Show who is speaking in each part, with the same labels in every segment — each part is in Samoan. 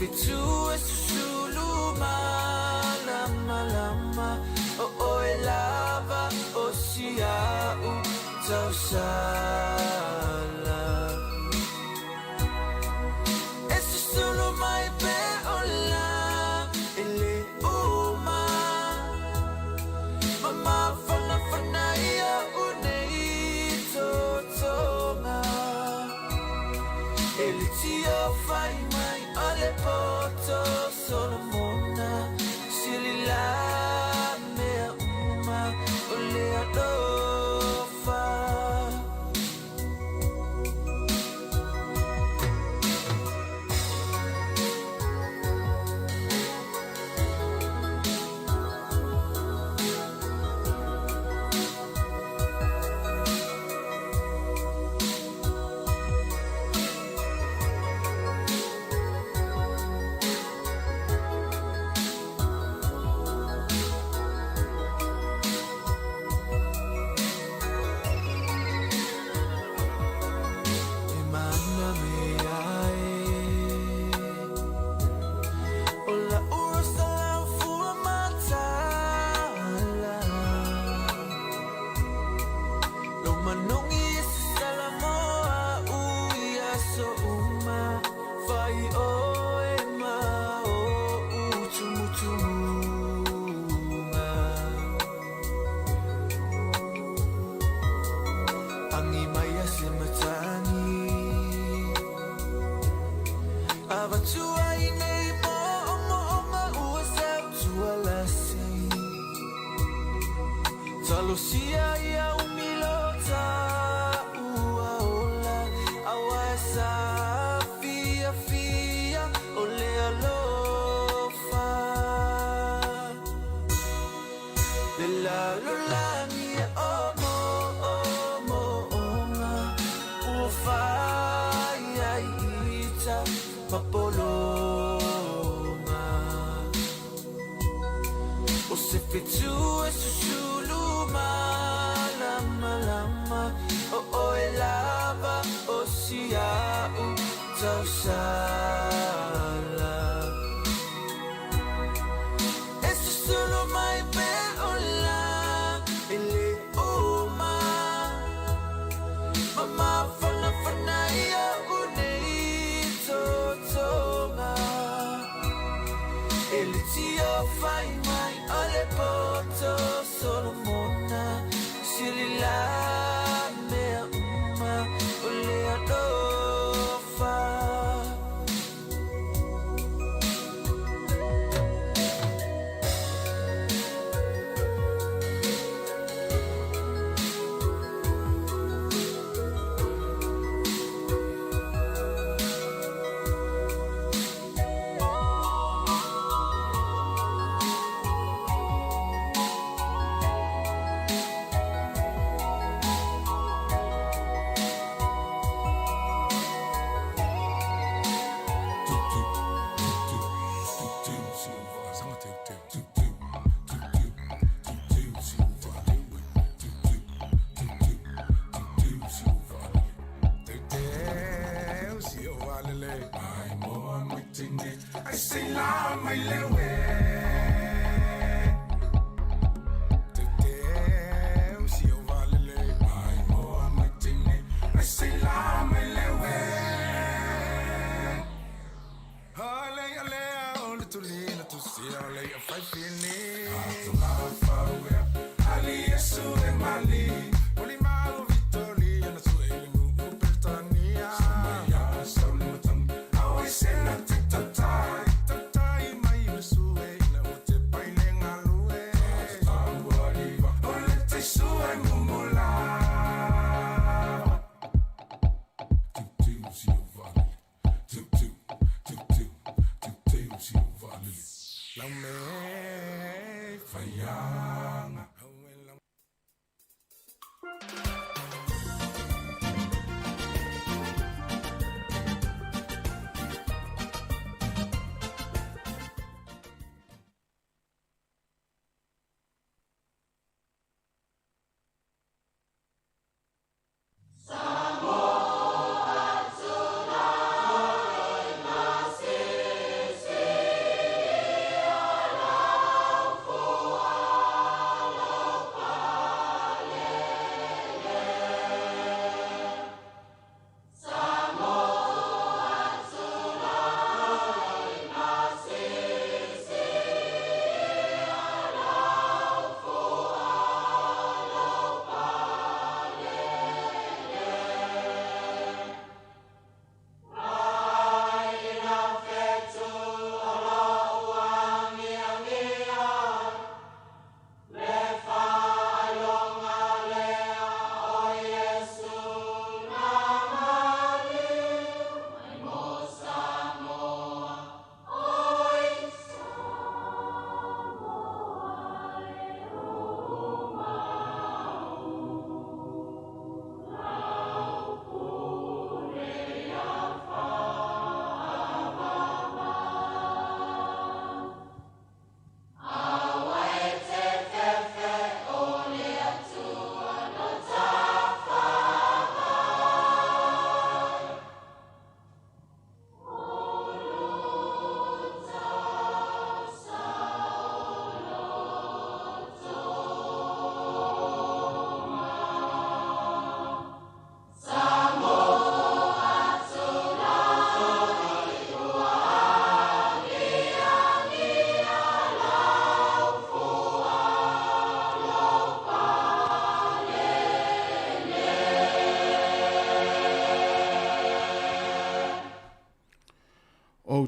Speaker 1: fetu e susulu malamalama o oe lava o sia'u tausala. E susulu mai pe ola e le uma ma mafanafana ia u nei totoga. E le tio fai mai o le poto Solomona sili la mea uma o le alofa. E mana mea e o la usa lau fua matala. Lo manogi e sasala mo a'u i aso uma. Fai oe ma o'u tumutumuga. Agi mai a se matagi Avatua ai nei mo'omo'oga ua sautualasi. Talosia ia umilota ua ola aua e sa fiafia o le alofa. Le lalolagi e o mo'omo'oga ua fai ai ita mapologa. O se fetu e susulu malamalama o oe lava o sia'u tausala. E susulu mai pe ola e le uma ma mafanafana ia u nei totoga. E le tio fai mai o le poto Solomona sili la mea uma o le alofa.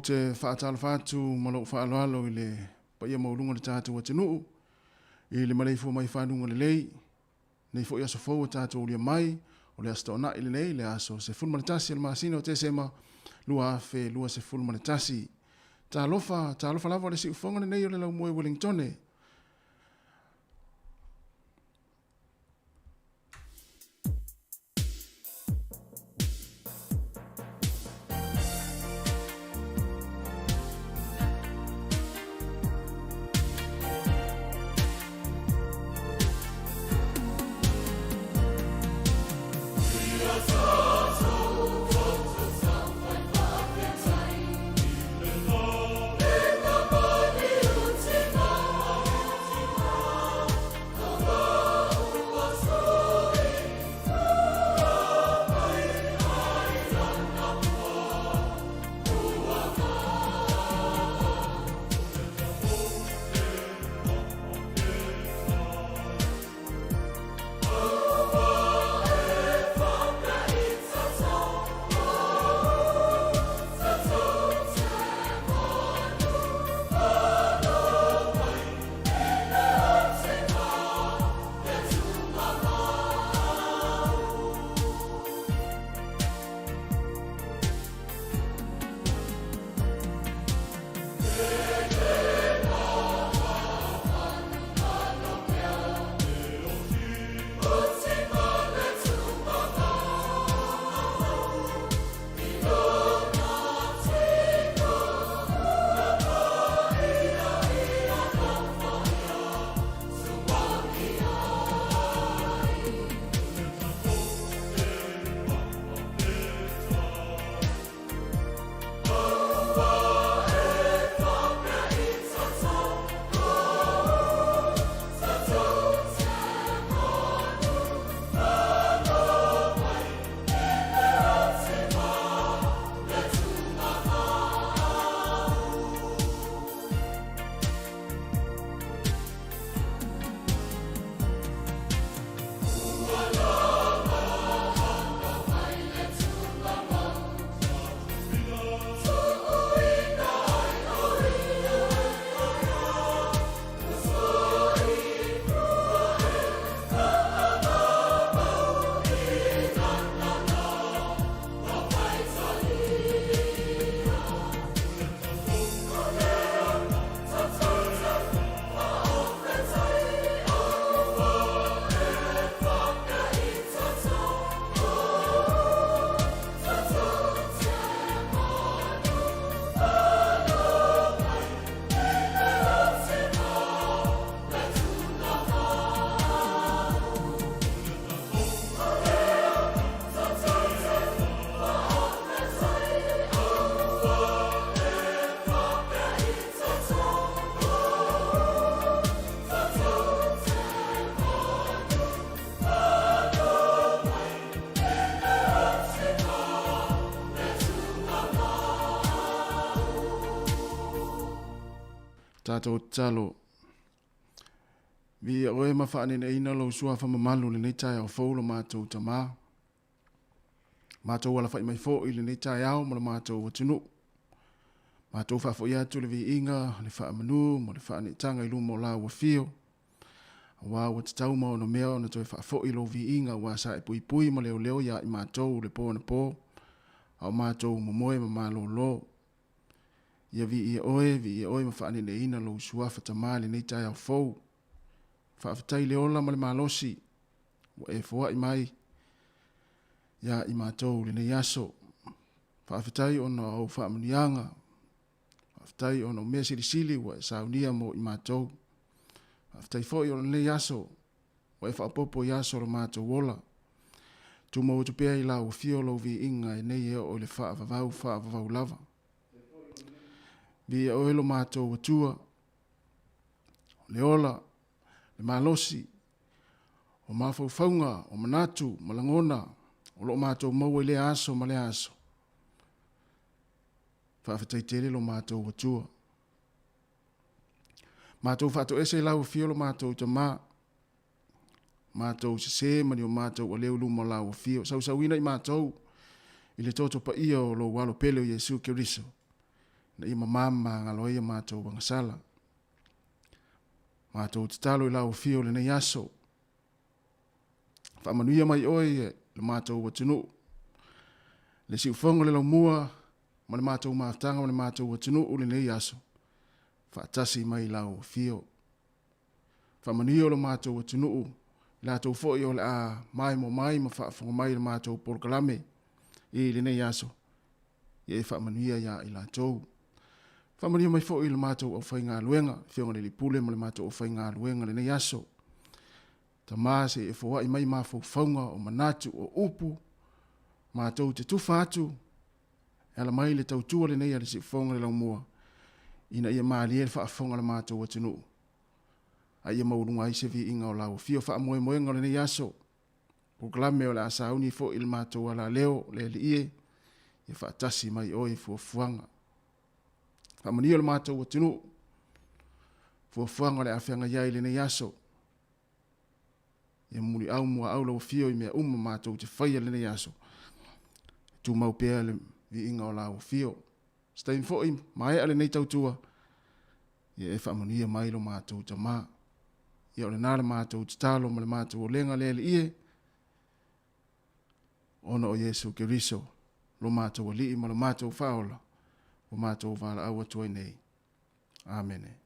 Speaker 2: te faatalofa atu ma lou faaaloalo i le paia maualuga o le tatou atunuu i le maleifua mai faluga lelei, nei foi aso fou ua tatou ulia mai, o le Aso Toonai lenei, le aso 11 o le masina o Tesema 2021. Talofa, talofa lava o le siufofoga lenei o le Laumue Uelingitone. Tatou tatalo. Viia oe ma faaneneina lou suafa mamalu lenei taeao fou lo matou Tamā. Matou alafai mai foi i lenei taeao ma lo matou atunuu. Matou faafoi atu le viiga, le faamanu ma le faaneetaga i luma o lau afio. Aua ua tatau ma ono mea ona toe faafoi lou viiga aua sa e puipui ma leoleo ia i matou le po anapo, a o matou momoe ma malolo. Ia viia oe, viia oe ma faaneneina lou suafa Tama i lenei taeao fou. Faafetai i le ola ma le malosi ua e foai mai ia i matou i lenei aso. Faafetai ona o ou faamanuiaga. Faafetai ona o mea silisili ua e saunia mo i matou. Faafetai foi o lenei aso ua e faaopoopo i aso o lo matou ola. Tumau atu pea i lau afio lou viiga e nei e oo i le faavavau faavavau lava. Viia oe lo matou Atua, o le ola, le malosi, o mafaufauga, o manatu ma lagona o lo o matou maua i lea aso ma lea aso. Faafetai tele lo matou Atua. Matou faatoese i lau afio lo matou Tamā, matou sese ma ni o matou aleu i luma o lau afio. Sausauina i matou i le toto paia o lou alo pele o Iesu Keriso. Ina ia mamā ma magalo ai a matou agasala. Matou tatalo i lau afio i lenei aso. Faamanuia mai oe i le matou atunuu. Le siufogo o le laumua ma le matou mafutaga ma le matou atunuu i lenei aso. Faatasi mai i lau afio. Faamanuia lo matou atunuu, i latou foi o le a maimoa mai ma faafofoga mai i le matou polokalame i lenei aso. Ia e faamanuia ia i latou. Faamanuia mai foi i le matou aufaigaluega, Afioga i le Alii Pule ma le matou aufaigaluega i lenei aso. Tama se i e foai mai mafaufauga o manatu o upu, matou te tufa atu e ala mai le tautua lenei a le Siufofoga o le Laumua, ina ia malie le faafofoga a le matou atunuu, a ia maualuga ai se viiga o lau afio. Faamoemoega o lenei aso, polokalame o le a sauni foi i le matou alaleo, le Alii e, ia faatasi mai oe i fuafuaga. Faamanuia lo matou atunuu, fuafuaga o le a feagai ai i lenei aso. Ia muliau muaau lau afio i mea uma matou te faia i lenei aso. Tumau pea le viiga o lau afio. Se taimi foi, maea lenei tautua, ia e faamanuia mai lo matou Tama. Ia o lena le matou tatalo ma le matou olega le Alii e, ona o Iesu Keriso, lo matou Alii ma lo matou Faaola, ua matou valaau atu ai nei. Amene.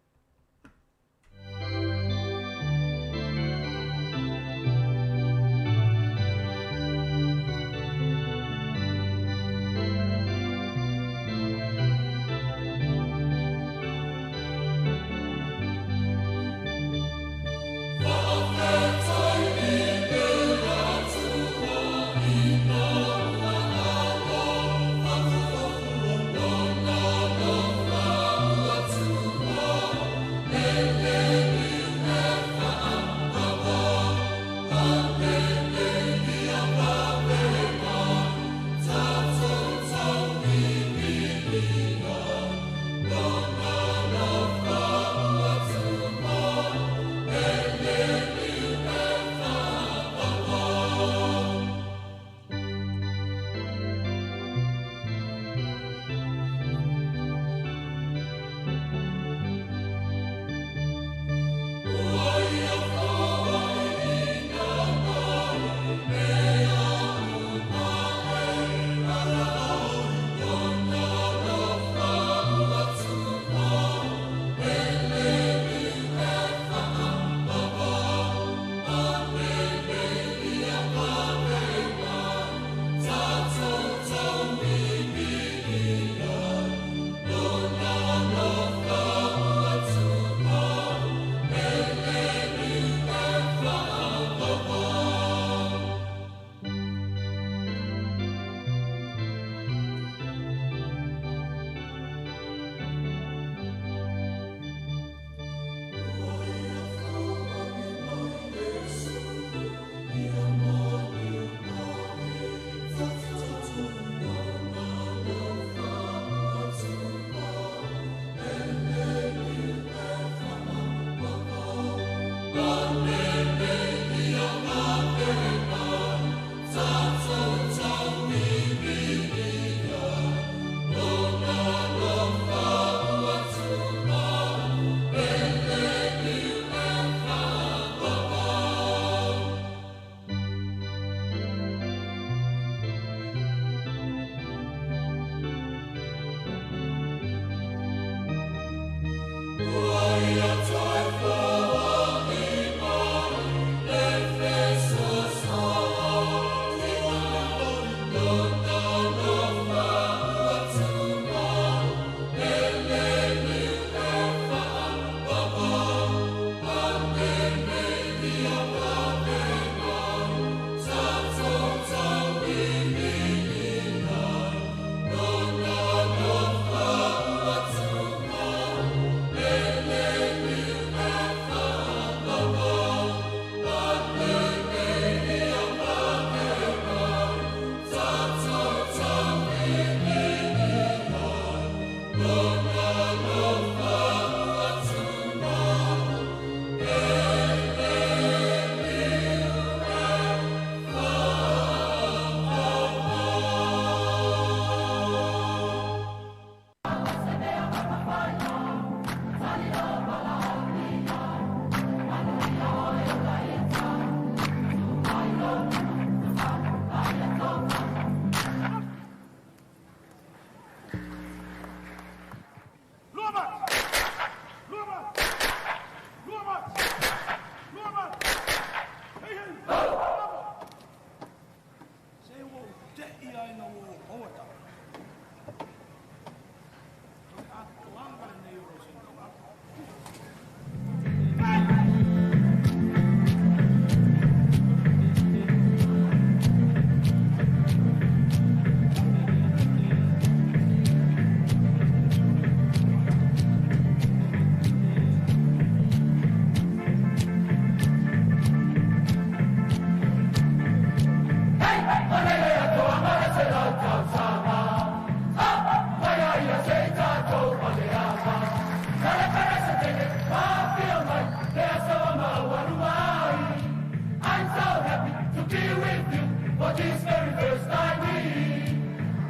Speaker 1: this very first time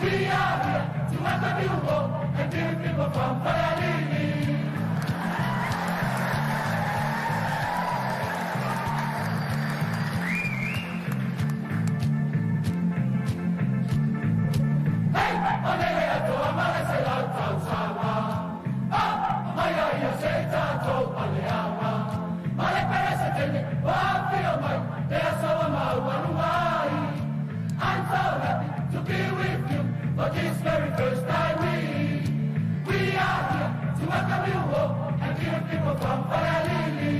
Speaker 1: we are here to welcome you all and give people from Falealili. Hey, olele atoa male se lau tausaga. Ah, mai ai ia se tatou aleaga. Male peresetene, wa fio mai, te aso mau alu ai. I'm so happy to be with you for this very first time we are here to welcome you all and give people from Falealili.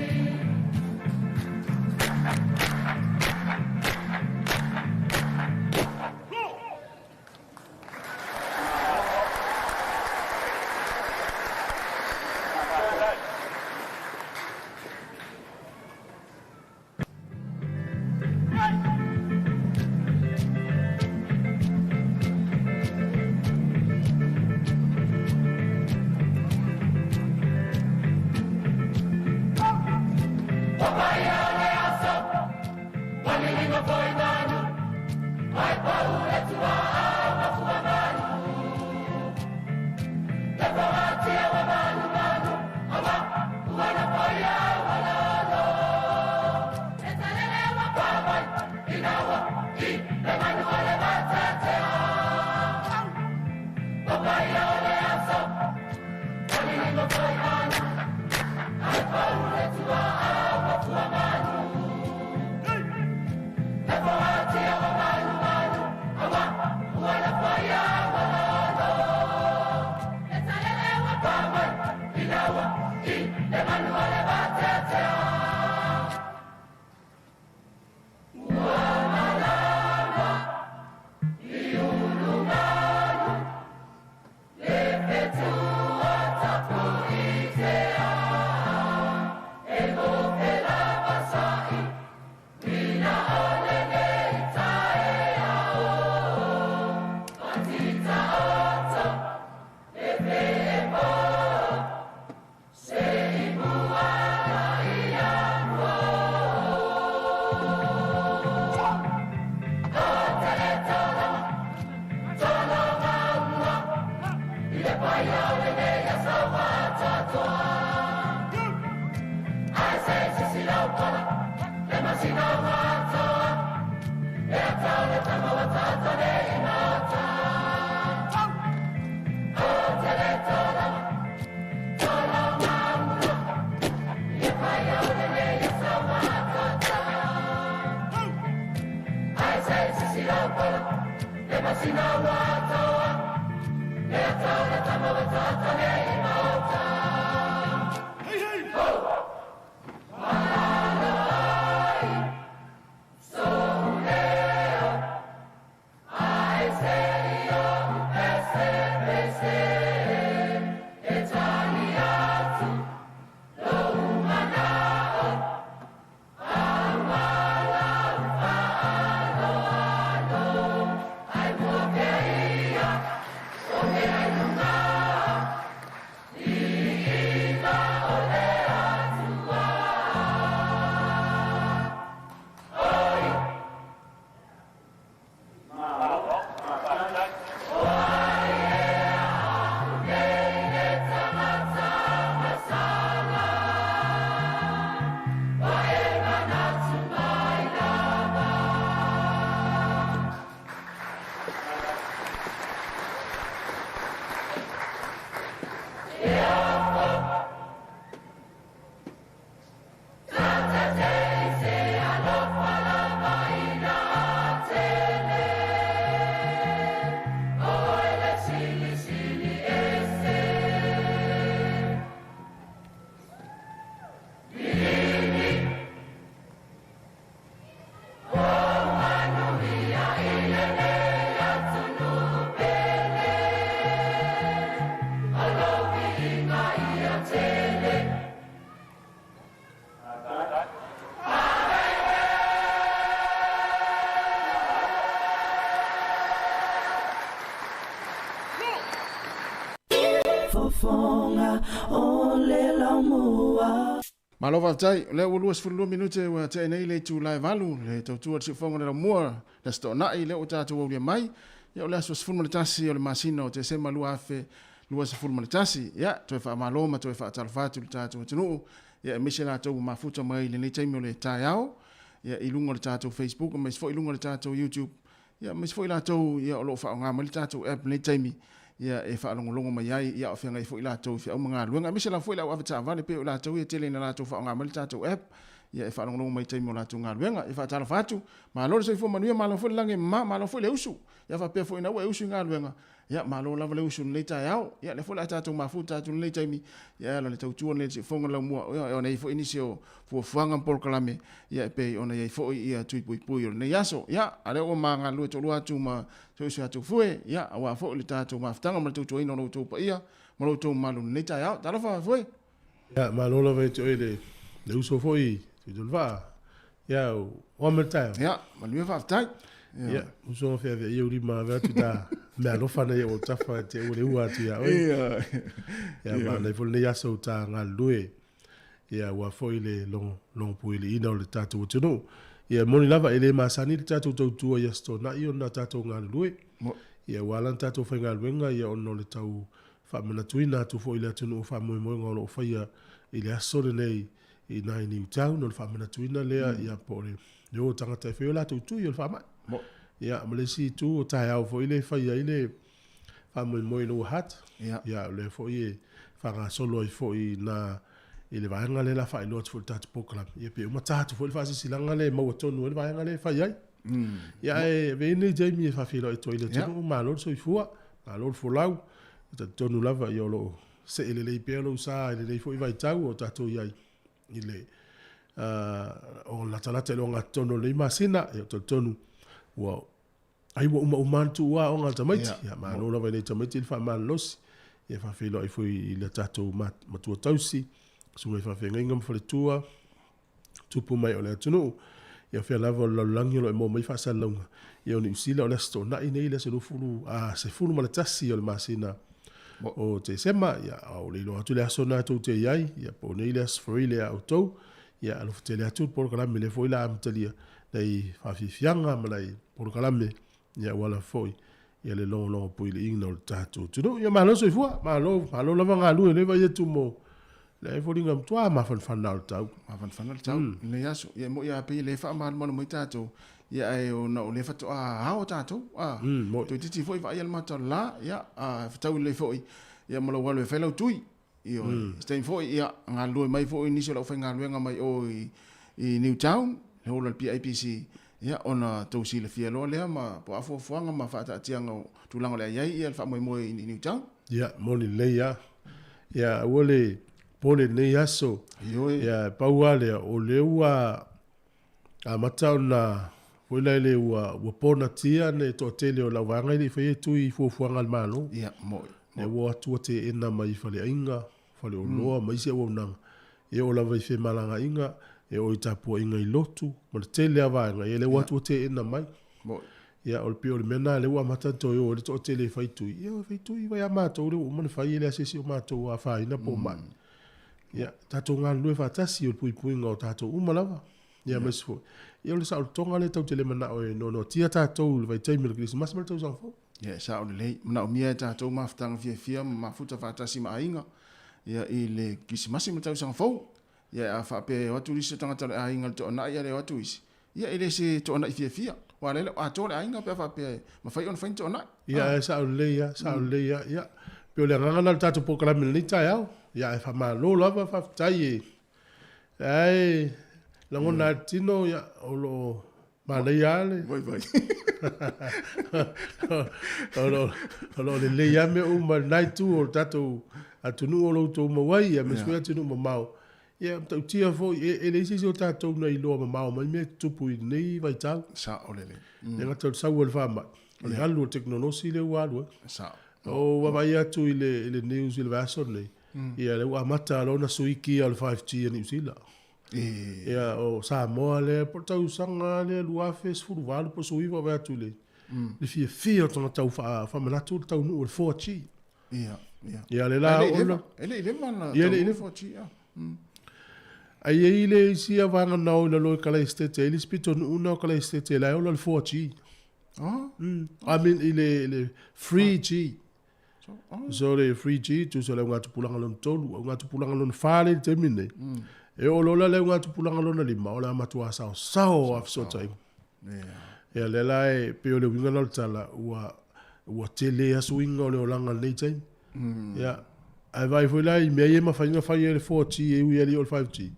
Speaker 2: Malo faafetai, o lea ua 22 minute ua tea nei le itula e 8, le tautua i le siufofoga o le laumua, le Aso Toonai, lea ua tatou aulia mai, ia o le aso 11 o le masina o Tesema 2021. Ia, toe faamalo ma toe faatalofa atu i le tatou atunuu, ia aemaise latou ua mafuta mai i lenei taimi o le taeao, ia i luga o le tatou Facebook, aemaise foi i luga o le tatou YouTube, Ia, aemaise foi latou ia o lo o faaaoga mai le tatou app i lenei taimi, ia e faalogologo mai ai, ia a o feagai foi latou i feau ma galuega, aemaise lava foi le au avetaavale, pei o latou ia e tele ina latou faaaoga mai le tatou app, ia e faalogologo mai i taimi o latou galuega. E faatalofa atu, malo le soifua manuia, malo foi le lagi e mama, malo foi le usu. Ia faapea foi ina ua e usu i galuega, Ia, malo lava le usu i lenei taeao. Ia, lea foi o le a tatou mafuta atu i lenei taimi, ia e ala i le tautua lenei siufofoga laumua, ia, ona e i ai foi nisi o fuafuaga ma polokalame, ia, e pei ona i ai foi ia tui puipui o lenei aso. Ia, a lea ua ma galulue toalua atu ma si ou uso ia Tufue, ia, aua foi le tatou mafutaga ma le tautuaina o lo outou paia ma lo outou mamalu i lenei taeao. Talofa, Fue!
Speaker 3: Ia, malo lava ia te oe le uso foi, Tuitolovaa. Ia, o ame le taeao.
Speaker 2: Ia, manuia faafetai.
Speaker 3: Ia, uso nga fea fea ia uri ma ave atu ta mea alofa nei o tafa te ua le ua atu ia oe. Ia. Ia, ma nei foi lenei aso ta galulue. Ia, ua foi le logo, logo puiliina o le tatou atunuu. Ia, moni lava e le masani le tatou tautua i Aso Toonai ona tatou galulue. Ia, ua ala ona tatou faigaluega ia ona o le tau faamanatuina atu foi i le atunuu faamoemoega o lo o faia i le aso lenei i nai Newtown, o le faamanatuina lea, ia po o le o tagata e fai o latou tui o le faamai. Ia, ma le isi itu o taeao foi le fai ai le faamoemoe i Lower Hutt. Ia, o lea foi e faagasolo ai foi na i le vaega lea la faailoa atu foi le tatou program. Ia pe uma ta atu foi le faasilasilaga lea e maua tonu ai le vaega lea e fai ai. Ia ae avea lenei taimi e faafeiloai atu ai i le atunuu, malo le soifua, malo le folau. E talitonu lava ia o lo o see lelei pea lou sa i lenei foi vaitau o tatou i ai i le o latalata i le ogatotonu o lenei masina. Ia, ou te talitonu ua ai ua umauma lava le tuua aoga a tamaiti. Ia, malo lava i nai tamaiti le faamalolosi. Ia, faafeiloai foi i le tatou matua tausi, susuga i faafeagaiga ma faletua, tupu mai o le atunuu. Ia fea lava o le lalolagi o lo o e maua mai faasalalauga. Ia o Niu Sila o le Aso Toonai nei, le aso 20, a, 11 o le masina o Tesema. Ia, a o le iloa atu le aso lena tou te i ai, ia po o nei le aso free lea a outou. Ia, alofa tele atu le polokalame lea foi la amatalia nai faafiafiaga ma nai polokalame, ia aua lava foi ia le logologo puiliina o le tatou atunuu. Ia malo soifua, malo, malo lava galue lea vaai atu mo le foliga matua mafanafana o le tau.
Speaker 2: Mafanafana le tau mm. Lenei aso. Ia mo ia pei le faamalumalu mai tatou. Ia ae ona o le faatoa ao tatou. Ah, mm, toeitiiti foi vaai le mata o le la, ia a fetau lelei foi. Ia ma lou alu e fai lau tui. Ioe. Mm. Se taimi foi, ia, galulue mai foi nisi o le aufaigaluega mai o i, i Newtown, le holo a le PIPC, ia, ona tou silafia loa lea ma po o a fuafuaga ma faataatiaga o tulaga o le a i ai ia le faamoemoe i Newtown.
Speaker 3: Ia, moni lelei lava. Ia, aua le pole i lenei aso.
Speaker 2: Ioe.
Speaker 3: Ia, pau lava lea, o lea ua amata ona foi la ele ua ua ponatia le toatele o lau vaega e le i faia tui i fuafuaga a le Malo.
Speaker 2: Ia, mo'i.
Speaker 3: Lea ua o atu ua teena mai faleaiga, faleoloa ma isi auaunaga, e oo lava i femalagaaiga, e oo i tapuaiga i lotu, ma le tele lava o vaega, ia lea ua o atu ua teena mai.
Speaker 2: Mo'i.
Speaker 3: Ia, o le pei o le mea lena lea ua amata ona toe o ai le toatele e fai tui. Ia, fai tui vai a matou lea ua uma ona fai, e leai se isi o matou o afaina po o mai. Ia, tatou galulue faatasi o le puipuiga o tatou uma lava. Ia, aemaise foi. Ia, o le saolotoga lea tatou te le manao e noanoatia tatou i le vaitaimi o le Kerisimasi ma le Tausaga Fou.
Speaker 2: Ia, e sao lelei. Manaomia e tatou mafutaga fiafia ma mafuta faatasi ma aiga, ia, i le Kerisimasi ma le Tausaga Fou. Ia, a faapea e o atu nisi o tagata o le aiga i le toanai ae le o atu isi, ia, e le se toanai fiafia. Aua o lea e le o atoa le aiga pe a faapea e mafai ona fai ni toanai.
Speaker 3: Ia, e sao lelei lava, sao lelei lava. Ia, pei o le agaga lena o le tatou polokalame i lenei taeao. Ia, ae faamalo lava, faafetai e Ae lagona lava i le tino, ia, o lo o manaia lava le.
Speaker 2: Vai, vai.
Speaker 3: O lo o lelei lava mea uma i lena itu o le tatou atunuu o lo o outou maua ai, aemaise foi atunuu mamao. Ia, e matautia foi, e leai se isi o tatou na iloa mamao mai mea e tutupu i lenei vaitau.
Speaker 2: Sao lelei.
Speaker 3: E le gata o le sau o le faamai, o le alu o le tekonolosi lea ua alu ai.
Speaker 2: Sao.
Speaker 3: Ou vaavaai atu i le news i le vaiaso lenei, ia lea ua amata loa ona sui kia o le 5G a Niu Sila. Ia o Samoa lea po o le tausaga lea 2018 po o le 19 vaai atu i le fiafia o tagata ua faamanatu le taunuu o le 4G.
Speaker 2: Ia,
Speaker 3: ia. Ia lea la
Speaker 2: E le i leva ona
Speaker 3: taunuu le
Speaker 2: 4G.
Speaker 3: Ae i ai le isi vaega na o i lalo i Kalaesetete, e i ai le isi pitonuu lena o Kalaesetete la e ola i le 4G.
Speaker 2: Oh.
Speaker 3: I mean i le 3G.
Speaker 2: Oh.
Speaker 3: So le 3G, tusa le augatupulaga lona tolu, augatupulaga lona fa lea i le taimi lenei. E oo loa la le augatupulaga lona lima, o le a matua saosao lava fesootaiga. Ia lea la e pei o le uiga lena o le tala, ua tele lava suiga o le olaga i lenei taimi. Ia, ae vaai foi la i mea ia e mafai ona fai e le 4G e ui lava e le i oo i le 5G.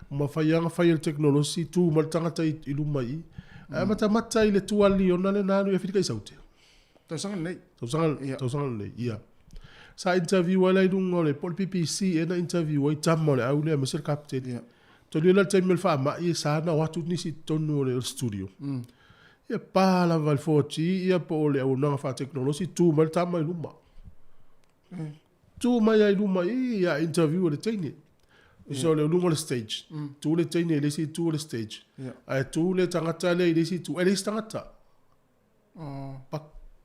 Speaker 3: Mafai lava ona fai e le tekonolosi, tu mai le tagata i luma i i, ae matamata i le tuali ona lea na alu i Aferika i Saute.
Speaker 2: Tausaga lenei.
Speaker 3: Tausaga, tausaga lenei, ia. Sa interview ai la i luga o le, po o le BBC ea na interview ai tama o le au lea aemaise le kapeteni. Tolu la le taimi o le faamai e sa na o atu nisi i totonu o le studio. Ia pa lava i le 4G ia po o le auaunaga faatekonolosi tu mai le tama i luma. Tu mai lava i luma i ia interview a le teine. So le luga o le stage. Tu le teine i le isi itu o le stage. Ae tu le tagata lea i le isi itu, e leai se tagata.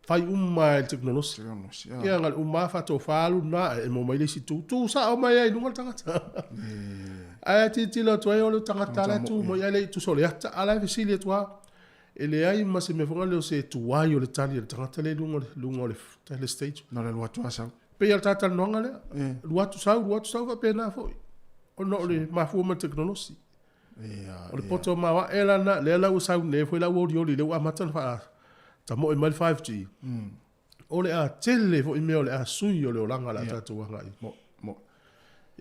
Speaker 3: Fai uma e le tekonolosi. Ia na o le uma lava faatofa alu lena ae emo mai le isi itu. Tu sao mai lava i luga le tagata. Ae tilotilo atu ai o le tagata la e tu mai ae le i tusa o le ata, a o la e fesili atu lava. E leai ma se mea foi lea o se tuai o le tali a le tagata lea i luga o le stage.
Speaker 2: Na o le alu atu lava sau.
Speaker 3: Pei lava o le ta talanoaga lea. Alu atu sau, alu atu sau faapena foi. Ona o le mafua mai o le tekonolosi. O le poto maoae la lena, lea la ua sau nei foi la ua olioli, lea ua amata ona faatamoe mai le 5G. O le a tele foi mea o le a sui o le olaga o le a tatou agai i ai.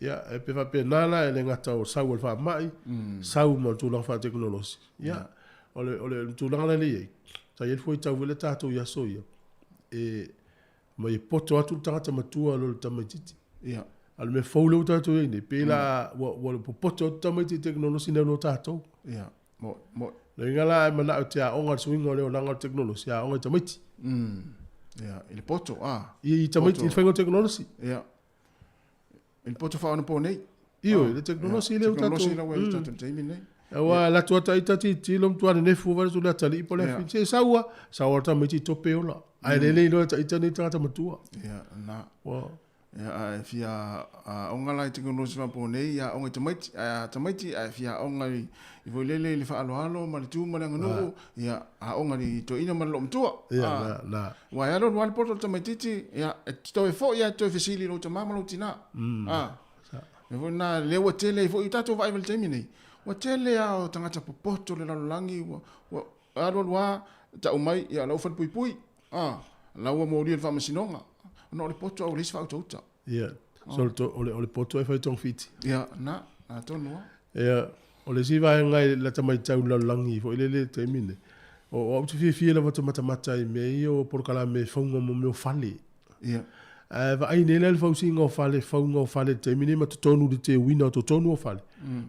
Speaker 3: Ia, e pei faapena la, e le gata o sau o le faamai, sau ma le tulaga faatekonolosi. Ia, o le tulaga la lea e i ai, sa i ai le fuaitau foi lea tatou i aso ia, e mai e poto atu le tagata matua i lo le tamaitiiti. A o le mea fou lea ua tatou i ai nei, pei la ua popoto atu tamaiti i tekonolosi nai lo tatou.
Speaker 2: Ia, mo, mo.
Speaker 3: Le uiga la, e manao e te aoga le suiga o le olaga o le tekonolosi, aoga i tamaiti.
Speaker 2: Ia, i le poto, a.
Speaker 3: I tamaiti, i le faiga o tekonolosi.
Speaker 2: Ia. I le poto faaonaponei.
Speaker 3: Ioe, le tekonolosi lea ua tatou.
Speaker 2: Tekonolosi lea ua i tatou taimi nei.
Speaker 3: Aua alu atu lava ita tilotilo matua nenefu vae atu le atalii po o le afafine, se sau lava, sau lava le tamaiti tope ola. Ae le iloa e ita nei tagata matua.
Speaker 2: Ia, na. Ia, a e fia aoga la i tekonolosi faaonaponei, ia aoga i tamaiti. Ae a tamaiti, ae fia aoga i foi lele i le faaaloalo ma le tu ma le aganuu, ia aoga i toeaina ma le loomatua.
Speaker 3: Ia, na, na.
Speaker 2: Aua e alu alu lava le poto o le tamaitiiti, ia, e toe foi lava e toe fesili i lou tama ma lou tina. A, mea foi lena, lea ua tele ai foi, tatou vaai mai i le taimi nei, ua tele lava o tagata popoto o le lalolagi, ua alu alu lava, tau mai, ia, o la ua falepuipui, a, o la ua molia i le faamasinoga, ona o le poto a ua leai se faautauta.
Speaker 3: Ia, so o le poto e fai togafiti.
Speaker 2: Ia, na, atonu lava.
Speaker 3: Ia, o le isi vaega i lata matau i le lalolagi foi lele i le taimi lenei, o au ou te fiafia lava ou te matamata i mea ia o polokalame e fauga mo mea o fale.
Speaker 2: Ia.
Speaker 3: Ae vaai nei la i le fausiga o fale, fauga o fale i le taimi lenei ma totonu i le teuina o totonu o fale.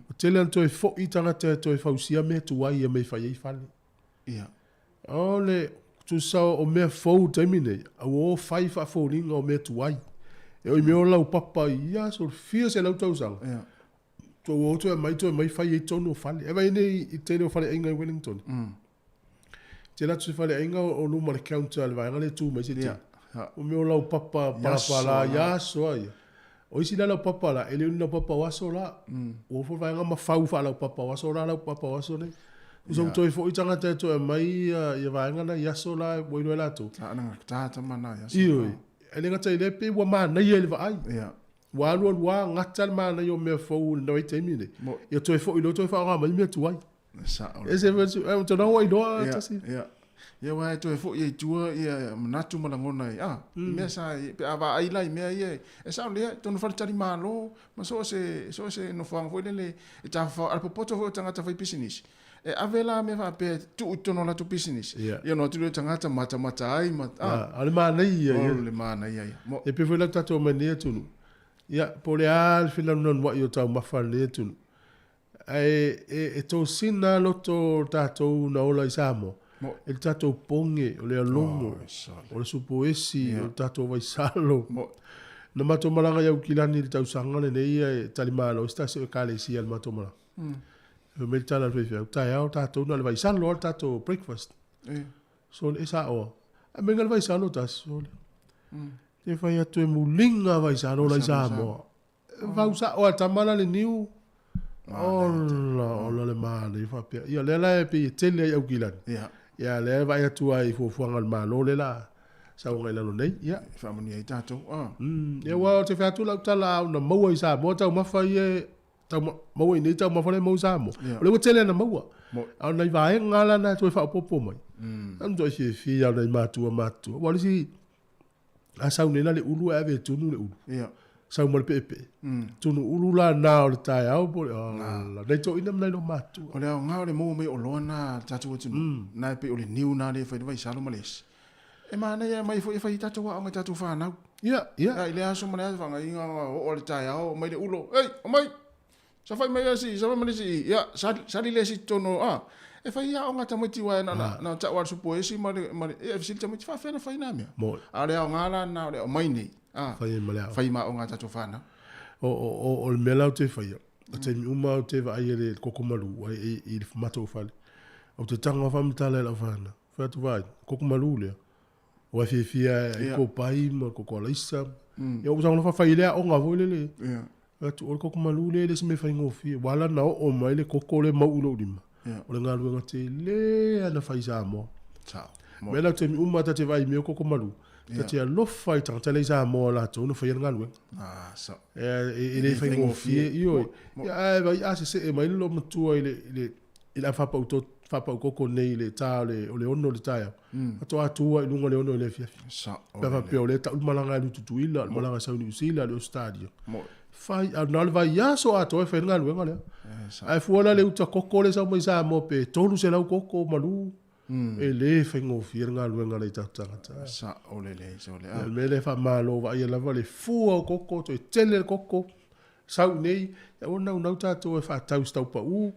Speaker 3: Ua tele ona toe foi tagata e toe fausia mea tuai ia mea e fai ai fale.
Speaker 2: Ia.
Speaker 3: O le tusa o mea fou i le taimi lenei, ua o fai faafoliga o mea tuai. E oo i mea o laupapa i aso fia selau tausaga.
Speaker 2: Ia.
Speaker 3: Toe ua o toe aumai toe aumai fai ai totonu o fale. E vaai nei i le tele o faleaiga i Wellington. Tele atu se faleaiga o luma o le counter le vaega lea e tu mai se tele. O mea o laupapa palapala i aso lava ia. O isi la laupapa la, e le o ni laupapa o aso la. Ua o foi vaega ma fau faalaupapa o aso la laupapa o aso nei. Tusa ua toe foi tagata e toe aumai ia vaega na i aso la ua iloa e latou.
Speaker 2: Ta tama na i aso.
Speaker 3: Ioe. E le gata i lea pei ua manaia i le vaai.
Speaker 2: Ia.
Speaker 3: Ua alu alu lava gata le manaia o mea fou i lenei taimi nei. Ia toe foi loa toe faaaoga mai mea tuai.
Speaker 2: Sao.
Speaker 3: E se e te ua iloa tasi.
Speaker 2: Ia. Ia aua e toe foi ai i tua ia manatu ma lagona ai. Ah, i mea sa pe a vaai la i mea ia e sao lea tonu faletalimalo ma so o se so o se nofoaga foi lele e tafafao a le popoto foi o tagata fai pisinisi. E ave la mea faapea e tuu i totonu o latou pisinisi.
Speaker 3: Ia.
Speaker 2: Ia ona o atu lea o tagata matamata ai ma
Speaker 3: ah. A o le manaia ia.
Speaker 2: O le manaia ia.
Speaker 3: E pei foi la tatou omai i lenei atunuu. Ia, po o le a le fenanunanuai o taumafa a lenei atunuu. Ae e tosina lava loto o tatou na ola i Samoa i le tatou poge, o le alogo, o le supoesi, o le tatou vaisalo. Na matou malaga i Aukilani i le tausaga lenei e talimalo ai se tasi o Ekalesia i le matou malaga. Fai mai le tala a le faifeau, taeao tatou na o le vaisalo lava le tatou breakfast. Sole, e saoa. Ae meinga le vaisalo tasi, sole. Te fai atu e muliga vaisalo la i Samoa. Vau sao a tama la le niu. Ola, ola le manaia faapea. Ia, lea la e pei e tele ai Aukilani.
Speaker 2: Ia.
Speaker 3: Ia, lea e vaai atu ai i fuafuaga a le Malo lea la sau agai i lalo nei. Ia.
Speaker 2: E faamanuia ai tatou. Ah.
Speaker 3: Ia, aua ou te fai atu lau tala a ona maua i Samoa taumafa ia e tau, maua i inei taumafa lea e maua i Samoa.
Speaker 2: Ia.
Speaker 3: O lea ua tele ina maua.
Speaker 2: Mo.
Speaker 3: A o nai vaega lava la na e toe faaopoopo mai. Mm. Matuai fiafia lava o nai matua matutua. Aua o le isi A sau nei la le ulu ae ave e tunu le ulu.
Speaker 2: Ia.
Speaker 3: Sau ma le peepee. Tunu ulu la na o le taeao po o le ala. Nai toeaiina ma nai loomatua.
Speaker 2: O le aoga o le maua mai o oloa na a le tatou atunuu, na e pei o le niu na lea e fai le vaisalo ma le esi. E manaia e aumai foi e fai ai tatou aoga i tatou fanau.
Speaker 3: Ia, ia.
Speaker 2: I lea aso ma lea aso faagaiga oo i le taeao omai le ulo, ei, omai! Safai mai le isi, safai mai le isi, ia, sali, sali le isi i totonu, a. E fai aoga a tamaiti aua na, na, na tau lava le supo esi ma le, ma le, ia e fesili tamaiti, faafefea ona fai na mea?
Speaker 3: Moni.
Speaker 2: A o le aoga la lena o le aumai nei, a.
Speaker 3: Fai ai ma le aoga.
Speaker 2: Fai ma aoga a tatou fanau.
Speaker 3: O, o, o, o le mea la ou te faia, o taimi uma ou te vaai i le koko malu ai, i, i le matou fale, ou te tago lava faamatala i lau fanau, fai atu, vaai, koko malu lea, ua e fiafia i kopai ma koko alaisa. Ia ua tago loa fai i le aoga foi lele.
Speaker 2: Ia.
Speaker 3: Fai atu, o le koko malu lea e le o se mea faigofie. Ua ala ona oo mai le koko lea mau i lou lima.
Speaker 2: Ia.
Speaker 3: O le galuega tele lava na fai i Samoa.
Speaker 2: Sao.
Speaker 3: Mea la taimi uma ta te vaai i mea o koko malu, ta te alofa i tagata la i Samoa latou na faia le galuega.
Speaker 2: Ah, sao.
Speaker 3: E, e le faigofie, ioe. Ia, ae vaai a sesee mai le loomatua i le, i le, i le faapau to, faapau koko nei i le ta o le, o le 6 i le taeao. Faatoa tu lava i luga o le 6 i le afiafi.
Speaker 2: Sao.
Speaker 3: Pe a faapea o lea e tau le malaga e alu i Tutuila, o le malaga e sau i Niu Sila, le Ausetalia.
Speaker 2: Mo.
Speaker 3: Fai, a na o le vaiaso atoa e fai ai le galuega lea.
Speaker 2: Eh, sao.
Speaker 3: Ae fua la le uta koko lea e sau mai Samoa pe 300 koko malu, e le faigofie le galuega a nai tatou tagata.
Speaker 2: Sao lelei, sao lelei.
Speaker 3: O le mea lea e faamalo vaaia lava le fua o koko, toe tele le koko, sau i nei, ia ua naunau tatou e faatau i se tau pau,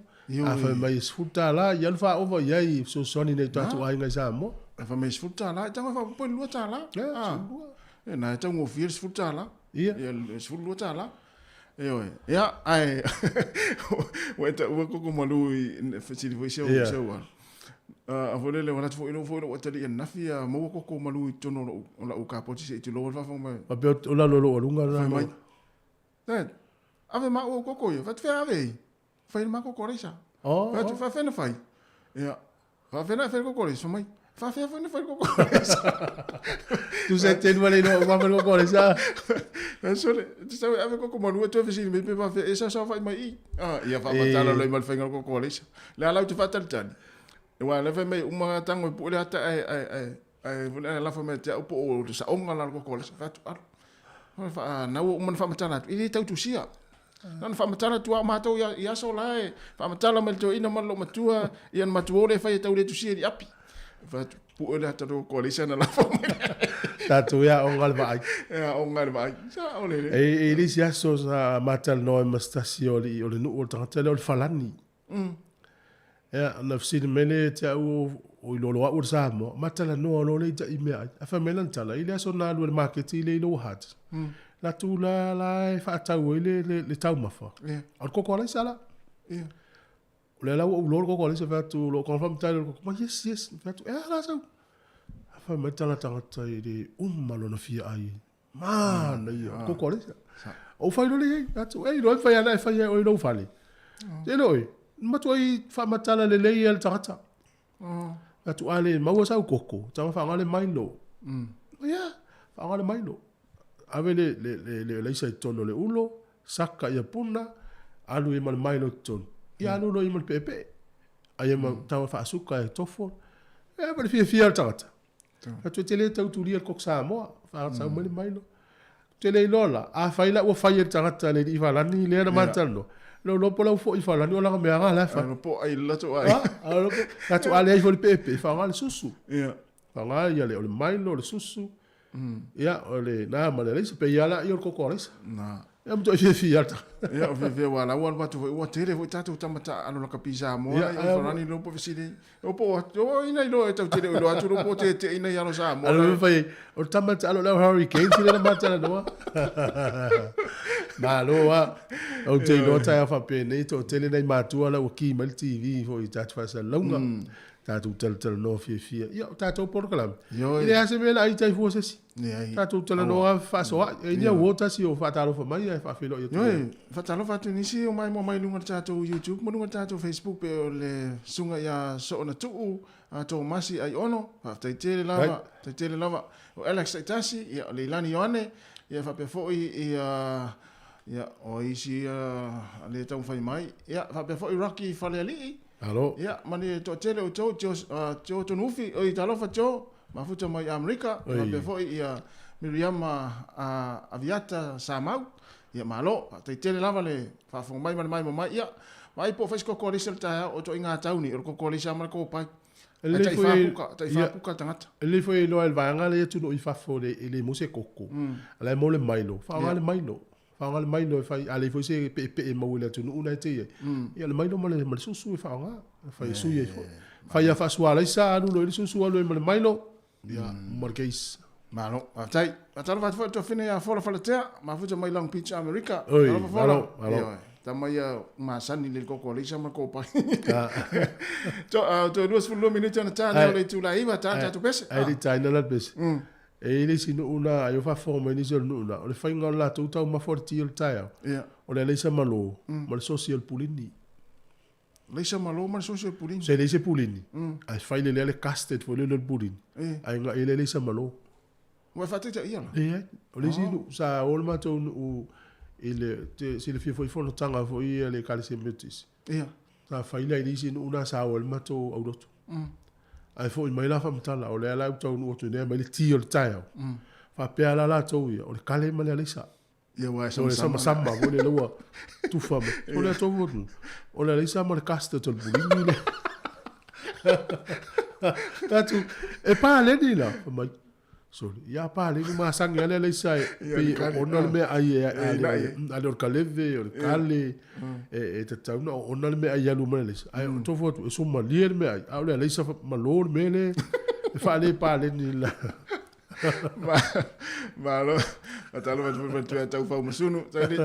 Speaker 3: a fai mai e $10, ia alu faaova i ai e fesoasoani i nai o tatou aiga i Samoa.
Speaker 2: A fai mai e $10, e tago e faaopoopo i le $2.
Speaker 3: Ia,
Speaker 2: Ah.
Speaker 3: $12.
Speaker 2: Ia, na e taugofie le $10.
Speaker 3: Ia.
Speaker 2: Ia, le $12. Ioe. Ia, ae ua e taua koko malu i fesili foi si au
Speaker 3: Ia.
Speaker 2: si au ala. A foi lele, ua alu atu foi lou foi lou atalii ananafi ia maua koko malu i totonu o lou o lau kapoti se i tulou ai le faafofoga mai.
Speaker 3: Faapea o lalo o lou aluga
Speaker 2: Fai
Speaker 3: lena.
Speaker 2: mai. Dad, ave ma au koko ia. Faafefea ave ai? Fai le ma koko alaisa.
Speaker 3: Oh,
Speaker 2: Fai atu,
Speaker 3: oh.
Speaker 2: faafefea na fai? Ia. Faafefea na fai le koko alaisa? Fai mai, faafefea foi na fai le koko alaisa?
Speaker 3: Tusa e telu ale iloa uma fai le koko alaisa.
Speaker 2: Fai sole, te sau e ave koko malu e toe fesili mai pe faafefea e saosaofai mai i. Ah, ia faamatala loa ma le faiga o le koko alaisa. Le ala ou te faatalitali. Aua o lea fai mai uma tago e pue le ata ae ae ae ae foi lea lafo mai ia te au po o le saoga la o le koko alaisa. Fai atu, alu. Na ua uma ona faamatala atu, e le tau tusia. Na ona faamatala atu lava o matou i aso la e faamatala mai le toeaina ma le loomatua, ia na matou o lea e fai e tau le tusia i le api. Fai atu, pue le ata o le alaisa na lafo mai.
Speaker 3: Tatou e aoga le vaai.
Speaker 2: E aoga le vaai. Sao lele.
Speaker 3: E i le isi aso sa ma talanoa ai ma se tasi o le nuu o le tagata lea o le Falani. Ia, na fesili mai lea ia te au o i lolo au o le Samoa, ma talanoa loa lea i tai meaai. Ae fai mai lana tala, i le aso na alu ai i le maketi lea i Lower Hutt, la tu la la e faatau ai le, le, le taumafa.
Speaker 2: Ia.
Speaker 3: O le koko alaisa la.
Speaker 2: Ia.
Speaker 3: O lea la ua ou iloa le koko alaisa, fai atu, lou konga faamatala i le koko, ma yes, yes. Fai atu, e a la sau? Ae fai mai tala tagata i le uma lona fia ai. Manaia, mm. koko alaisa. Ou fai loa lea i ai, atu, ei, loa e fai ana e fai ai oe i lou fale. Te iloa oe, matuai faamatala lelei ia le tagata. Atu, a le maua sau koko, tama faaaoga le Milo. Ia, faaaoga le Milo. Ave le, le, le, le alaisa i totonu o le ulo, saka ia puna, alu i ma le Milo i totonu. Ia alu loa i ma le peepee. Aia ma tama faasuka e tofo. Ia, ma le fiafia o le tagata. Atu e te le tau tulia le koko Samoa, whakatau mai le mailo. Te le iloa la, a fai la ua fai e le tagata le alii Falani lea na matalanoa, lou loa po lau foi Falani o lana mea la e fai.
Speaker 2: Ano po ai le latou ai.
Speaker 3: Ah, ano po, latou a leai foi le peepee, faaaoga le susu.
Speaker 2: Ia.
Speaker 3: Faaaoga ia le, o le mailo, o le susu, ia, o le na ma le alaisa, pei lava la ia o le koko alaisa.
Speaker 2: Na.
Speaker 3: Ia matuai fiafia lava le tagata.
Speaker 2: Ia, o fiafia ua la ua alu atu foi, ua tele foi tatou tama taaalo lakapi i Samoa,
Speaker 3: Ia,
Speaker 2: ia, o Falani lea po fesili ai. O po o ina iloa e tau tele o iloa atu lo po te te ina i alo Samoa.
Speaker 3: Alo me fai o le tama te alo leo Hurricane sile na matalanoa. Malo a. Ou te iloa taeao faapenei toatele nai matua la ua ki mai le TV foi i tatou faasalalauga. Tatou talatalanoa fiafia. Ia, o tatou polokalame.
Speaker 2: Ioe.
Speaker 3: E leai lava se mea e laei tai fua se isi.
Speaker 2: Leai.
Speaker 3: Tatou talanoa lava fefaasoaai. E i ai ni uo tasi o faatalofa mai ae faafeiloai atu.
Speaker 2: Ioe, faatalofa atu i nisi o maimoa mai i luga o le tatou YouTube ma luga o le tatou Facebook pei o le susuga ia Soonatuu Tomasi Aiono, faafetai tele lava, faafetai tele lava. O Alex Taitasi, ia o Leilani Ioane, ia faapea foi ia ia o isi ia le taumafai mai. Ia faapea foi Rocky Falealii.
Speaker 3: Malo.
Speaker 2: Ia ma le toatele o outou Joe, Joe Tonuufi, oi talofa Joe, mafuta mai Amerika,
Speaker 3: Oi.
Speaker 2: faapea foi ia Miriama Aviata Samau. Ia malo, faafetai tele lava le faafofoga mai ma le maimoa mai. Ia, vaai po o fai se koko alisa i le taeao, o ituaiga tauni, o le koko alisa ma le kopai.
Speaker 3: E
Speaker 2: Ae
Speaker 3: lelei
Speaker 2: tai
Speaker 3: foi
Speaker 2: fa
Speaker 3: e-
Speaker 2: puka, tai fa
Speaker 3: ia,
Speaker 2: puka le tagata.
Speaker 3: E lelei foi e iloa e le vaega lea e atunuu i fafo e le maua se koko. A la e maua le mailo, faaaoga le mailo. Faaaoga le mailo e fai, a leai foi se peepee e maua i le atunuu la e te i ai. Ia o le mailo ma le ma le susu e faaaoga, e fai e sui ai foi. Fai lava faasualaisa alu loa i le susu alu ai ma le mailo, ia ma le case.
Speaker 2: Malo, faafetai. Faatalofa atu foi i le tuafafine ia Fola Falatea, mafuta mai Long Beach, Amerika.
Speaker 3: Oi,
Speaker 2: Talofa Fola.
Speaker 3: malo, malo.
Speaker 2: Ioe, tama ia masani i le koko alaisa ma le kopai. To, toe 22 minute ona ta lea o le itula e 9, ta le tatou pese.
Speaker 3: Ae le i taina la le pese. E i ai le isi nuu na, ai o faafofoga mai nisi o le nuu na, o le faiga o le latou taumafa o le ti o le taeao, o le alaisa malo ma le sosi o le pulini.
Speaker 2: Alaisa malo ma le sosi o le pulini.
Speaker 3: Se leai se pulini, ae fai le lea le custard foi lele o le pulini, ae ga'i ai le alaisa malo.
Speaker 2: Ua e faataitaia la?
Speaker 3: Leai, o le isi nuu, sa o le matou nuu i le, te silafia foi fonotaga foi ia a le Ekalesia Metotisi. Sa fai la i le isi nuu na sa o ai le matou aulotu. Ae foi mai la faamatala, o lea la ua taunuu atu nei aumai le ti o le taeao. Faapea la latou ia, o le kale ma le alaisa.
Speaker 2: Ia ua e
Speaker 3: O le
Speaker 2: samasama.
Speaker 3: samasama foi lele ua tufa mai. O le tou atu, o le alaisa ma le custard o le pulini le. Tatu, e paleni la, fai mai. Sole, ia paleni masani lava le alaisa e pei ona le meaai e a le o le kaleve, o le kale, e tatau ona oona le meaai e alu ma le alaisa. Ae o tofu atu, e somalie le meaai, a o le alaisa malo le mea lea e faale-paleni la.
Speaker 2: Malo, faatalofa atu foi matua ia Taufau ma Sunu. Taili,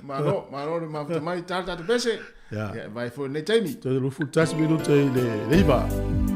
Speaker 2: malo, malo le mafuta mai, ta le tatou pese. Ia, vai foi lenei taimi.
Speaker 3: Toe 21 minute i le 9.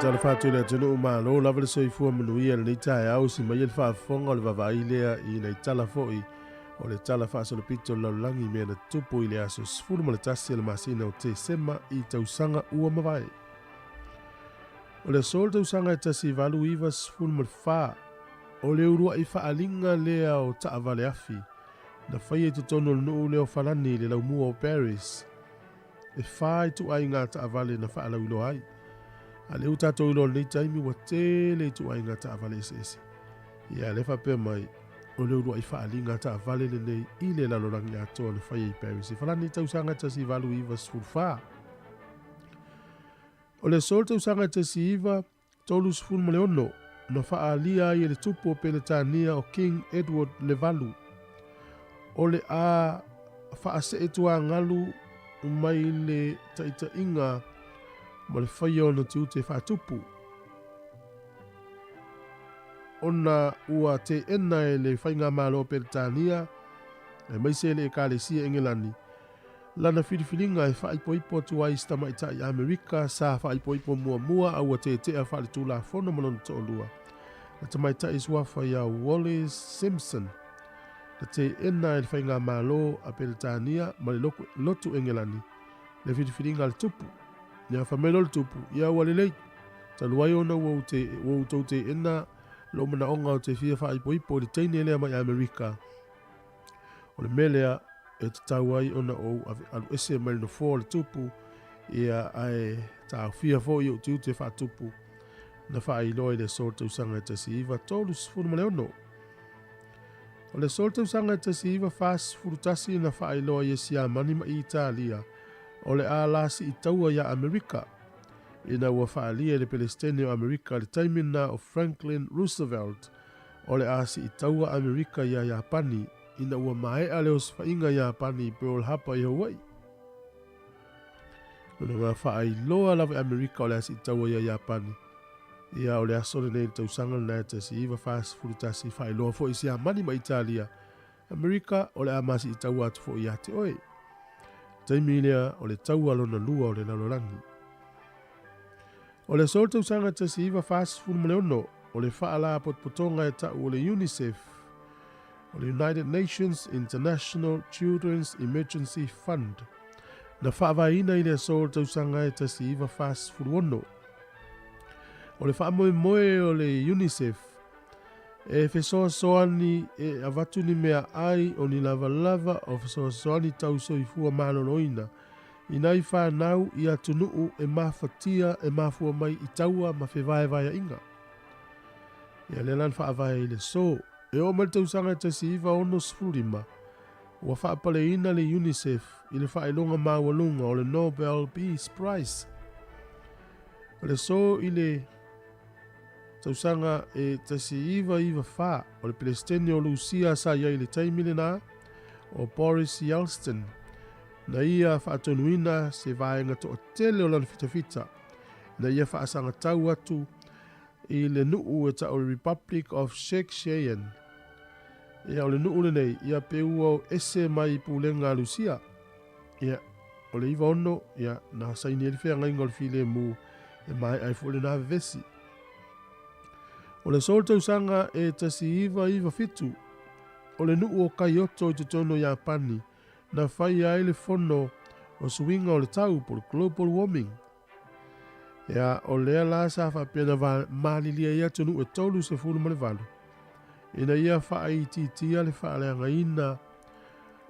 Speaker 3: Faatalofa atu i le atunuu malo lava le soifua manuia i lenei taeao si mai le faafofoga o le vaavaai lea i nai tala foi o le tala faasolopito o le lalolagi i mea na tutupu i le aso 11 o le masina o Tesema i tausaga ua mavae. O le aso o le tausaga e 1894, o le uluai faaaliga lea o taavale afi na faia i totonu o le nuu lea o Falani i le laumua o Paris. E fa ituaiga taavale na faalauiloa ai. A lea ua tatou iloa i lenei taimi ua tele ituaiga taavale eseese. Ia lea faapea mai, o le uluai faaaliga taavale lenei i le lalolagi atoa na faia i Paris i Falani i tausaga 1894. O le aso o le tausaga 1936 na faaalia ai e le tupu o Peretania o King Edward le Valu, o le a faaseetuagalu mai le taitaiga ma le faia o ona tiute faatupu, ona ua teena e le faigamalo o Peretania aemaise le Ekalesia Engelani lana filifiliga e faaipoipo atu ai i si tamaitai Amerika sa faaipoipo muamua a ua tetea faaletulafono ma lona toalua, le tamaitai suafa ia Wallis Simpson, na teena e le faigamalo a Peretania ma le lotu Engelani le filifiliga a le tupu. Ia fai mai loa le tupu, Ia ua lelei, talu ai ona ua outou teena lou manaoga ou te fia faaipoipo i le teine lea mai Amerika, O le mea lea e tatau ai ona ou alu ese mai le nofoa o le tupu, ia ae taofia foi ou tiute faatupu na faailoa i le aso o le tausaga e 1936. O le aso o le tausaga e 1941 na faailoa ai e Siamani ma Italia o le a lasi i taua iā Amerika, ina ua faaalia e le Pelesitene o Amerika i le taimi lena o Franklin Roosevelt o le a siitaua Amerika iā Iapani ina ua maea le osofaiga Iapani i Pearl Harbor i Hawaii. Lona uiga faailoa lava e Amerika o le a siitaua iā Iapani. Ia o le aso lenei i le tausaga lena e 1941 faailoa foi i Siamani ma Italia, Amerika o le a ma siitaua atu foi ia te oe. Taimi lea o le taua lona lua o le lalolagi. O le aso o le tausaga 1946, o le faalapotopotoga e ta'u o le UNICEF, o le United Nations International Children's Emergency Fund, na faavaeina i le aso o le tausaga e 1946. O le faamoemoe o le UNICEF e fesoasoani e avatu ni meaai o ni lavalava o fesoasoani tau soifua maloloina i nai fanau i atunuu e mafatia e mafua mai i taua ma fevaevaeaiga. Ia lea la na faavae ai le aso. E oo mai le tausaga e 1965, ua faapaleina le UNICEF i le faailoga maualuga o le Nobel Peace Prize. O le aso i le tausaga e 1994, o le Peresetene o Lusia sa i ai i le taimi lena, o Boris Yeltsin, Na ia faatonuina se vaega toatele o lana fitafita ina ia faasagatau atu i le nuu e tau o le Republic of Sheksheyen. Ia, o le nuu lenei, ia pe ua o ese mai i pulega a Lusia. Ia, o le 96, ia, na saini ai le feagaiga o le filemu e maea ai foi lena vevesi. O le aso o le tausaga e 1997, o le nuu o Kaioto i totonu o Iapani, na faia ai le fono o suiga o le tau po o le global warming. Ia, o lea la sa faapea na malilie ai atunuu e 38 ina ia faaitiitia le faaleagaina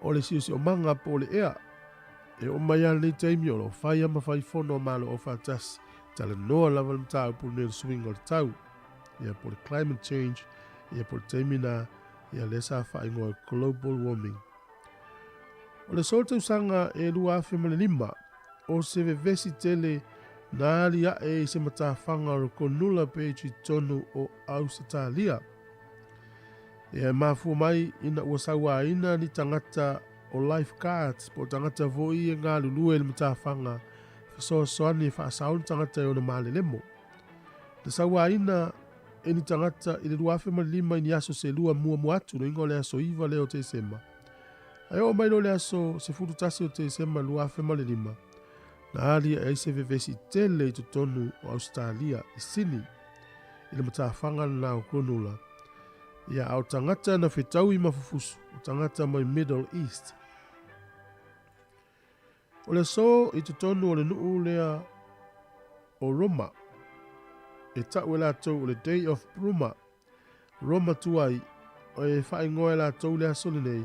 Speaker 3: o le siosiomaga po o le ea. E oo mai lava lenei taimi o lo o fai lava ma fai fono a Malo Aufaatasi, talanoa lava le mataupu lenei o le suiga o le tau, ia po o le climate change, ia po o le taimi na, ia lea sa faaigoa global warming. O le aso tausaga e 2005, o se vevesi tele na alia'e i se matafaga o le Cronulla Beach i totonu o Ausetalia. Ia e mafua mai ina ua sauaina ni tagata o lifeguards po o tagata foi e galulue i le matafaga fesoasoani e faasao ni tagata e ona malelemo. Na sauaina e ni tagata i le 2005 i ni aso se lua muamua atu, loiga o le aso 9 lea o Tesema. Ae oo mai loa le aso 11 o Tesema 2005, Na aliae ai se vevesi tele i totonu o Ausetalia i Sini i le matafaga lena o Cronulla. Ia, a o tagata na fetaui ma fufusu, o tagata mai Middle East. O le aso i totonu o le nuu lea o Roma, e tau e latou o le Day of Roma, Roma tuai, e faaigoa e latou le aso lenei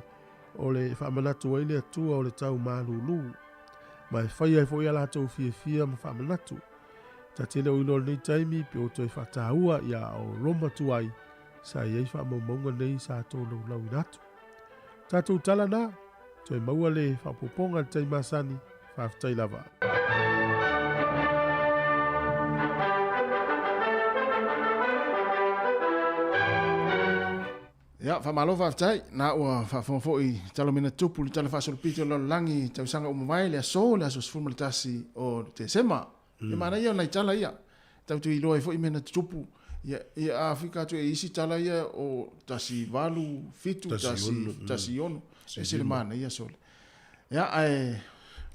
Speaker 3: o le faamanatu ai le Atua o le tau malūlū, ma e fai ai foi a latou fiafia ma faamanatu. Ta te le o iloa lenei taimi pe o toe faataua ia o Roma tuai sa i ai faamaumauga nei sa tolaulauina atu. Tatou tala na, toe maua le faaopoopoga i le taimi masani, faafetai lava.
Speaker 2: Ia, faamalo faafetai. Na ua faafofoga foi tala mea na tupu i le Tala Faasolopito o le Lalolagi i tausaga ua mavae, le aso, le aso 11 o Tesema. E manaia o nai tala ia. Tau te iloa ai foi mea na tutupu. Ia, ia a fika atu e isi tala ia o 1, 8, 7, 1, 6. Ese le manaia sole. Ia, ae...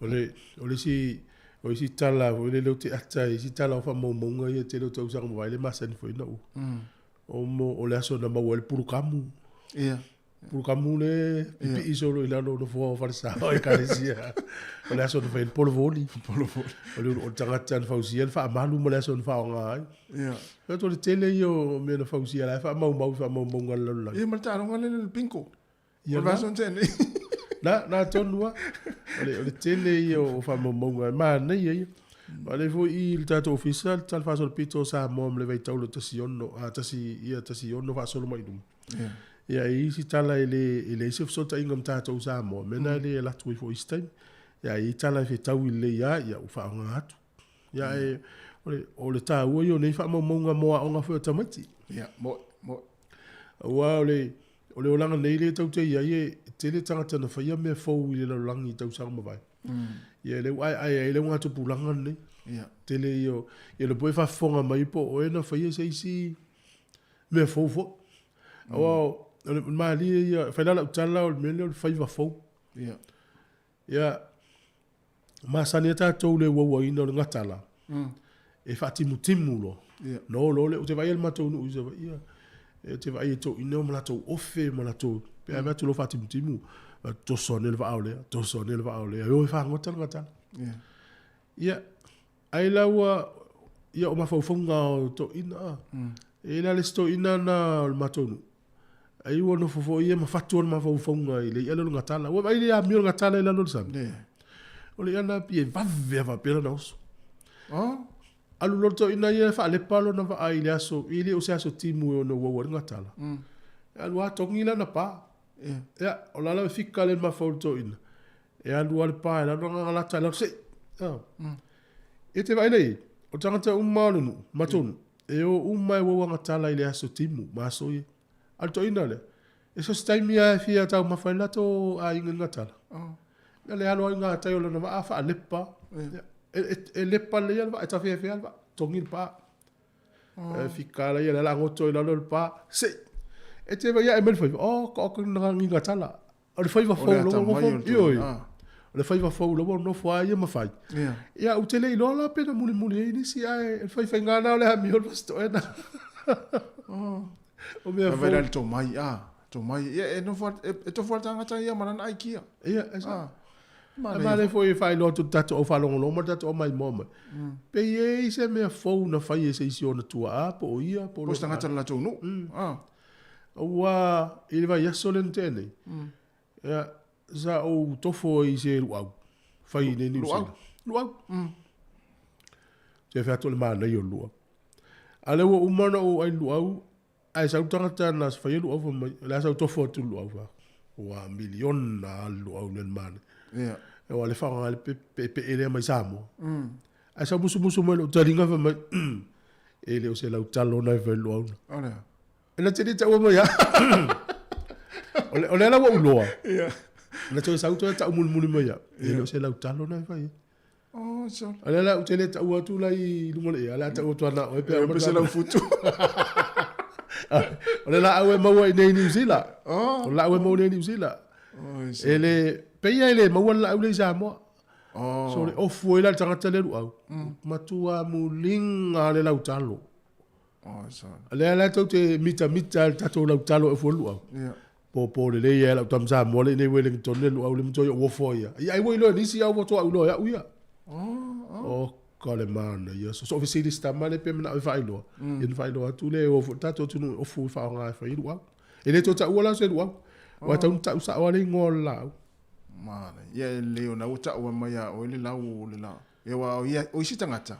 Speaker 3: O le, o le isi, o isi tala foi lele ou te ata ai, isi tala o faamaumauga ia tele o tausaga mavae le masani foi na u. O mo, o le aso na maua ai le pulukamu.
Speaker 2: Ia.
Speaker 3: Pulukamu le pipii solo i lalo o nofoa o falesa o ekalesia. O le aso na fai ai le polovoli.
Speaker 2: Polovoli.
Speaker 3: O le, o le tagata na fausia le faamalu ma le aso na faaaoga ai.
Speaker 2: Ia.
Speaker 3: O le tele ia o mea na fausia la e faamaumau i faamaumauga a le lalolagi.
Speaker 2: Ia ma le taaloga lea le bingo. Ia na.
Speaker 3: Na, na tonu lava. O le, o le tele ia o faamaumauga e manaia ia. Ma le foi i le tatou ofisa, le Tala Faasolopito o Samoa ma le vaitau le 16, a, tasi, ia, 16 faasolo mai i luma.
Speaker 2: Ia.
Speaker 3: Ia, e i ai isi tala e le, e leai se fesootaiga ma tatou Samoa, mea na e le alu atu ai foi i isi taimi. Ia, e i ai tala e fetaui lelei lava, ia ua faaaoga atu. Ia, e, o le, o le taua ia o nei faamaumauga mo aoga foi a tamaiti.
Speaker 2: Ia, moe, moe.
Speaker 3: Aua o le, O le olaga nei lea tou te i ai, e tele tagata na faia mea fou i le lalolagi i tausaga mavae. Ia lea ua aeae ai le augatupulaga lenei.
Speaker 2: Ia.
Speaker 3: Tele ia o, ia le poe faafofoga mai po o oe na faia se isi mea fou foi. Aua o le malie ia, fai la lau tala o le mea lea o le faiva fou.
Speaker 2: Ia.
Speaker 3: Ia, masani ai tatou i le uauaina o le gatala, e faatimutimu loa.
Speaker 2: Ia.
Speaker 3: No loa lea, ou te vaai i le matou nuu i Savaii, ia, ou te vaai i toeaiina ma latou ofe ma latou, pe ave atu loa faatimutimu, toso ane le vaa o lea, toso ane le vaa o lea, e o e fagota le gatala.
Speaker 2: Ia.
Speaker 3: Ia, ai la ua, ia o mafaufauga o toeaiina, a. E i ai la le isi toeaina na o le matou nuu, Ai ua nofo foi ia ma fatu ona mafaufauga i le i'a lea o le gatala. Ua vaai le amio o le gatala i lalo o le sami. O le i'a lena pei e vave lava faapea lana oso.
Speaker 2: Oh.
Speaker 3: Alu loa le toeaina ia e faalepa lona vaa i le aso, e le o se aso timu e ono uau ai le gatala. Alu lava togi lana pa. Ia, o la la e fika le mafaufau o le toeaina. E alu lava le pa e lalo lana galata e lalo, sei! E te vaai lea i ai, o tagata uma o le nuu, matou nuu, e o uma e uau agatala i le aso timu ma aso ia. A o le toeaina lea, e so o se taimi lava e fia taumafa ai le latou aiga i le gatala. Ia le alo ai i gatai o lana vaa faalepa. E lepa lelei lava le vaa, e tafeafea le vaa, togi le pa. E fika la ia le ala goto i lalo le pa, sei! E te vaai ae mai le faiva, oh, ka oka ni gatala. O le faiva fou lava ua nofo, ioe. O le faiva fou lava ua nofo lava ia ma fai. Ia, ou te le iloa la pe na mulimuli ai nisi, ae o le faifaiga lena o le amio o le Fasitoouta.
Speaker 2: O mea fou. Vai le tomai, a, tomai. Ia, e nofo, e tofu lava le tagata ia ma lana aikia.
Speaker 3: Ia, e sao. E manaia foi e faailoa atu i le tatou au faalogologo ma le tatou au maimoa mai. Pe i ai se mea fou na fai e se isi o ona tuaa po o ia
Speaker 2: po o. Po o se tagata o le latou nuu.
Speaker 3: Aua i le vaiaso lea na tea nei, ia, sa ou tofo ai i se luau, fai i nei Niu Sila. Luau. Te fai atu o le manaia o le luau. A lea ua uma ona ou ai luau, ae sau le tagata na faia luau fai mai, o le a sa ou tofo atu i le luau fa. Ua miliona lava le luau lea na manaia.
Speaker 2: Ia.
Speaker 3: Aua o lea e faaaoga ai le peepee lea mai Samoa. Ae sau musumusu mai lou taliga fai mai, e le o se lautalo na e fai luau na.
Speaker 2: O lea.
Speaker 3: E na te le taua mai a. O lea la ua ou iloa.
Speaker 2: Ia.
Speaker 3: Na toe sau toe tau mulimuli mai au. E le o se lautalo na e fai ai.
Speaker 2: Oh, sole.
Speaker 3: O lea la ou te le taua atu la i luga o le ea, o le a tau atu ana oe pe a
Speaker 2: uma. Pe se lau futu.
Speaker 3: O le laau e maua i nei Niu Sila.
Speaker 2: Oh.
Speaker 3: O le laau e maua i nei Niu Sila.
Speaker 2: Oh,
Speaker 3: E le, pei e le maua le laau lea i Samoa.
Speaker 2: Oh.
Speaker 3: So le ofu ai la le tagata lea luau. Matua muliga le lautalo.
Speaker 2: Oh, so.
Speaker 3: Lea la tou te mitamita i le tatou lautalo e ofu ai le luau.
Speaker 2: Ia.
Speaker 3: Pōpō lelei ai lau tama Samoa le nei Wellington le luau le matoa i ou ofo ai ia. Ia ai ua iloa e nisi au ua toa iloa e au ia. Oh, ka le manaia. So, so fesili si tama le pe manao e faailoa. Ia na faailoa atu lea e o foi le tatou atunuu e ofu e faaaoga e fai ai luau. E le toe taua la se luau. Aua e tatau ona tau sao lava le igoa o le laau.
Speaker 2: Manaia. Ia e lelei ona ua taua mai ia oe le lau o le laau. Ia aua o ia o isi tagata,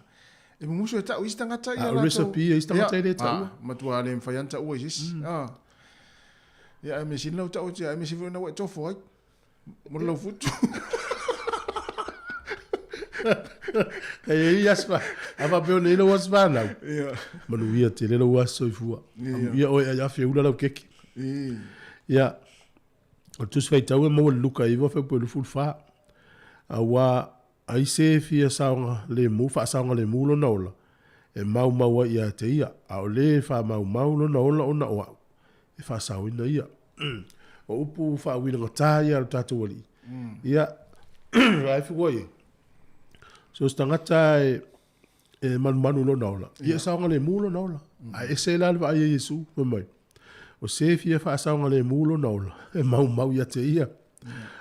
Speaker 2: e mumusu e tau isi tagata ia
Speaker 3: A o recipe a isi tagata e le taua.
Speaker 2: Ia, matua le mafai lava ona taua e se isi. Ia ae mea sili lau tau atu ia, ae mea sili foi ona ua e tofo ai. Mo le laufutu.
Speaker 3: E i ai aso fa, a faapea nei lou aso fanau.
Speaker 2: Ia.
Speaker 3: Manuia tele lou aso soifua.
Speaker 2: Ia.
Speaker 3: Ia oe ai afe ula lau keke.
Speaker 2: I.
Speaker 3: Ia. O le Tusi Faitau e maua i le Luka 9 fuaiupu e 24. Auā ai se e fia saogalemu, faasaogalemu lona ola, e maumau ai ia te ia, a o lē e faamaumau lona ola ona o a'u, e faasaoina ia. O upu faauilagatā ia a lo tatou Alii. Ia, ai fua ia. So se tagata e e manumanu i lona ola, ia e saogalemu lona ola. Ae ese la le vaai a Iesu, fai mai, o se fia faasaogalemu lona ola, e maumau ia te ia.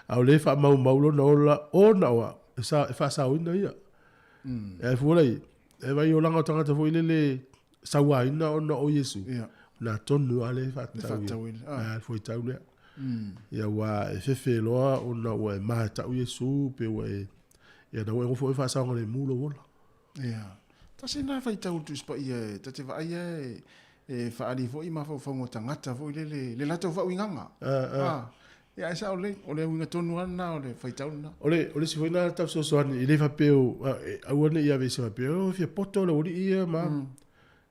Speaker 3: A o le faamaumau lona ola ona o a'u, e, sa, e faasaoina ia. E ai fua lai, e vai olaga o tagata foi lele sauaina ona o Iesu.
Speaker 2: Ia.
Speaker 3: Na tonu a le faatatau ia.
Speaker 2: Faatatauina, ah.
Speaker 3: A, le fuaitau lea. Ia ua e fefe loa ona ua e matau Iesu pe ua e ia na ua e nofo e faasaogalemu lou ola.
Speaker 2: Ia. Tasi lena faitau le Tusi Paia e ta te vaai lava e, e faaali foi mafaufauga o tagata foi lele, le latou faauigaga. Ah, Ia, ae sao lelei, o le uiga tonu lava lena o le faitau lena.
Speaker 3: O le, o le isi foi lena tau fesoasoani, e le faapea o, aua ne i ave i se faapea, oh, e fia poto le aualii ia ma.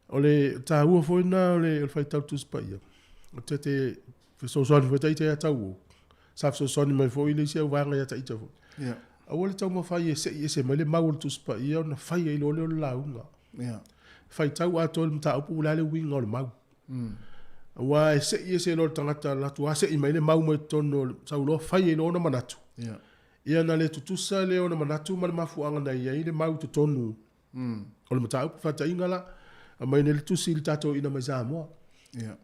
Speaker 3: O le taua foi lena o le, o le faitau Tusi Paia. O te te fesoasoani foi ta ita ia tauo. Sa fesoasoani mai foi le isi au vaega ia ta ita foi.
Speaker 2: Ia.
Speaker 3: Aua le taumafai e se'i ese mai le mau o le Tusi Paia ona fai ai loa lea o le lauga.
Speaker 2: Ia.
Speaker 3: Faitau atoa le mataupu o le a le uiga o le mau. Aua e se'i ese loa le tagata alu atu lava se'i mai le mau mai totonu o le sau loa fai ai loa ona manatu.
Speaker 2: Ia.
Speaker 3: Ia na le tutusa lea ona manatu ma le mafuaaga na i ai le mau i totonu o le mataupu. Faata'iga la, aumai nei le tusi i le tatou ina mai Samoa.
Speaker 2: Ia.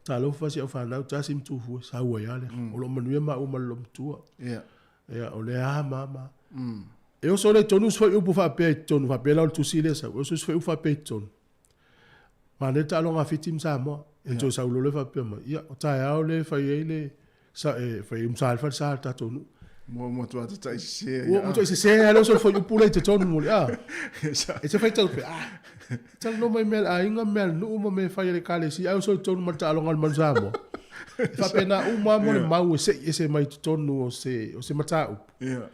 Speaker 3: Talofa si au fanau tasi ma tufue, sau ai lava lea. O lo o manuia maua ma le loomatua.
Speaker 2: Ia.
Speaker 3: Ia, o lea a ma ma. E oso lea i totonu usi foi upu faapea i totonu, faapea la o le tusi lea e sau, e oso usi foi upu faapea i totonu. Manaia le taaloga a Fiti ma Samoa. E toe sau loa lea faapea mai, ia, o taeao lea e fai ai le, sa, e fai ai umsa ai le falesa a le tatou nuu.
Speaker 2: Ua matua tata'i sese ai.
Speaker 3: Ua matua sese lava le oso le fuaiupu lea i totonu mo le, a. E te faitau pea, a, talanoa mai mea a le aiga, mea a le nuu ma mea e fai a le Ekalesia, ae oso i totonu ma le taaloga a le Manu Samoa. E faapena uma lava mo le mau e se'i ese mai totonu o se, o se mataupu.
Speaker 2: Ia.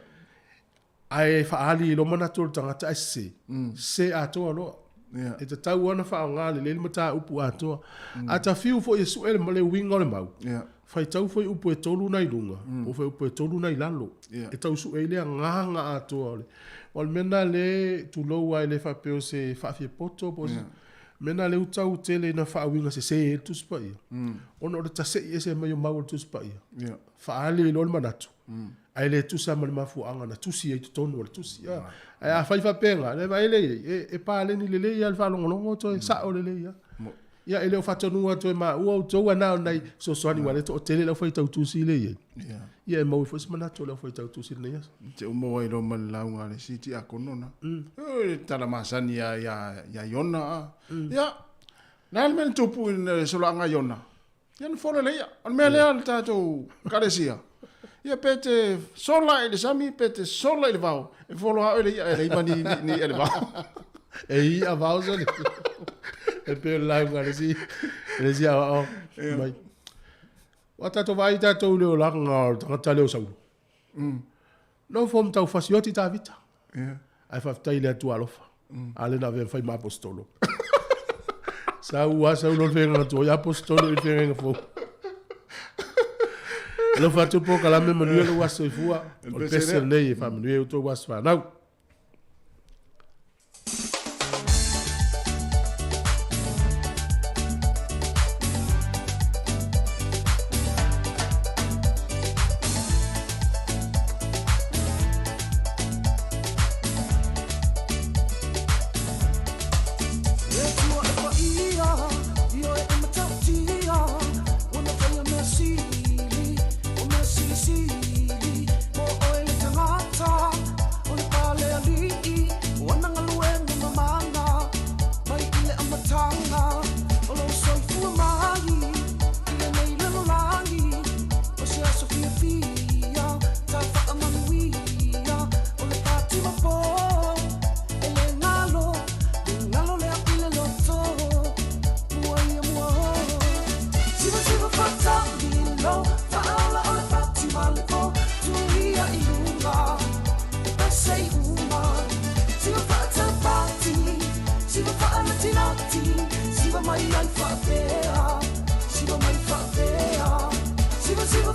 Speaker 3: Ae faaali i lou manatu o le tagata ae sese, sese atoa loa.
Speaker 2: Ia.
Speaker 3: E tatau lava ona faaaoga lelei le mataupu atoa. A ta fiu foi e sue le uiga o le mau,
Speaker 2: Ia.
Speaker 3: faitau foi upu e tolu na i luga, po o upu e tolu na i lalo.
Speaker 2: Ia.
Speaker 3: E tau sue ai le agaga atoa o le. O le mea lena lea e tulou lava e le faapea o se faafiapoto po o se mea lena lea ua tau tele ina faauiga sese ai le Tusi Paia, ona o le tase'i ese mai o mau o le Tusi Paia.
Speaker 2: Ia.
Speaker 3: Faaali ai loa le manatu, ae le tusa ma le mafuaaga na tusi ai i totonu o le tusi. A. Ae afai faapena, le vaai lea i ai, e, e paleni lelei lava le faalogologo toe sao lelei lava. Ia, e le o faatonuga atu e maua outou ae na o nai fesoasoani aua o lea e toatele le aufaitau tusi lea e i ai.
Speaker 2: Ia.
Speaker 3: Ia e maua ai foi se manatu o le aufaitau tusi i lenei aso.
Speaker 2: Te uma ai loa ma le lauga a le isi tiakono na. Oi, le tala masani ia, ia, ia Iona. A. Ia, le a le mea na tupu i le soloaga a Iona? Ia na fola le ia. O le mea lea le tatou kalesia. Ia pe te sola i le sami, pe te sola i le vao. E folo lava oe le ia e leai ma ni, ni, ni ia le vao.
Speaker 3: E ia vao sole. E pei o le lauga a le isi, le isi aoao mai. Ua tatou vaai tatou i le olaga o le tagata lea o Saulo. Nofo ma taufasioti Tavita.
Speaker 2: Ia.
Speaker 3: Ae faafetai i le Atua alofa. A lea na avea ma fai ma aposetolo. Sau lava Saulo i le feagaiga tuai, aposetolo i le feagaiga fou. Alofa atu le polokalame, manuia lou aso soifua. O le pese lenei e faamanuia i outou aso fanau.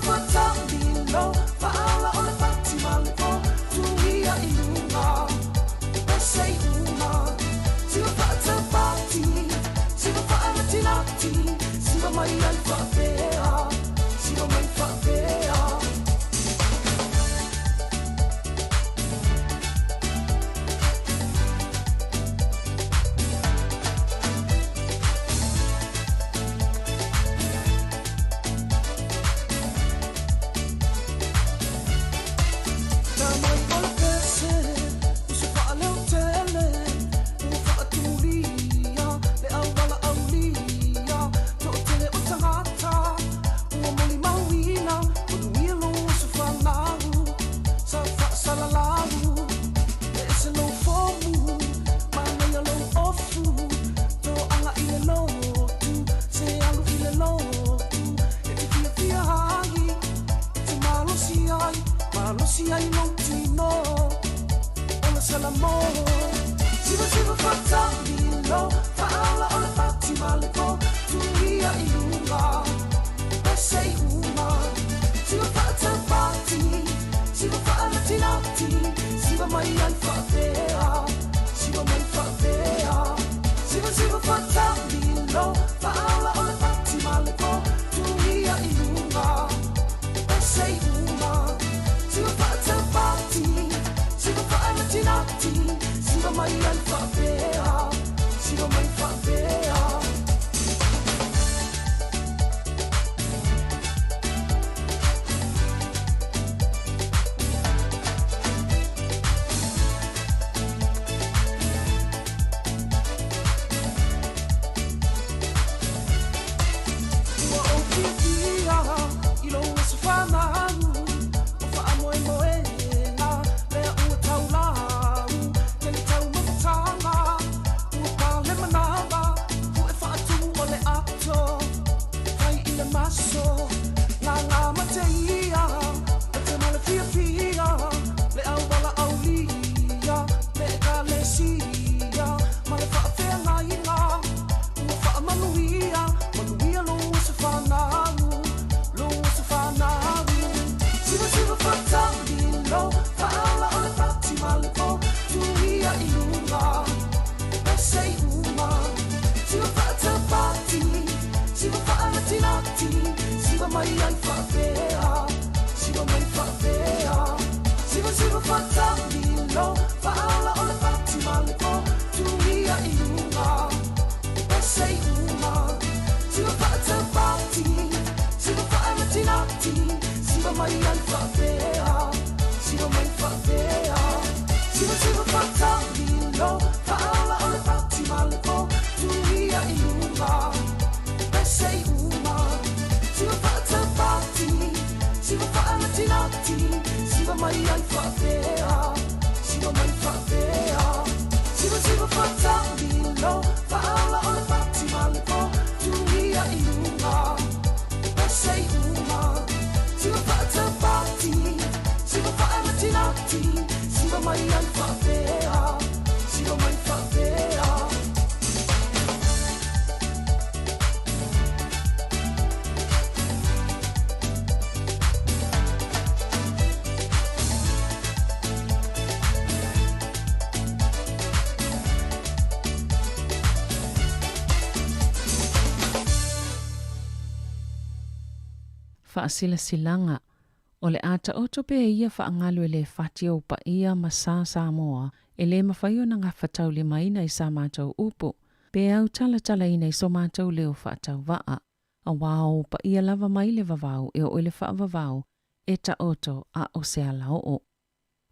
Speaker 1: Fatamilo Faala o le pati ma le po Tuia i luga Pese i uma Siva faatapati Siva faanatinati Siva mai ai faapea Siva mai faapea.
Speaker 4: Faasilasilaga o le a taoto pea ia faagalu e lē fati ou paia ma sa Samoa e lē mafai ona gafataulimaina i sa matou upu pe autalatalaina i so matou leo faatauva'a auā o paia lava mai le vavau e oo i le faavavau e taoto a o se alaoo.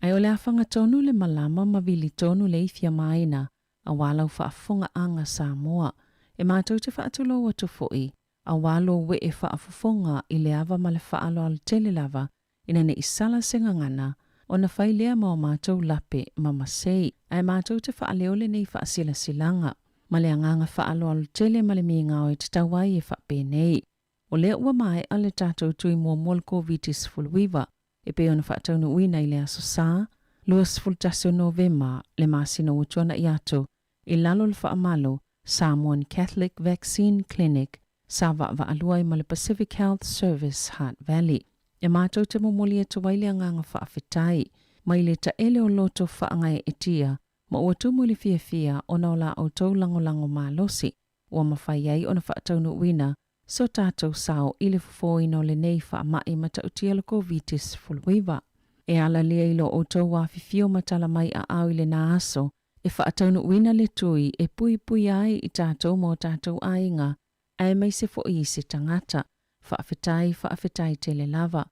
Speaker 4: Ae o le a fagatonu le malama ma vili tonu le ifia maina auā lau faafofogaaga Samoa e matou te faatulou atu fo'i auā lou ee faafofoga i le ava ma le faaaloalo tele lava ina ne i sala se gagana ona fai lea ma o matou lape ma masei. Ae matou te faaleo lenei faasilasilaga ma le agaga faaaloalo tele ma le migao e tatau ai e faapenei. O lea ua maea le tatou tui muamua o le Koviti-19 e pei ona faataunuuina i le Aso Sa, 21 o Novema, le masina ua tuana'i atu, i lalo o le faamalu Samoan Catholic Vaccine Clinic sa vaavaalua ai ma le Pacific Health Service Hutt Valley. E matou te momoli atu ai le agaga faafetai mai le taele o loto faagaeetia ma ua tumu i le fiafia ona o la outou lagolago malosi ua mafai ai ona faataunuuina so tatou sao i le fofoina o lenei faamai matautia o le Koviti-19. E ala lea i lo outou afifio ma tala mai aao i lena aso e faataunuuina le tui e puipuia ai i tatou ma o tatou aiga aemaise foi i se tagata. Faafetai, faafetai tele lava.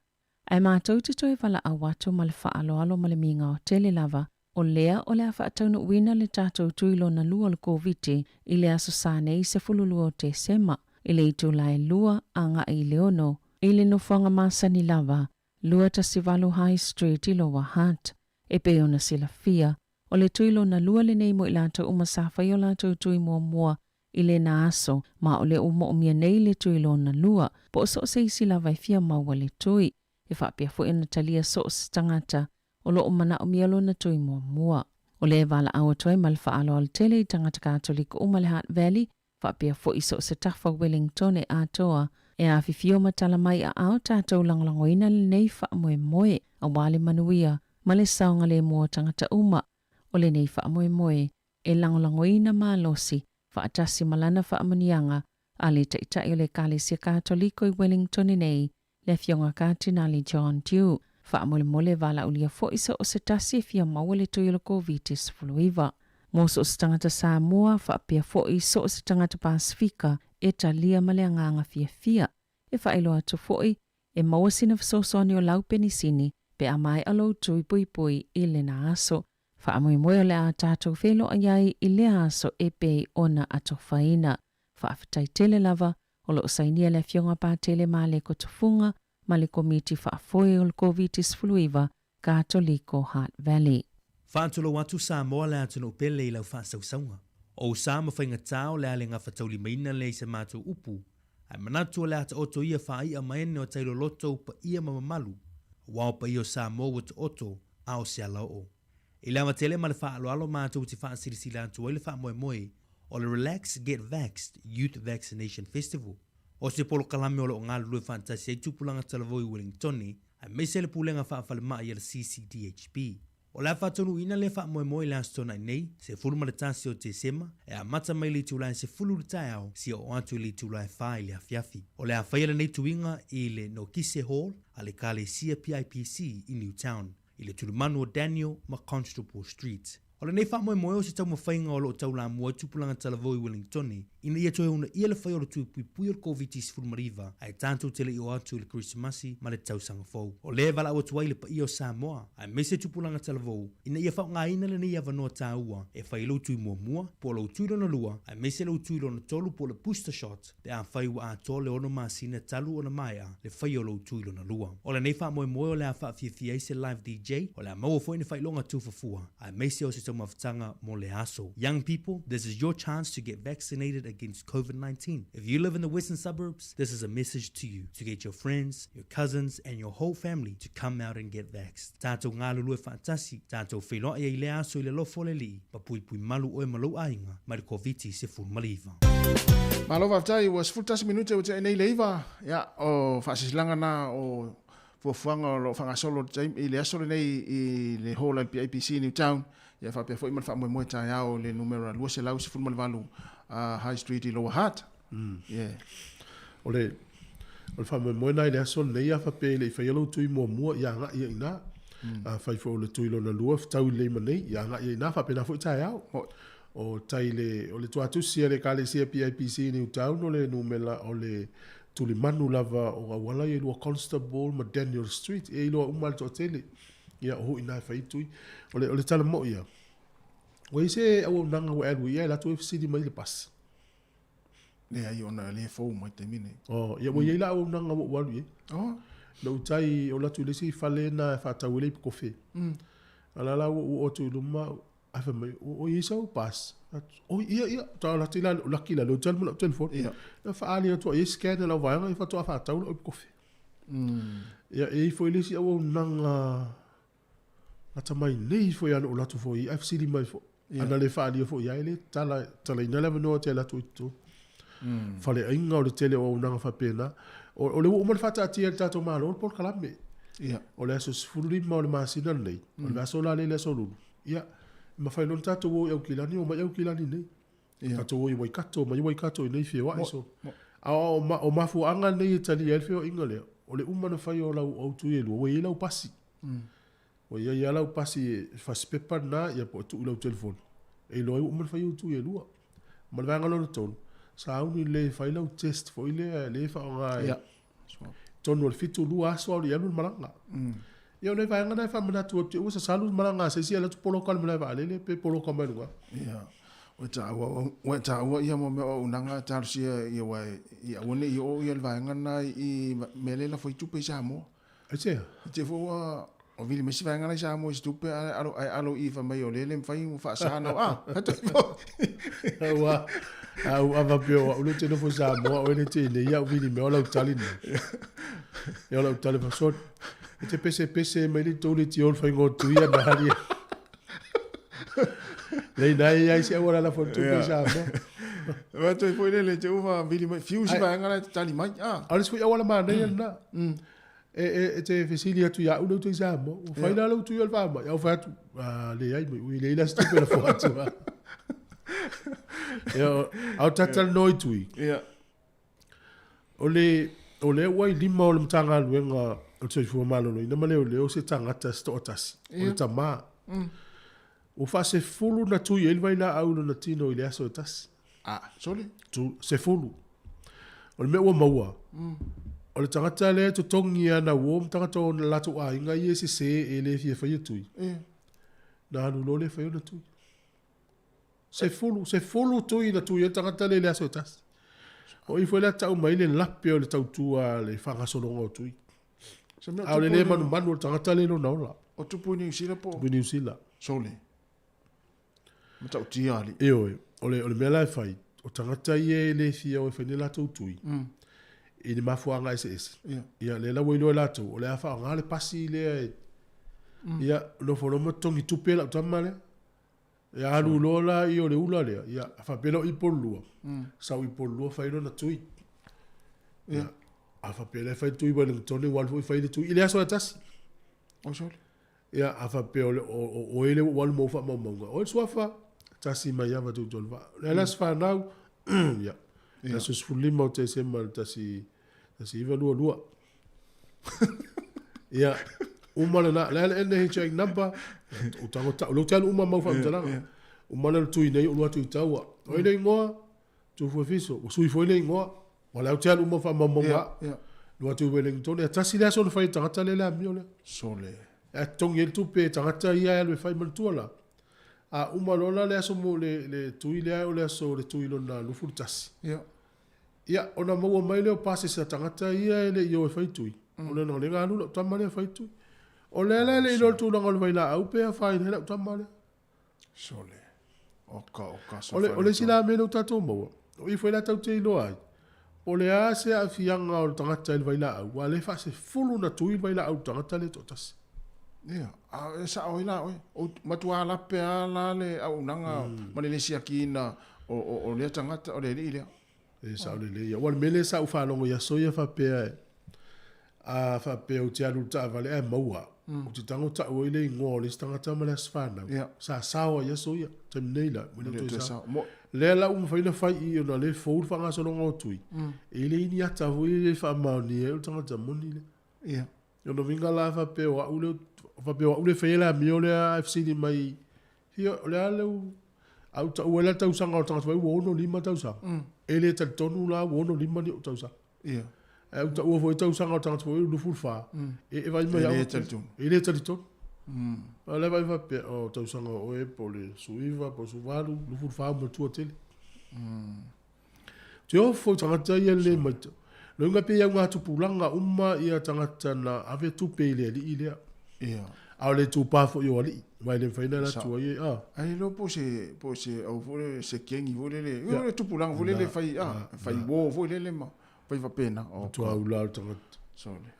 Speaker 4: Ae matou te toe valaau atu ma le faaaloalo ma le migao tele lava, o lea o le a faataunuuina le tatou tui lona lua o le Koviti i le aso Sa nei 12 o Tesema, i le itula e 2 agai i le 6, i le nofoaga masani lava, 218 High Street i Lower Hutt. E pei ona silafia, o le tui lona lua lenei mo i latou uma sa fai o latou tui muamua i lena aso, ma o lea ua moomia nei le tui lona lua, po o so o se isi lava e fia maua le tui. E faapea foi ona talia so o se tagata o lo o manaomia lona tui muamua. O lea e valaau atu ai ma le faaaloalo tele i tagata Katoliko uma i le Hutt Valley, faapea foi i so o se tafa o Wellington e atoa, e afifio ma tala mai aao tatou lagolagoina lenei faamoemoe aua le manuia ma le saogalemu o tagata uma. O lenei faamoemoe e lagolagoina malosi faatasi ma lana faamanuiaga a le Taitai o le Ekalesia Katoliko i Wellington nei, le Afioga Katinali John Dew. Faamolemole valaaulia foi so o se tasi e fia maua le tui o le Koviti-19. Mo so o se tagata Samoa faapea foi so o se tagata Pasefika e talia ma le agaga fiafia. E faailoa atu foi, e maua sina fesoasoani o lau penisini pe a maea lou tui puipui i lena aso. Faamoemoe o le a tatou feiloai ai i lea aso e pei ona atofaina. Faafetai tele lava, o lo o sainia le Afioga Patele Maleko Tufuga ma le Komiti Faafoe o le Koviti-19 Katoliko Hutt Valley.
Speaker 5: Faatulou atu Samoa le atunuu pele i lau faasausauga. O ou sa ma faigatā o le a le gafataulimaina lea i se matou upu, ae manatu o le a taoto ia faai'a ma ene o tailoloto ou paia ma mamalu, aua o paia o Samoa ua taoto a o se alaoo. I le avatele ma le faaaloalo matou te faasilasila atu ai le faamoemoe o le Relax Get Vaxxed Youth Vaccination Festival. O se polokalame o lo o galulue faatasi ai tupulaga talavou i Wellingtone aemaise le Pulega Faafalemai a le CCDHB. O le a faataunuuina lea faamoemoe i le Aso Toonai nei, 11 o Tesema, e amata mai i le itula e 10 i le taeao seia oo atu i le itula e 4 i le afiafi. O le a faia lenei tuiga i le Nokise Hall a le Ekalesia PIPC i Newtown. i le tulimanu o Daniel ma Constable Street. O lenei faamoemoe o se taumafaiga o lo o taulamua ai tupulaga talavou i Wellingtone ina ia toe uunaia le fai o le tui puipui o le Koviti-19 ae tatou te le i oo atu i le Kerisimasi ma le tausaga fou. O lea e valaau atu ai le paia o Samoa, aemaise tupulaga talavou, ina ia faaaogaina lenei avanoa taua e fai ai lou tui muamua, po o lou tui lona lua, aemaise lou tui lona tolu po o le booster shot, pe afai ua atoa le ono masina talu ona maea le faia o lou tui lona lua. O lenei faamoemoe o le a faafiafia ai se live DJ, o le a maua foi ni faailoga tufafua, aemaise o se taumafataga mo le aso. Young people, this is your chance to get vaccinated against COVID-19. If you live in the western suburbs, this is a message to you to get your friends, your cousins and your whole family to come out and get vaxxed. Tatou galulue faatasi, tatou feiloai ai i lea aso i le alofa o le Alii, ma puipui malu oe ma lou aiga mai le Koviti-19.
Speaker 2: Malo faafetai, ua 11 minute ua tea nei le 9, ia, o faasilasilaga na o fuafuaga o lo o faagasolo i le aso lenei i le hall a le PIPC i Newtown, ia faapea foi ma le faamoemoe taeao i le numera 218 High Street i Lower Hutt. Yeah.
Speaker 3: O le, o le faamoemoe na i le aso lenei, a faapea e le i faia lou tui muamua, ia agai ia i ina. Afai foi o le tui lona lua, fetau lelei ma nei, ia agai ia i ina, faapena foi taeao. O tai le, o le tuatusi a le Ekalesia PIPC i Newtown, o le numera o le tulimanu lava o auala ia e lua Constable ma Daniel Street, e iloa uma e le toatele. Ia, o hui ina e fai tui. O le, o le tala moi ia, ua i ai se auaunaga ua e alu i ai, ae alu atu e fesili mai i le pasi.
Speaker 2: Leai ona e le fou mai taimi nei.
Speaker 3: Oh, ia ua i ai la auaunaga ua ou alu i ai.
Speaker 2: Oh.
Speaker 3: Na ou tai ola atu i le isi fale na e faatau ai le ipu kofe. A la la ua ou oo atu i luma, ae fai mai, o i ai sau pass? Oi, ia, ia, ta ola atu i la, laki la lea ou te alu ma lau telefoni.
Speaker 2: Ia.
Speaker 3: Na faaali atu ai e scan e lau vaega, ia faatoa faatau lau ipu kofe. Ia, e i ai foi le isi auaunaga Gata mai nei foi ana ou alu atu foi ae fesili mai foi. Ana le faaalia foi ai le tala, talaina le avanoa te alu atu i totonu. Faleaiga o le tele o auaunaga faapena. O, o le ua uma ona faataatia e le tatou Malo le polokalame.
Speaker 2: Ia.
Speaker 3: O le aso 15 o le masina lenei, o le aso la lea i le aso Lulu, ia, e mafai loa ona tatou o i Aukilani, omai Aukilani nei.
Speaker 2: Ia.
Speaker 3: Tatou o i Waikato, omai Waikato i nei feoai.
Speaker 2: Mo-
Speaker 3: So,
Speaker 2: mo-
Speaker 3: a o, ma, o mafuaaga nei e talia ai le feoaiga lea, o le uma ona fai o lau autu e lua, ua i ai lau pasi. Ua i ai lava lau pasi e fasipepa lena, ia po o tuu i lau telefoni, e iloa ai ua uma ona fai ou tui e lua. Ma le vaega lona tolu, sauni lelei e fai lau test foi lea lea e faaaoga i
Speaker 2: Ia.
Speaker 3: totonu o le 72 aso a o le i alu le malaga. Ia o nai vaega na e faamanatu atu, ua sasalu le malaga a se isi e alu atu poloka i le malae vaalele pe poloka mai luga.
Speaker 2: Ia. Ua taua, ua taua ia mo mea o auaunaga talosia ia aua ia aua ne i oo ia le vaega lena i mea lea e lafo ai tupe i Samoa.
Speaker 3: Aisea?
Speaker 2: I te foi ua o vili mai si vaega la i Samoa i se tupe ae alo ae alo i fai mai o lea le mafai ua faasa na ah
Speaker 3: Ua au ava pea o au le te nofo i Samoa oe le te nei au vili mea o lau tali nei. Ia o lau tali fasoni. E te pese pese mai le tou le tio le whainga o tuia na hari. Lei nai ai se auala la fo tupe i Samoa.
Speaker 2: Ua toe foi lele te uva vili mai fiu si vaega la e tali mai ah.
Speaker 3: A o le isi foi auala manaia lena. E, e, e te fesili atu ia au le utu i Samoa. Ua fai la le utu i o le faamai. Au fai atu, ah, leai mai, ui leai la se tupe na fo atu. Ia, a o tatalanoa i tui.
Speaker 2: Ia.
Speaker 3: O le, o lea ua i lima o le Matagaluega o le Soifua Maloloina ma Leoleo se tagata se toatasi, o le tama. Ua faasefulu na tui ai le vailaau i lona tino i le aso e tasi.
Speaker 2: Ah, sole?
Speaker 3: Tu, sefulu. O le mea ua maua, o le tagata lea e totogi e ana uo ma tagata o latou aiga ia e sese e le fia faia tui, na alu loa lea fai ona tui. Sefulu, sefulu tui na tui ai le tagata lea i le aso e tasi. O i foi la tau mai le lape o le tautua a le faagasologa o tui. A o le le manumanu o le tagata lea i lona ola.
Speaker 2: O tupu i Niu Sila po o?
Speaker 3: Tupu i Niu Sila.
Speaker 2: Sole. Matautia alii.
Speaker 3: Ioe, o le, o le mea la e fai, o tagata ia e le fia o e fai ni latou tui, i ni mafuaaga eseese,
Speaker 2: Ia.
Speaker 3: ia, lea la ua iloa e latou, o le a faaaoga le pasi lea e, ia, nofo loa ma totogi tupe lau tama lea. Ia alu loa la i o le ula lea, ia, faapea lea o i Pololua, sau i Pololua fai lona tui. Ia, a faapea lea fai le tui Wellington, ua alu foi fai le tui i le aso e tasi.
Speaker 2: Oi sole.
Speaker 3: Ia, a faapea o, le, o, o, oe lea ua alu ma ou faamaumauga. Oe le suafa, tasi mai ava tuu tolu vaa. Le ala se whanau, ia, le aso 15 o Tesema le tasi, 1922. Ia, uma lena, le ala NHI number, o tango tau, leo te alu uma mau whaamutalaga. Uma le tui nei o lua tui taua. Oe le ingoa, Tufue Fiso, ua sui foi le ingoa. Ua le au te alu uma whaamaumauga. Lua tui Wellington, e tasi le aso na whai tagata le le amio lea.
Speaker 2: Sole.
Speaker 3: E totogi ai le tupe e tagata ia e alu e fai manatua la. A uma loa la le aso mo le, le tui lea o le aso le tui lona 21.
Speaker 2: Ia.
Speaker 3: Ia, ona maua mai lea o pasese a tagata ia e le i o e fai tui. O le ona le alu lau tama lea e fai tui. O lea la e le i iloa le tulaga o le vailaau pe afaina ai lau tama lea.
Speaker 2: Sole. Oka, oka, so
Speaker 3: O le, o le isi la mea lea ua tatou maua, o i foi la tatou te iloa ai, po o le a se aafiaga o le tagata i le vailaau, aua o lea e faasefulu ona tui le vailaau i le tagata lea e toatasi.
Speaker 2: Ia, a e sao ai la oe. O matua lape lava la le auaunaga ma le le siakiina o, o, o lea tagata, o le alii lea.
Speaker 3: E sao lelei. Aua o le mea lea sa ou faalogo i aso ia faapea e, a faapea ou te alu i le taavale ae maua, ou te tago tau ai le igoa o le isi tagata ma le aso fanau.
Speaker 2: Ia.
Speaker 3: Sa sao ai aso ia. Taimi nei la, ua le
Speaker 2: Le
Speaker 3: toe
Speaker 2: toe
Speaker 3: sao.
Speaker 2: sao. Mo-
Speaker 3: Lea la ua mafai ona fai i i ona o lea e fou le faagasologa o tui. E le i ni ata foi e faamaonia ai o le tagata moni lea.
Speaker 2: Ia.
Speaker 3: O lona uiga la faapea o au lea, faapea o au lea e faia le amio lea ae fesili mai, Ia, o le a leu, a ou taua ai la le tausaga o le tagata fai ua 65 tausaga. E le talitonu la ua 65 ni ou tausaga.
Speaker 2: Ia.
Speaker 3: Ae ou taua foi tausaga o le tagata foi ua 24. E, e vaai mai
Speaker 2: E
Speaker 3: au.
Speaker 2: le talitonu.
Speaker 3: E le talitonu. A o la e vaai faapea, o tausaga o oe po o le 19 po o le 18, 24 ua matua tele. Te ofo i tagata ia le maitau. Loiga pei au ngā tupulaga uma ia tagata na ave tupe i le alii lea.
Speaker 2: Ia.
Speaker 3: A o le itupa foi o alii, aua e le mafai ona alu atu ai e, a.
Speaker 2: Ai iloa po o se, po o se au foi lele, se kengi foi lele, ia le tupulaga foi lele fai, a, fai uo foi lele ma fai faapena. O,
Speaker 3: Matua ula o le tagata.
Speaker 2: Sole.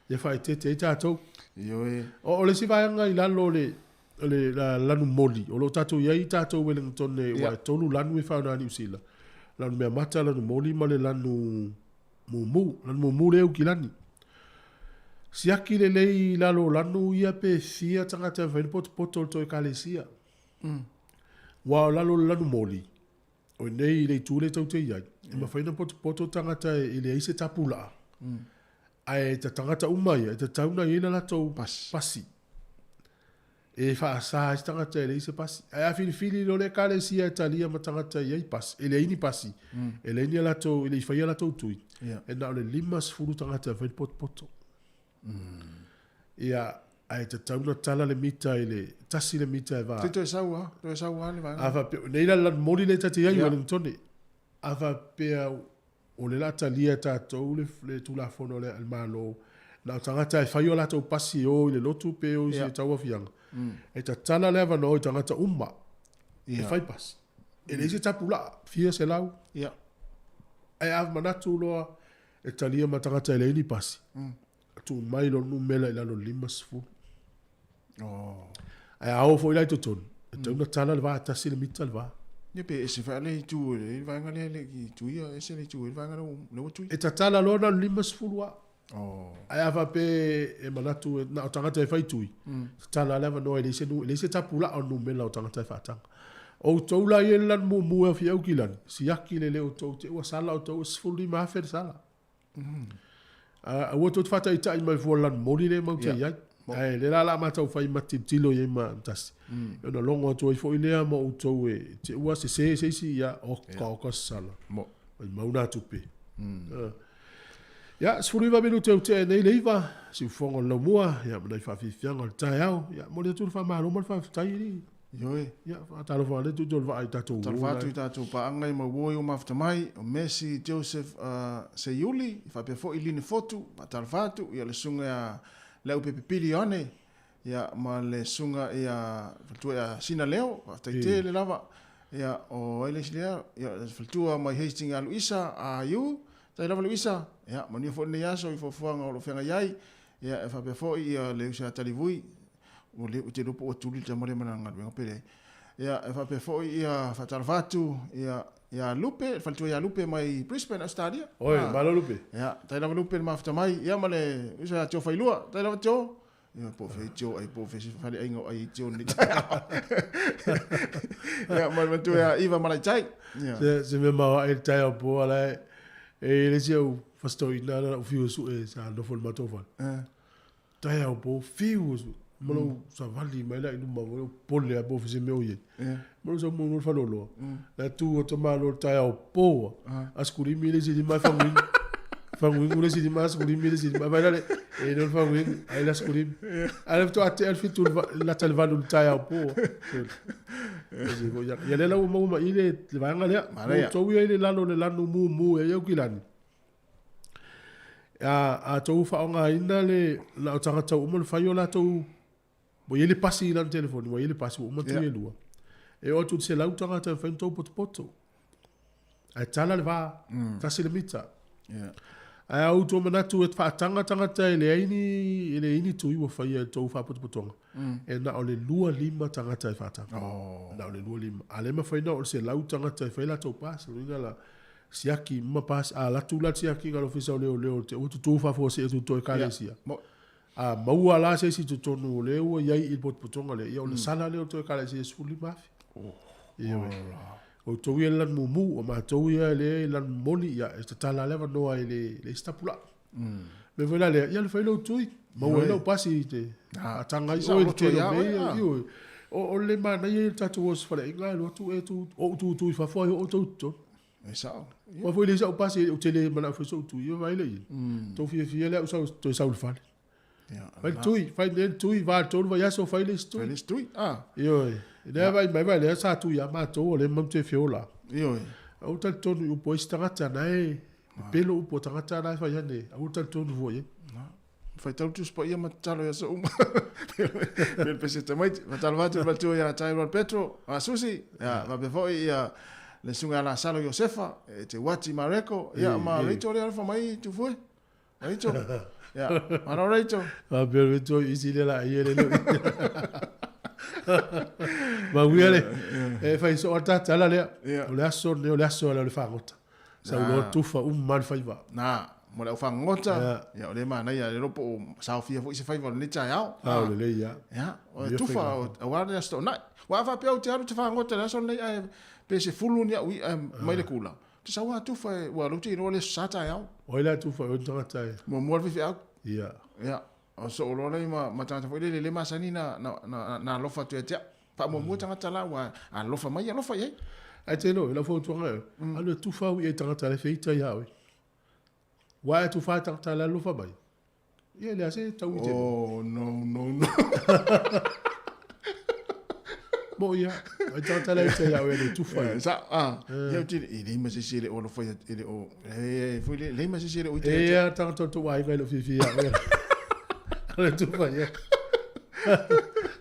Speaker 3: Ia faaeteete ai tatou.
Speaker 2: Ioe.
Speaker 3: O, o le isi vaega i lalo o le, o le la, lanu moli, o lo o tatou i ai tatou Wellington e, aua e tolu lanu e faaaoga i Niu Sila, lanu meamata, lanu moli ma le lanu... Mumu, lanu mumu lea e uki lani. Siaki lelei i lalo o lanu ia pe fia tagata e mafai ona potopoto i le tou Ekalesia. Aua o lalo o le lanu moli, o inei i le itu lea tou te i ai, e mafai ona potopoto tagata e leai se tapulaa, ae ta tagata uma ia, e tatau ona i ai le latou pasi. E faasa ai se tagata e leai se pasi. Ae a filifili loa le Ekalesia e talia ma tagata e i ai pasi, e leai ni pasi, e leai ni a latou, e le i faia a latou tui, e na o le 50 tagata e mafai ona potopoto. Ia, ae tatau ona tala le mita i le tasi le mita e va.
Speaker 2: Toe sau lava, toe sau lava le vaega.
Speaker 3: A faapea, nei la le lanu moli lea ta te i ai i Wellington, a faapea o lea o le a talia e tatou le, le Tulafono lea a le Malo, na o tagata e fai o latou pasi e o i le lotu pe o i se tauaofiaga, e tatala le avanoa i tagata uma e fai pasi. E leai se tapulaa, fia selau. Ae a manatu loa e talia ma tagata e leai ni pasi, tuu mai lona numera i lalo o le 50. Ae a o foi la i totonu, e tatau ona tala le va, e tasi le mita le va.
Speaker 2: Ia pe ese foi le itu e le vaega lea le i tuia, ese le itu e le vaega lea ua tui.
Speaker 3: E tatala loa na o le 50 lava. Ae a faapea e manatu na o tagata e fai tui, tatala lava le avanoa e leai se e leai se tapulaa o le numera o tagata e faataga. O outou la ia i le lanu mumu e aofia ai Aukilani, siaki lelei outou te i ua sala outou e 15,000 le sala. Aua tou te faataitai mai fua lanu moli lea matou te i ai. Ae lea la o le a matou fai ma tilotilo i ai ma tasi. Ona logo atu ai foi lea ma outou e te ua sese se isi, ia, oka oka sala. Maumau na tupe. Ia, 19 minute ua tea nei le 9, siufofoga o le laumua, ia ma nai faafiafiaga o le taeao. Ia, momoli atu le faamalo ma le faafetai alii.
Speaker 2: Ioe.
Speaker 3: Ia, faatalofa ane tutu o le vaa i tatou uo.
Speaker 2: Talofa atu i tatou paaga i mau uo i o mafuta mai, o Mercy Joseph Seiuli, faapea foi Line Fotu, faatalofa atu, ia le susuga ia Leaupepe Pili Ioane, ia ma le susuga ia faletua ia Sina Leo, faafetai tele lava. Ia o ai le isi lea, ia le faletua mai Hastings ia Luisa a Iu, faafetai lava Luisa, ia manuia foi lenei aso i fuafuaga o lo o feagai ai, ia e faapea foi ia le uso ia Talivui, Ua le, ou te iloa po ua tuli le tama lea ma lana galuega pe leai. Ia, e faapea foi, ia, faatalofa atu, ia, ia Lupe, le faletua ia Lupe mai Brisbane, Australia.
Speaker 3: Oi, ah, malo Lupe.
Speaker 2: Ia, tai lava Lupe le mafuta mai, ia ma le uso ia Tio Failua, tai lava Tio. Ia, po o fea Tio ai, po o fea se faleaiga o ai i Tio nei. Ia, ma le matua ia Iva Malaitai.
Speaker 3: Ia. Se, se mea maoae le taeao po ala e, e le isi au fasitoina na lau fiu e sue sa nofo i le matou fale. Eh. Taeao po, fiu ma lou savali mai la i luma o lou pole a po o se mea o i ai. Ma lou sau mo le faleoloa. La tu o tamalo le taeao po a sekulima le isi lima e faguinu. Faguinu le isi lima a sekulima le isi lima. Vai la le e le faguinu ai la sekulima. A le faatoa tea le fitu lata le valu le taeao po. Ia lea la ua maua mai i le vaega lea. Ua outou ia i le lalo o le lanu mumu e Aukilani. A outou faaaogaina le na o tagata ua uma ona fai o latou ua i ai le pasi i lana telefoni, ua i ai le pasi ua uma tui e lua. E oo atu i le 100 tagata e mafai ona tou potopoto. Ae tala le va, tasi le mita. Ae a outou manatu e faataga tagata e leai ni, e leai ni tui ua faia e tou faapotopotoga, e na o le 25 tagata e faataga. Na o le 25. A le mafai na oo i le 100 tagata e fai latou pasi, lona uiga la, Siaki ma pas a alu atu la le siakiga a le Ofisa o Leoleo te ua tutu faafuasei atu i tua Ekalesia. A maua la se isi i totonu o lea ua i ai i le potopotoga lea, ia o le sala lea o le tou Ekalesia e 15,000. Ioe. O outou ia i le lanu mumu, o matou ia lea i le lanu momoli, ia e tatala lava le avanoa i le isi tapulaa. O le mea foi la lea, ia le fai lou tui, maua ai lau pasi i te faataga ai oe i le tele o mea ia. Ioe. O le manaia ia o le tatou o i se faleaiga, e alu atu e tu, ou tutu i fafo ae oo outou i totonu.
Speaker 2: E sao.
Speaker 3: Aua foi e leai sau pasi, ou te le manao e fai sou tui, ia vaai lea i ai. Tou fiafia lea au sau, toe sau i le fale. Fai le tui, fai le tui, va i le tolu vaiaso fai le isi tui.
Speaker 2: Fai le isi tui, ah.
Speaker 3: Ioe. Lea vaai mai vaai lea sa tui lava matou o lea matou te feola.
Speaker 2: Ioe.
Speaker 3: Aua le talitonu i upu a isi tagata na e pepelo upu a tagata la e fai ane, aua le talitonu fua i ai.
Speaker 2: Faitau le Tusi Paia ma tatalo i aso uma. Pei le pese tamaiti. Faatalofa atu i le matua ia Tyrone Petro, a Susi, ia, faapea foi ia le susuga ia Lasalo Iosefa, e te Uati Mareko, ia, ma Rachel lea alofa mai Tufue. Rachel. Ia, malo Rachel.
Speaker 3: Faapea le Rachel isi lea la ia le leo. Manuia le, e fai soo a tatala lea. O le aso lenei o le aso lea o le fagota. Sau loa tufa uma le faiva.
Speaker 2: Na. mo le aufagagota, ia, o lea e manaia, le iloa po o saofia foi se faiva o lenei taeao.
Speaker 3: A, o lelei lava.
Speaker 2: Ia, o le tufa, aua le Aso Toonai. Aua a faapea ou te alu ou te fagota i le aso lenei ae pe 10 ni au i'a mai le kula, ou te sau lava tufa ua lou te iloa le Aso Sa taeao.
Speaker 3: O ai la e tufa i oe le tagata e?
Speaker 2: Muamua le faifeau.
Speaker 3: Ia.
Speaker 2: Ia, o soo loa lea ma tagata foi lele le masani na, na, na, na alofa atu ia te au. Faamuamua tagata la ua alofa mai, alofa i ai.
Speaker 3: Ae te iloa, i lau fautuaga e oe, alu e tufa au i tagata la e feita ia oe. Ua e tufa tagata la e alofa mai. Ia, e leai se taui tele.
Speaker 2: Oh, no, no, no.
Speaker 3: Mo ia, ai tagata la e ita ia oe le tufa.
Speaker 2: Ia, sa, ah, ia te e leai ma se isi e le o alofa ia, e le o, e, foi le, leai ma se isi e le o ita ia
Speaker 3: te. E a tagata o tou aiga e le o fiafia ia oe. Le tufa ia.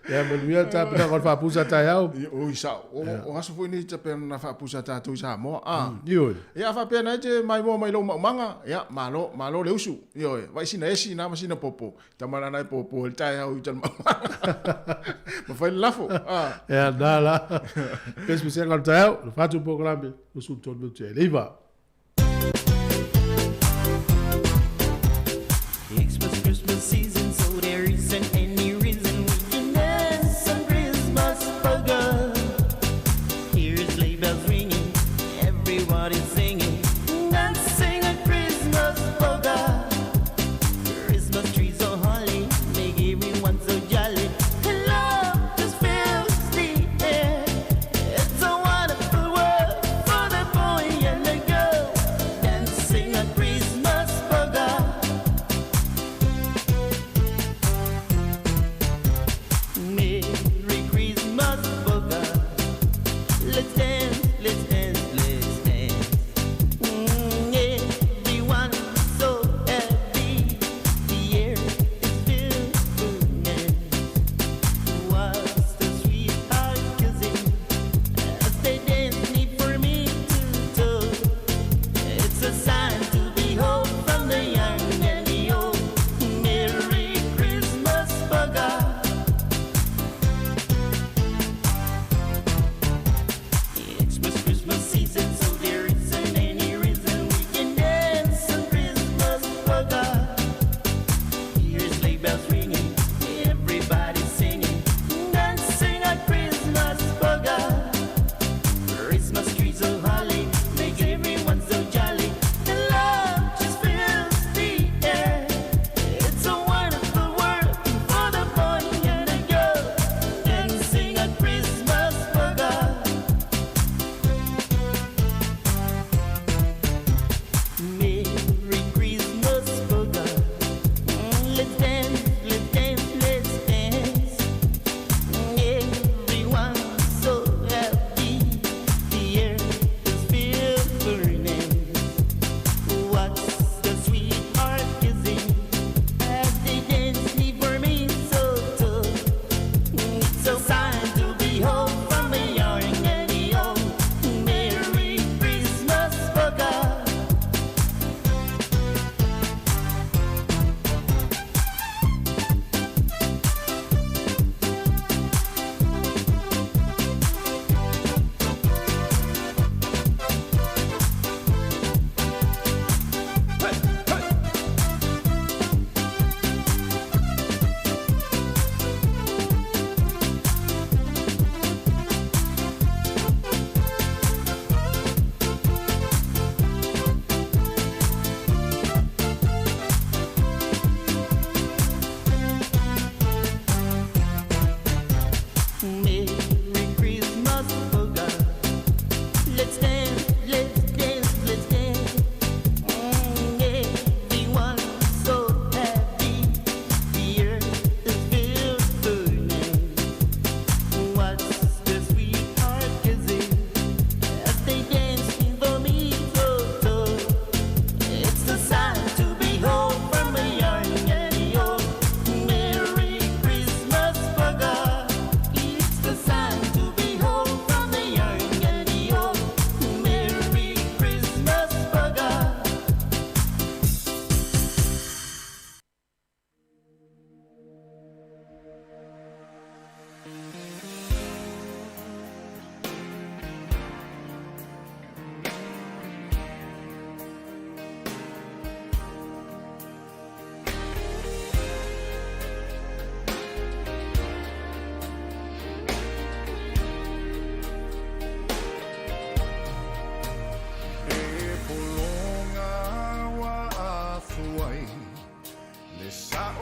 Speaker 3: Ia, manuia le tapenaga o le faapusa taeao.
Speaker 2: Ia, oi sao, o, o aso foi nei tapena na faapusa tatou i Samoa, ah.
Speaker 3: Ioe.
Speaker 2: Ia, a faapea na e te maimoa mai lou maumaga, ia, malo, malo le usu. Ioe, vaai sina esi na ma sina popo. Tama lana e popo i le taeao i uta i le maumaga. Ma fai le lafo, ah.
Speaker 3: Ia, na la. Pesepesega o le taeao, le fatu polokalame, 23 minute e le 9.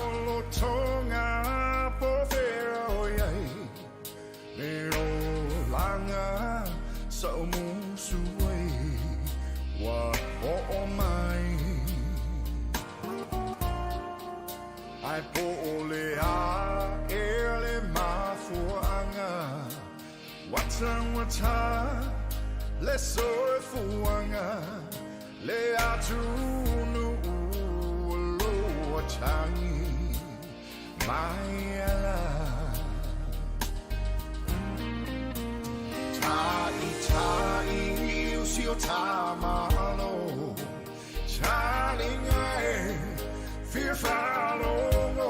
Speaker 1: Taolotoga po fea o i ai Le olaga sa ou musu ai Ua oo mai Ae po o le a ea le mafuaaga Ua taugata le soifuaga Le atunuu o lo o tagi mai ala Ta'ita'i o si o ta Malo Talinga e fia faalogo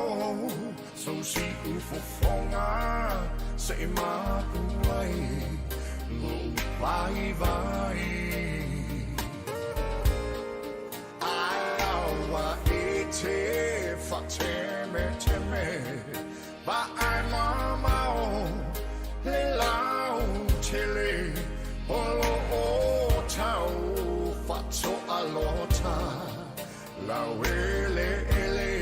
Speaker 1: Sou si'u fofoga se i mapu ai Lo'u vaivai Ae aua e te faatemeteme Vaai mamao le lautele O lo o tau faatoalota Laueleele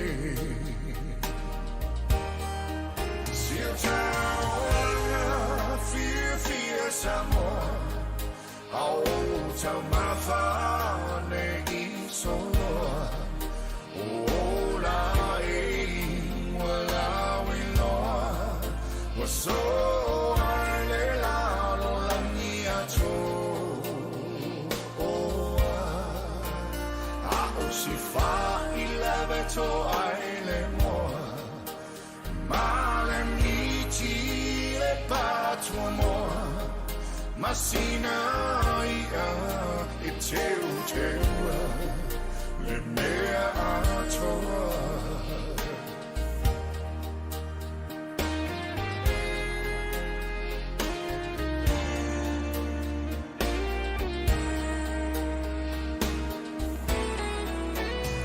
Speaker 1: Si o taoga fiafia Samoa A o taumafa nei i soloa O ola e ua lauiloa Ua soa i le lalolagi atoa A o si fai lave toa i le moa Ma le miti le patuamoa Ma sina i'a e teuteua Le mea atoa.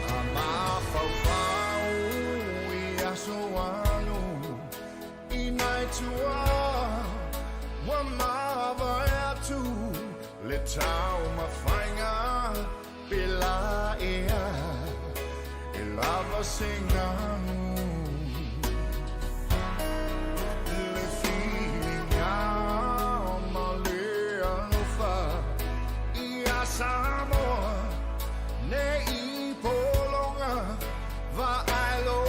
Speaker 1: A mafaufau i aso alu i nai tua ua mavae atu le taumafaiga pela ea e lava se ganu. Le filiga ma le alofa ia Samoa nei pologa vaai lo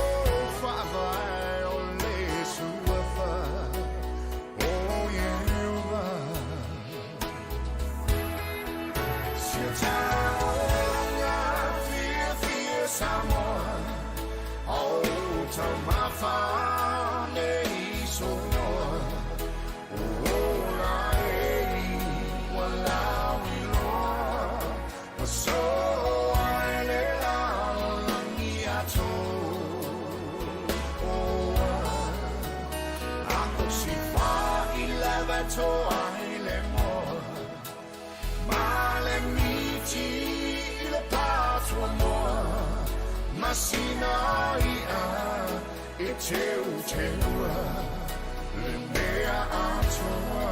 Speaker 1: faavae o le suafa o Ieova. Si o taoga fiafia Samoa o taumafa nei soloa O ola e ua lauiloa Ua soa i le lalolagi atoa A o si fai lava toa i le moa Ma le miti i le patuamoa Ma sina i'a e teuteua Le mea atoa.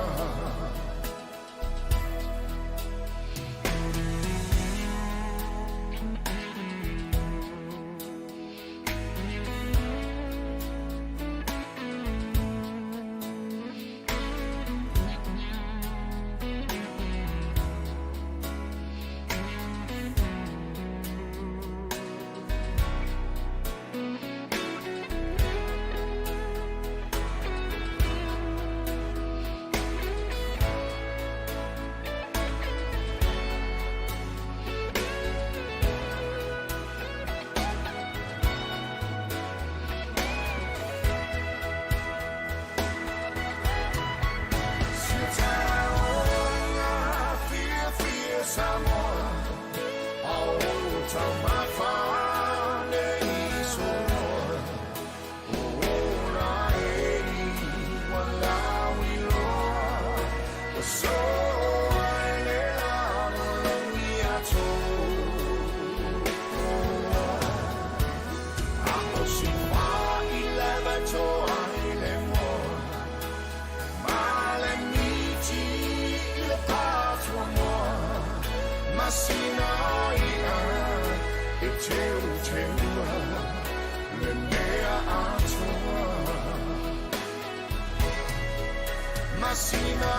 Speaker 1: sina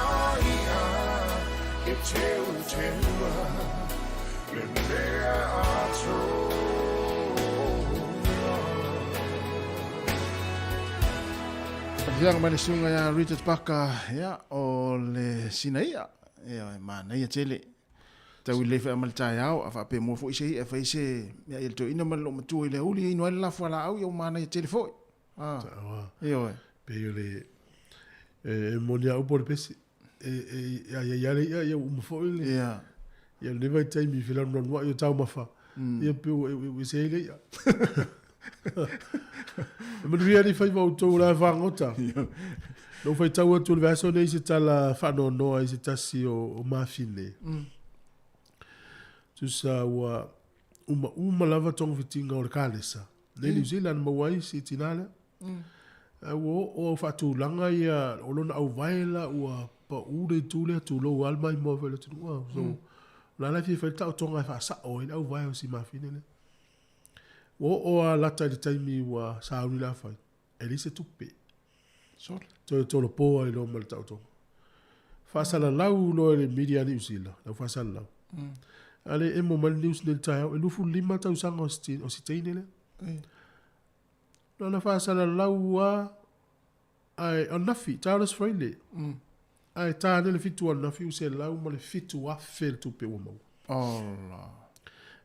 Speaker 1: i'a e teuteua le mea atoa.
Speaker 2: Faafeaga mai le susuga ia Richard Parker, ia, o le sina i'a, ia, e manaia tele. Tau i le fai ma le taeao, a faapea mua foi se i'a e fai se mea ia le toeaina ma le loomatua i le auli e inu ai le la fualaau, ia ua manaia tele foi. Ah, ioe.
Speaker 3: Pei o le, e moni a upu o le pese, e, e, a ia ia le i'a, ia ua uma foi le,
Speaker 2: Ia.
Speaker 3: ia lenei vaitaimi i felanuanua'i o taumafa, ia pei ua ua ese ai le i'a. E manuia alii faiva o outou o le a fagota. Na ou faitau atu i le vaiaso nei se tala faanoanoa i se tasi o, o mafine. Tusa ua uma uma lava togafitiga o le kalesa. Nei New Zealand maua ai si tinā lea. Ae ua oo au faatulaga ia o lona auvaela ua pau le itu lea tulou lava le maimoa foi o le atunuu. So, o la la e fia fai le taotoga e faasao ai le auvae o si mafine lea. Ua oo lava lata i le taimi ua sauni le afai, e leai se tupe.
Speaker 2: Sole.
Speaker 3: Toe tolopo ai loa ma le taotoga. Faasalalau loa e le media a Niu Sila, lau faasalalau. A le emo mai le news nei i le taeao, e 25 tausaga o si, o si teine lea. Na ona faasalalau lava, ae ananafi, taeao le Aso Faraile. Ae ta ane le 7 ananafi ua $107,000 le tupe ua maua.
Speaker 2: Ola.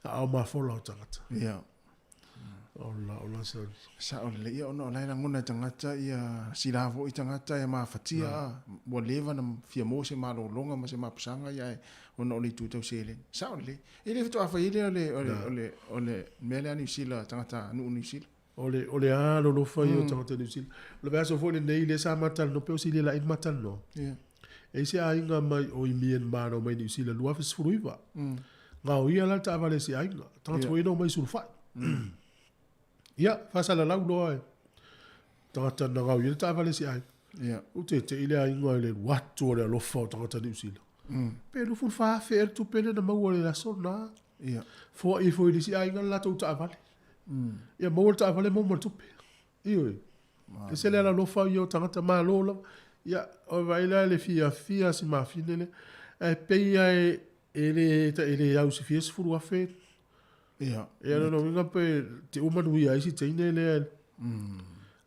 Speaker 3: Aao mafola o tagata.
Speaker 2: Ia.
Speaker 3: Ola, ola sa.
Speaker 2: Sao lelei ia ona o la e lagona e tagata ia sila foi tagata e mafatia a ua leva ona fia maua se malologa ma se mapusaga ia ae ona o le itu tau seleni. Sao lelei. E le faatoa fai ai lea o le o le o le o le mea lea a Niu Sila tagata nuu Niu Sila.
Speaker 3: O le, o le a lolofa ia o tagata Niu Sila. O le vaiaso foi lenei lea sa ma talanoa pei o si lela'i ma talanoa.
Speaker 2: Ia.
Speaker 3: E i ai se aiga mai o i Myanmar na omai i Niu Sila 2019. Gaoia la le taavale a si aiga. Tagata foi ia na omai i sulufai. Ia, faasalalau loa e tagata na gaoia le taavale a si aiga.
Speaker 2: Ia.
Speaker 3: Ua tete'i le aiga i le alu atu o le alofa o tagata Niu Sila. Pe 24,000 ea le tupe lea na maua i le aso lena.
Speaker 2: Ia.
Speaker 3: Foai ifo i le isi aiga le latou taavale. Ia maua le taavale maua ma le tupe. Ioe. Ese le alalofa ia o tagata malo lava. Ia, o vaai la le fiafia si mafine lea. Ae pei lava e, e le, e le ausifia 10,000.
Speaker 2: Ia.
Speaker 3: Ia, lona uiga pe te ua manuia ai si teine lea.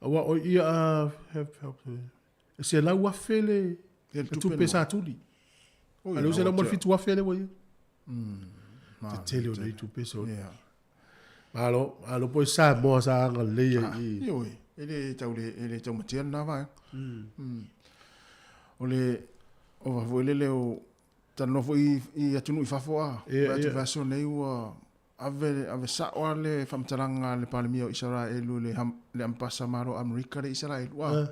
Speaker 3: Aua o ia a, e 100,000 le,
Speaker 2: le
Speaker 3: tupe sa tuli. A lea ua 107,000 lea ua i ai. Te tele o nei tupe so.
Speaker 2: Ia.
Speaker 3: Malo, malo po i Samoa sa agalelei ai i.
Speaker 2: Ioe, e le tau le, e le taumatea lena vaega. O le ova foi lele o talanoa foi i, i atunuu i fafo a.
Speaker 3: Ia,
Speaker 2: Atu
Speaker 3: ia.
Speaker 2: vaiaso nei ua ave, ave sa'o lava le faamatalaga a le Palemia o Isaraelu i le, le Ambasa Malo o Amerika lea i Isaraelu a.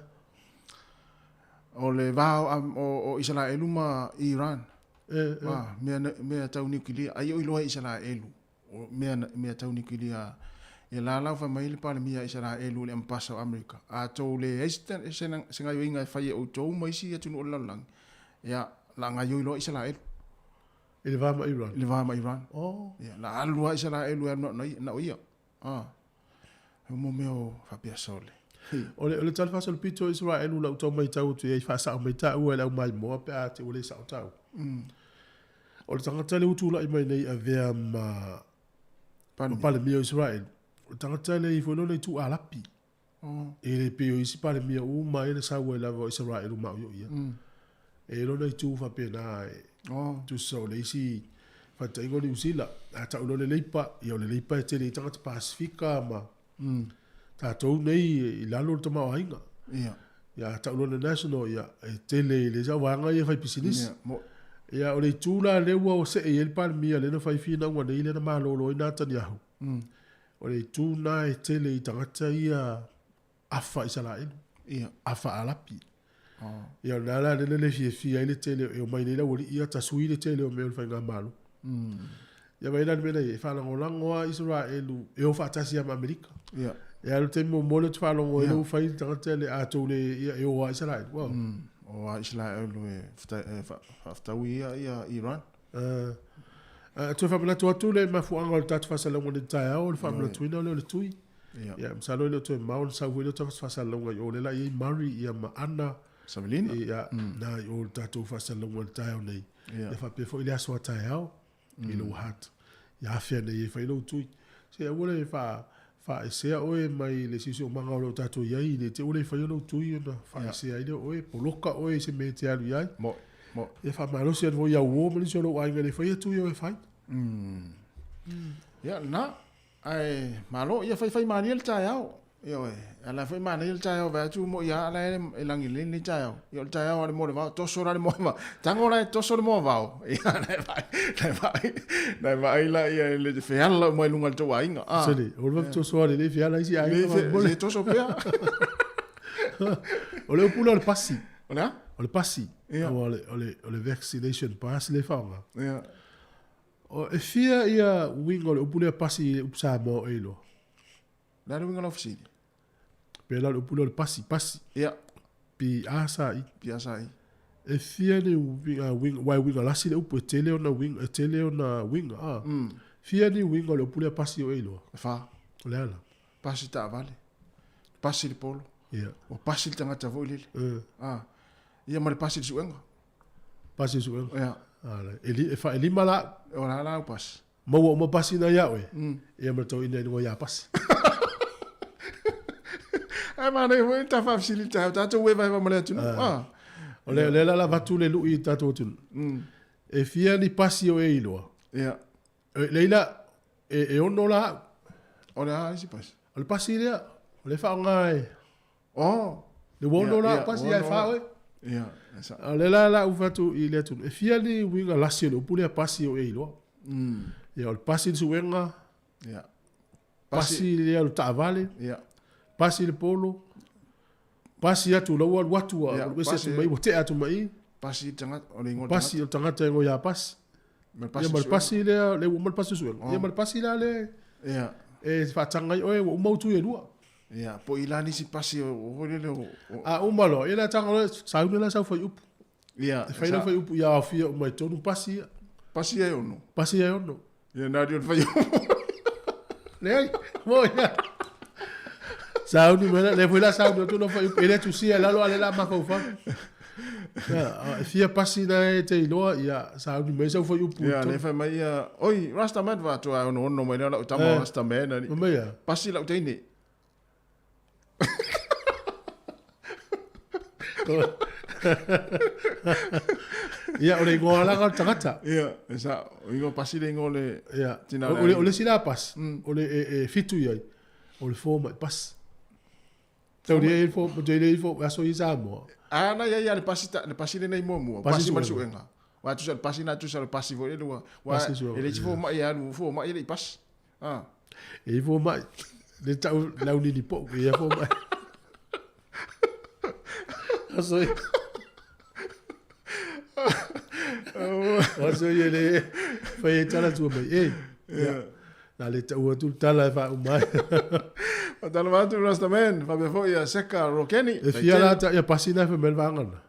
Speaker 2: O le va o, o, o Isaraelu ma Iran. A, mea, mea tau niukilia. Ai o iloa e Isaraelu. O mea, mea tau niukilia. Ia la la ua fai mai le Palemia a Isaraelu i le Ambasa o Amerika, a tou leai se, se, se gaioiga e fai e outou ma isi atunuu o le lalolagi, ia, la gaioi loa Isaraelu.
Speaker 3: I le va ma Iran.
Speaker 2: I le va ma Iran.
Speaker 3: Oh.
Speaker 2: Ia, la alu lava Isaraelu e alu na o ia, na o ia. Ah. E mo mea o faapea sole.
Speaker 3: O le, o le tala faasolopito o Isaraelu lau tau matau atu i ai faasao mai taua e le aumaimoa pe a te ua le sao taua. O le tagata lea ua tulai mai nei avea ma
Speaker 2: Palemia.
Speaker 3: Palemia o Isaraelu, o le tagata lea e i ai foi lona itu Arapi.
Speaker 2: Oh.
Speaker 3: E le pei o isi Palemia uma ia na sau ai lava o Isaraelu ma o ia. E i ai lona itu faapena e
Speaker 2: Oh.
Speaker 3: tusa o le isi faataitaiga o Niu Sila, a tau loa le Leipa, ia o le Leipa e tele i tagata Pasifika ma tatou nei i lalo o le tamaoaiga.
Speaker 2: Ia.
Speaker 3: Ia a tau loa le National, ia e tele i le isi au vaega ia fai pisinisi.
Speaker 2: Ia, mo.
Speaker 3: Ia o le itu la lea ua see i ai le Palemia lea na fai finauga nei lea na malolo ai Netanyahu. O le itu lena e tele i tagata ia afa Isaraelu,
Speaker 2: Ia.
Speaker 3: afa Arapi.
Speaker 2: Oh.
Speaker 3: Ia o lena la lea na le fiafia ai le tele e omai nei le aualii ia tasui le tele o mea o le faigamalo. Ia vaai la le mea na i ai, e faalagolago lava Isaraelu e o faatasi lava ma Amerika.
Speaker 2: Ia.
Speaker 3: Ia le taimi muamua lea ou te faalogo ai
Speaker 2: Ia.
Speaker 3: lea ua fai le tagata lea a tou le ia e o lava Isaraelu. Wow.
Speaker 2: O a Isaraelu e faafetaui ia ia Iran.
Speaker 3: A toe faamanatu atu le mafuaaga o le tatou faasalalauga i le taeao, o le faamanatuina lea o le tui.
Speaker 2: Ia.
Speaker 3: Ia, masalo e le o toe mamao ona sau foi lea o tatou faasalalauga i o lea la e i ai Murray ia ma Anna.
Speaker 2: Savelina.
Speaker 3: Ia, na i o le tatou faasalalauga i le taeao nei. Ia faapea foi le aso a taeao i lou heart. Ia afea nei e fai lou tui. Se aua le faa faaesea oe mai le siosiomaga o lo o tatou i ai, ne i te i ua le faia lou tui ona faaesea ai lea o oe, poloka oe i se mea e te alu i ai.
Speaker 2: Mo, mo.
Speaker 3: Ia faamalosi atu foi i au uo ma nisi o lou aiga e le faia tui o e fai.
Speaker 2: Ia, lena. Ae malo, ia faifai malie le taeao. Ioe, a la foi manaia le taeao vae atu mo ia ala e lagi lelei lenei taeao. Ia o le taeao a le moa o le vao, toso la le moa vao. Tago la e toso le moa vao. Ia na e vaai, na e vaai, na e vaai la ia le feala uma i luga o le tou aiga.
Speaker 3: Ah. Sole, o le toso ale le feala isi aiga.
Speaker 2: Le fe, toso pea.
Speaker 3: O le upu lea o le pasi.
Speaker 2: O le a?
Speaker 3: O le pasi. Ia. O le, o le, o le vaccination pass le faaaoga.
Speaker 2: Ia.
Speaker 3: O, e fia ia uiga o le upu lea pasi i le upu Samoa o e iloa?
Speaker 2: O le a le uiga o lau fesili?
Speaker 3: Pei la o le upu lea o le pasi, pasi.
Speaker 2: Ia.
Speaker 3: P-A-S-I.
Speaker 2: P-A-S-I.
Speaker 3: E fia ni uiga, uiga, aua e uiga lasi le upu, e tele ona uiga, e tele ona uiga, a. Fia ni uiga o le upu lea pasi o e iloa?
Speaker 2: E fa.
Speaker 3: O le a la?
Speaker 2: Pasi taavale, pasi le polo,
Speaker 3: Ia.
Speaker 2: ua pasi le tagata foi lele. A. Ia ma le pasi le suega.
Speaker 3: Pasi le suega.
Speaker 2: Ia.
Speaker 3: A, e, li, e, fa, e lima la.
Speaker 2: O la la au pasi.
Speaker 3: Maua uma pasi na ia oe. Ia ma le tauina i luga ia pasi.
Speaker 2: Ae manaia foi ta faafesili taeao tatou hevahewa ma le atunuu. Ah.
Speaker 3: O le, lea la avatu le lui i tatou atunuu. E fia ni pasi o e iloa.
Speaker 2: Ia.
Speaker 3: E, leila, e, e ono la au.
Speaker 2: O le a isi pasi?
Speaker 3: O le pasi lea, o le faaaoga e.
Speaker 2: Oh.
Speaker 3: Le ua ono la pasi ia e fa oe.
Speaker 2: Ia, e sa.
Speaker 3: A o lea la u fai atu i le atunuu, e fia ni uiga lasi o le upu lea pasi o e iloa. Ia, o le pasi le suega.
Speaker 2: Ia.
Speaker 3: Pasi lea o le taavale.
Speaker 2: Ia.
Speaker 3: Pasi le polo. Pasi atu la ua alu atu ua alu ese atu mai ua tea atu mai i.
Speaker 2: Pasi le tagata, o le igoa o le tagata.
Speaker 3: Pasi o le tagata e igoa ia Pasi.
Speaker 2: Ma le pasi
Speaker 3: Ia ma le pasi lea, lea ua uma le pasi o suega. Ia ma le pasi la lea
Speaker 2: Ia.
Speaker 3: e faataga ai oe ua uma ou tui e lua.
Speaker 2: Ia, po i la nisi pasi o foi lele o.
Speaker 3: A uma loa, ia le taga loa, sauni la sau fuaiupu.
Speaker 2: Ia.
Speaker 3: E fai lau fuaiupu ia aofia uma i totonu pasi ia.
Speaker 2: Pasi ia e ono.
Speaker 3: Pasi ia e ono.
Speaker 2: Ia na ri o le fuaiupu.
Speaker 3: Leai, mo ia. Sauni mai la, lea foi la sauni atu lau fuaiupu. E le tusia i lalo a o lea o le a mafaufau. Ia, e fia pasi na e te iloa, ia sauni mai sau fuaiupu.
Speaker 2: Ia, lea fai mai ia, oi, Rastaman, vaai atu a ono ono mai lea lau tama o Rastaman.
Speaker 3: Fai mai ia.
Speaker 2: Pasi lau teine.
Speaker 3: Ia, o le igoa laga o le tagata.
Speaker 2: Ia, e sa, o igoa pasi le igoa o le
Speaker 3: Ia,
Speaker 2: tina o le
Speaker 3: o le,
Speaker 2: aiga.
Speaker 3: o le isi la pasi, o le e, e fitu i ai, o le fomai pasi. Tau le ai fo, tau le ai fo, aso i Samoa.
Speaker 2: A na ia ia le pasi ta, le pasi lenei muamua,
Speaker 3: Pasi
Speaker 2: pasi ma le
Speaker 3: suega.
Speaker 2: suega. Ua tusa le pasi na tusa le pasi foi lele ua, ua
Speaker 3: Pasi suega,
Speaker 2: e le isi
Speaker 3: ia.
Speaker 2: fomai e alu, fomai e le i pasi. Ah.
Speaker 3: E i fomai, le tau laulili pou, e ia fomai. Aso i. Aso i e le fai e tala tua mai. E, ia. Na le tau atu le tala e faauma ai.
Speaker 2: Faatalofa atu Rastaman, faapea foi ia Seka Rokeni.
Speaker 3: E fia la ta, ia pasi na e fai mai le vaega lena.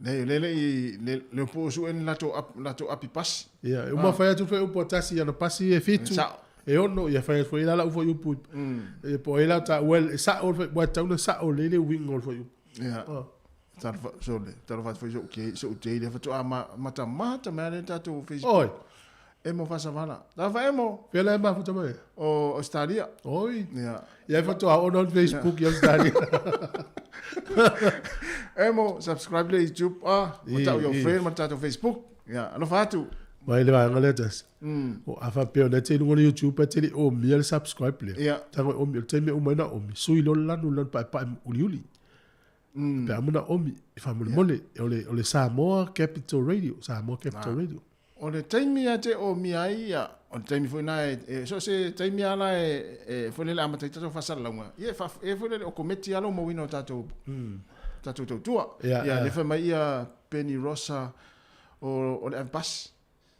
Speaker 2: Nei, le le i le le po su en lato ap lato api pasi.
Speaker 3: Ia, e uma fai atu foi upu a tasi ana pasi e fitu.
Speaker 2: Sao.
Speaker 3: E ono, ia fai atu foi la lau foi upu. E po ai la ta well e sao le foi, ua tau na sao le le uiga o le foi upu.
Speaker 2: Ia. Talofa so le, talofa atu foi so ke so te le faatoa ma mata mata mai le tatou Facebook.
Speaker 3: Oi.
Speaker 2: Emo Fasavala. Talofa Emo.
Speaker 3: Fea la e mafuta mai?
Speaker 2: O Australia.
Speaker 3: Oi.
Speaker 2: Ia.
Speaker 3: Ia e faatoa ono le Facebook i Australia.
Speaker 2: Emo, subscribe le YouTube ah, ma tau your friend ma tatou Facebook. Ia, alofa atu.
Speaker 3: Mai le vaega lea tasi. O a faapea o lea te i luga o le YouTube ae te le i omia le subscribe lea.
Speaker 2: Ia.
Speaker 3: Tago e omi, o le taimi e uma ai na omi, sui loa le lanu lanu paepae uliuli. Pe a uma na omi, e faamolemole, o le, o le Samoa Capital Radio, Samoa Capital Radio.
Speaker 2: O le taimi a te omia ai ia, o le taimi foi na e, e so se taimi a la e, e foi lele amata ai tatou faasalalauga, ia e faa, e foi lele o kometi a lou mauina o tatou, tatou tautua.
Speaker 3: Ia,
Speaker 2: Ia,
Speaker 3: ia.
Speaker 2: le fai mai ia Penny Rosa o, o le ave pasi.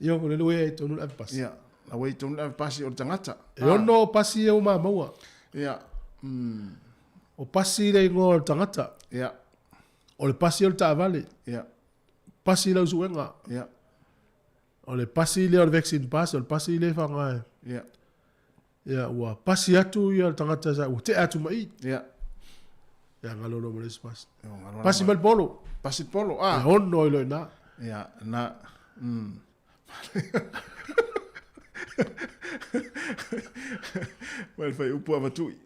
Speaker 3: Ia, o lele ua i ai tonu le ave pasi.
Speaker 2: Ia, la ua i tonu le ave pasi o le tagata.
Speaker 3: E ono pasi ia ua maua.
Speaker 2: Ia,
Speaker 3: O pasi le igoa o le tagata.
Speaker 2: Ia.
Speaker 3: O le pasi o le taavale.
Speaker 2: Ia.
Speaker 3: Pasi lau suega.
Speaker 2: Ia.
Speaker 3: O le pasi lea o le vaccine pass, o le pasi lea e faaaoga e.
Speaker 2: Ia.
Speaker 3: Ia, ua pasi atu ia le tagata sa, ua tea atu ma i.
Speaker 2: Ia.
Speaker 3: Ia galo loa ma le isi pasi. Pasi mai le polo.
Speaker 2: Pasi le polo, ah.
Speaker 3: E ono ai loa i ina.
Speaker 2: Ia, na. Mai le faiupu avatui.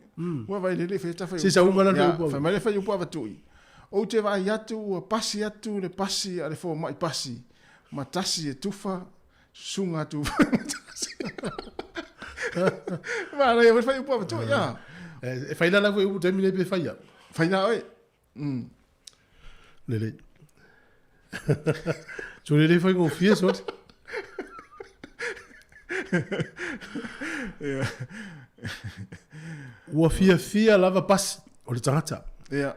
Speaker 2: Ua vai lelei fai ata fai.
Speaker 3: Se sauga la le faiupu
Speaker 2: avatui. Fai mai le faiupu avatui. Ou te vaai atu ua pasi atu le pasi a le fomai pasi ma tasi e tufa susuga atu ma tasi. Manaia foi le faiupu avatui, ah.
Speaker 3: E fai la la faiupu taimi nei pe fai au.
Speaker 2: Fai la oe.
Speaker 3: Lelei. So lelei faigofie sole. Ua fiafia lava pasi o le tagata.
Speaker 2: Ia.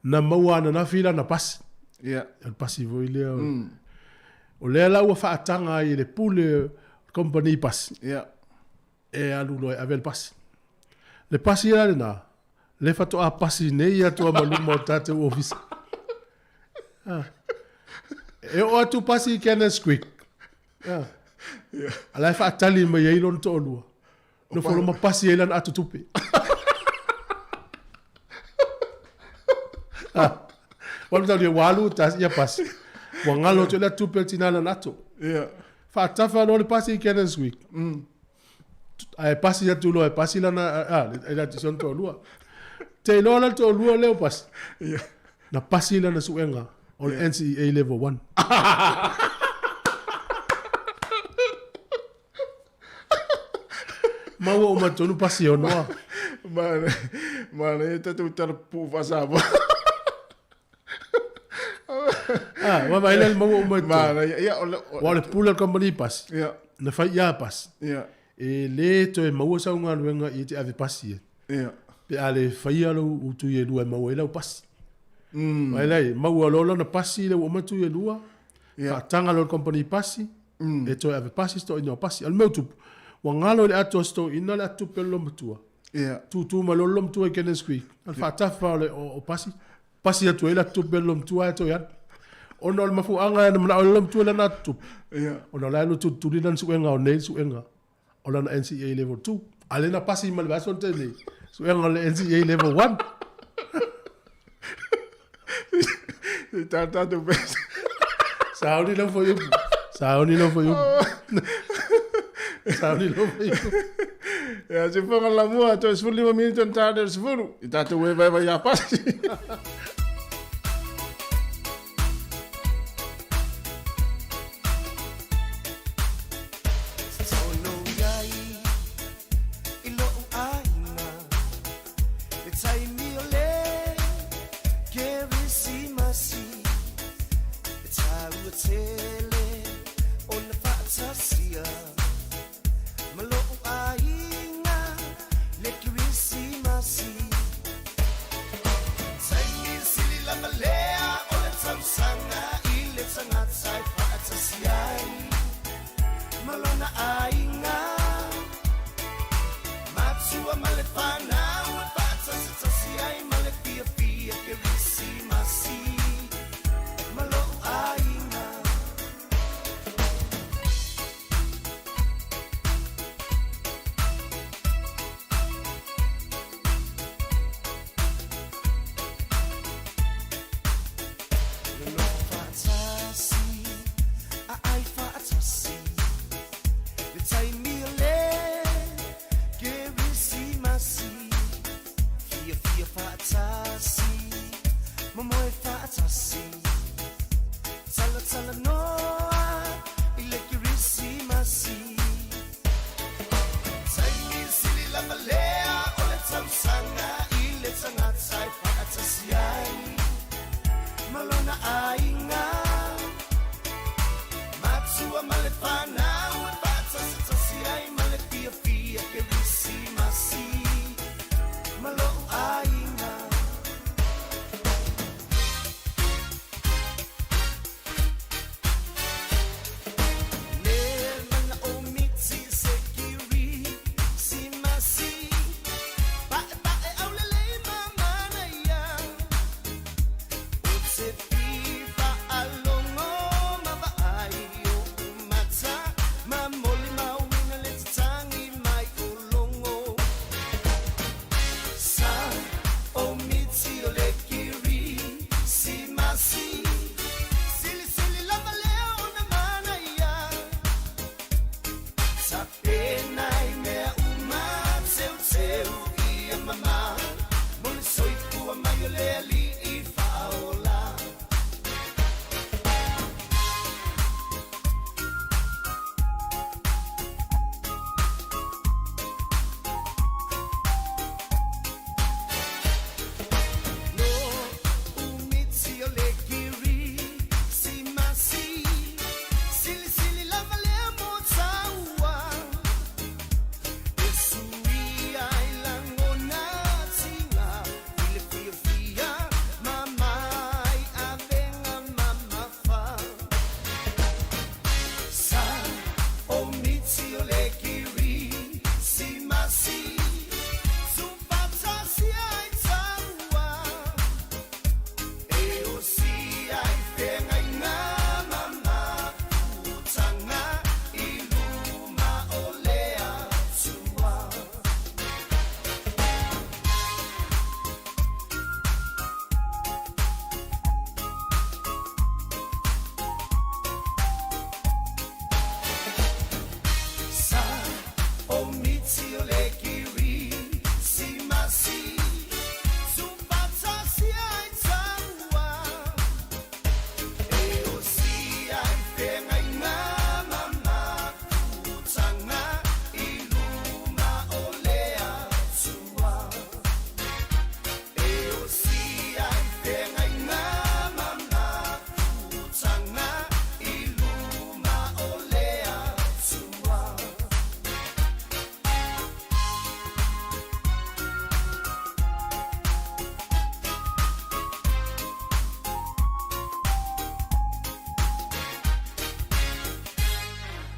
Speaker 3: Na maua ananafi lana pasi.
Speaker 2: Ia.
Speaker 3: O le pasi foi lea. O lea la ua faataga ai e le pule o le company pasi.
Speaker 2: Ia.
Speaker 3: E alu loa e ave le pasi. Le pasi la lena, le faatoa pasi nei atu lava ma luma o tatou ofisa. Ah. E oo atu pasi i Cannons Creek. Ah. A la e faatali mai ai lona toalua. Nofo loa ma pasi ai lana ato tupe. Ah. Ua alu tau ua alu ta ia pasi. Ua galo atu ai le atu tupe a le tina lana ato.
Speaker 2: Yeah.
Speaker 3: Faatafa loa le pasi i Cannons Creek. Ae pasi atu loa e pasi lana a e le atu si ona toalua. Te iloa la le toalua lea o pasi.
Speaker 2: Yeah.
Speaker 3: Na pasi lana suega o le NCEA level 1. Ma ua uma tonu pasi e ono a.
Speaker 2: Manaia, manaia tatou tala pupuu faa-Samoa.
Speaker 3: Ah, ma vai le maua uma i totonu.
Speaker 2: Manaia, ia, o le...
Speaker 3: Ua o le pule o le kamupani pasi.
Speaker 2: Ia.
Speaker 3: Na fai ia pasi.
Speaker 2: Ia.
Speaker 3: E le toe maua sau galuega ia te ave pasi ai.
Speaker 2: Ia.
Speaker 3: Pe a le faia lou utui e lua e maua ai lau pasi. Vai lai, maua loa lana pasi lea ua uma tui e lua.
Speaker 2: Ia.
Speaker 3: Faataga loa le kamupani pasi. E toe ave pasi si toeaina o pasi. O le mea ua tupu, ua galo i le ato a si toeaina le atu tupe o le loomatua.
Speaker 2: Ia.
Speaker 3: Tutu mai loa le loomatua i Cannons Creek. O le faatafa o le o pasi. Pasi atu ai le atu tupe a le loomatua ae toe alu. Ona o le mafuaaga na manao ai le loomatua i lana atu tupe.
Speaker 2: Ia.
Speaker 3: Ona o la e alu tulituli lana suega o nei le suega o lana NCEA level 2. A lea na pasi ma le vaiaso na tea nei, suega o le NCEA level 1.
Speaker 2: Se i tā tātou pesa.
Speaker 3: Sauni lau fuaiupu. Sauni lau fuaiupu. Sauni lau fuaiupu.
Speaker 2: Ia, se fofoga lamua, toe 15 minute ona ta lea o le 10. I tatou evaeva ia pasi.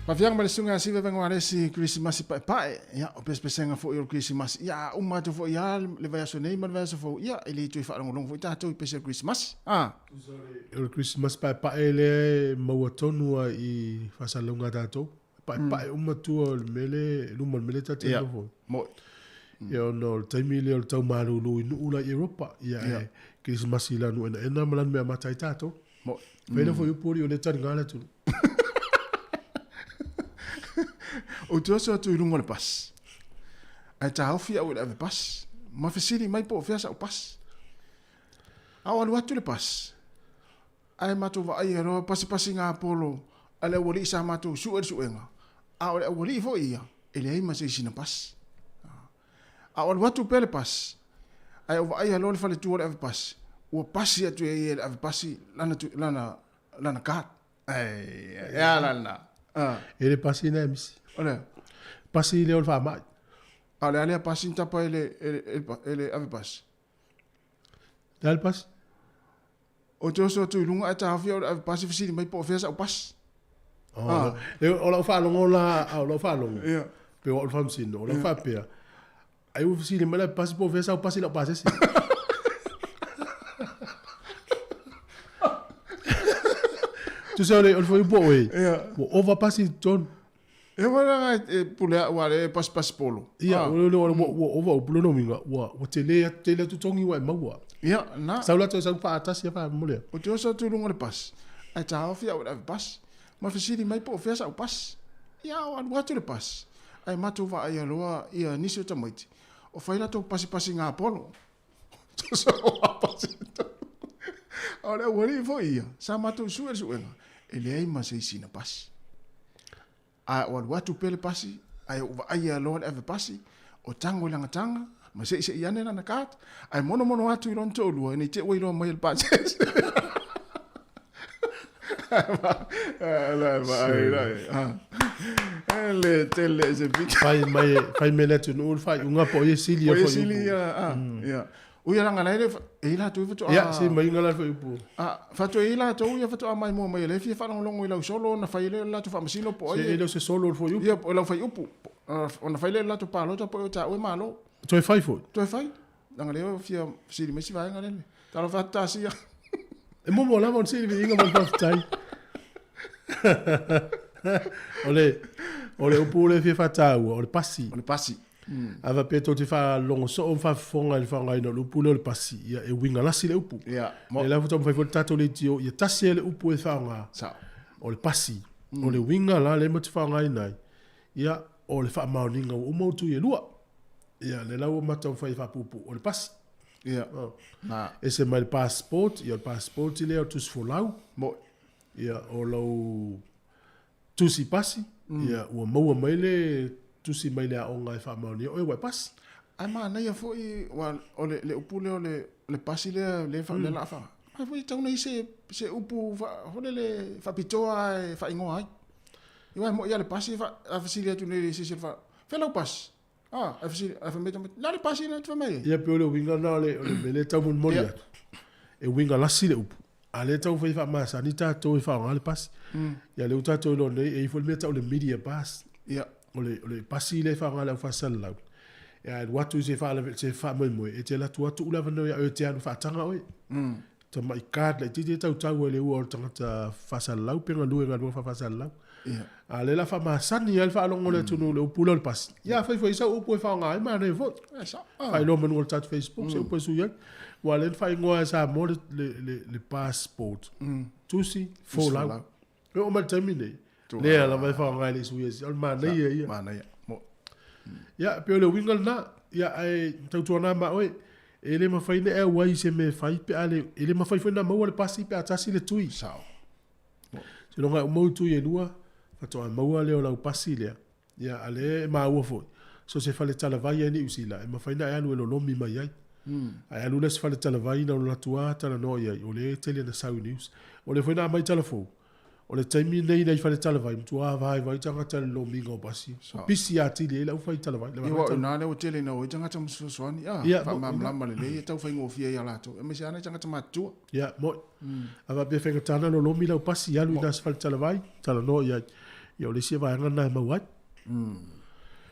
Speaker 2: Faafeaga ma le susuga ia Siva Vaegaoalesi, Kerisimasi paepae, ia, o pesepesega foi o le Kerisimasi, ia, a uma atu foi lava le vaiaso nei ma le vaiaso fou, ia, e le toe faalogologo foi tatou i pese o le Kerisimasi, a.
Speaker 3: O le Kerisimasi paepae lea e maua tonu lava i faasalalauga a tatou. E paepae uma tua o le mea lea, luma o le mea lea tatou te nofo ai.
Speaker 2: Mo'i.
Speaker 3: Ia ona o le taimi lea o le tau malulu i nuu la i Europa, ia ae Kerisimasi i lanu enaena ma lanu mea amata ai tatou.
Speaker 2: Mo'i.
Speaker 3: Fai la foi upu o le taliga le atunuu.
Speaker 2: Ou te oso atu i luga o le pasi. Ae taofi au i le ave pasi. Ma fesili mai po o fea sa'u pasi. A o alu atu le pasi, ae matou vaaia loa pasipasiga polo a le aualii sa matou sue le suega, a o le aualii foi ia, e leai ma se isi na pasi. A o alu atu pea le pasi, ae ou vaaia loa le faletua o le ave pasi, ua pasi atu e ia e le ave pasi lana, lana, lana card. Ai, e a la lena.
Speaker 3: E le pasi na e misi.
Speaker 2: O le a?
Speaker 3: Pasi lea o le faamai.
Speaker 2: A o le a lea pasi na tapa e le, e le, e le ave pasi?
Speaker 3: Le a le pasi?
Speaker 2: Ou te oso atu i luga ae taofi au i le ave pasi fesili mai po o fea sau pasi.
Speaker 3: Oh, ah. E, o lau faalogo la, o lau faalogo. Yeah. Pe o le faamasino, o lau faapea. Ai ua fesili mai le pasi po o fea sau pasi lau pasese. Tusa o le, o le fuaiupu o oe, ua ova pasi i totonu.
Speaker 2: E wala e pule a ua le pasipasi polo.
Speaker 3: Ia, o le ua ua ova upu lona uiga, ua ua tele tele atu togi ua e maua.
Speaker 2: Ia, na.
Speaker 3: Sau latou sau faatasi a faamole.
Speaker 2: Ou te oso atu i luga o le pasi, ae taofi au i le ave pasi, ma fesili mai po o fea sa'u pasi. Ia, o alu atu le pasi, ae matou vaaia loa ia nisi o tamaiti, o fai latou pasipasiga polo. A o le aualii foi ia, sa matou sue le suega, e leai ma se isi na pasi. A o alu atu pea le pasi, ae ou vaaia loa le ave pasi, o tago i lana taga, ma seisei ane lana card, ae monomono atu i lona toalua, ne i te i ua iloa mai e le pasese. Le tele se pita.
Speaker 3: Fai mai, fai mai le atunuu le faaiuga po o ia sili
Speaker 2: ia fuaiupu. sili ia, ah, ia. Ui langa lai le e ila tu faatoa.
Speaker 3: Ia, si mai ngala fuaiupu.
Speaker 2: Ah, faatoa e ila tu ia faatoa mai mua mai le fia faalogologo i lau solo ona fai le latou faamasino po o
Speaker 3: ai. Se e le o se solo le fuaiupu.
Speaker 2: Ia, o lau fuaiupu. Ona fai le latou palota po o taua e malo.
Speaker 3: Toe fai foi.
Speaker 2: Toe fai. Leaga lea ua fia fesili mai si vaega lele. Talofa atu Tasia.
Speaker 3: E momo lava ona sili viiga ma le faafetai. O le, o le upu lea e fia faataua, o le pasi.
Speaker 2: O le pasi.
Speaker 3: A faapea tou te faalogo soo ma faafofoga i le faaaogaina o le upu lea o le pasi, ia e uiga lasi le upu.
Speaker 2: Ia,
Speaker 3: mo. Lea la faatoa mafai foi le tatou leitio, ia tasi ai le upu e faaaoga.
Speaker 2: Sao.
Speaker 3: O le pasi. O le uiga la lea matou te faaaogaina ai, ia, o le faamaoniga ua uma ona tui e lua. Ia, lea la ua matou taumafai e faapuupuu, o le pasi.
Speaker 2: Ia. Oh.
Speaker 3: Na. Ese mai le passport, ia o le passport lea o le tusi folau.
Speaker 2: Mo'i.
Speaker 3: Ia, o lau tusi pasi, mm. ia, ua maua mai le tusi mai le aoga e faamaonia oe ua e pasi.
Speaker 2: Ae manaia foi, ua, o le, le upu lea o le, le pasi lea, le fa, mm. le la fa. Ai foi tau nei se, se upu fa, foi le faapitoa e faaigoa ai. Ia, mo'i ia le pasi, fa, a fesili atu nei i se isi o le fa, fea lau pasi? Ah, ae fesili, ae fai mai tamaiti, na le pasi na te fai mai ai.
Speaker 3: Ia pei o le uiga lena o le, o le mea lea e taumolimoli atu. E uiga lasi le upu. A lea e taumafai e faamasani tatou e faaaoga le pasi. Ia lea ua tatou iloa nei, e i ai foi le mea e tau o le media pass.
Speaker 2: Ia.
Speaker 3: O le, o le pasi lea e faaaoga e le aufaasalalau. Ia alu atu i se faalave, se faamoemoe, e te alu atu tuu le avanoa ia oe e te alu faataga oe. Tamai card laitiiti e tautau ai le ua o le tagata faasalalau pe galue i galuega faafaasalalau.
Speaker 2: Ia.
Speaker 3: A o lea la faamasani ai le faalogo o le atunuu i le upu lea o le pasi. Ia afai foi sau upu e faaaoga ai, manaia foi.
Speaker 2: E sao.
Speaker 3: Faailoa manu o le tatou Facebook se upu e sui ai. Aua o lea na faaigoa e Samoa le, le, le, le passport. Tusi folau. E oo mai le taimi nei, lea lava e faaaoga e le sui ai. O le manaia ia.
Speaker 2: Manaia. Mo.
Speaker 3: Ia, pei o le uiga lena. Ia, ae tautuana ma oe, e le mafai ona e auai i se mea e fai pe a le, e le mafai foi ona maua le pasi pe a tasi le tui.
Speaker 2: Sao.
Speaker 3: Seiloga e uma ou tui e lua, faatoa maua lea o lau pasi lea. Ia, a lea e maua foi, so o se fale talavai ai Niu Sila, e mafai ona e alu e lolomi mai ai. Ae alu lea i se fale talavai na ona alu atu lava talanoa i ai, o lea e tele ina sau i Nius. O lea foi na aumai tala fou, o le taimi lenei i nai fale talavai, matua vaivai tagata i le lolomiga o pasi. Ua pisi atili ai le aufai talavai.
Speaker 2: Ia, aua o i ina lea ua tele ina o ai tagata ma fesoasoani, a, faamalamalama lelei e tau faigofie ai ia latou, aemaise lava nai tagata matutua.
Speaker 3: Ia, moni. A faapea e faigata ona lolomi lau pasi, alu i ina i se fale talavai, talanoa i ai. Ia o le isi vaega lena e maua ai.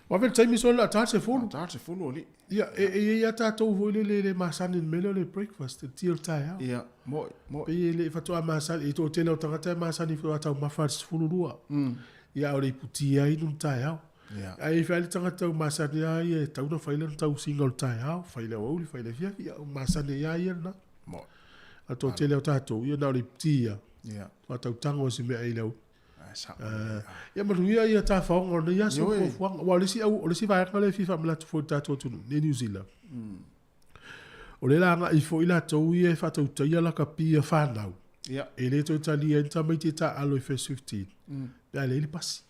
Speaker 3: Ua ave le taimi sole o le a ta le 10.
Speaker 2: Ta le 10 alii.
Speaker 3: Ia, e i ai lava tatou foi lele e le masani i le mea lea o le breakfast, le ti o le taeao.
Speaker 2: Ia, mo'i, mo'i.
Speaker 3: Pei e le faatoa masani, e toatele o tagata e masani faatoa taumafa i le 12. Ia, a o le iputi ai inu le taeao.
Speaker 2: Ia.
Speaker 3: Ae i ai le tagata ua masani lava ia e tatau ona fai lana tausiga o le taeao, fai le aoauli, fai le afiafi, ia ua masani ai lava ia lena.
Speaker 2: Mo'i.
Speaker 3: A o le toatele o tatou, ia na o le iputi lava.
Speaker 2: Ia.
Speaker 3: Faatautago o se meaai i le aoauli.
Speaker 2: Eh,
Speaker 3: Ia manuia ia tafaoga o lenei aso fuafuaga. Aua o le isi au, o le isi vaega lea e fia faamanatu foi i le tatou atunuu, nei New Zealand. O lea la agai foi latou ia e faatautaia lakapi a fanau.
Speaker 2: Ia.
Speaker 3: E le toe talia ai ni tamaiti e taaalo i First 15. Pe a leai le pasi.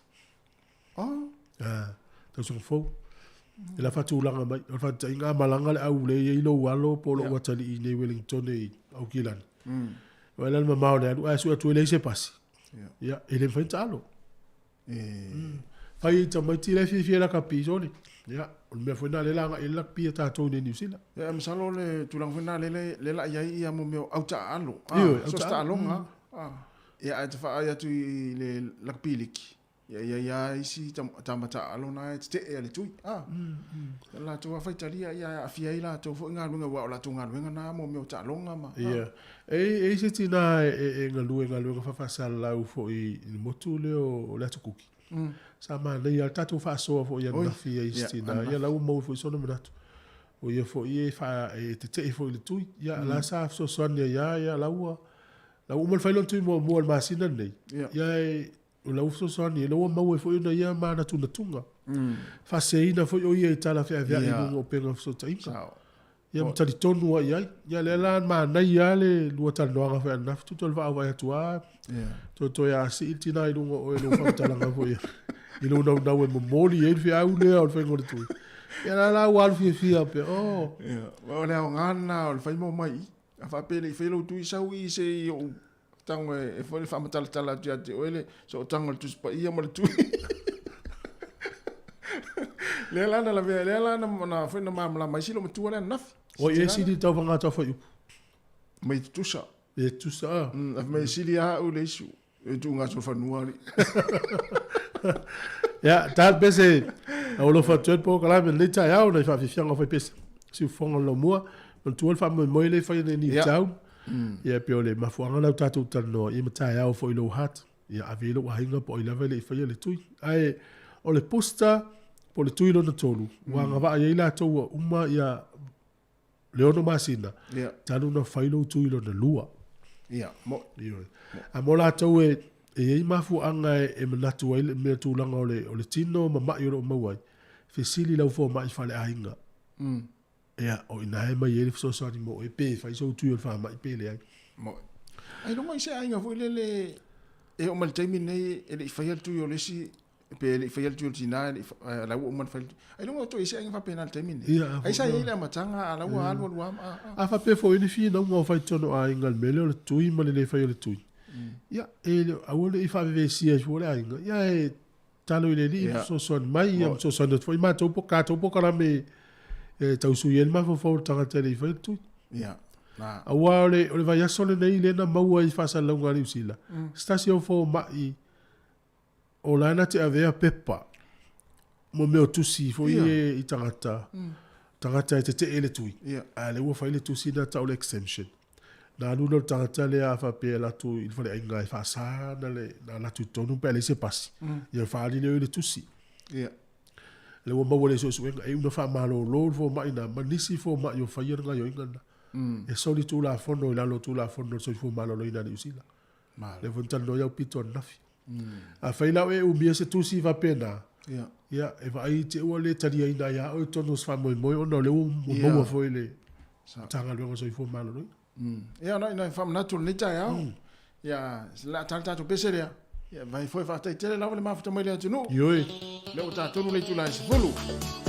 Speaker 2: Oh.
Speaker 3: Ah, tausaga fou. E la faatulaga mai. O le faataitaiga a malaga le au lea e i ai lou alo po o lou atalii i nei Wellington i Aukilani. Vaai la le mamao o le alu, ae sue atu e leai se pasi. Ia, e le mafai ona taalo. Fai ai tamaiti la e fiafia i lakapi, sole. Ia, o le mea foi lena lea la agai ai le lakapi a tatou i nei Niu Sila.
Speaker 2: Ia, masalo o le tulaga foi lena lea la i ai ia mo mea o au taaalo.
Speaker 3: Ioe, au
Speaker 2: So se
Speaker 3: taaalo.
Speaker 2: taaloga. Ia, ae te vaai atu i le lakapi liki, Ia i ai lava isi tama taaalo na e tetee a le tui. Ah. Ia latou lava faitalia ia e aafia ai latou foi galuega aua o latou galuega na mo mea o taaloga ma.
Speaker 3: Ia. E i ai se tina e galue i galuega faafasalalau foi i le motu lea o le Atu Kuki. Sa manaia lava le tatou faasoa foi ananafi i isi tina. Ia la ua maua foi sona manatu. O ia foi e faa e tetee foi i le tui. Ia la sa fesoasoani ai lava ia la ua la ua uma ona fai lona tui muamua i le masina lenei. Ia e O lau fesoasoani, o lea ua maua ai foi ona ia manatunatuga. Faaseseina foi o ia i tala feaveai i luga o upega o fesootaiga. Ia ma talitonu lava i ai. Ia lea la manaia lava le lua talanoaga foi ananafi, tutu o le vaavaai atu lava, toe toe asii le tina i luga o oe i lou faamatalaga foi i lou naunau e momoli ai le feau lea o le faiga o le tui. Ia la la ua alu fiafia pea, oh.
Speaker 2: Ia, o le aoga lena o le fai mau mai i i. A faapea e le i faia lou tui sau i i se i ou Tago e foi le faamatalatala atu ia te oe le sootaga o le Tusi Paia ma le Tui. Lea la na lavea, lea la na, na foi na malamalama ai si loomatua lea ananafi.
Speaker 3: Oi e sili i tau whangata whai upu.
Speaker 2: Mai tutusa.
Speaker 3: E tutusa a.
Speaker 2: Mm, a mai sili a au le isu. E tu ngā whanua ali.
Speaker 3: Ia, tā le pese, o lo whatuet po kalame nei taeao nei whaafifianga whai pese. Siufofoga o le laumua, manatua le faamoemoe lea e fai nei i
Speaker 2: Ia.
Speaker 3: Town. Ia pei o le mafuaaga lea ua tatou talanoa i ma taeao foi i lou heart. Ia ave i lou aiga po o ai lava e le i faia le tui. Ae o le booster po o le tui lona tolu, ua agavaa i ai latou ua uma ia le ono masina,
Speaker 2: Ia.
Speaker 3: talu ona fai lou tui lona lua.
Speaker 2: Ia, mo.
Speaker 3: Ioe. A mo latou e e i ai mafuaaga e manatu ai le mea tulaga o le o le tino ma ma'i o lo o maua ai, fesili lau fomai faaleaiga. Ia, o i ina e mai ai le fesoasoani mo oe pe fai sou tui o le faamai pe leai.
Speaker 2: Moe. Ailoga i se aiga foi lele e oo mai le taimi lenei e le i faia le tui o le isi pe e le i faia le tui o le tina e le i a la ua uma ona fai le tui. Ailoga o toe i se aiga faapena i le taimi lenei.
Speaker 3: Ia, a
Speaker 2: Ai sa i ai
Speaker 3: foi
Speaker 2: le amataga a la ua alu alu lava ma a, a.
Speaker 3: A faapea foi ni finauga o fai totonu o aiga i le mea lea o le tui ma le le fai o le tui. Ia, e le o, aua ne i faavevesia ai fua le aiga. Ia e Talo i le Alii e fesoasoani mai, ia fesoasoani atu foi matou po tatou polokalame e tausui ai le mafaufau o le tagata e le i faia le tui.
Speaker 2: Ia, na.
Speaker 3: Aua o le, o le vaiaso lenei lea na maua ai i faasalalauga a Niu Sila, se tasi o fomai o la e na te avea pepa mo mea o tusi foi e i tagata, tagata e tetee le tui, a o lea ua fai le tusi lena tau o le exemption. Na alu lea o le tagata lea a faapea e alu atu i le faleaiga e faasa na le na alu atu i totonu pe a leai se pasi. Ia faaali lea o le tusi.
Speaker 2: Ia.
Speaker 3: Lea ua maua le suesuega e iu na faamalolo le fomai na ma nisi fomai o faia le gaoioiga lena. E soli tulafono i lalo o tulafono o le soifua maloloina a Niu Sila. Lea foi na talanoa ai au pito ananafi. Afai la o e umia se tusi faapena, ia, e vaai te ua le taliaina ai lava oe i totonu o se faamoemoe ona o lea ua maua foi le Matagaluega o le Soifua Maloloina.
Speaker 2: Ia, na ina faamanatu o lenei taeao. Ia, o le a ta le tatou pese lea. Ia, vai foi faafetai tele lava le mafuta mai le atunuu.
Speaker 3: Ioe.
Speaker 2: Lea ua ta tonu le itula e 10.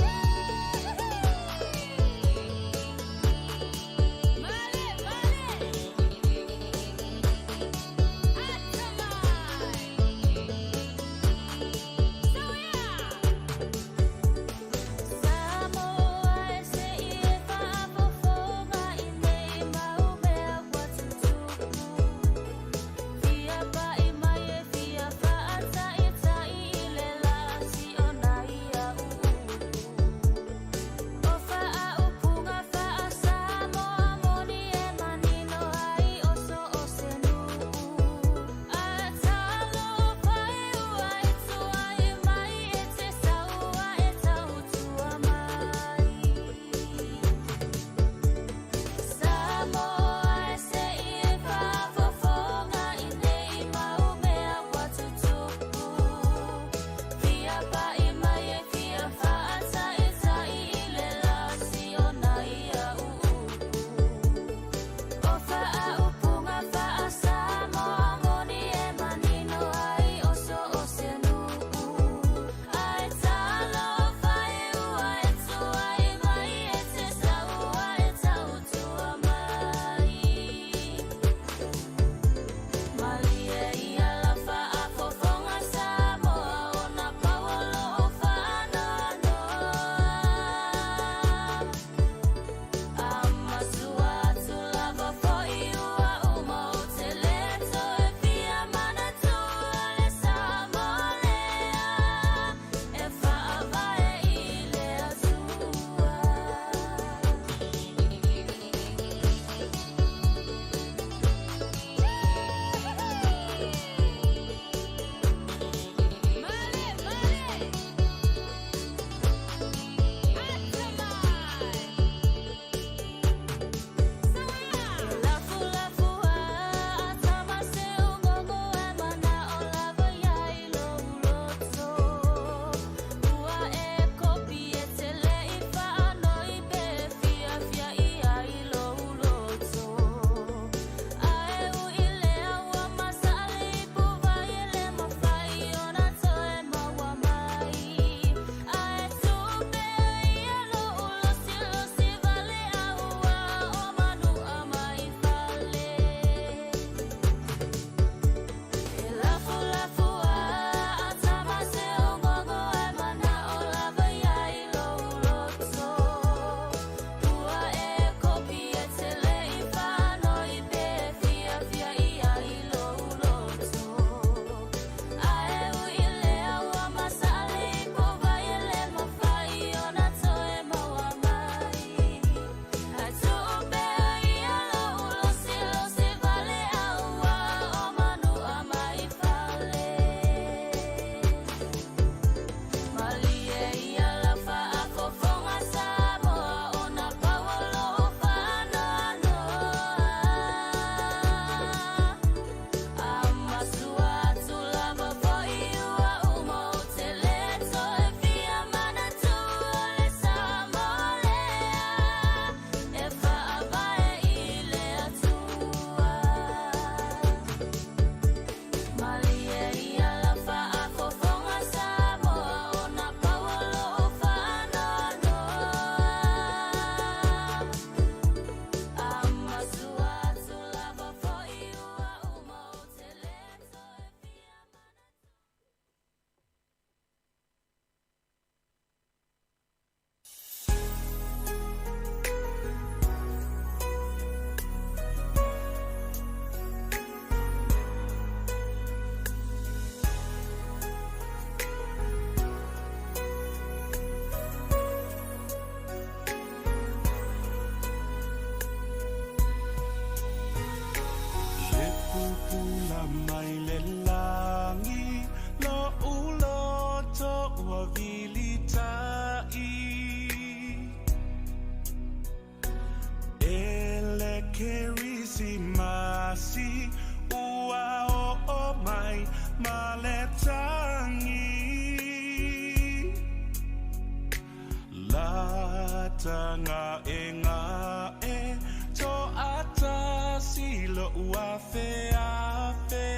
Speaker 1: lo'u afeafe.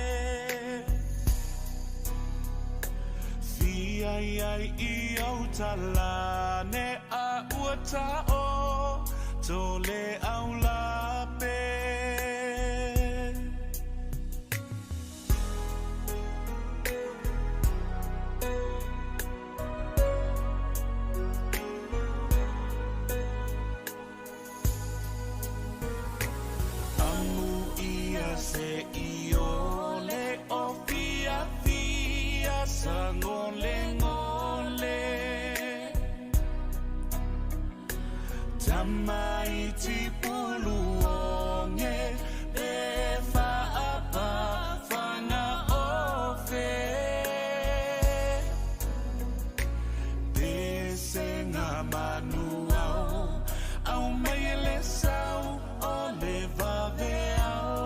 Speaker 1: Fia i ai i ou talane a ua taoto le aulape. Amu ia se iole o fiafia sagolegole. Tamaiti puluoge pe faapa fagaofe. Pesega manuao au mai e le sau o le vaveao.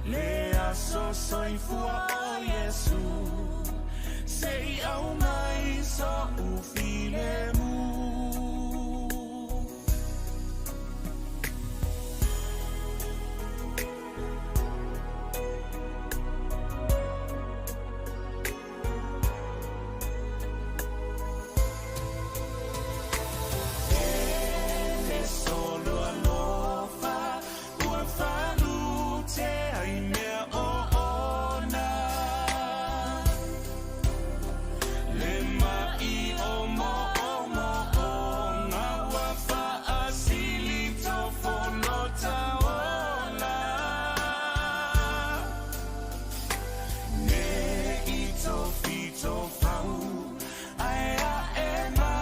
Speaker 1: Le aso soifua o Iesu, se i aumai so'u filemu. E solo alofa ua falute ai mea oona. Le ma'i o mo'omo'oga ua fa'asili tofolota ola. Ne i tofitofau ae a'e ma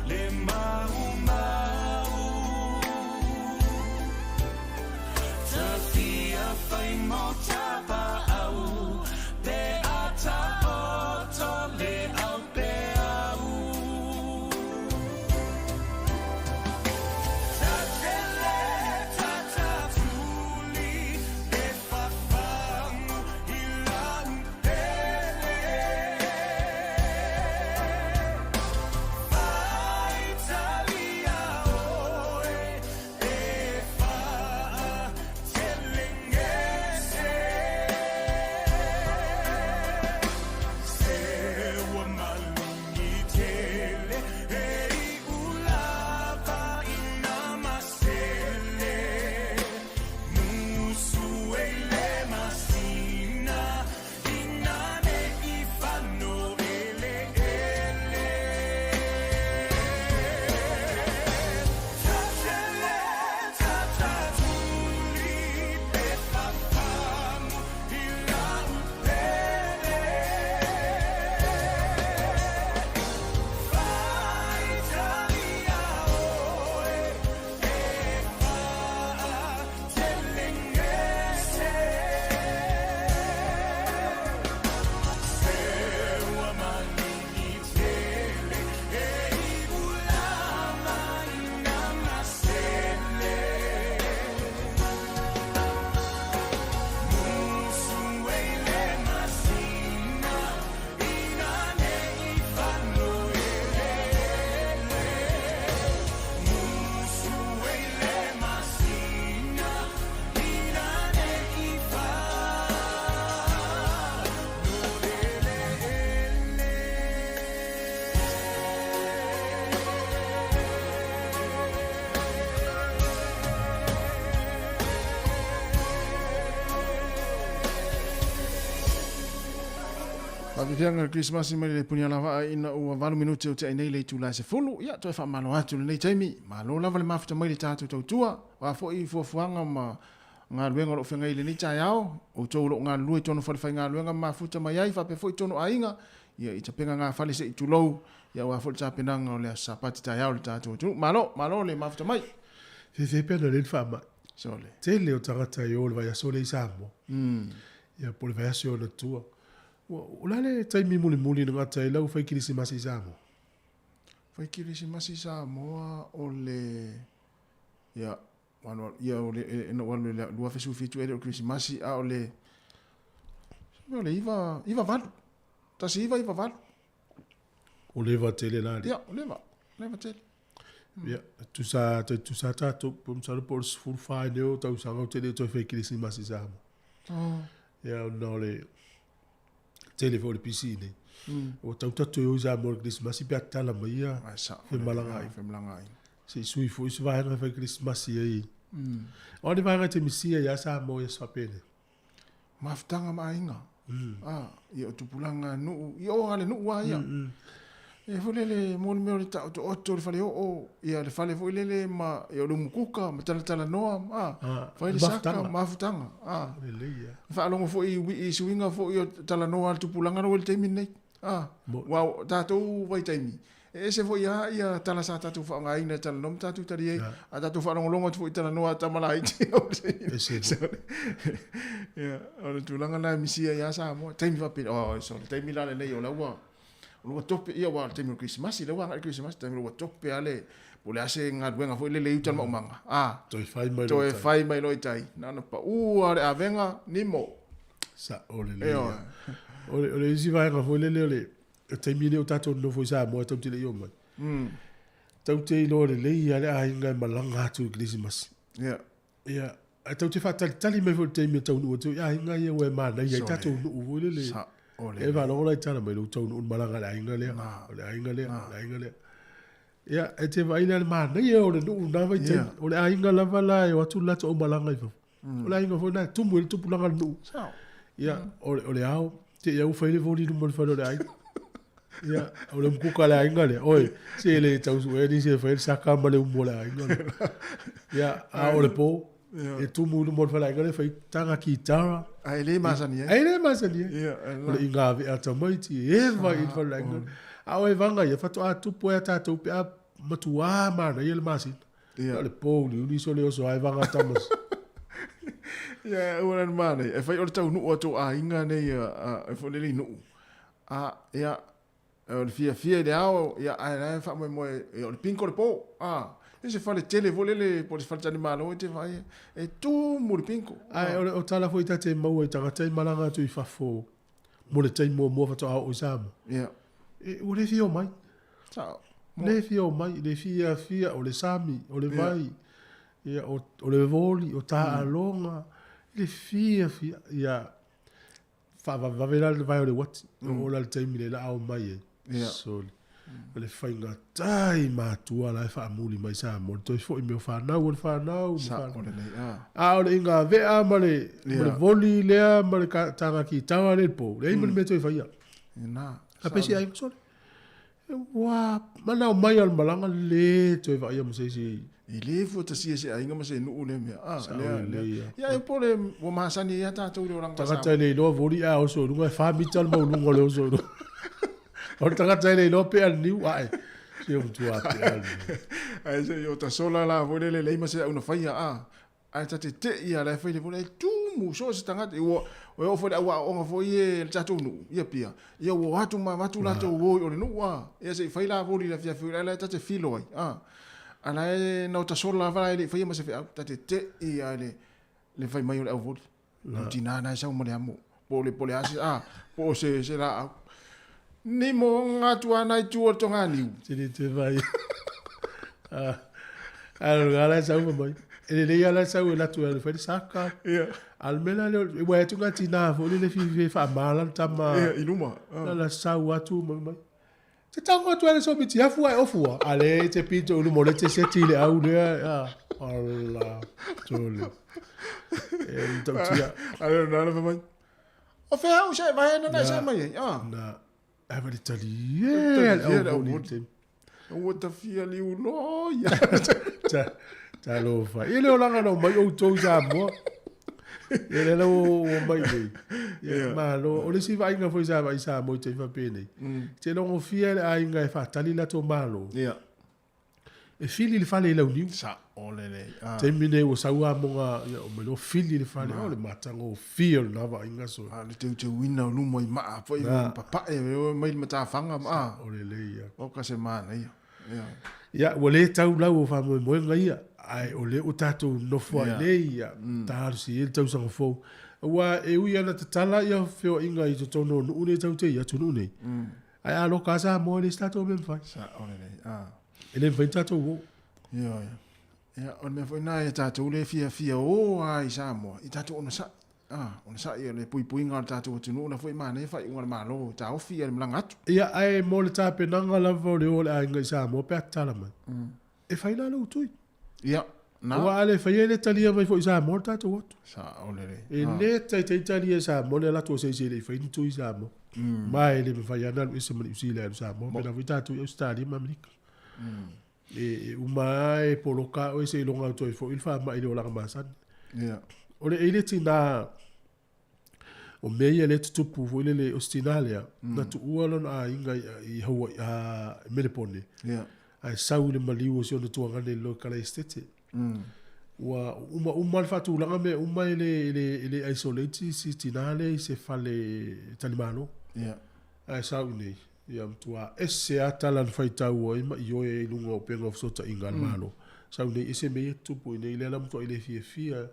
Speaker 1: le maumau. Tafia fai mo tapaau pe a taoto le aupeau. Tatele tatatuli e fafagu i lau pele. Faitalia oe e faatelegese. Se ua malugi tele e iʻu lava i nā masele. Musu e le masina ina ne i fanoeleele. Tatele tatatuli pe fafagu i lau pele. Faitalia oe e faatelegese. Se ua malugi tele e iʻu lava i nā masele. Musu e le masina ina ne i fanoeleele. Musu e le masina ina ne i fanoeleele.
Speaker 2: Faafiafiaga o le Kerisimasi mai le Punialavaa ina ua valu minute o teai nei le itula e sefulu. Ia, toe faamalo atu i lenei taimi. Malo lava le mafuta mai le tatou tautua. O a foi fuafuaga ma galuega o lo o feagai i lenei taeao, outou o lo o galulue i tonu falefaigaluega ma mafuta mai ai faapea foi tonu aiga, ia i tapega gafale se i tulou, ia aua foi le tapenaga o le Aso Sapati taeao i le tatou atunuu. Malo, malo le mafuta mai.
Speaker 3: Fefe pea na lei le faamai. Sole. Tele o tagata e o le vaiaso lea i Samoa. Ia po o le vaiaso e ona tua. Ua, o le a le taimi mulimuli na gata ai lau fai kerisimasi i Samoa?
Speaker 2: Fai kerisimasi i Samoa o le, ia, ia o le, e, na ou alu i le 2017 ea le o le kerisimasi, a o le, o le iva, iva valu. Tasi iva, iva valu.
Speaker 3: O leva tele la.
Speaker 2: Ia, o leva, leva tele.
Speaker 3: Ia, tusa, tai tusa tātou, po masalo po o le 14 i nei o tausaga ou te le toe fai Kerisimasi i Samoa.
Speaker 4: Oh.
Speaker 3: Ia, ona o le tele foi o le pisi i nei. Ua tau tatou i o i Samoa i le Kerisimasi pe a tatala mai ia
Speaker 2: Ai, sao.
Speaker 3: femalagaaiga.
Speaker 2: Femalagaaiga.
Speaker 3: Se i sui foi se vaega e fai Kerisimasi ai. O a ni vaega e te misia ia Samoa i aso faapenei?
Speaker 2: Mafutaga ma aiga. A, ia o tupulaga nuu, ia o a le nuu lava ia. E foi lele mo le mea o le taotooto o le fale oo, ia le fale foi lele ma ia o le umukuka ma talatalanoa, a, fai le saka, mafutaga, a.
Speaker 3: Lelei a.
Speaker 2: Faalogo foi i suiga foi o talanoa a le tupulaga lea ua i le taimi lenei. A, aua o tatou vaitaimi, e ese foi lava ia tala sa tatou faaaogaina e talanoa ma tatou tali ai, a tatou faalogologo atu foi i talanoa a tama laiti.
Speaker 3: Ese foi.
Speaker 2: Ia, o le tulaga lena e misi ai lava Samoa, taimi faapena, oh, so le taimi la lenei o la ua, o la ua tope, ia aua o le taimi o le Kerisimasi, lea ua agai le Kerisimasi, taimi ua tope lava le, po o le a se galuega foi lele i uta i le maumaga, a,
Speaker 3: Toe fai mai loa i
Speaker 2: toe
Speaker 3: tai.
Speaker 2: fai mai loa i tai, na ona pau lava o le avega, nimo.
Speaker 3: Sao lelei lava. O le, o le isi vaega foi lele o le, le taimi lea o tatou nonofo i Samoa e tatou te le i omai. Tatou te iloa lelei lava le aiga e malaga atu i Kerisimasi.
Speaker 2: Yeah.
Speaker 3: Ia, ae tatou te faatalitali mai foi i le taimi e taunuu atu ai aiga ia ua e manaia ai tatou nuu foi lele.
Speaker 2: Sao lelei.
Speaker 3: E faalogo la i tala mai lou taunuu i le malaga a le aiga lea, o le aiga lea, o le aiga lea. Ia, e te vaai la i le manaia o le nuu i na vaitaimi. O le aiga lava la e o atu le latou aumalaga i fafo. O le aiga foi lena e tumu ai le tupulaga o le nuu. Ia, o le ao, te i au fai le voli i luma o le fale o le aiga. Ia, o le umukuka a le aiga lea, oi, se le tau suea nisi e fai le saka ma le umu o le aiga lea. Ia, a o le po, e tumu i luma o le fale aiga lea, fai taga kitara.
Speaker 2: Ae le masani ai.
Speaker 3: Ae le masani ai. O le inga vea tamaiti, e eva i le fale o le aiga. A o evaga ia, faatoa tupu ai a tatou pe a matuā manaia le masina.
Speaker 2: Ia.
Speaker 3: O le po uliuli sole oso ai vanga tamas.
Speaker 2: Ia, ua nani manaia. E fai o le taunuu a tou aiga nei e foi lele i nuu. A, ia, o le fiafia i le ao, ia, ae la e faamoemoe, ia, o le bingo le po. A, e se fale tele foi lele, po o se faletalimalo e te vaai, e tumu le bingo.
Speaker 3: Ae o le o tala foi ta te maua i tagata e malaga atu i fafo mo le taimi muamua faatoa oo i Samoa.
Speaker 2: Ia.
Speaker 3: E, ua le fia omai.
Speaker 2: Sao.
Speaker 3: Le fia omai, le fiafia o le sami, o le vai, ia, o, o le voli, o taaloga, le fiafia, ia, faavavevave la le vae o le uati, oo la le taimi le la omai ai.
Speaker 2: Ia.
Speaker 3: Sole. O le faigata i matua la e faamuli mai Samoa, le toe foi mai o fanau o le fanau, ma
Speaker 2: Sao
Speaker 3: fanau.
Speaker 2: lelei, a.
Speaker 3: A o le inga vea ma le, ma le voli lea ma le taga kitawa lea i le po, leai ma le mea toe faia.
Speaker 2: Ina.
Speaker 3: A pesi ai sole. Ua manao mai a le malaga le toe vaaia ma se isi.
Speaker 2: E le fuatasia se aiga ma se nuu lea mea. Ah,
Speaker 3: Sao
Speaker 2: lea,
Speaker 3: lelei,
Speaker 2: lea.
Speaker 3: ia.
Speaker 2: Ia, e po le ua masani ai a tatou le olaga
Speaker 3: Tagata
Speaker 2: Samoa.
Speaker 3: e le iloa voli a oso i luga e 4 mita le maualuga o le oso i luga. O le tagata e le iloa pea le niu ae. Se o matua pea le niu.
Speaker 2: Ae se i o tasola la foi lele leai ma se au na faia, ah. Ae ta te tei ia la e fai le voli, e tumu so se tagata. Ua, ua oo foi le au aoaoga foi e le tatou nuu, ia pia. Ia ua o atu ma avatu latou o i o le nuu, a. Ia se i fai la voli i le afiafi, la e ta te filo ai, a. A la e na o tasola lava la e le i faia ma se feau, ta te tei ia le, le fai mai o le au voli. Lau tina na e sau ma le amo, po o le, po o le a se, a, po o se, se laau. Ni mo ngā atu ana i tua o le toganiu.
Speaker 3: Tini te vai. A, a o le ala e sau mai. E lelei ala e sau e latu e fai le saka.
Speaker 2: Ia.
Speaker 3: A le mea la lea, ua atu ngā tina foi lele fifi whaamala le tama.
Speaker 2: Ia, i luma.
Speaker 3: La la sau atu mai mai. Te tango atu ai le somiti afu ai ofua. A le te pito ulu mo le te seti le au lea. A, ala, tole. E, le tautia.
Speaker 2: A le nana fai mai. O fea au se vaena na se mai ai. Ah.
Speaker 3: Na, ai va le tali e le au voli.
Speaker 2: Ua tafia liu loia.
Speaker 3: Ta, talofa. Ia le olaga na omai outou i Samoa. Ia lea la ua omai nei. Ia, malo. O le isi vaaiga foi sa vaai i Samoa i taimi faapenei. Te logofia le aiga e faatali latou malo.
Speaker 2: Ia.
Speaker 3: E fili le fale i Launiu.
Speaker 2: Sao lelei. Ah.
Speaker 3: Taimi nei ua sau amoga, ia, omai loa fili le fale. O le matagofie o lena vaaiga so.
Speaker 2: Ah, le teuteuina o luma i maa foi, papae, mai le matafaga, ah.
Speaker 3: Sao lelei ia.
Speaker 2: O ka se manaia. Ia.
Speaker 3: Ia, ua le tau lau o faamoemoega ia, ae o lea ua tatou nofo ai nei, ia, talosia ai le tausaga fou. Aua e ui lava ina tatala ia feoaiga i totonu o nuu nei tatou te i atunuu nei, ae a loka lava Samoa e leai se tatou mea e mafai.
Speaker 2: Sao lelei, ah.
Speaker 3: E le mafai ona tatou o.
Speaker 2: Ioe. Ia, o le mea foi lena ia tatou lea e fiafia o lava i Samoa, i tatou onosai. Ah, onosai o le puipuiga o le tatou atunuu la foi e manaia faaiuga a le Malo e taofi le malaga atu.
Speaker 3: Ia, ae mo le tapenaga lava o le o a le aiga i Samoa pe a tatala mai, e fai la lou tui.
Speaker 2: Ia, na.
Speaker 3: Aua a le faia e le talia mai foi i Samoa le tatou atu.
Speaker 2: Sao lelei.
Speaker 3: E le taitai talia e Samoa le alu atu o se isi e le i fai ni tui i Samoa. Ma e le mafai lava ona alu ese ma Niu Sila e alu i Samoa, pēlā foi tatou i Ausetalia ma Amerika. E uma lava e poloka oe seiloga atu ai foi le faamai i le olaga masani.
Speaker 2: Ia.
Speaker 3: O le, e i le tinā, o mea ia lea e tutupu foi lele, o si tinā lea, na tuua lona aiga i, i Hawaii, a, Melepone,
Speaker 2: Ia.
Speaker 3: ae sau i le maliu o si ona tuagane i le Loikala Esetete. Ua uma uma le faatulaga mea uma e le, e le, e le isolate si tinā lea i se fale talimalo.
Speaker 2: Ia.
Speaker 3: Ae sau i nei, Ia matua ese lava tala na faitau ai ma ioe ai i luga o upega o fesootaiga a le Malo. Sau nei ese mea ia tutupu i nei, lea la matuai le fiafia.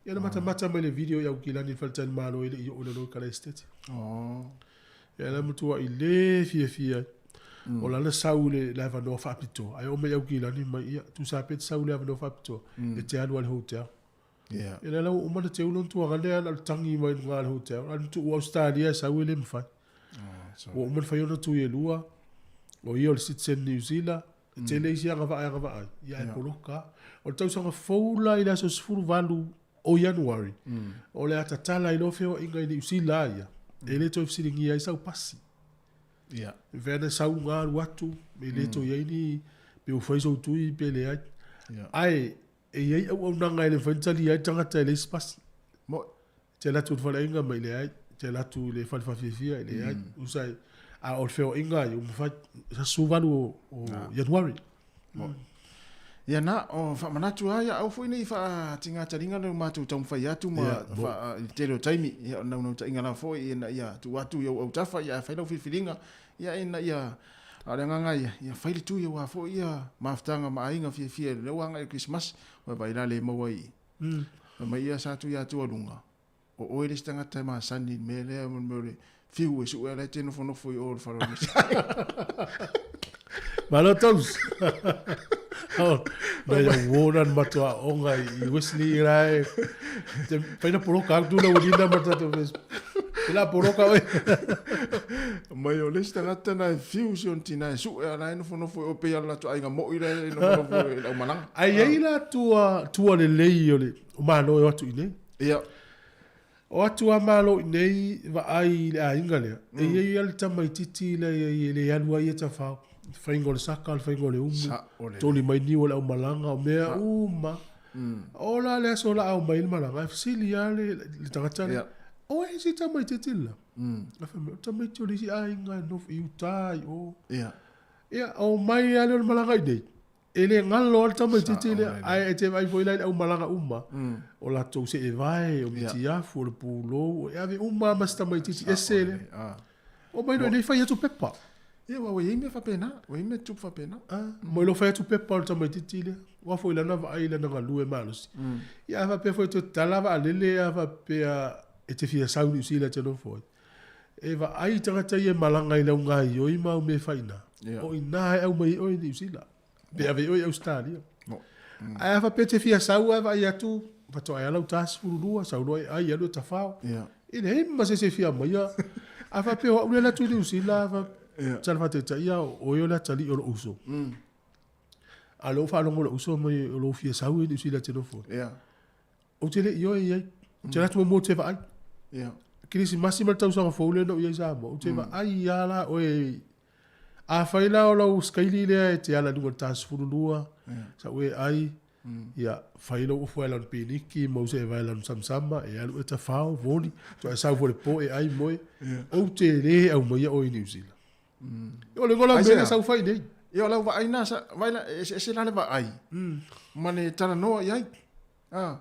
Speaker 3: Ia na matamata mai le video i Aukilani i le faletalimalo e le i oo i lalo i Kalaesetete. Ia la matuai le fiafia ai. O lana sau i le avanoa faapitoa, ae oo mai i Aukilani mai, ia, tusa pe te sau i le avanoa faapitoa, e te alu lava i le hotel.
Speaker 2: Ia.
Speaker 3: Ia lea la ua uma ona teu lona tuagane lea na o le tagi mai i luga o le hotel. A na tuu Ausetalia e sau e le mafai. Ua uma ona fai ona tui e lua, o ia o le citizen New Zealand, e tele isi agavaa e agavaa ai, ia ae poloka lava. O le tausaga fou la i le aso 18 o Ianuari, o le a tatala ai loa feoaiga i Niu Sila ia, e le toe fesiligia ai sau pasi.
Speaker 2: Ia.
Speaker 3: E mafai ona sau ga alu atu, e le toe i ai ni, pe ua fai sou tui pe leai. Ae E i ai auaunaga e le mafai ona talia ai le tagata e leai se pasi.
Speaker 2: Mo'i.
Speaker 3: E te alu atu i le faleaiga ma e leai, e te alu atu i le fale faafiafia e leai. Tusa e, a o le feoaiga ia ua mafai, aso 18 o Ianuari.
Speaker 2: Mo'i. Ia na, o faamanatu lava ia, aua foi ne i faatiga taliga le matou taumafai atu ma faa, i le tele o taimi, ia o le naunautaiga lava foi ina ia tuu atu i ou autafa, ia fai lau filifiliga, ia ina ia A o le agaga ia, ia fai le tui aua foi ia mafutaga ma aiga fiafia i lea ua agai i le Kerisimasi. Ua vaai la le maua i i. Fai mai ia sa tui atu a luga, o oe le isi tagata e masani i le mea lea mo le mea o le fiu e sue la e te nofonofo i o i le fale o le Mesaia.
Speaker 3: Malo Toes. Nai au uo na matua aoga i Wesley la e te fai na poloka atu na uelina ma tatou Facebook. Te la poloka oe.
Speaker 2: Mai o le isi tagata na e fiu si ona tina e sue a la e nofonofo i o pei a le latou aiga moi la e nofonofo i le aumalaga.
Speaker 3: Ae i ai la tua, tua lelei o le o Malo e o atu i inei.
Speaker 2: Ia.
Speaker 3: O atu a Malo i inei vaai i le aiga lea, e i ai lava le tamaitiiti lea e i ai e le alu ai ia tafao. Le faiga o le saka, le faiga o le umu, toli mai niu o le aumalaga, o mea uma. O la le aso o le a omai ai le malaga, e fesili lava le, le tagata lea, o ai si tamaitiiti le la? Ae fai mai, o le tamaiti o le isi aiga e nofo i uta i o. Ia, omai lava lea o le malaga i inei, E le galo lava le tamaitiiti lea, ae e te vaai foi la i le aumalaga uma, o latou seevae, o mitiafu, o le pulou, e ave uma lava ma si tamaitiiti ese lea. Omai loa i inei fai atu pepa.
Speaker 2: Ia, aua ua i ai mea faapena, ua i ai mea tutupu faapena.
Speaker 3: Omai loa fai atu pepa o le tamaitiiti lea. Aua foi lana vaai i lana galue malosi. Ia a faapea foi e toe tatala vaalele a faapea e te fia sau i Niu Sila e te nofo ai. E vaai tagata ia e malaga i lau gaoioi ma au mea e fai i ina. O i ina e aumai ai oe i Niu Sila. Pe ave ai oe i Ausetalia. Ae a faapea e te fia sau ae vaai atu, faatoa e ala uta 12, sau loa e ai, alu e tafao. E leai ma se isi e fia aumaia. A faapea o au lea e alu atu i Niu Sila, tala faataitaia o oe o le atalii o lou uso. A o lea ua faalogo lou uso mai o lou fia sau i Niu Sila e te nofo ai. Ou te le i ioe i ai. Ou te alu atu muamua ou te vaai. Kerisimasi ma le tausaga fou lea na ou i ai i Samoa, ou te vaai lava la oe. Afai la o lau sikaili lea e te ala i luga o le ta 12, sau e ai, ia, fai lou ofu e ala i lanu piniki, mau seevae i lanu samasama, e alu e tafao, voli, faatoa e sau foi i le po e ai moe. Ou te le aumaia oe i Niu Sila. O le gola mea sau fai nei.
Speaker 2: Ia o lau vaai na, vaai la, eseese la le vaai ma le talanoa i ai. Ah,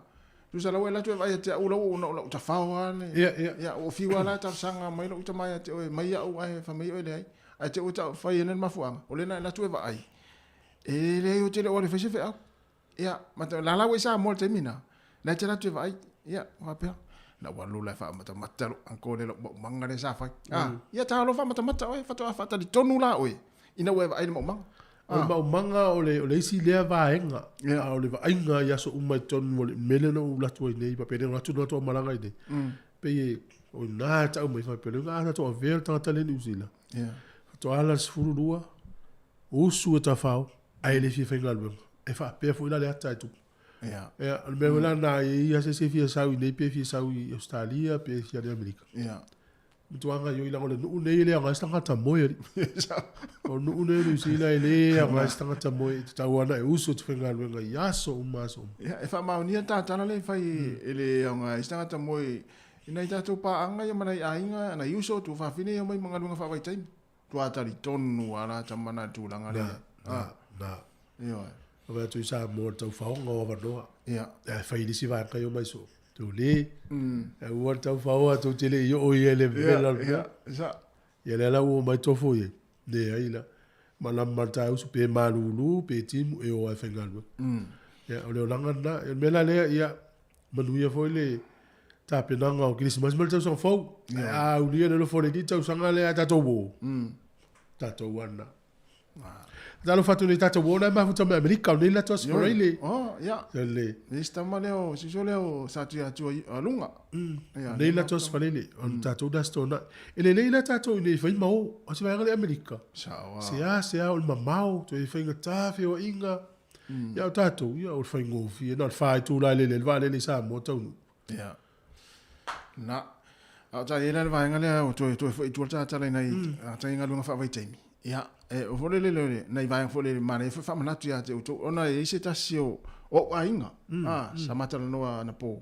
Speaker 2: tusa lau e alu atu e vaai ia te au lau ona o lau tafao lava le.
Speaker 3: Ia, ia.
Speaker 2: Ia, ua fiu lava la talosaga mai lou tama ia te oe, mai au ae fai mai oe leai. Ae te i ua fai ane le mafuaaga, o lea na alu atu e vaai, e leai ou te le o alu e fai se feau. Ia, ma te, la la ua i Samoa i le taimi lena, la e te alu atu e vaai, ia, faapea, na ua alu la e faamatamata lou uncle lea, lou maumaga lea sa fai. Ah, ia talofa matamata oe, faatoa faatalitonu la oe, ina ua e vaai i le maumaga.
Speaker 3: O le maumaga o le, o le isi lea vaega, a o le vaaiga i aso uma i totonu o le mea lea na ou alu atu ai nei, faapea na alu atu au malaga i nei, pei e, o i ina e tau mai faapea, a tatou avea le tagata lea i Niu Sila, faatoa ala le 12, usu e tafao, ae le fia faigaluega. E faapea foi la le ata e tupu. Ia, o le mea foi la lena, e i ai lava se isi e fia sau i inei pe fia sau i Ausetalia pe fia alu i Amerika. Matua gaoioi leaga o le nuu nei e le aoga ai se tagata moe alii. O le nuu nei o Niu Sila e le aoga ai se tagata moe e tatau lava ona e usu e te faigaluega i aso uma aso uma.
Speaker 2: Ia, e faamaonia le tatala lea e fai e le aoga ai se tagata moe i nai tatou paaga ia ma nai aiga, nai uso, tuafafine ia omai ma galuega faavaitaimi. Matua talitonu lava la tama na i le tulaga lea.
Speaker 3: Na, na, na.
Speaker 2: Ioe.
Speaker 3: Ave atu i Samoa i le taufaoga o avanoa.
Speaker 2: Ia.
Speaker 3: Ae fai i le isi vaega ia omai soo. Tou le. Aua le taufaoa tou te le i oo i ai le vela o le mea.
Speaker 2: Ia, sa.
Speaker 3: Ia lea la ua omai tofo i ai. Leai la. Malama ma le taeusu pe malulu pe timu e o lava e faigaluega. Ia o le olaga lena. O le mea la lea ia manuia foi le tapenaga o Kerisimasi ma le tausaga fou. Ae a aulia le alofa o le Alii tausaga lea a tatou o. Tatou lava lena. Talofa atu nei tatou o na e mafuta mai Amerika o nei latou aso Faraile.
Speaker 2: Oh, ia.
Speaker 3: Le.
Speaker 2: Le isi tama lea o siso lea o Satuiatua i a Luga.
Speaker 3: Ia. Nei latou aso Faraile o tatou da stona. E lelei la tatou i nei fai ma o. O se vaega le Amerika.
Speaker 2: Sao.
Speaker 3: Se a se a o le mamao toe faigata feoaiga. Ia o tatou ia o le faigofie na o le fa itula e lele ai le vaalele i Samoa taunuu.
Speaker 2: Ia. Na. A o ta i ai la le vaega lea o toe toe foi i tua le tatala i nai mm. tai galuega faavaitaimi. Ia, e o foi lele le nai vaega foi lele manaia foi faamanatu ia te outou ona e i ai se tasi o o ou aiga. Mm. Ah, mm. sa matalanoa anapo.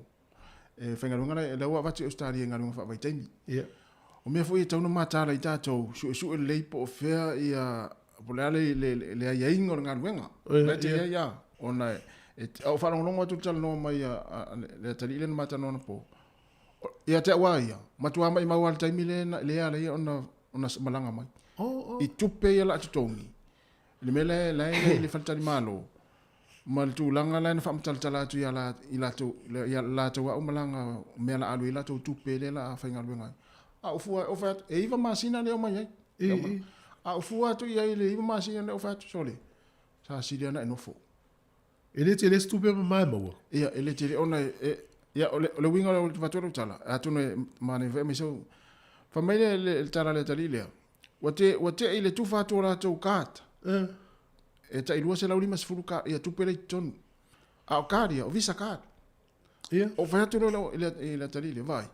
Speaker 2: E faigaluega la lea ua avatu i Australia i galuega faavaitaimi.
Speaker 3: Ia.
Speaker 2: O mea foi e tatau ona mataala i tatou, suesue lelei po o fea ia po o le a le, le, le, le aiaiga o le galuega. La e te i ai a, ona e, a ou faalogologo atu i le talanoa mai a, a, a le atalii lea na ma talanoa anapo, ia te au lava ia, matua maimau lava le taimi lea na, lea e ala ai ona, ona malaga mai.
Speaker 3: Oh, oh.
Speaker 2: I tupe ia o le a totogi, i le mea la e, la e i ai i le faletalimalo, ma le tulaga la na faamatalatala atu ia la, i latou, ia latou au malaga, mea la alu ai latou tupe lea la faigaluega ai. A ou fua, ou fai atu, e 9 masina lea omai ai. A ou fua atu i ai i le 9 masina lea ou fai atu, sole, sa sili lava ona e nofo.
Speaker 3: E le tele se tupe mama e maua.
Speaker 2: Ia, e le tele ona e, e ia, o le, o le uiga o le avatu o lau tala, atonu e manaia foi aemaise o, fai mai le, le, le tala a le atalii lea, ua te, ua tei i le tufa atu o latou card. E tai 250 ka, ia tupe lea i totonu. A o card ia, o Visa card.
Speaker 3: Ia.
Speaker 2: Ou fai atu loa i le, i le atalii lea, vaai,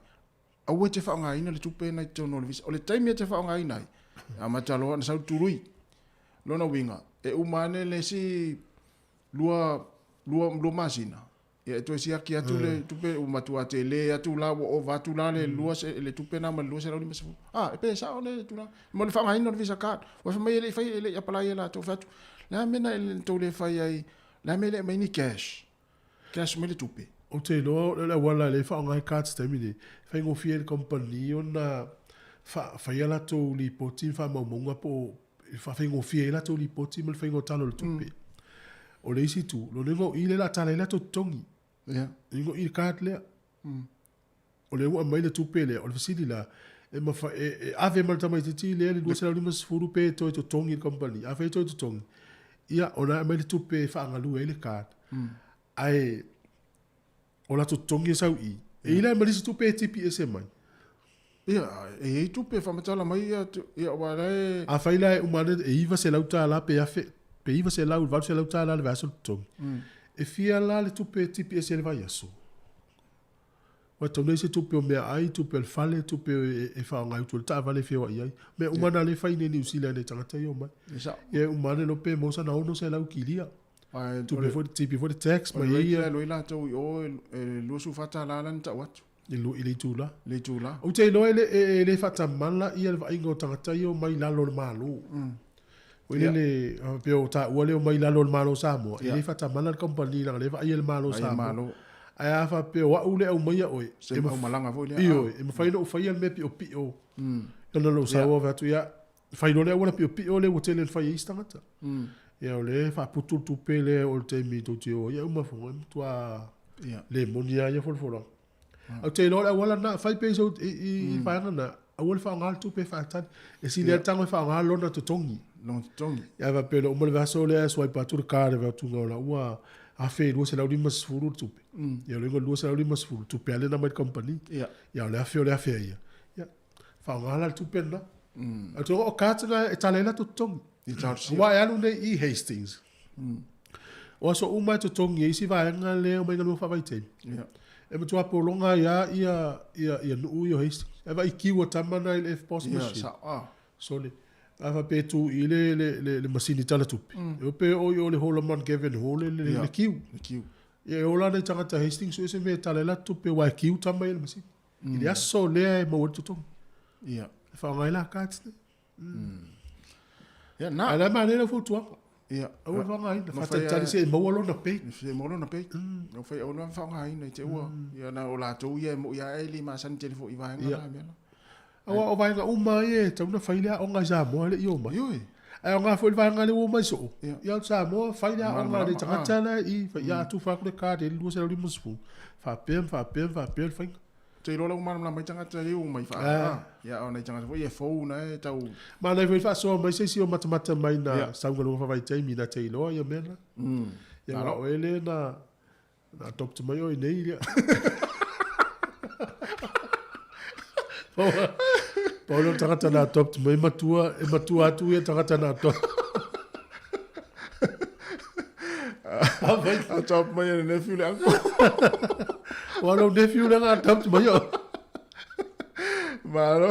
Speaker 2: aua e te faaaogaina le tupe lena i totonu o le Visa. O le taimi e te faaaogaina ai, e amata loa ona sau le tului. Lona uiga, e uma ane le isi lua, lua, lua masina, ia e toe siaki atu le tupe ua matua tele atu la ua ova atu la le lua se, le tupe na ma le 250. Ah, e pe sao le tulaga. Mo le faaaogaina o le Visa card. Ua fai mai e le i fai, e le i apply e latou. Fai atu, le a mea na e tou le fai ai, le a mea e le aumai ni cash. Cash mai le tupe.
Speaker 3: Ou te iloa o le auala lea e faaaoga ai cards i taimi nei, e faigofie ai i le kamupani ona fai a latou lipoti ma faamaumauga po o e faafaigofie ai latou lipoti ma le faiga o tala o le tupe. O le isi itu, lona uiga o i lea o le a tala ai latou totogi.
Speaker 2: Ia.
Speaker 3: Lona uiga o i le card lea. O lea ua aumai le tupe lea, o le fesili la, e mafai, e, e ave ma le tamaitiiti lea le 250 pe toe totogi i le kamupani. Afai e toe totogi, ia, o lena e aumai le tupe e faagalue ai le card. Ae o latou totogi e sau i i, e i ai la ma le isi tupe e tipi ese mai.
Speaker 2: Ia, e i ai tupe e faamatala mai ia, ia aua la e...
Speaker 3: Afai la e uma ane e $900 pe afe, pe $900 i le $800 le vaiaso le totogi, e fia la le tupe e tipi ese i le vaiaso? Ua tatau nei se tupe o meaai, tupe o le fale, tupe e faaaoga e utu ai le taavale e feoai ai. Mea uma na lea e fai nei i Niu Sila e nai tagata ia omai. Ia e uma ane loa pe maua sana $600 kilia. Tupe foi, tipi foi le tax ma
Speaker 2: ia. O le rate la e alu ai latou i o e $24 la na tau atu.
Speaker 3: I le itula.
Speaker 2: I le itula.
Speaker 3: Ou te iloa e le faatamala ia le vaaiga o tagata ia e omai i lalo o le Malo. Foi lele, pei o taua lea omai i lalo o le Malo o Samoa, e le faatamala le kamupani leaga o lea e vaaia e le Malo o Samoa. Ae a faapea o au lea e aumaia oe,
Speaker 2: Se aumalaga foi lea.
Speaker 3: Ioe, e mafai ona ou faia le mea piopio. Ona lou sau fai atu, ia, fai loa le auala piopio lea ua tele ina fai e isi tagata. Ia o lea e faaputu le tupe lea o le taimi tou te o ai, ia uma foi, e matua le moni lava ia folafolaga. Ou te iloa o le auala lena, fai pea i sou, i, i vaega na, aua le faaaoga le tupe e faatali. E sili lava le tago e faaaoga lona totogi.
Speaker 2: Lona totogi.
Speaker 3: Ia faapea loa uma le vaiaso lea swipe atu le card e vaeatu o la ua $1,250 le tupe. Ia o le uiga o le 250, o tupe lava lena mai le kamupani.
Speaker 2: Ia.
Speaker 3: Ia o le afe o le afe a ia. Ia, faaaoga la le tupe lena. Ae ou te iloa o cards na e tala ai latou totogi.
Speaker 2: I talosia.
Speaker 3: Aua e alu nei i Hastings. O aso uma e totogi ai isi vaega lea e omai galuega faavaitaimi.
Speaker 2: Ia.
Speaker 3: E matua pologa ai lava ia, ia, ia nuu ia o Hastings. Ae vaai kiu a tama na i le EFTPOS
Speaker 2: Ia,
Speaker 3: machine.
Speaker 2: sao. Ah.
Speaker 3: Sole. A faapea e tu i le, le, le, le masini tala tupe. E o pe o i o le Hall o Mount Gavin Hall le, le,
Speaker 2: Ia.
Speaker 3: le kiu.
Speaker 2: Le kiu.
Speaker 3: Ia e ola nai tagata Hastings so e se mea e tala ai latou tupe aua e kiu tama ia i le masini. I le aso lea e maua ai le totogi.
Speaker 2: Ia.
Speaker 3: E faaaoga ai la cards nei.
Speaker 2: Ia, na.
Speaker 3: Ae la e manaia lau fautuaga.
Speaker 2: Ia.
Speaker 3: Aua le faaaogaina.
Speaker 2: No whai
Speaker 3: Faatalitali
Speaker 2: a-
Speaker 3: se i maua lona pay.
Speaker 2: Se maua lona pay. No whai aua le faaaogaina i te ua. Ia na o latou ia e moi ae le masani tele foi i vaega
Speaker 3: Ia.
Speaker 2: la mea la.
Speaker 3: Aua o vaega uma ia e tatau ona fai le aoga i Samoa e le i omai.
Speaker 2: Ioe.
Speaker 3: Ae aoga foi le vaega lea ua omai soo.
Speaker 2: Ia.
Speaker 3: Ia o Samoa fai le aoga a le
Speaker 2: Malamalama,
Speaker 3: tagata la i fai ia atu fai atu le card e 250. Faapea ma faapea ma faapea le faiga.
Speaker 2: Ou te iloa la ua malamalama ai tagata lea ua omai faa.
Speaker 3: Ah.
Speaker 2: Ia o nai tagata foi e fou na e tau.
Speaker 3: Manaia foi le faasoa mai se isi o matamata mai na
Speaker 2: Ia.
Speaker 3: sau galuega faavaitaimi na te iloa ia mea na. Ia
Speaker 2: Malo.
Speaker 3: aua o oe lea na Na adopt mai oe nei lea. Pau lea o le tagata na adopt mai matua, e matua atu ia tagata na adopt.
Speaker 2: Adopt mai e le nephew le uncle.
Speaker 3: Ua lou nephew lea na adopt mai oe.
Speaker 2: Malo.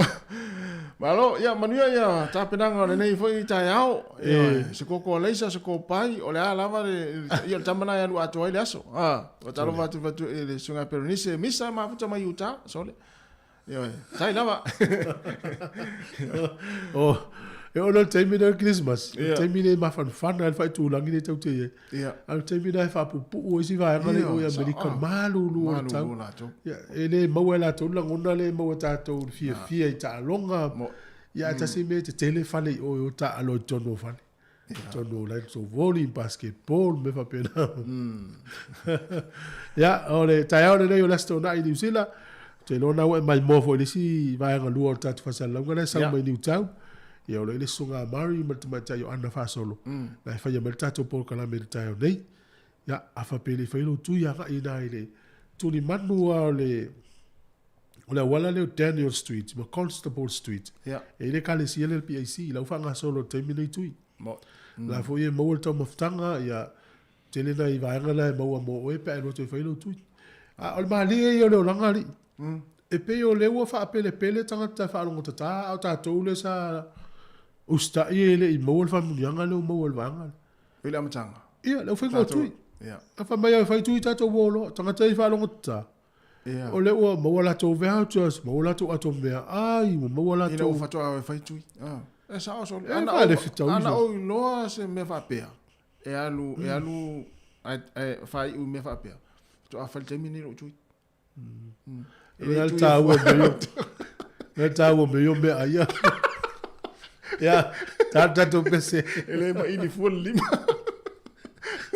Speaker 2: Malo, ia manuia ia tapenaga o lenei foi taeao. Ia, se koko a leisa, se kopai, o le a lava le, ia le tama na e alu atoa ai le aso. Ha, ua talofa atu fatu i le susuga Peronise, Misa mafuta mai Utah, sole. Ioe, tai lava.
Speaker 3: Oh, e ono le taimi lea o le Christmas, le
Speaker 2: Ia.
Speaker 3: taimi lea e mafanafana ai le faitulagi lea tatou te i ai.
Speaker 2: Ia.
Speaker 3: A o le taimi lena e faapupuu ai isi vaega lea i o i
Speaker 2: Ia,
Speaker 3: Amerika,
Speaker 2: sa-
Speaker 3: malulu o le tau.
Speaker 2: Malulu latou.
Speaker 3: Ia, e le maua e latou le lagona lea e maua e tatou i le fiafia i taaloga.
Speaker 2: Mo-
Speaker 3: Ia, ae tasi mea e tetele fale i o e o taalo i totonu o fale. I totonu o latou volley, basketball, mea faapena. Ia, o le taeao lenei o le Aso Toonai i Niu Sila, ou te iloa na ua e maimoa foi i le isi vaega lua o le tatou faasalalauga lea e sau
Speaker 2: Ia.
Speaker 3: mai Newtown. Ia, o lo o i ai le Susuga a Murray ma le tamaitai o Anna Faasolo, na e faia mai le tatou polokalame i le taeao nei. Ia, a faapea e le i faia lou tui agai i ina i le tulimanu lava o le O le auala lea o Daniel Street ma Constable Street.
Speaker 2: Ia.
Speaker 3: E i ai le ekalesia lea le PAC, la ua faagasolo i le taimi lenei tui.
Speaker 2: Mo.
Speaker 3: La foi e maua le taumafataga, ia, tele nai vaega la e maua mo oe pe a e alu atu e fai lou tui. A o le malie ia o le olaga alii. E pei o lea ua faapelepele tagata e faalogotata, a o tatou lea sa usitai e le i maua le faamanuiaga lea ua maua e le vaega lea.
Speaker 2: I le amataga.
Speaker 3: Ia, le aufaiga o tui.
Speaker 2: Ia.
Speaker 3: A fai mai au e fai tui tatou ua oloa, tagata ia faalogotata.
Speaker 2: Ia.
Speaker 3: O lea ua maua latou vouchers, maua latou atomea ai, ua maua
Speaker 2: Ina
Speaker 3: latou...
Speaker 2: ua faatoa e fai tui. Ah. E sao sole.
Speaker 3: E
Speaker 2: Ana
Speaker 3: faalefitau
Speaker 2: o, ana
Speaker 3: ifo.
Speaker 2: ou iloa se mea faapea. E alu, e alu, ai, ai, faaiu i mea faapea. Faatoa fai le taimi lenei lou tui. Mm. E
Speaker 3: E
Speaker 2: le
Speaker 3: le
Speaker 2: tui e
Speaker 3: taua
Speaker 2: fua.
Speaker 3: mea Le taua mea o mea ai. Ia, ta tatou pese.
Speaker 2: E le maili fua le lima.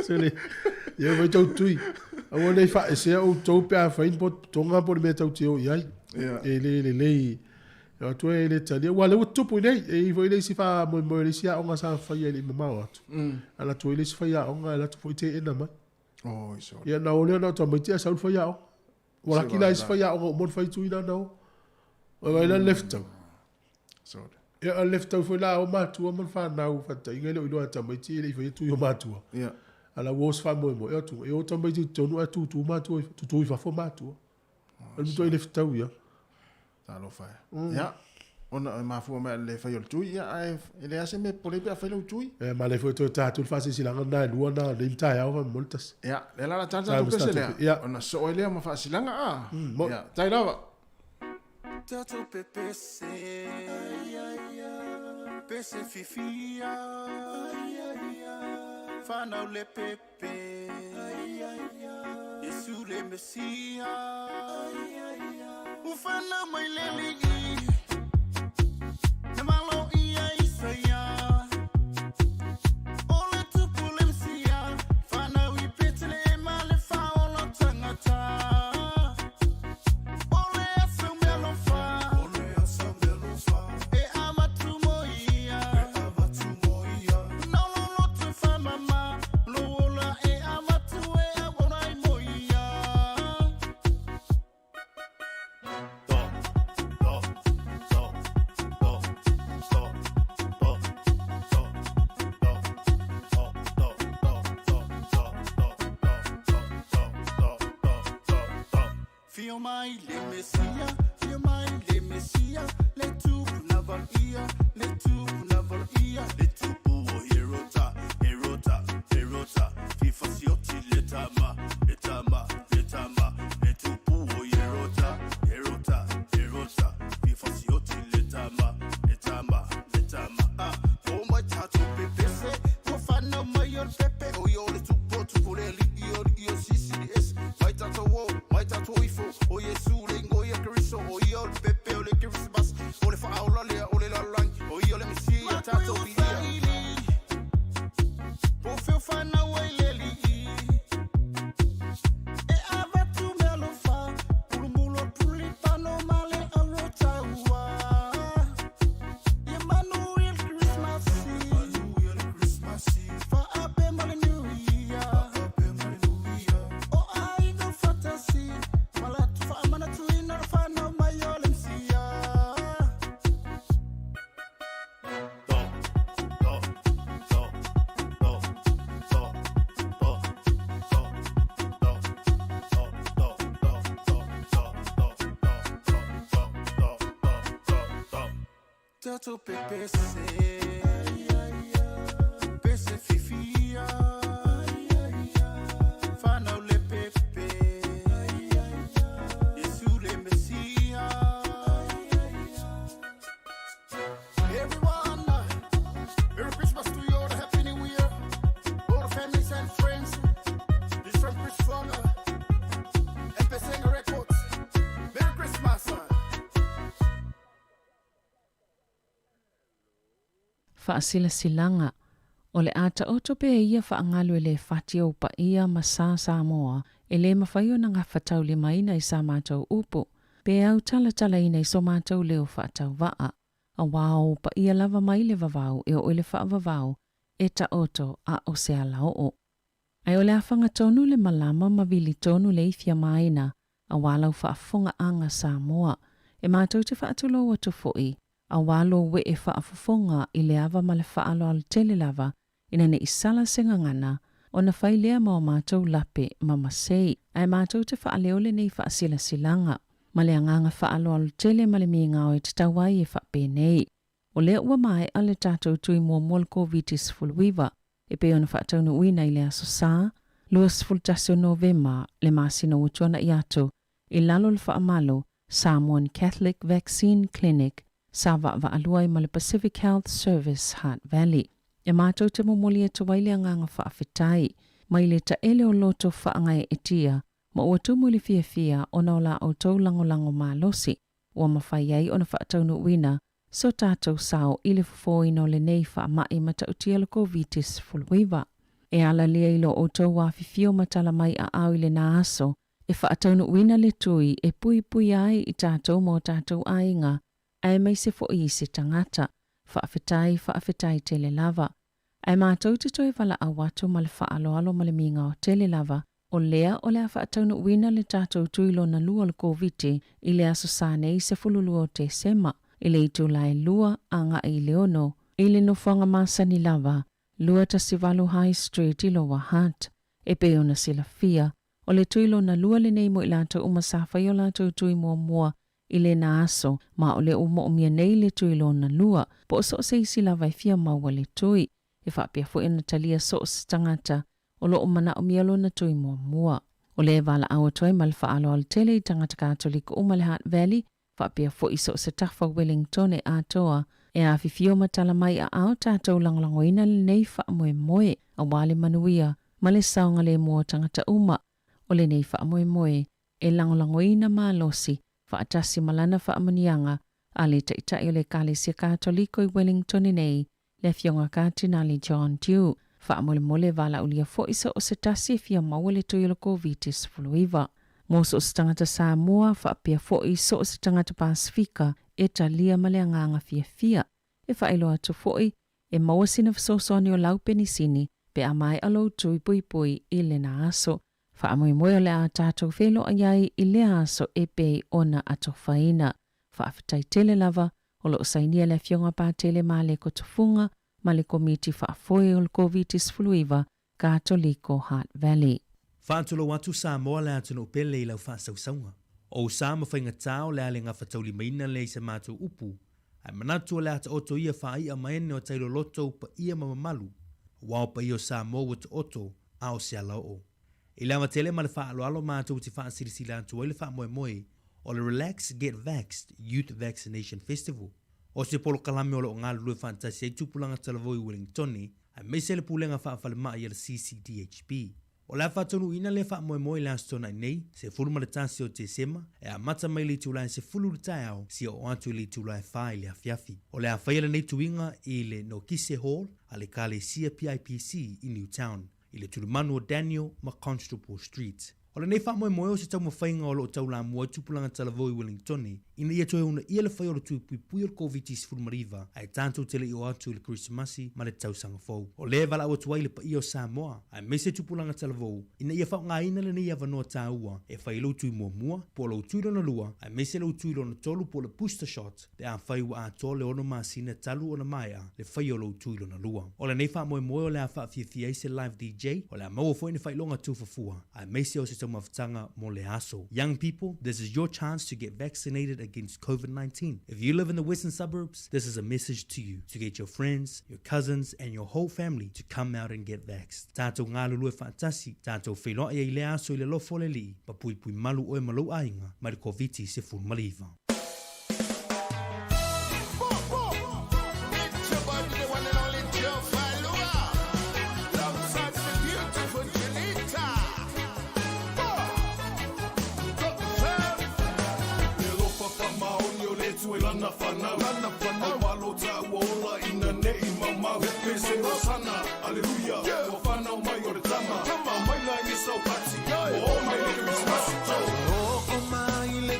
Speaker 3: Sele. Ia vai tau tui. Aua nei faaesea outou pe a fai ni potopotoga po o le mea tou te o i ai.
Speaker 2: Ia.
Speaker 3: E le lelei. E o atu e le talia. Ua lea ua tupu i nei. E i ai foi le isi faamoemoe o le isi aoga sa faia e le i mamao atu. Alu atu ai le isi faiaoga e alu atu foi teena mai.
Speaker 2: Oi, sorry.
Speaker 3: Ia na o lea na o tamaiti ae sau le faiaoga. Ua
Speaker 2: Se
Speaker 3: laki la isi
Speaker 2: vae la.
Speaker 3: faiaoga uma ona fai tui na na o. Ua vaai la le lefutau.
Speaker 2: Sorry.
Speaker 3: Ia o le lefutau foi la o matua ma le fanau faataitaiga e le o iloa e tamaiti e le i faia tui o matua.
Speaker 2: Ia.
Speaker 3: A la ua o se faamoemoe atu e o tamaiti i totonu ae tutu matua tutu i fafo matua. O le matuai lefutau ia.
Speaker 2: Talofa e. Ia. Ona e mafua mai le fai o le tui, ia, ae e leai se mea popole pe a fai lau tui.
Speaker 3: E manaia foi toe ta atu le faasilasilaga lena e lua na lenei taeao faamolemole tasi.
Speaker 2: Ia, lea la o le a tala tatou pese lea,
Speaker 3: Ia.
Speaker 2: ona soo ai lea ma faasilaga a.
Speaker 3: Mo.
Speaker 2: Ia, tai lava.
Speaker 1: Tatou pepese, pese fifia, fanau le pepe, Yesu le Mesia, ufana mai le ligi, na malo ia Isaia, o le tupu le Mesia, fanau i Petelema le faola tangata. O le aso mealofa, e amatu mo ia, Fio mai le Mesia, fio mai le Mesia, le tupu na valia, le tupu na valia, le tupu o Herota, Herota, Herota, fifa sioti le tama, le tama, le tama, le tupu o Herota, Herota, Herota, fifa sioti le tama, le tama, le tama, ah, o mai tatou pepese, ua fanau mai o le pepe, o ia o le tupu o tupu le alii o le ia o sisi le ese, mai tatou o, mai tatou ifo, o Iesu le ingoa ia Keriso, o ia o le pepe o le Kerisimasi, o le faaola lea o le lalolagi, o ia o le Mesia, tatou viia. Po o fea o fanau ai le alii, e avatu meaalofa, mulumulu o tulipano ma le auro taua. Ia manuia le Kerisimasi, manuia le Kerisimasi, faape ma le New Year, faape ma le New Year. O aiga faatasi, ma latou faamanatuina le fanau mai o le Mesia. Tatou pepese, pese fifia, fanau le pepe, Iesu le Mesia. Everyone, Merry Christmas to you all, Happy New Year, all the families and friends. This from Chris Funger, MP Singer Records. Merry Christmas.
Speaker 4: Faasilasilaga, O le a taoto pea ia faagalu e le fati ou paia ma sa Samoa e le mafai ona gafataulimaina i sa matou upu, pe autalatalaina i so matou leo faatauvaa, auā o ou paia lava mai le vavau e oo i le faavavau e taoto a o se alaoo. Ae o le a faga tonu le malama ma vili tonu le ifi amaina auā lau faafofogaaga Samoa. E matou te faatulou atu foi, auā lou ee faafofoga i le ava ma le faaaloalo tele lava ina ne i sala se gagana ona fai lea ma o matou lape ma masei. Ae matou te faaleo lenei faasilasilaga ma le agaga faaaloalo tele ma le migao e tatau ai e faapenei. O lea ua maea le tatou tui muamua o le Koviti-19 e pei ona faataunuuina i le Aso Sa, 21 o Novema, le masina ua tuanai atu, i lalo o le faamalo Samoan Catholic Vaccine Clinic sa vaavaalua ai ma le Pacific Health Service Hutt Valley. E matou te momoli atu ai le agaga faafetai mai le taele o loto faagaeetia ma ua tumu i le fiafia ona o la outou lagolago malosi ua mafai ai ona faataunuuina so tatou sao i le fofoina o lenei faamai matautia le Koviti-19. E ala lea i lo outou afifio ma tala mai aao i lena aso e faataunuuina le tui e puipuia ai i tatou ma o tatou aiga aemaise foi i se tagata. Faafetai, faafetai tele lava. Ae matou te toe valaau atu ma le faaaloalo ma le migao tele lava, o lea o le a faataunuuina le tatou tui lona lua o le Koviti i le aso Sa nei 12 o Tesema, i le itula e lua agai i le ono, i le nofoaga masani lava, 218 High Street i Lower Hutt. E pei ona silafia, o le tui lona lua lenei mo i latou uma sa fai o latou tui muamua i lena aso, ma o lea ua moomia nei le tui lona lua, po o so o se isi lava e fia maua le tui. E faapea foi ona talia so o se tagata o lo o manaomia lona tui muamua. O lea e valaau atu ai ma le faaaloalo tele i tagata Katoliko uma i le Hutt Valley, faapea foi so o se tafa Wellington e atoa, e afifio ma tala mai aao tatou lagolagoina lenei faamoemoe aua le manuia ma le saogalemu o tagata uma. O lenei faamoemoe e lagolagoina malosi faatasi ma lana faamanuiaga a le Taitai o le Ekalesia Katoliko i Wellington nei, le Afioga Katinali John Dew. Faamolemole valaaulia foi so o se tasi e fia maua le tui o le Koviti-19. Mo so o se tagata Samoa faapea foi so o se tagata Pasefika e talia ma le agaga fiafia. E faailoa atu foi, e maua sina fesoasoani o lau penisini pe a maea lou tui puipui i lena aso. Faamoemoe o le a tatou feiloai ai i lea aso e pei ona atofaina. Faafetai tele lava, o lo o sainia le Afioga Patele Maleko Tufuga ma le Komiti Faafoe o le Koviti-19 Katoliko Hutt Valley.
Speaker 5: Faatulou atu Samoa le atunuu pele i lau faasausauga. O ou sa ma faigatā o le a le gafataulimaina lea i sa matou upu, ae manatu o le a taoto ia faai'a ma ene o tai loloto ou paia ma mamalu, aua o paia o Samoa ua taoto a o se alaoo. I le ava tele ma le faaaloalo matou te faasilasila atu ai le faamoemoe o le Relax Get Vaxxed Youth Vaccination Festival. O se polokalame o lo o galulue faatasi ai tupulaga talavou i Wellingtone aemaise le Pulega Faafalemai a le CCDHB. O le a faataunuuina lea faamoemoe i le Aso Toonai nei, 11 o Tesema, e amata mai i le itula e 10 i le taeao seia oo atu i le itula e 4 i le afiafi. O le a faia lenei tuiga i le Nokise Hall a le Ekalesia PIPC i Newtown, i le tulimanu o Daniel ma Constable Street. O lenei faamoemoe o se taumafaiga o lo o taulamua ai tupulaga talavou i Wellingtone ina ia toe uunaia le fai o le tui puipui o le Koviti-19 ae tatou te le i oo atu i le Kerisimasi ma le Tausaga Fou. O lea e valaau atu ai le paia o Samoa, aemaise tupulaga talavou, ina ia faaaogaina lenei avanoa taua e fai ai lou tui muamua, po o lou tui lona lua, aemaise lou tui lona tolu po o le booster shot, pe afai ua atoa le ono masina talu ona maea le faia o lou tui lona lua. O lenei faamoemoe o le a faafiafia ai se live DJ, o le a maua foi ni faailoga tufafua, aemaise o se taumafataga mo le aso. Young people, this is your chance to get vaccinated against COVID-19. If you live in the western suburbs, this is a message to you to get your friends, your cousins and your whole family to come out and get vaxxed. Tatou galulue faatasi, tatou feiloai ai i lea aso i le alofa o le Alii, ma puipui malu oe ma lou aiga mai le Koviti-19.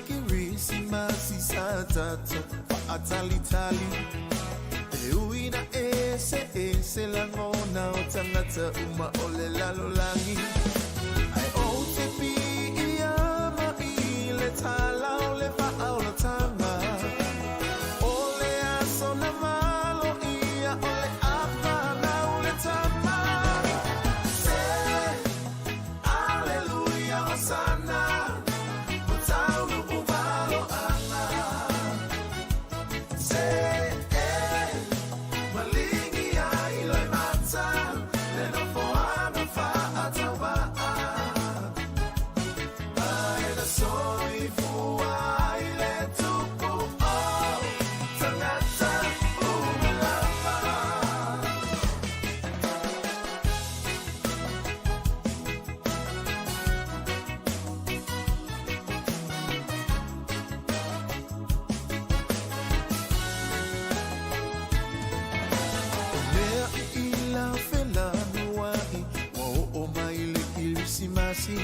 Speaker 6: Kerisimasi sa tatou faatalitali E ui na eseese lagona o tagata uma o le lalolagi Ae ou te piiama i le tala o le faaolataga O le aso na valoia o le a fanau le tama Se Aleluia Hosana Ua taunuu valoaga Se e malingi ai loimata Le nofoaga faatauvaa Ae na soifua ai le tupu o tagata uma lava. O mea i ila felanuai Ua oo mai le Kerisimasi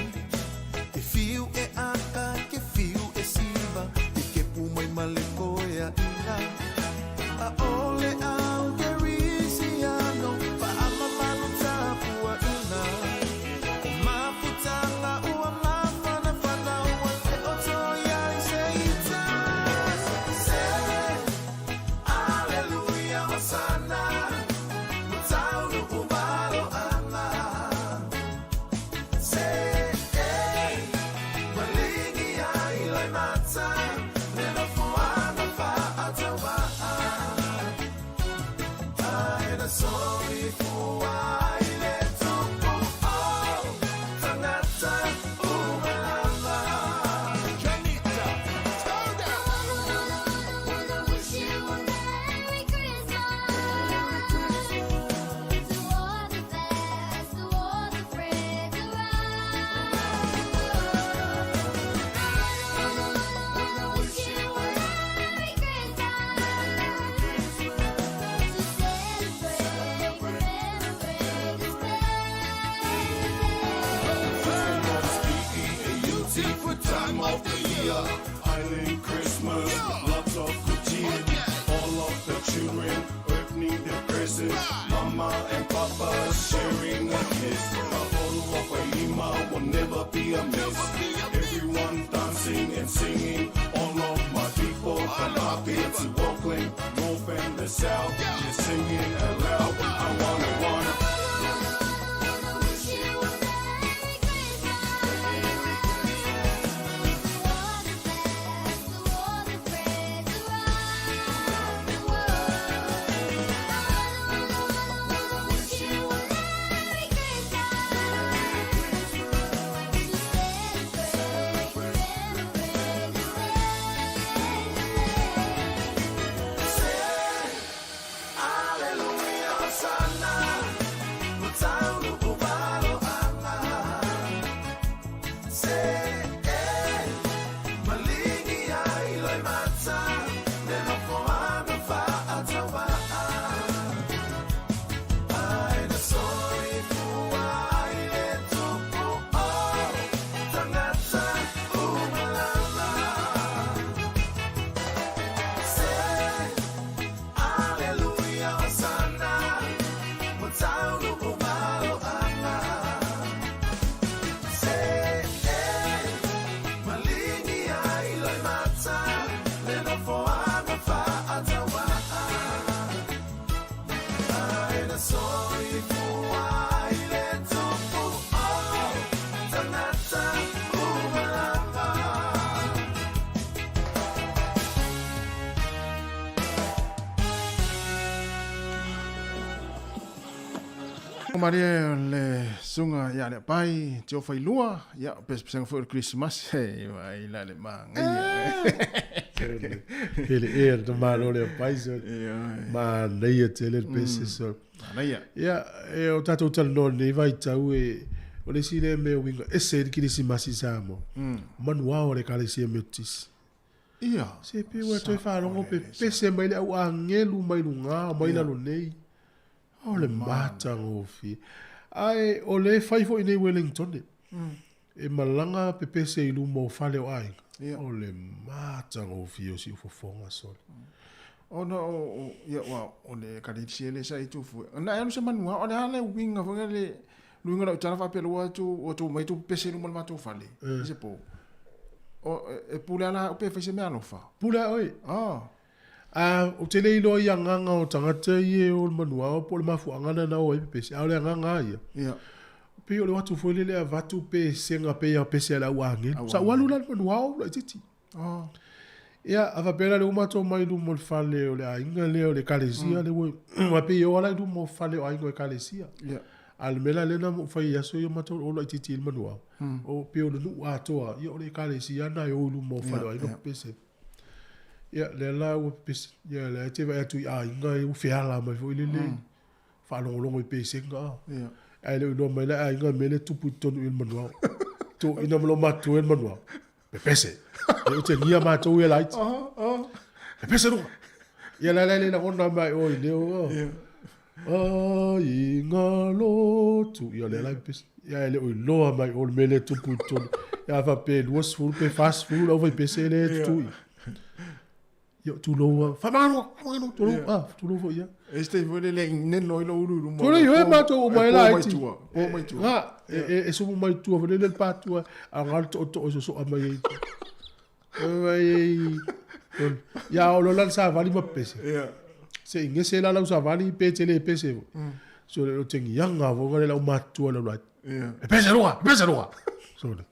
Speaker 6: Ke fiu e aka, ke fiu e siva Ke kepu mai ma le koeaina ʻAʻole au Kerisiano Faamamalu tapuaiga O mafutaga ua mafanafana Ua le oto ai se ita Se Aleluia Hosana Ua taunuu valoaga Se e malingi ai loimata Le nofoaga faatauvaa Ae na soifua ai le tupu o tagata uma lava.
Speaker 7: Beautiful time of the year. Island Christmas, lots of good cheer. All of the children opening their presents. Mama and Papa sharing a kiss. Lima will never be a miss. Everyone dancing and singing. All of my people from Apia to Auckland, north and the south. They're singing aloud. I wanna, wanna.
Speaker 2: Malie le suga ia Leapai Tiofailua, ia pesepesega foi o le Kerisimasi, e vai la le magaia.
Speaker 3: Hele ea le malo le pai so. Manaia tele le pese so.
Speaker 2: Manaia.
Speaker 3: Ia, e o tātou talanoa nei vaitau e o le isi lea mea uiga ese ai le Kerisimasi i Samoa. Manu ao a le Ekalesia Metotisi.
Speaker 2: Ia.
Speaker 3: Se pe ua toe faalogo pe pese mai le au agelu mai luga o mai lalo nei. O le matagofie. Ae o lea e fai foi nei Wellington. E malaga pepese i luma o fale o aiga. O le matagofie o siufofoga sole.
Speaker 2: Ona o, ia, ua, o le ekalesia lea sa i tufu. Na e alu se manu o le a le uiga foi le luiga lau tala faapea ua atu ua tou mai tou pepese i luma o le matou fale. I se po. O, e pule ala au pe fai se mea alofa.
Speaker 3: Pule a oe.
Speaker 2: Ah.
Speaker 3: A, ou te le iloa i agaga o tagata ia e o i le manuao po o le mafuaaga lena na o ai pepese, a o le agaga lava ia,
Speaker 2: Ia.
Speaker 3: pei o le o atu foi lele e avatu pesega pei a pese a le au agelu. Sa ou alu la i le manuao laitiiti.
Speaker 2: Oh.
Speaker 3: Ia, a faapea la lea ua matou omai i luma o le fale o le aiga lea o le ekalesia lea ua, aua pei e o lava la i luma o fale o aiga o ekalesia.
Speaker 2: Ia.
Speaker 3: A o le mea la lea na ou fai i aso ia matou o laitiiti i le manuao, o pei o le nuu atoa, ia o le ekalesia lena e o i luma o fale o aiga pepese. Ia, lea la ua pepese, ia lea e te vaai atu i aiga ua feala mai foi lele, faalogologo i pesega.
Speaker 2: Ia.
Speaker 3: Ae le o iloa mai la e aiga le mea lea e tupu i totonu i le manuao. Toeaiina ma loomatua i le manuao, pepese. Ia ua tegia matou ia laiti. Pepese luga. Ia la la e le lagona mai o i leo. Aiga lotu. Ia lea la e pepese. Ia e le o iloa mai o le mea lea e tupu i totonu. Ia a faapea e 20 pe 40 le aufaipese lea e tutui. Ia tulou lava. Faamagalo, faamagalo, tulou, ah, tulou foi ia.
Speaker 2: E se taimi foi lele neno ai lou ulu i luma.
Speaker 3: Tulou, e matou uma e laiti.
Speaker 2: Po mai tua, po mai tua.
Speaker 3: Ga, e sumu mai tua foi lele le patua, a o le tootoo e sosoa mai ai. Mai ai. Ia o lola le savali ma pepese.
Speaker 2: Ia.
Speaker 3: Se i gese la lau savali pe te le pese foi. So le o tegiaga foi le lau matua lau laiti.
Speaker 2: Ia.
Speaker 3: Pepese luga, pepese luga. Sorry.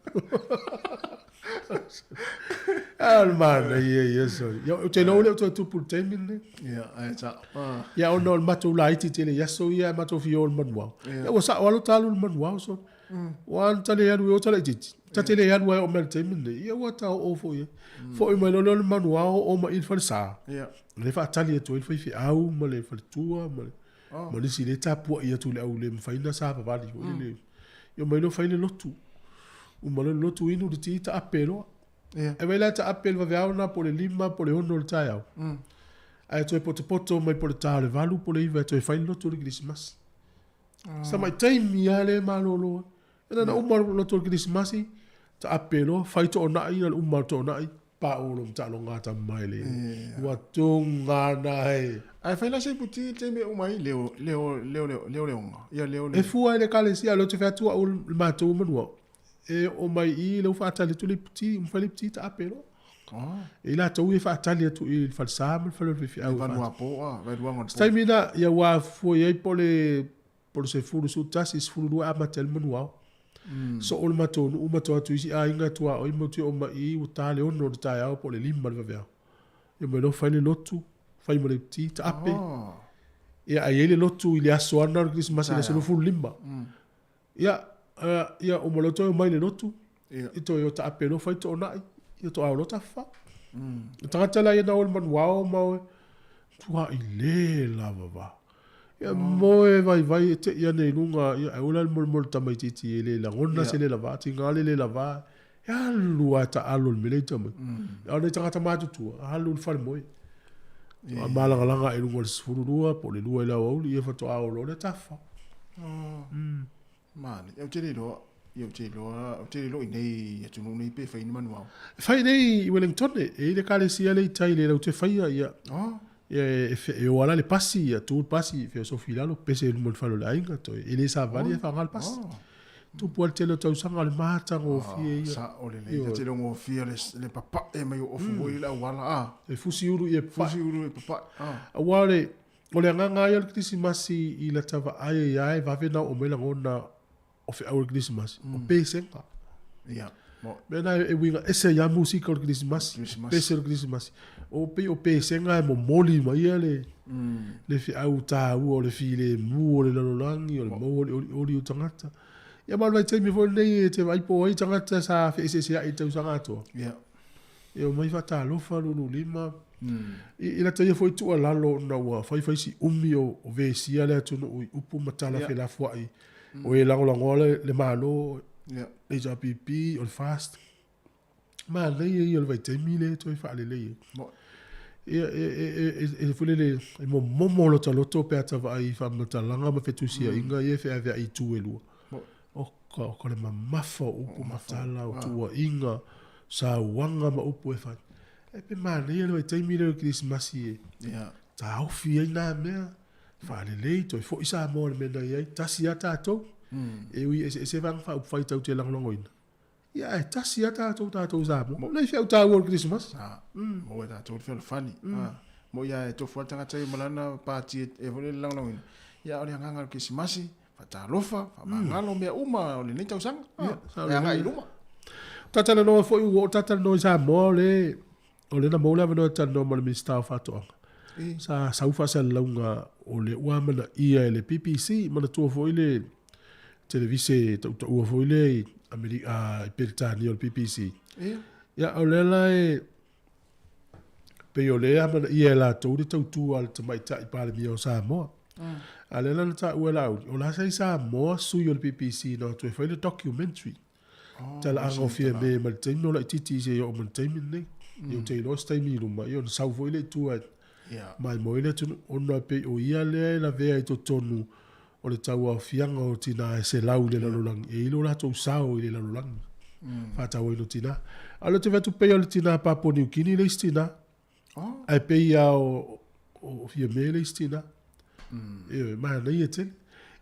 Speaker 3: Ah, le manaia ia, sorry. Ia, ou te iloa ua le toe tupu i le taimi lenei.
Speaker 2: Ia, ae sa. Ah.
Speaker 3: Ia, ona o le matou laiti tele i aso ia, e matou fia o i le manuao.
Speaker 2: Ia.
Speaker 3: Ia, ua sao lava lo ta alu i le manuao, sorry. Ua alu ta le alu e o ta laitiiti. Ta te le alu lava e oo mai i le taimi lenei. Ia, ua ta oo foi i ai. Foi mai loa lea o le manuao, oo mai i le falesa.
Speaker 2: Ia.
Speaker 3: Lea e faatali atu ai le faifeau ma le faletua ma le
Speaker 2: Oh.
Speaker 3: Ma nisi lea e tapuai atu i le au le mafai ona savavali foi lele. Ia omai loa fai le lotu. Uma loa le lotu inu le ti taape loa.
Speaker 2: Ia.
Speaker 3: Ae vaai la taape i le vaveao lena po o le 5 po o le 6 o le taeao. Ae toe potopoto mai po o le ta o le 8 po o le 9 e toe fai le lotu o le Kerisimasi. Sa mai taimi lava lea e malolo ai. Ina na uma le lotu o le Kerisimasi, taape loa, fai toonai, na o le uma o le toonai, pa o lo taaloga a tama mai le. Ua tuga na e.
Speaker 2: Ae fai la se iputi i le taimi e uma ai leo leo leo leo leo leoga. Ia leo le.
Speaker 3: E fua i le ekalesia, o lea ou te fai atu au le matou manua, e oo mai i i lea ua faatali atu le iputi, uma fai le iputi taape loa.
Speaker 2: Oh.
Speaker 3: E i latou ia e faatali atu i le falesa ma le fale o le faifeau.
Speaker 2: Valuapo a, valuaga o le
Speaker 3: Se taimi lena, ia ua fua i ai po o le po o le 10, 11, 12 e amata ai le manuao. Soo le matou nuu matou atu i isi aiga tuaoi ma toe oo mai i i ua ta le 6 o le taeao po o le 5 o le vaveao. Ia mai loa fai le lotu, fai ma le iputi, taape. Ia ae i ai le lotu i le aso lava lena o le Kerisimasi i le aso 25. Ia, ia uma loa toe omai i le lotu, ia toe o taape loa fai toonai, ia toa loa tafafao. O tagata la ia na o i le manuao ma o e tuai le lava va. Ia moe vaivai e tei ane i luga, ia ae ola le molemole tamaitiiti e le lagona se le lava, tiga le le lava, e alu lava e taalo i le mea lea i tamaiti. A o nai tagata matutua, alu i le falemoe. Toa malagalaga i luga o le 12 po o le 2 i le aoauli, ia faatoa oo loa lea tafafao.
Speaker 2: Male, ou te le iloa, ia ou te iloa, ou te le iloa i nei atunuu nei pe fai ni manuao.
Speaker 3: E fai nei i Wellington, e i ai le ekalesia lea i tai lea latou te faia, ia.
Speaker 2: Oh.
Speaker 3: Ia e, e o ala le pasi, ia tu le pasi, feosofi i lalo, pese i luma o le fale o le aiga, toe e le savali e faaaoga le pasi.
Speaker 2: Oh.
Speaker 3: Tupu ai le tele o tausaga o le matagofie ia.
Speaker 2: Sao lelei, ta te le gofie le, le papae mai o ofu foi i le auala, ah.
Speaker 3: E fusi ulu i e papae.
Speaker 2: Fusi ulu i papae, ah.
Speaker 3: Aua o le, o le agaga lava ia o le Kerisimasi i lata vaai ai lava e vave ona oo mai lagona o feau o le Kerisimasi, o pesega.
Speaker 2: Ia.
Speaker 3: Mea na e uiga ese ai lava musika o le Kerisimasi, pese o le Kerisimasi. O pei o pesega e momoli mai ia le, le feau taua o le filemu o le lalolagi, o le maua o le olioli o tagata. Ia ma o le vaitaimi foi lenei e te vaai po o ai tagata sa feeseeseai i le tausaga atoa.
Speaker 2: Ia.
Speaker 3: E omai faatalofa lululima. I, i lata ia foi tuualalo ona ua fai fai si umi o, o vesia le atunuu i upu ma tala yeah. felafoai. O e lagolagoa le, le Malo,
Speaker 2: yeah.
Speaker 3: HRPP, o le FAST. Manaia ia o le vaitaimi lea e toe faalelei ai. Ia, e, e, e, e, e foi lele, e momomo lota loto pe a ta vaai i faamatalaga ma fetusiaiga ia e feaveai i itu e lua. Oka, oka le mamafa o upu ma tala, o tuuaiga, sauaga ma upu e fai. E pe manaia le vaitaimi lea o le Kerisimasi e taofi ai na mea, faalelei, toe foi Samoa i le mea na i ai, tasi lava tatou. E ui e eseese vaega faaupufai tatou te lagolagoina, ia ae tasi lava tatou, tatou Samoa. O le feau taua o le Kerisimasi.
Speaker 2: Maua e tatou le fealofani. Moni lava e tofu lava le tagata ia ma lana pati e foi lele lagolagoina, ia a o le agaga o le Kerisimasi, Faatalofa, faamagalo mea uma o lenei tausaga.
Speaker 3: Ia,
Speaker 2: E agai i luma.
Speaker 3: Talanoa foi, ua oo talanoa i Samoa, o le, o lea na maua le avanoa e talanoa ma le Minisita o Faatoaga. Sa sau faasalalauga o lea ua amanaia e le BBC, manatua foi le televise tautaua foi lea i Amerika, i Peretania o le BBC. Ia, o lea la e, Pei o lea e amanaia e latou le tautua a le Tamaitai Palemia o Samoa. A o lea la na taua e Laauli, o la sa i Samoa sui o le BBC na o atu e fai le documentary. Talaaga o Fiame mai le taimi o laitiiti seia oo mai le taimi lenei. Ia ou te iloa se taimi i luma, ia ona sau foi lea i tua e maimoa ai le atunuu. Ona e pei o ia lea e lavea i totonu o le tauaofiaga o tina e selau i le lalolagi, e i ai lo latou sao i le lalolagi, faatauaina o tina. A o lea ou te vaai atu pei o le tina Papua Niu Kini le isi tina, ae pei lava o, o Fiame le isi tina. Ioe, manaia tele.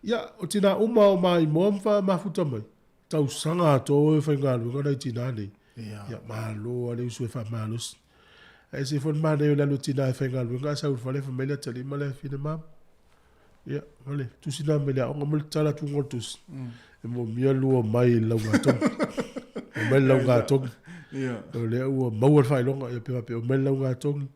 Speaker 3: Ia, o tina uma o maimoa ma mafuta mai, tausaga atoa e faigaluega nai tina nei. Ia, malo lava le uso e faamalosi. Ae ese foi le manaia o le alu o tina e faigaluega ae sau i le fale fai mai le atalii ma le afine, Mama, Ia, o le tusi lena mai le aoga ma le tatala atu o le tusi. E moomia lua mai i le laugatogi. Omai le laugatogi. O lea ua maua le faailoga, ia pe faapea, omai le laugatogi,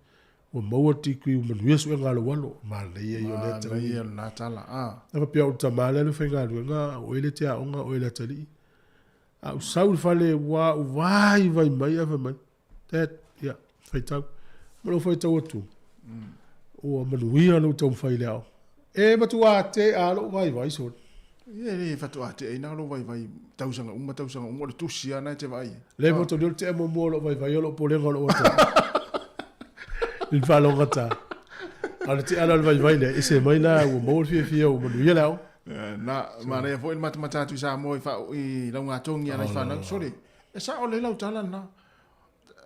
Speaker 3: ua maua le degree, ua manuia suega a lou alo. Manaia ia o lea tau.
Speaker 2: Manaia lena tala, a.
Speaker 3: A faapea o le tama lea e alu e faigaluega, o oe le te aoga, o oe le atalii. A ou sau i le fale, ua ou vaivai mai ae fai mai, Dad, ia, faitau. Ma lou faitau atu, ua manuia lou taumafai i le aoga. E matua tea lou vaivai sole.
Speaker 2: Ia e le faatoa teaina lou vaivai tausaga uma tausaga uma, o le tusi lava lena e te vaai ai.
Speaker 3: Le motu o le tea muamua o lou vaivai o lou polega o lou ata. I le faalogogata. A o le tea la o le vaivai lea, ese mai la ua maua le fiafia ua manuia le aoga.
Speaker 2: Na, manaia foi le matamata atu i Samoa i, faa, i laugatogi a nai fanau. Sole, e sao lelei lau tala lena.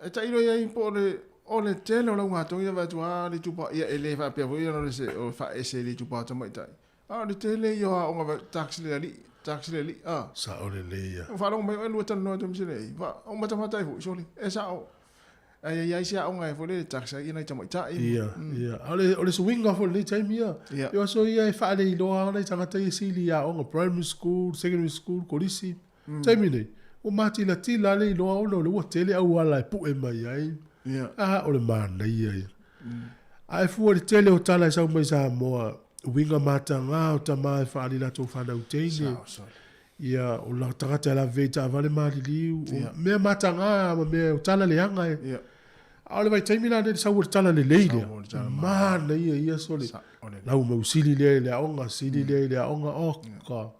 Speaker 2: E tailo i ai po o le o le tele o laugatogi na vaai atu a le itupa ia e le faapea foi ona o le se o faaese i le itupa o tamaitai a o le tele ia o aoga tax le alii tax le alii a
Speaker 3: Sao lelei ia.
Speaker 2: O faalogo mai oe lua talanoa atu ma se lei fa o matamata ai foi sole e sao ai ai ai se aoga e foi le tax ai nai tamaitai
Speaker 3: Ia, ia. A o le, o le suiga foi o lenei taimi ia.
Speaker 2: Ia.
Speaker 3: E o aso ia e faaleiloa lava nai tagata ia e sili i aoga, primary school, secondary school, kolisi. Taimi nei, ua matilatila lava le iloa ona o lea ua tele auala e pue mai ai. A o le manaia ia. A e fua i le tele o tala e sau mai Samoa, uiga mataga o tama e faaali latou fanau teine. Ia, o la tagata e lavevea i taavale maliliu, o mea mataga ma mea o tala leaga e. A o le vaitaimi la lenei i le sau o le tala lelei lea, manaia ia sole. Lau mau sili lea i le aoga, sili lea i le aoga, oka.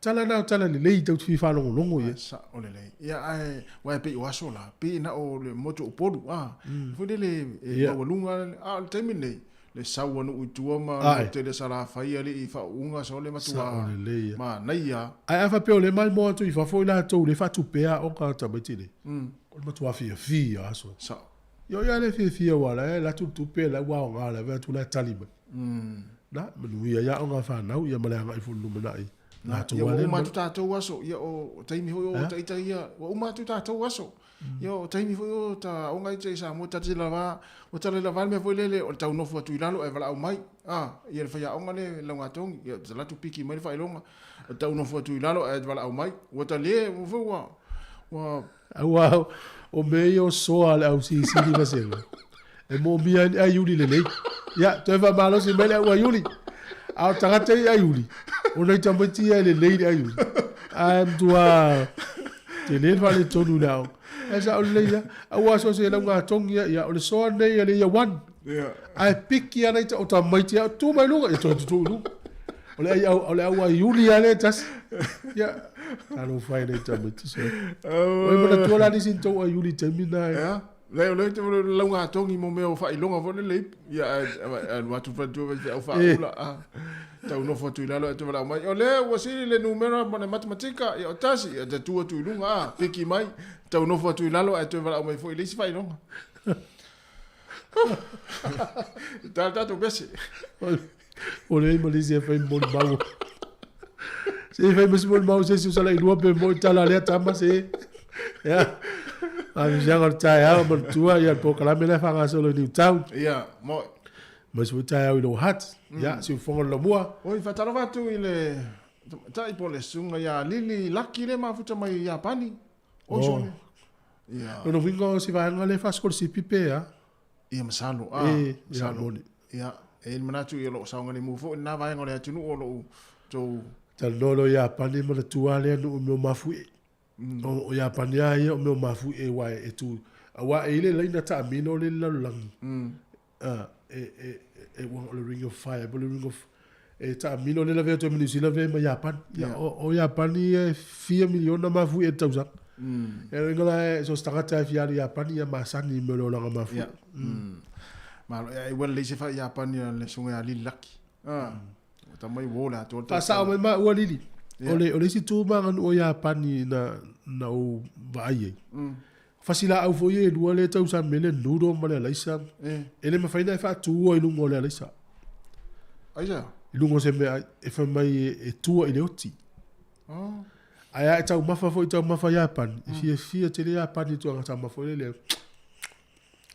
Speaker 3: Tala na o tala lelei tau te fia faalogologo i ai.
Speaker 2: Sao lelei. Ia ae aua e pei o aso la, pei na o le motu o Upolu, a. Foi lele e maualuga a o le taimi lenei, le sau a nuu i tua ma le tele Salafai alii faauuga sole matua.
Speaker 3: Sao lelei ia.
Speaker 2: Manaia.
Speaker 3: Ae a faapea o lea e maimoa atu i fafo i latou lea e faatupea aoga a tamaiti nei, o le matua fiafia lava sole.
Speaker 2: Sao.
Speaker 3: Ia o ia lea e fiafia aua o la e alu atu le tupe, o la ua aoga, o la e vaai atu o la e tali mai. Na, manuia ai aoga a fanau, ia ma le agai foi i le lumanai.
Speaker 2: Na, ia ua uma atu tatou aso, ia o taimi foi o ita ia, ua uma atu tatou aso. Ia o taimi foi o ta aoga ita i Samoa, ta te lava, ua tala lava le mea foi lele o le tau nofo atu i lalo ae valaau mai. A, ia le faiaoga le laugatogi, ia ta alu atu piki mai le faailoga, o le tau nofo atu i lalo ae valaau mai. Ua ta le, ua foi ua, Ua
Speaker 3: Aua o mea ia o soa a le au silisili vasega e moomia ai ni aiuli lelei. Ia, toe faamalosi mai le au aiuli. A o tagata ia aiuli, o nai tamaiti ia e lelei le aiuli. Ae matua tele le faaletonu i le aoga. Ae sao lelei lava. Aua so o se laugatogi lava, ia o le soa lenei a le Year One. Ae piki lava nai o tamaiti lava, tu mai luga, ia toe tutuu i luga. O le ai o le au aiuli lava lea e tasi. Ia, talofa e nai tamaiti sole. Oi manatua la nisi ni tou aiuli i taimi na e.
Speaker 2: Ia, le o le te laugatogi mo mea o faailoga foi lele ia ae alu atu faletua faifeau faaula a. Tau nofo atu i lalo ae toe valaau mai, o lea ua sili le numera ma le matematika, ia o tasi, ia te tu atu i luga a, piki mai, tau nofo atu i lalo ae toe valaau mai foi i le isi faailoga. Ta tatou pese.
Speaker 3: O le ma lisi e fai molimau. Se fai ma si molimau se si usala i lua pe mo i tala lea tama se. Ia. A visianga o le taeao manatua ia le polokalame lea faagasolo i Newtown.
Speaker 2: Ia, mo.
Speaker 3: Ma si taeao i Lower Hutt. Ia, siufofoga o le Lamua.
Speaker 2: Oi, faatalofa atu i le tamaitai po o le susuga ia Lili Laki lea e mafuta mai i Iapani. Oi sole.
Speaker 3: Ia. Lona uiga o se vaega lea e faasikolasipi pe a?
Speaker 2: Ia masalo, a,
Speaker 3: E, ia,
Speaker 2: masalo.
Speaker 3: moni.
Speaker 2: Ia, e i ai le manatu ia o lo o saogalemu foi lena vaega o le atunuu o lo o outou.
Speaker 3: Talanoa loa Iapani manatua lava lea nuu i mea o mafuie. O, o Iapani lava ia o mea o mafuie aua e tu, aua e i ai le laina taamilo lea i le lalolagi. A, e, e, e, ua o le Ring of Fire po o le Ring of, e taamilo lea e lavea atu ai ma Niu Sila lavea ai ma Iapani. Ia, o, o Iapani e fia miliona mafuie i le tausaga. E uiga la e so o se tagata e fia alu i Iapani ia masani i mea o le olaga mafuie.
Speaker 2: Ia. Malo, ia, e ua lelei se fai Iapani a le susuga ia Lili Laki. A, ua tau mai uo le atoa le
Speaker 3: Faasao mai maua Lili. O le, o le isi tu ma aganuu o Iapani na, na ou vaai ai. Fasilaau foi ia e lua lea e tausami ai le noodle ma le alaisa. E le mafai ona e faatuua i luga o le alaisa.
Speaker 2: Aisea?
Speaker 3: I luga o se mea e fai mai e tua i le oti.
Speaker 2: Oh.
Speaker 3: Ae a e taumafa foi i taumafa Iapani, e fiafia tele Iapani i tulaga taumafa foi lele.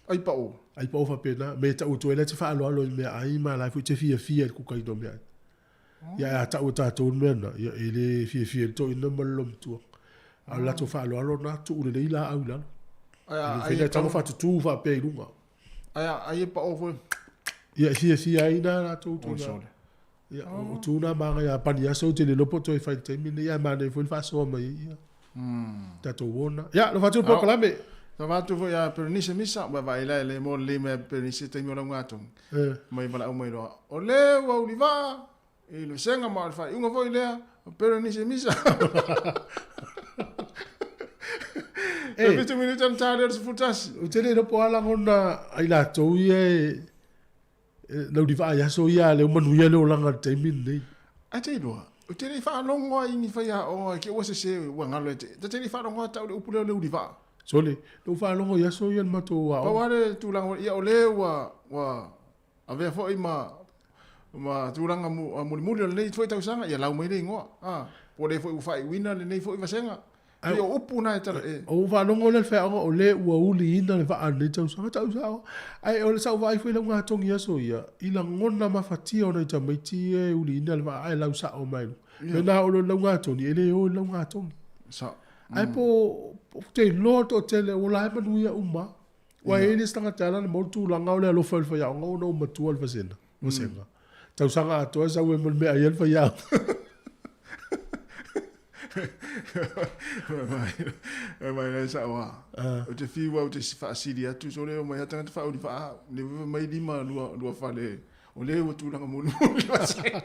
Speaker 2: Ai pao.
Speaker 3: Ai pao faapena. Me e tau atu ai la e te faaaloalo i meaai ma la e foi e te fiafia i le kukaina o meaai. Ia a tau e tatou le mea lena, ia e le fiafia i le toeaina ma le loomatua. A o le latou faaaloalo lena, tuu lelei laau i lalo.
Speaker 2: Ai a
Speaker 3: E le mafai ona tago faatutu faapea i luga.
Speaker 2: Ai a ai e pao foi.
Speaker 3: Ia e fiafia ai na latou
Speaker 2: Oi
Speaker 3: tulaga.
Speaker 2: sole.
Speaker 3: Ia o tu na ma ngai Iapani aso ou te le iloa po o toe fai i le taimi lenei ae manaia foi le faasoa mai ai ia. Tatou ona. Ia, lofa atu le polokalame.
Speaker 2: Lofa atu foi ia Berenice Misa, ua vaai la e le mo lelei mai Berenice i taimi o laugatogi. Mai valaau mai loa, o le ua ulivaa i le vasega ma o le faaiuga foi lea o Berenice Misa. E 7 minute ona ta lea o le 11.
Speaker 3: Ou te le iloa po o a lagona a i latou ia e laulivaa i aso ia a lea ua manuia le olaga i le taimi lenei.
Speaker 2: Ae te iloa, ou te le i faalogo lava i ni faiaoga i te ua sese ua galo ia te, ta te le i faalogo lava tau le upu lea o le ulivaa.
Speaker 3: Sole, na ou faalogo i aso ia i le matou aoga.
Speaker 2: Pau lava le tulaga, ia o le ua, ua avea foi ma, ma tulaga mulimuli o lenei foi tausaga, ia lau mai le igoa, a, po o le foi ua faaiuina lenei foi vasega. Pei o upu na e tala, e.
Speaker 3: Ou faalogo lea i le faiaoga o le ua uliina le vaa i lenei tausaga, tau sao. Ae o le sau vaai foi i lau gatogi i aso ia, i lagona mafatia o nai tamaiti ia e uliina le vaa ae lau sao mai luga. Mena o lo lau gatogi, e le o i lau gatogi.
Speaker 2: Sao.
Speaker 3: Ae po o te iloa le toatele ua la e manuia uma. Ua e i ai le isi tagata e ala ona maua le tulaga o le alofa i le faiaoga ona ua matua le vasena, vasega. Tausaga atoa e sau ai ma le mea ai a le faiaoga.
Speaker 2: Mai lai sao a. Ou te fiu au te faasili atu so le o mai tagata faauli faa le mai lima lua lua fale o le ua tulaga mulimuli vasega.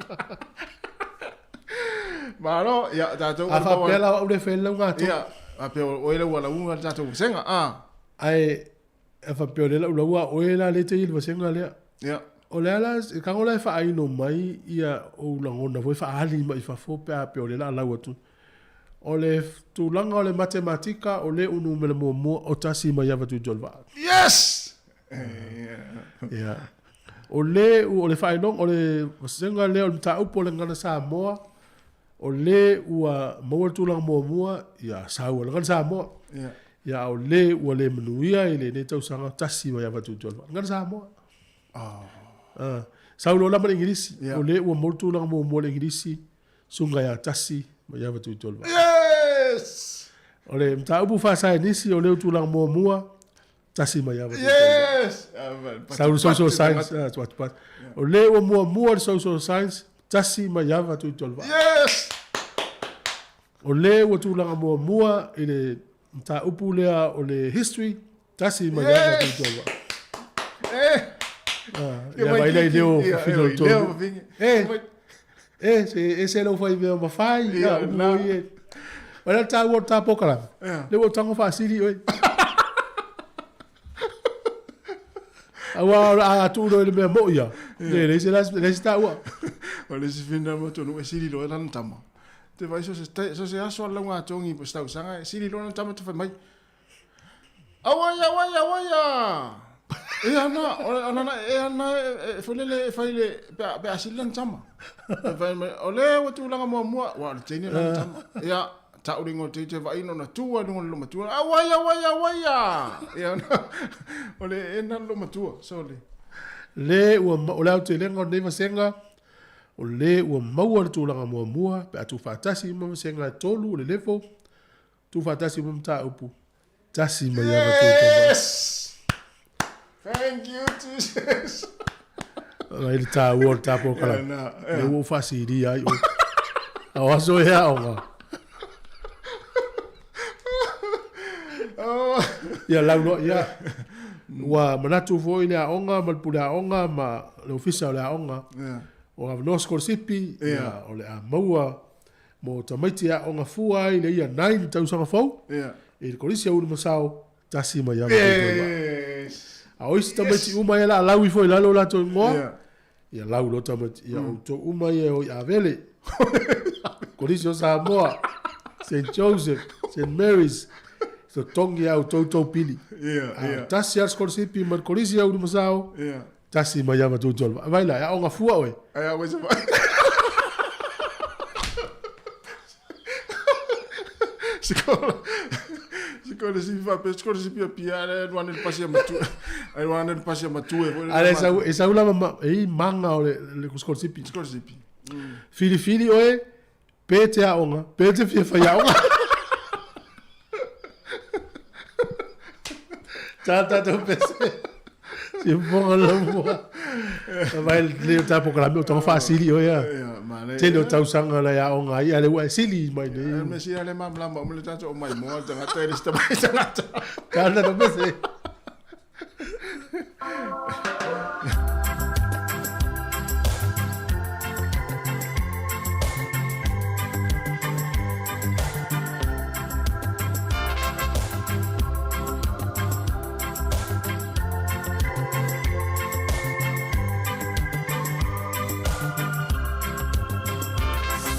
Speaker 2: Malo, ia tatou
Speaker 3: A faapea la o au le fai le lauga atoa.
Speaker 2: Ia, faapea o oe le ua lauga le tatou vasega. A.
Speaker 3: Ae a faapea o lea la u laua oe la lea te i le vasega lea.
Speaker 2: Ia.
Speaker 3: O le a la, e tago la e faaino mai ia ou lagona foi faaali mai fafo pe a pei o lea la a lau atu. O le tulaga o le matematika o le u numera muamua o tasi mai Avatuitolevaa.
Speaker 2: Yes!
Speaker 3: Ia. O le o le faailoga, o le vasega lea o le mataupu o le Gagana Samoa, o le ua maua le tulaga muamua, ia sau le Gagana Samoa.
Speaker 2: Ia.
Speaker 3: Ia, a o le ua le manuia i lenei tausaga, tasi mai Avatuitolevaa. Gagana Samoa.
Speaker 2: Oh.
Speaker 3: Ah. Sau loa la ma le Igilisi.
Speaker 2: Ia.
Speaker 3: O le ua maua le tulaga muamua i le Igilisi, suga ia tasi mai Avatuitolevaa.
Speaker 2: Yes!
Speaker 3: O le mataupu faa-saienisi o lea ua tulaga muamua, tasi mai ava.
Speaker 2: Yes!
Speaker 3: Sau le social science, patupatu. O lea ua muamua le social science, tasi mai ava Tuitolovaa.
Speaker 2: Yes!
Speaker 3: O lea ua tulaga muamua i le mataupu lea o le history, tasi mai ava Tuitolovaa.
Speaker 2: Eh!
Speaker 3: Ia vai lea i leo fafine o le tolu. Eh! Eh, se ese lau fai mea mafai, ia, upu foi e. O le tāua o le tā pōkalame, le ua tago faasili oe. Aua a tuu loa i le mea moi ia, le leai se leai se tāua.
Speaker 2: O le isi fina mo tonu e sili loa lana tama. Te vai so se so se aso ala ngā tongi po stau sanga e sili loa lana tama te whai mai. Auai, auai, auai a! E ana, o nana, e ana, e folele e fai le, pe a, pe a sili lana tama. E fai mai, o le ua tulaga muamua, ua o le teine lana tama. Ia, tau le ingoa te te vaai nona tua i luga o le lomatua. Auai, auai, auai a! E ana, o le e nana lomatua, so le.
Speaker 3: Le ua, o le aotelega o lenei vasega, o le ua maua le tulaga muamua, pe a tuufaatasi uma vasega e tolu o le level, Tuufaatasi uma mataupu, tasi mai ava tou tama.
Speaker 2: Yes! Thank you, Jesus!
Speaker 3: Ai le tāua o le tā pōkala. Yeah, Le ua faasilia ai oe. A o aso e aoga.
Speaker 2: Oh.
Speaker 3: Ia lau loa, ia. Ua manatu foi le aoga ma le pule aoga ma le ofisa o le aoga.
Speaker 2: Yeah.
Speaker 3: O avanoa sikolasipi,
Speaker 2: Yeah.
Speaker 3: ia, o le a maua Mo tamaiti e aoga fua ai le ia 9 tausaga fou, i le Kolisi a Ulumasao, tasi mai ava tou vaa. A o isi tamaiti uma ia la lau ifo i lalo o latou igoa, ia lau loa tamaiti, ia outou uma ia e o i Avele, Kolisi o Samoa, Saint Joseph, Saint Mary's, totogi a outou tou pili. A tasi a le sikolasipi ma le Kolisi a Ulumasao, Tasi mai ava tou tolu. Vai la, e aoga fua oe.
Speaker 2: Ai a se vai. Sikola. Sikola si fa pe sikola si pia pia le luane le pasia matua. Ai luane le pasia matua foi.
Speaker 3: Ale e sau e sau lava ma e manga o le le sikola sipi.
Speaker 2: Sikola sipi.
Speaker 3: Filifili oe pe te aoga, pe te fia fai aoga. Tā tātou pese. Si fonga la mua. Vai le o tāpo kalame o tonga whaasili o ia. Tele o tausanga la ia onga ai, ale ua e sili mai nei.
Speaker 2: Me si ale mam lamba o mele tātou o mai moa tangata e le sita mai tangata.
Speaker 3: Tā tātou pese.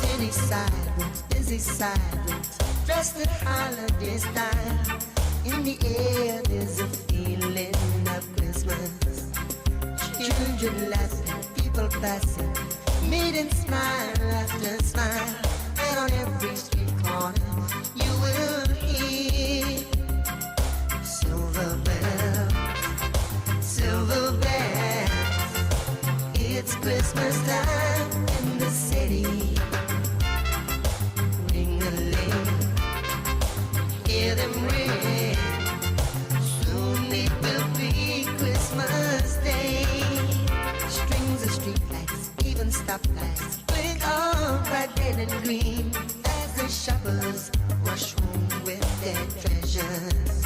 Speaker 8: City sidewalks, busy sidewalks, dressed in holiday style. In the air, there's a feeling of Christmas. Children laughing, people passing, meeting smile after smile. And on every street corner, you will hear silver bells, silver bells. It's Christmas time in the city. Ring-a-ling, hear them ring. Soon it will be Christmas Day. Strings of streetlights, even stoplights, blink all bright red and green as the shoppers rush home with their treasures.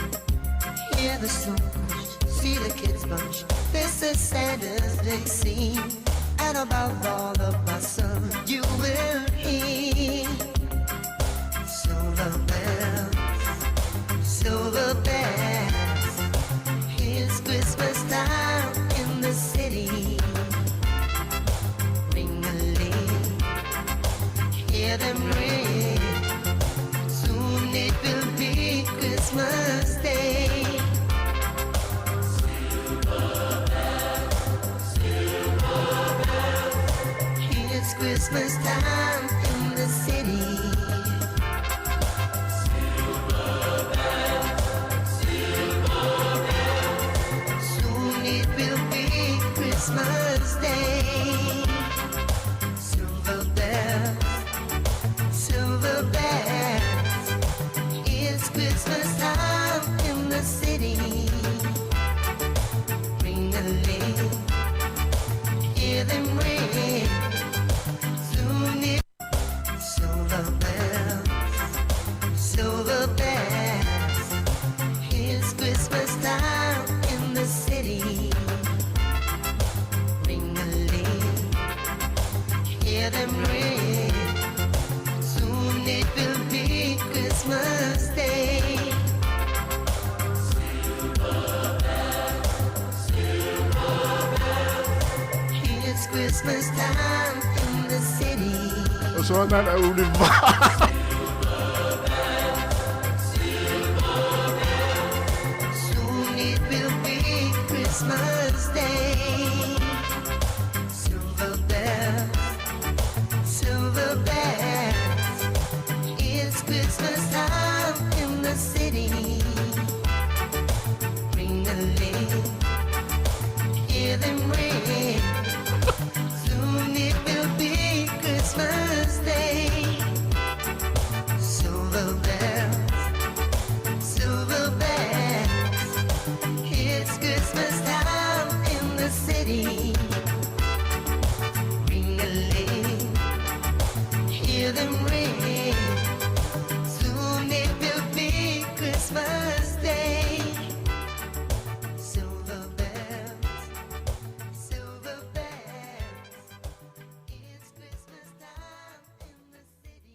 Speaker 8: Hear the snow crunch, see the kids bunch. This is Santa's big scene. And above all the bustle, you will hear silver bells, silver bells. It's Christmas time in the city. Ring-a-ling, hear them ring. Soon it will be Christmas Day. Silver bells, silver bells. It's Christmas time in the city. Silver bells, silver bells. Soon it will be Christmas Day. Silver bells, silver bells. It's Christmas time in the city.
Speaker 2: O soana na uli va.
Speaker 8: Soon it will be Christmas Day. Silver bells, silver bells. It's Christmas time in the city. Ring a ling, hear them ring. Soon it will be Christmas Day. Silver bells, silver bells. It's Christmas time in the city. Ring a ling, hear them ring. Soon it will be Christmas Day. Silver bells, silver bells. It's Christmas time in the city.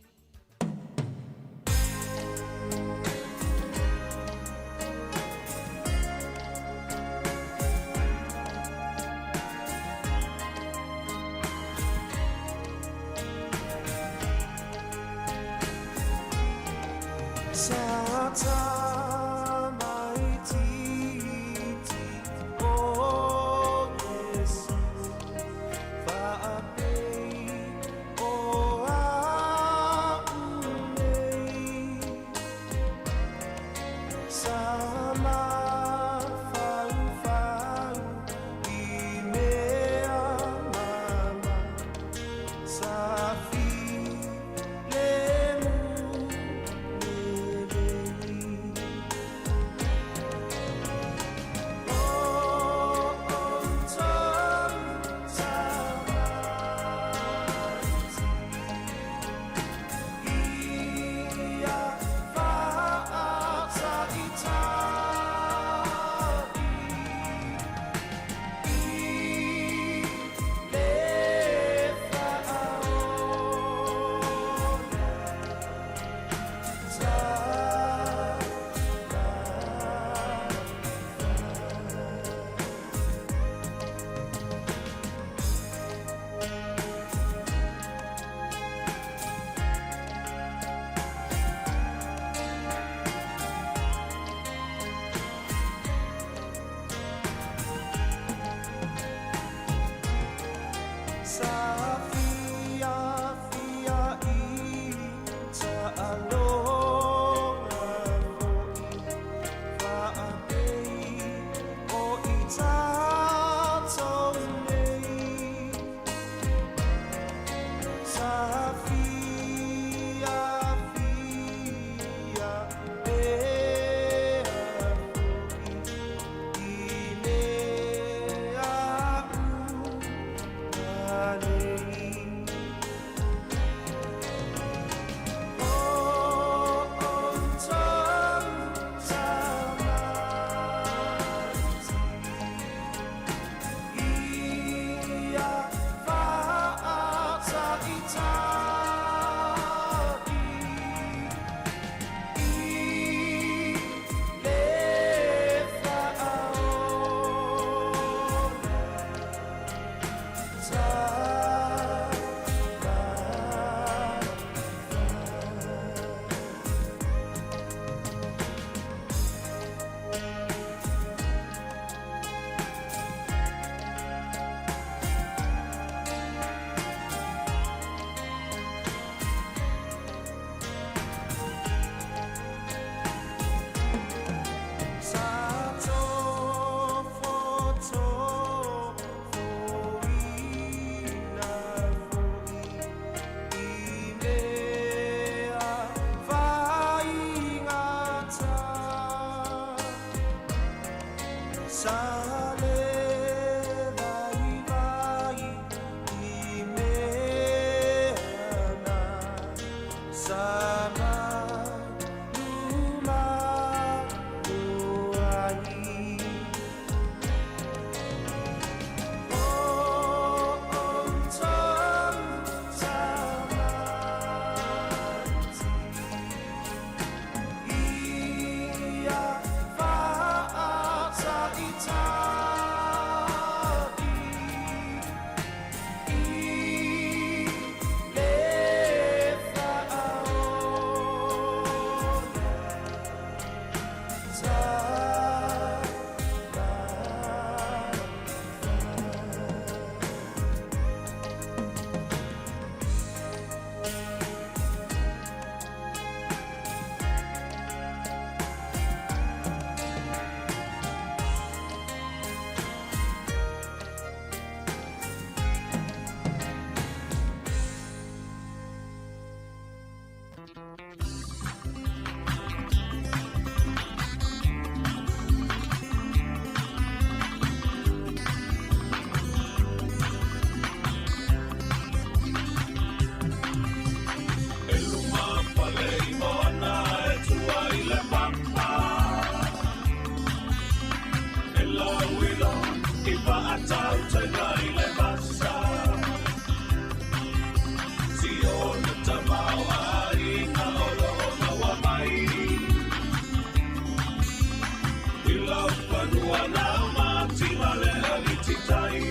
Speaker 7: laufanua na mativa le alititai.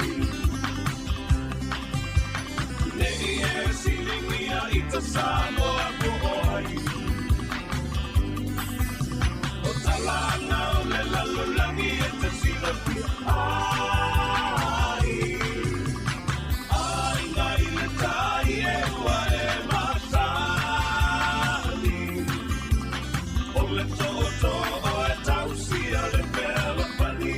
Speaker 7: Nei e silingia i ta Samoa po o ai. O talanga o le lalolagi e te silafia ai. Aiga i le tai e ua e masani. O le tootoo e tausia le fealofani.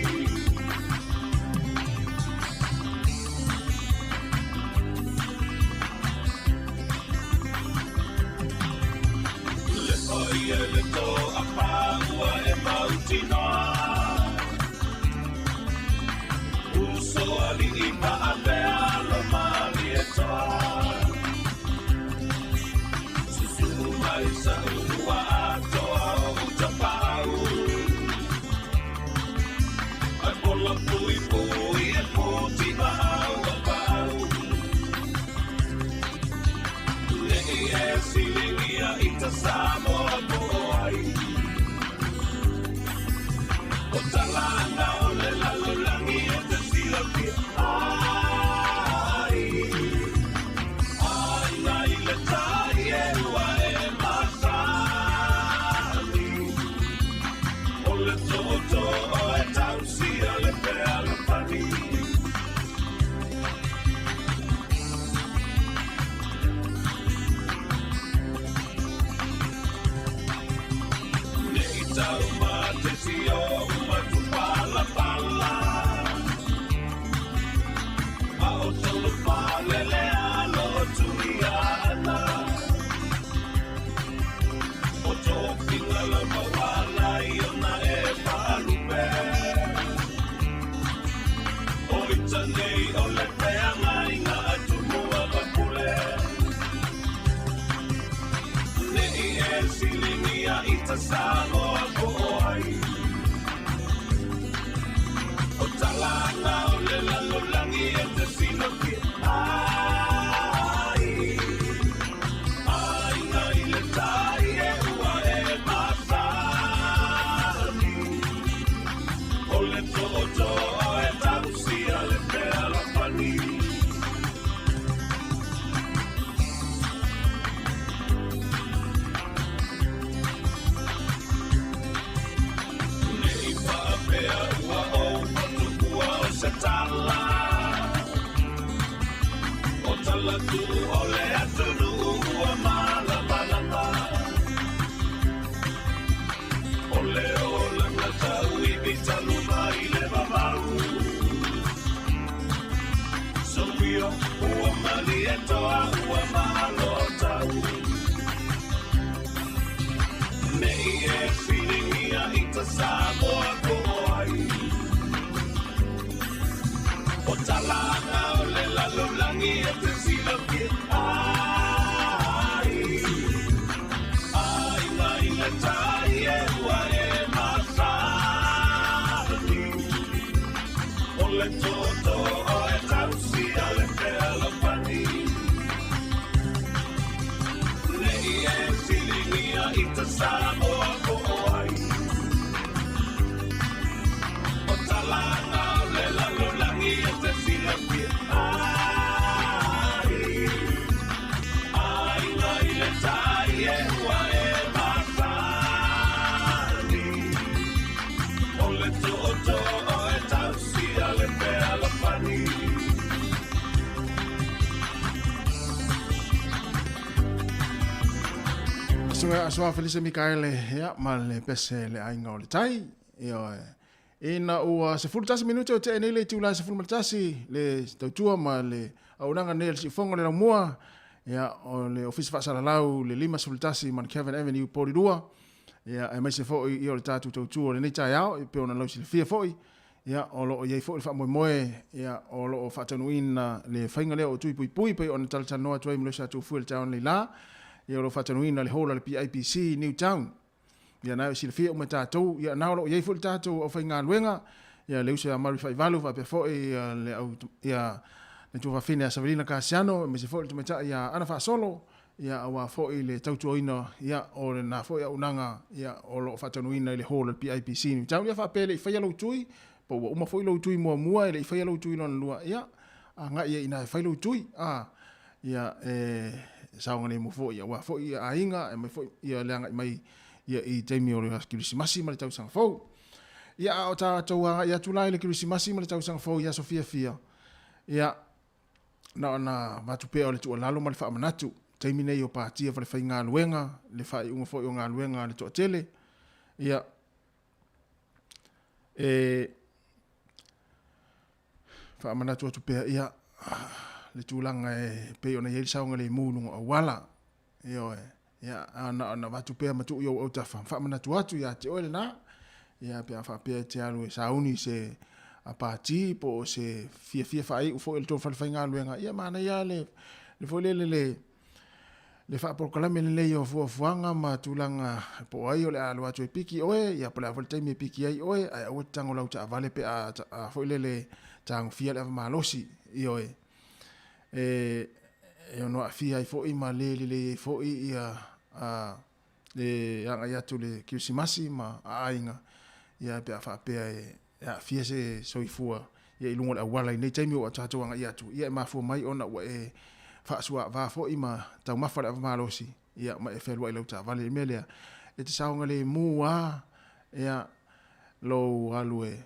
Speaker 7: Le paia le toa ua e mautinoa. Uso alii maavea lo Malietoa. Susu mai sa ua atoa o utapau. Ai pola pui pui e puti mau a pau. Nei e silingia i ta Samoa po o ai. O talanga o le lalolagi e te silafia ai. Aiga i le tai e ua e masani. O le tootoo e tausia le fealofani. Nei tau matesi o matupalapala. A o tolu palele alo tuiana. O tofiga lava wala i ona e paalupe. O ita nei o le feagaiga a Tumua ma Pule. Nei e siligia i ta Samoa po o ai. O talanga o le lalolagi e te silafia ai. Aiga i le tai e ua e masani. O le tootoo e tausia le fealofani. Nei faapea ua ou fatuua o se tala. O tala tuu o le atunuu ua malamalama. O le olaga tauivi talu mai le vavau. Soia ua Malietoa ua malo tau. Nei e siligia i ta Samoa po o ai. O talanga o le lalolagi e te silafia ai. Aiga i le tai e ua e masani. O le tootoo e tausia le fealofani. Nei e siligia i ta Samoa po o ai. O talanga o le lalolagi e te silafia ai. Aiga i le tai e ua e masani. O le tootoo e tausia le fealofani.
Speaker 2: Susuga Asoa Felise Mikaele, ia, ma le pese le aiga o le tai. Ioe. Ina ua 11 minute o tea nei le itula e 11 le tautua ma le auaunaga nei a le Siufogo o le Laumua, ia, o le Ofisa Faasalalau le 51 Mount Kelvin Avenue, Porirua, ia, aemaise foi ia o le tatou tautua o lenei taeao, e pei ona lausilafia foi, ia, o lo o i ai foi le faamoemoe, ia, o lo o faataunuuina le faiga lea o Tui Puipui, pei ona talatalanoa atu ai ma le uso a Tufue i le taeao nei la, ia, o lo o faataunuuina le hall a le PIPC i Newtown. Ia, na e silafia uma e tatou, ia, na o lo o i ai foi le tatou aufaigaluega, ia, le uso ia Murray Faivalu, faapea foi ia le au, ia, le tuafafine ia Savelina Kasiano, aemaise foi le tamaitai ia Ana Faasolo, Ia, aua foi le tautuaina, ia, o lena foi auaunaga, ia, o lo o faataunuuina i le hall o le PIPC i Newtown. Ia, faapea e le i faia lou tui, po ua uma foi lou tui muamua e le i faia lou tui lona lua, ia, agai ai i ina e fai lou tui, a, ia, e saogalemu foi, aua foi ia aiga, e aumai foi ia le agai mai ia i taimi o le aso Kerisimasi ma le tausaga fou. Ia, a o tatou agai atu la i le Kerisimasi ma le tausaga fou i aso fiafia, ia, Na ona avatu pea o le tuualalo ma le faamanatu, taimi nei o patia falefaigaluega, le faaiuga foi o galuega a le toatele, ia, e faamanatu atu pea, ia, le tulaga e pei ona i ai le saogalemu i luga o auala. Ioe. Ia, a na ona avatu pea ma tuu i ou autafa, faamanatu atu ia te oe lena, ia, pe a faapea e te alu e sauni i se pati po o se fiafia faaiu foi o le tou falefaigaluega, ia manaia lava le, le foi lele le, le faapolokalame lelei o fuafuaga ma tulaga po o ai o le a alu atu e piki oe, ia po o le a foi le taimi e piki ai oe, ae aua e te tago lau taavale pe a, a foi lele tagofia le ava malosi, ioe. E, e ono aafia ai foi ma le lelei ai foi ia a, le agai atu le Kerisimasi ma aiga, ia pe a faapea e, e aafia se soifua ia i luga o le auala i nei taimi ua tatou agai atu, ia e mafua mai ona ua e faasuaava foi ma taumafa le ava malosi, ia ma e fealuai i lau taavale. I le mea lea, e te saogalemu lava ia lou alu e,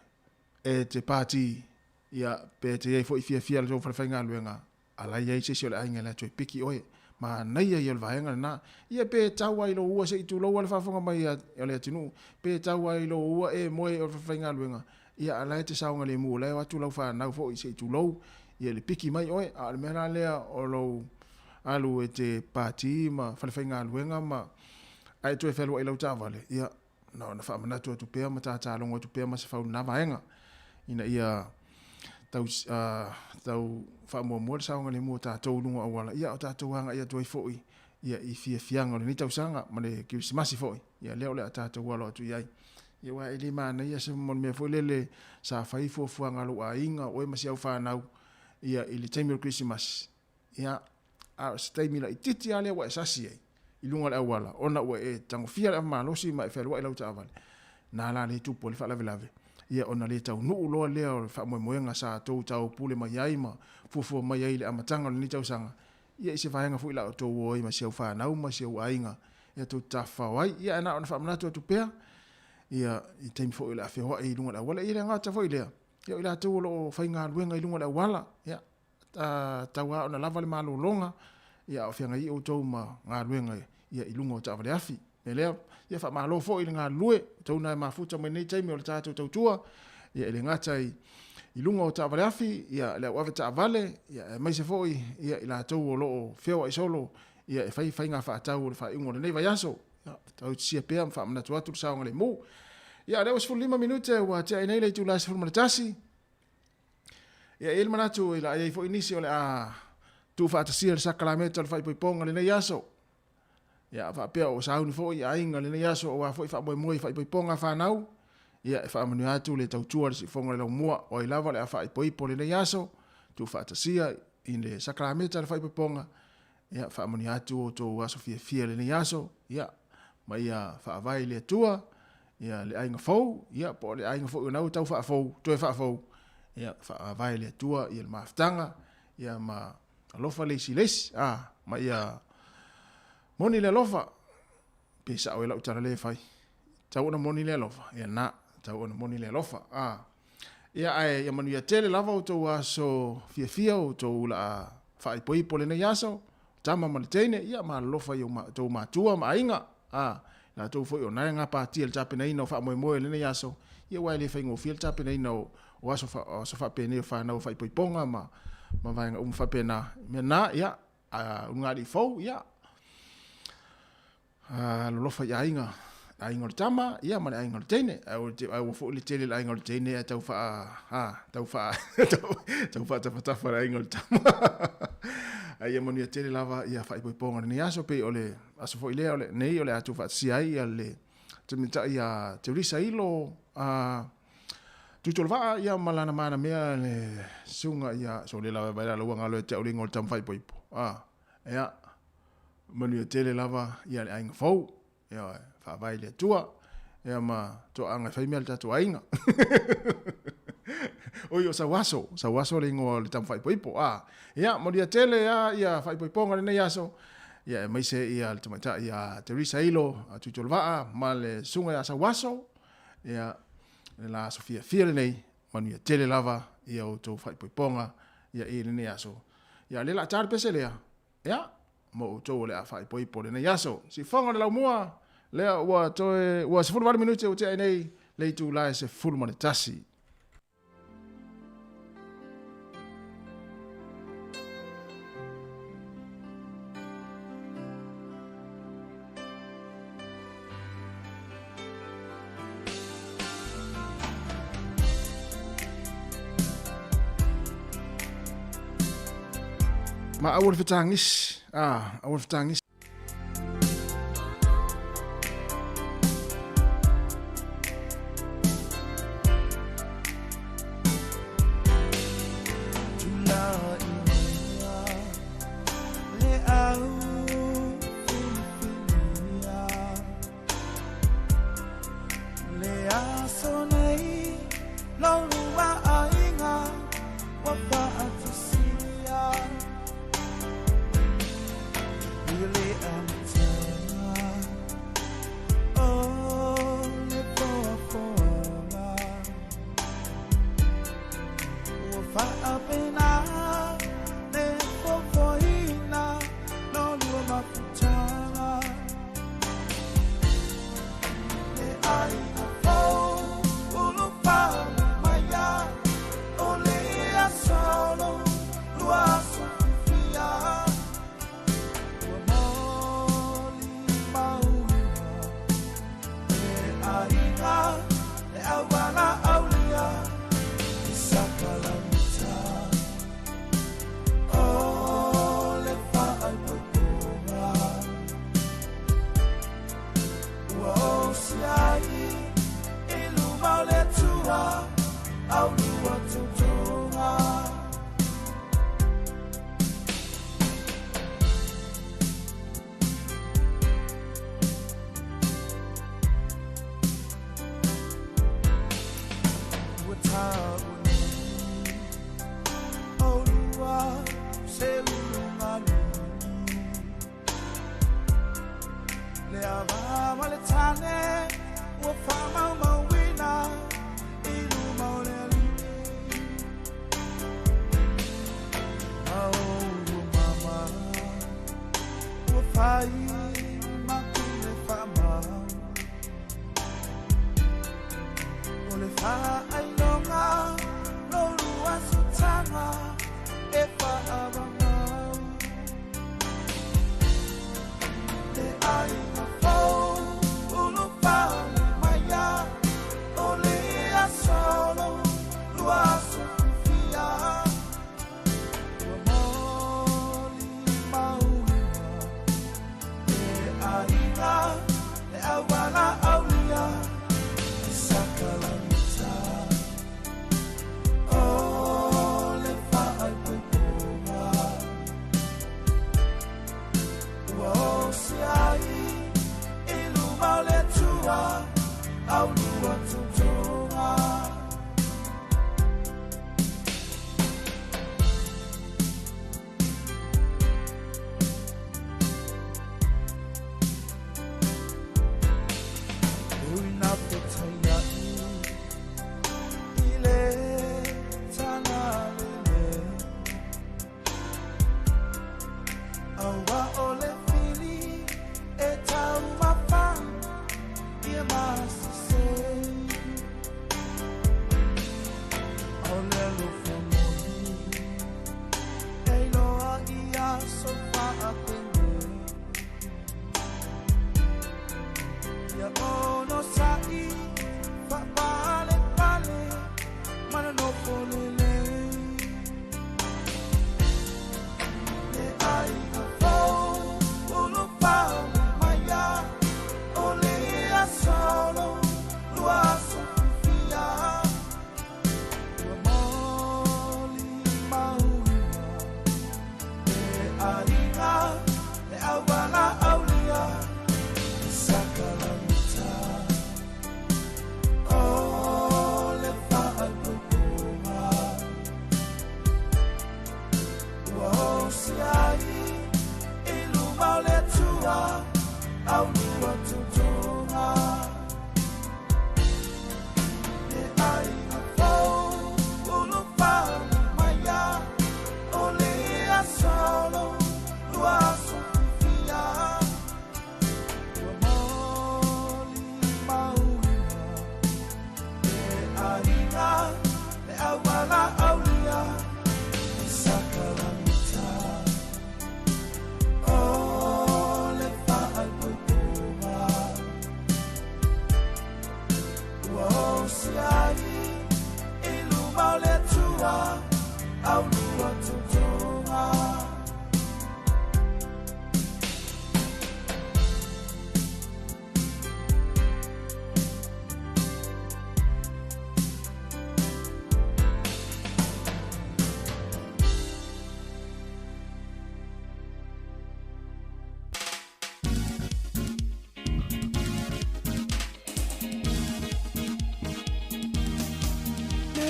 Speaker 2: e te pati Ia, pe te i ai foi fiafia le tou falefaigaluega, a la e i ai se isi o le aiga e alu atu e piki oe. Manaia ia o le vaega lena. Ia pe tau lava i lou ua se i tulou lava le faafofoga mai a le atunuu, pe tau lava i lou ua e moe o le falefaigaluega, ia a la e te saogalemu, o la e o atu lau fanau foi se i tulou ia le piki mai oe. A o le mea la lea o lou alu e te pati ma falefaigaluega ma ae toe fealuai i lau taavale, ia, Na ona faamanatu atu pea ma tatalogo atu pea Masefau i lena vaega ina ia tau, uh, tau faamuamua le saogalemu o tatou i luga o auala, ia o tatou agai atu ai foi ia i fiafiaga o lenei tausaga ma le Kerisimasi foi, ia lea o le a tatou alo atu i ai. Ia aua e le manaia se mo le mea foi lele sa fai fuafuaga a lou aiga, oe ma si au fanau, ia i le taimi o le Kerisimasi, Ia, a o se taimi laitiiti lava lea ua e sasi ai i luga o le auala, ona ua e tagofia le ava malosi ma e fealuai lau taavale, na la lea e tupu ai le faalavelave, ia ona le taunuu loa lea o le faamoemoega sa tou taupule mai ai ma fuafua mai ai i le amataga o lenei tausaga, ia i se vaega foi la outou o ai ma si au fanau ma si ou aiga e tou te tafafao ai. Ia ae na ona faamanatu atu pea, ia i taimi foi o le a feoai i luga o le auala, ia e le gata foi i lea, ia o i latou o lo o faigaluega i luga o le auala, ia, tau lava ona lava le malologa, ia a o feagai outou ma galuega ia i luga o taavale afi. O le mea lea, ia faamalo foi i le galulue, outou na e mafuta mai nei taimi o le tatou tautua, ia e le gata i i luga o taavale afi, ia le au ave taavale, ia aemaise foi ia i latou o lo o feoai solo ia e fai faiga faatau o le faaiuga o lenei vaiaso. Ia, tautisia pea ma faamanatu atu le saogalemu. Ia, o lea ua 15 minute ua tea ai nei le itula e 11. Ia, e i ai le manatu i la i ai foi nisi o le a tuufaatasia le sakalameta o le faaipoipoga lenei aso. Ia, faapea o sauni foi i aiga lenei aso aua foi faamoemoe i faaipoipoga a fanau. Ia, e faamanuia atu le tautua a le Siufofoga o le Laumua, o ai lava o le a faaipoipo lenei aso, tuufaatasia i le sakalameta o le faaipoipoga. Ia, faamanuia atu outou aso fiafia i lenei aso, ia, ma ia faavae i le Atua, ia, le aiga fou, ia, po o le aiga foi o na ua tau faafou, toe faafou, ia, faavae i le Atua, ia, le mafutaga, ia, ma alofa le isi i le isi, a, ma ia moni le alofa, pe sao e lau tala lea e fai, tau ona moni le alofa, ia, na, tau ona moni le alofa, a, Ia ae ia manuia tele lava outou aso fiafia, outou laa faaipoipo lenei aso, tama ma le teine, ia ma alolofa i outou matua ma aiga, a, latou foi o na e gapatia i le tapenaina o faamoemoe o lenei aso, ia aua e le faigofie le tapenaina o, o aso, fa, o aso faapenei o fanau o faaipoipoga ma, ma vaega uma faapena. Mea na, ia, a ulugalii fou, ia, Alolofa i aiga, aiga o le tama, ia ma le aiga o le teine. Ae ua, ae ua foi le tele le aiga o le teine ae tau faa, ha, tau faa, tau, tau faatafatafa le aiga o le tama. Ae ia manuia tele lava ia faaipoipoga lenei aso, pei o le aso foi lea o le, nei o le a tuufaatasia ai ia le tamitai a Teresa Ilo, a Tuitolovaa, ia ma lana manamea le susuga ia, so le lava e vai la laua galo e te au le ingoa o le tama faaipoipo. A, ia. Manuia tele lava ia le aiga fou. Ioe, faavae i le Atua. Ia ma toaaga e fai mea le tatou aiga. Oi, o Sauaso, Sauaso le ingoa o le tama faaipoipo. A, ia, manuia tele a ia faaipoipoga lenei aso. Ia, aemaise ia le tamaitai ia Teresa Ilo, a Tuitolovaa, ma le susuga ia Sauaso. Ia, le la aso fiafia lenei, manuia tele lava ia outou faaipoipoga ia i lenei aso. Ia, le la ta le pese lea. Ia, mo outou o le a faaipoipo lenei aso. Siufofoga o le laumua, lea ua toe, ua 18 minute ua tea ai nei le itula e 11. Ma aua le fetagisi, ah, aua le fetagisi.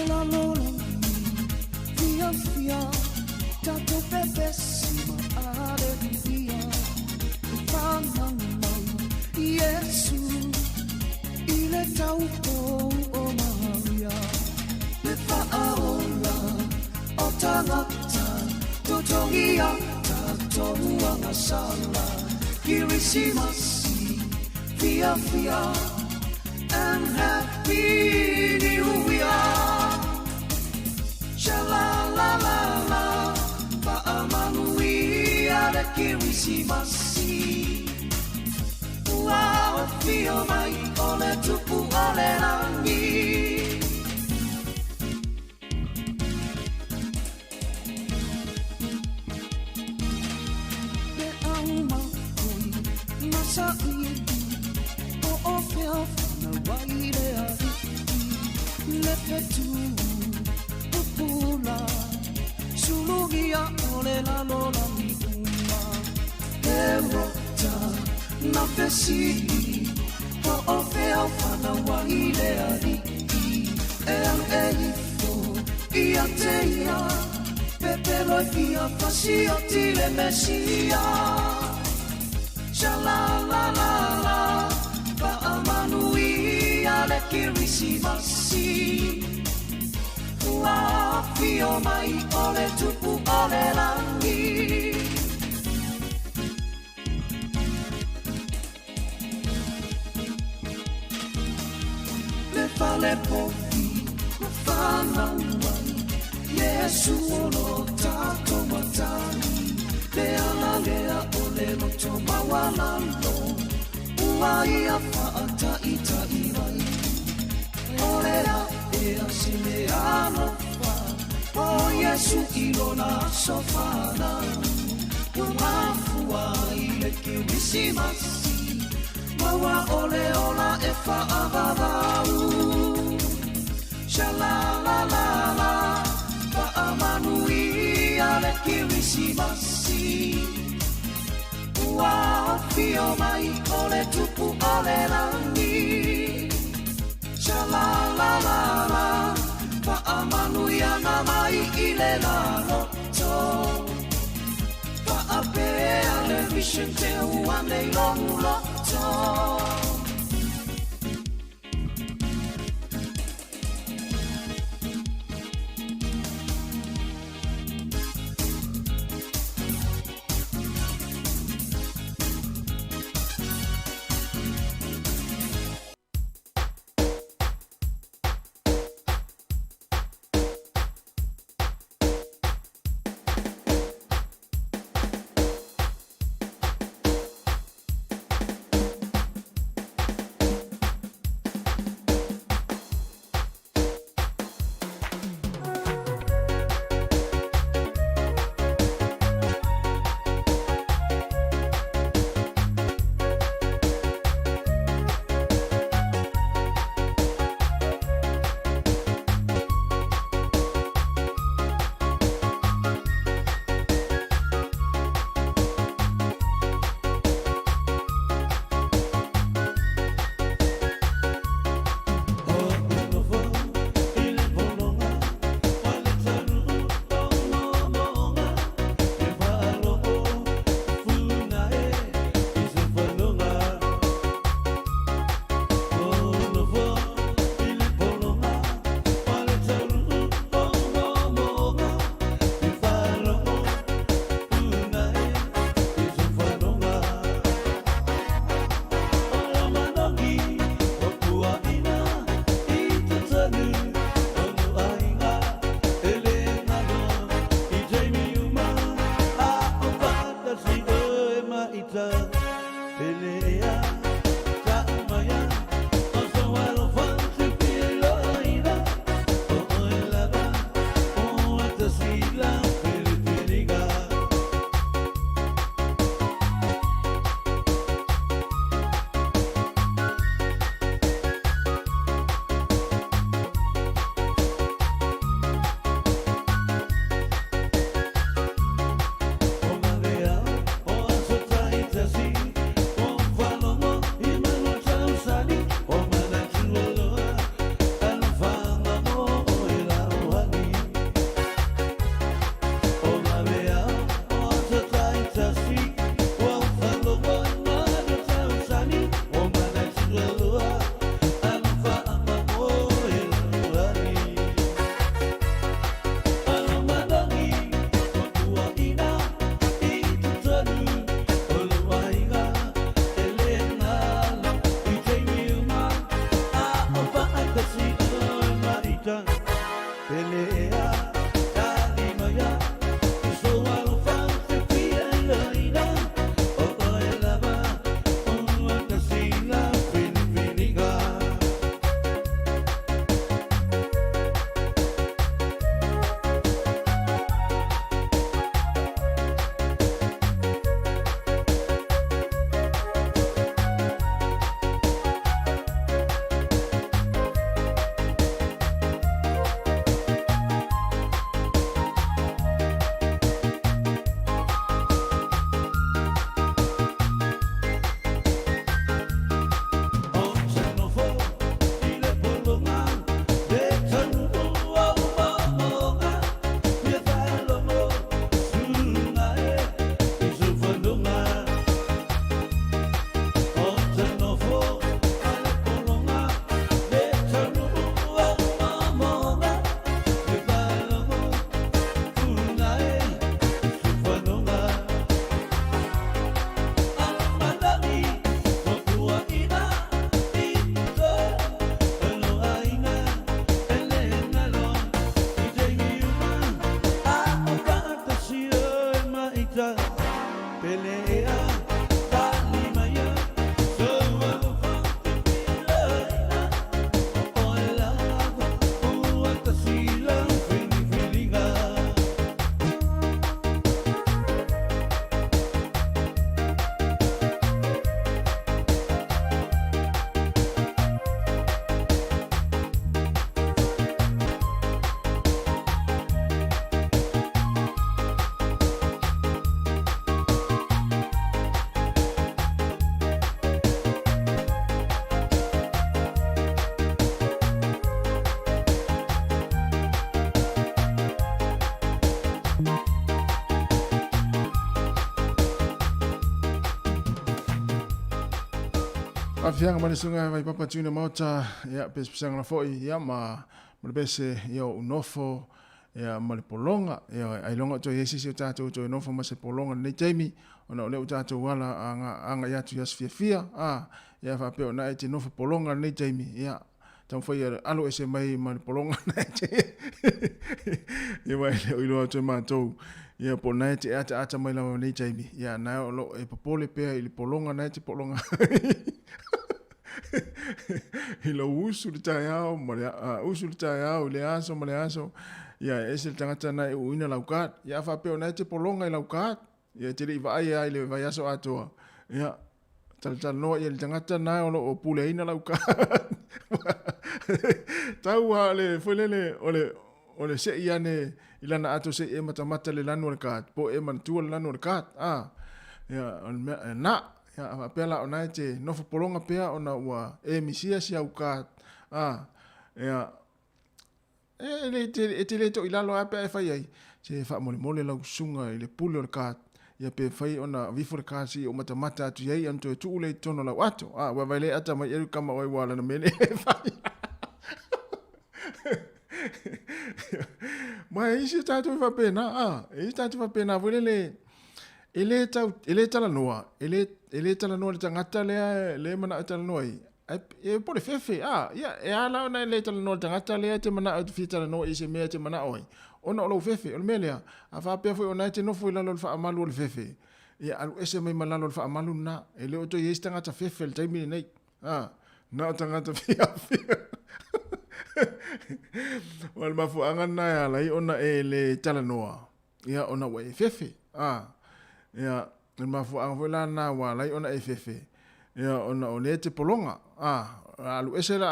Speaker 9: lalolagi Fiafia Tatou pepesi ma aleluia E fanau mai Iesu I le taupou o Maria Le faaola o tagata Totogia tatou agasala Kirisimasi Fiafia And Happy New Year Sha-la-la-la-la Faamanuia le Kirisimasi Ua afio mai o le Tupu o le Lagi Le aumakoi ma saili Po o fea whanau ai le ali'i Le fetu pupula Sulugia o le lalolagi uma Le rota na fesili Po o fea whanau ai le ali'i E alu e ifo ia te ia Pepelo e fia fasioti le Mesia Sha-la-la-la-la Faamanuia le Kirisimasi Ua afio mai o le Tupu o le Lagi Le fale povi na fanau ai Iesu o lo tatou Matai Le ala lea o le loto maualalo Ua ia faataita'i mai O le a ea se mea alofa O Iesu i lona aso fanau Ua mafua i le Kerisimasi Maua o le ola e faavavau Sha-la-la-la-la Faamanuia le Kerisimasi Ua afio mai o le Tupu o le Lagi Sha-la-la-la-la Faamanuiaga mai i le laloto Faapea le mission teu anei lou loto.
Speaker 2: Afianga ma le suga vai papa tuna maota ia pesepesega la foi ia ma ma le pese ia o nofo ia ma le polonga ia ailoga o toe i ai se isi o tatou toe nofo ma se polonga i lenei taimi ona o lea ua tatou ala agai atu i aso fiafia a ia faapea o na e te nofo polonga i lenei taimi ia taumafai ia alo ese mai ma le polonga na e te ia aua e le o iloa atu e matou ia po o na e te ataata mai lava i lenei taimi ia na o lo o e popole pea i le polonga na e te polonga i lou usu le taeao ma le usu le taeao i le aso ma le aso ia e ese le tagata na e uuina lau card ia a faapea o na e te pologa i lau card ia e te le i vaai lava i le vaiaso atoa ia talatalanoa ia le tagata na o lo o puleaina lau card tau lava le foi lele o le o le sei ane i lana ato se i e matamata le lanu o le card po o e manatua le lanu o le card a ia o le mea na Ia, a faapea la o na e te nofo pologa pea ona ua e misia si au card, a, ia, e, le, te, e te le toʻi lalo a pe a e fai ai, se faamolemole lau susuga i le pule o le card, ia pe mafai ona aveifo le card seia ou matamata atu i ai ona toe tuu lea i totonu o lau ato. A, ua vaai le ata mai i kama oe ua lana mea nei e fai. Ma e isi o tatou e faapena, a, e isi tatou e faapena foi lele, E le tau, e le talanoa, e le, e le talanoa le tagata lea, lea e manao e talanoa ai. Ai, e po le fefe, a, ia, e a la ona e le talanoa le tagata lea e te manao e te fia talanoa i se mea e te manao ai. Ona o lou fefe, o le mea lea, a faapea foi ona e te nofo i lalo o le faamalu o le fefe, ia alu ese mai ma lalo o le faamalu lena. E le o toe i ai se tagata fefe i le taimi lenei. A, na o tagata fiafia. O le mafuaaga lena e ala ai ona e le talanoa. Ia, ona ua e fefe, a, ia, o le mafuaaga foi la lena ua ala ai ona e fefe, ia, ona o lea e te pologa, a, alu ese la,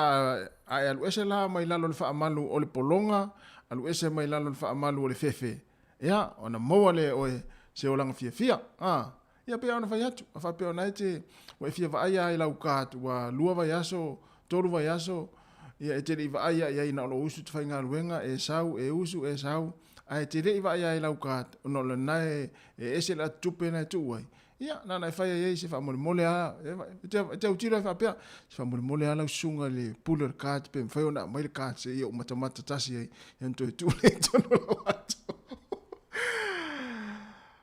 Speaker 2: a e alu ese la mai lalo o le faamalu o le pologa, alu ese mai lalo o le faamalu o le fefe, ia, ona maua lea e oe se olaga fiafia, a, ia, pei lava ona fai atu, a faapea o na e te, ua e fia vaai lava i lau card, ua lua vaiaso, tolu vaiaso, ia, e te le i vaai lava i ai na o lou usu te faigaluega, e sau, e usu, e sau, Ae te le i vaai ai lau card ona o lena e ese le atu tupe na e tuu ai. Ia, na ona e fai ai ai se faamolemole lava, e te autilo ai faapea, se faamolemole lava lau susuga i le pule o le card pe mafai ona aumai le card seia ou matamata tasi ai, ia ona toe tuu lea i totonu o lau ato.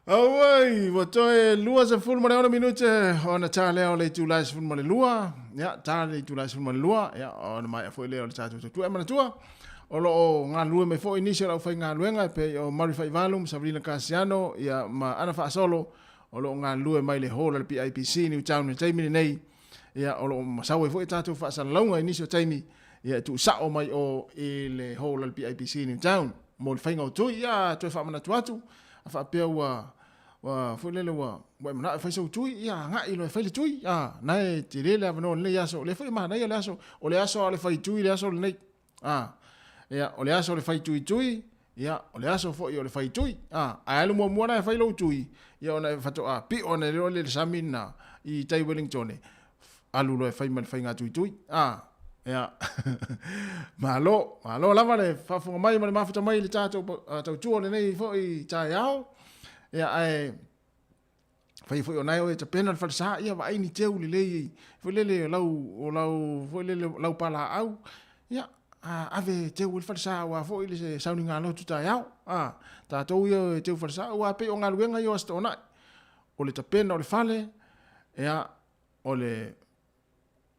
Speaker 2: Auai, ua toe 26 minute ona ta lea o le itula e 12. Ia, ta le itula e 12, ia, ona maea foi lea o le tatou tautua. E manatua, O lo o galulue mai foi nisi o le aufaigaluega e pei o Murray Faivalu ma Savalina Kasiano ia ma Ana Faasolo o lo o galulue mai le hall a le PIPC i Newtown i le taimi lenei. Ia o lo o masau ai foi a tatou faasalalauga i nisi o taimi ia e tuusao mai o i le hall a le PIPC i Newtown mo le faiga o tui. Ia toe faamanatu atu a faapea ua ua foi lele ua ua e manao e fai sou tui, ia agai loa e fai le tui. A na e tele le avanoa o lenei aso, o lea foi e manaia le aso, o le aso lava o le fai tui le aso lenei. A, ia, o le aso o le fai tuitui, ia, o le aso foi o le fai tui. A, ae alu muamua la e fai lou tui, ia ona e faatoa pio ane loa lea i le sami lena i tai Wellingtone, alu loa e fai ma le faiga tuitui. A, ia, malo, malo lava le faafofoga mai ma le mafuta mai i le tatou tautua o lenei foi taeao. Ia, ae fai foi o nae oe tapena le falesa, ia vaai ni teu lelei foi lele o lau o lau foi lele lau palaau, ia a ave teu i le falesa aua foi le sauniga lotu taeao. A tatou ia e teu falesa aua pei o galuega ia o Aso Toonai, o le tapena o le fale, ia o le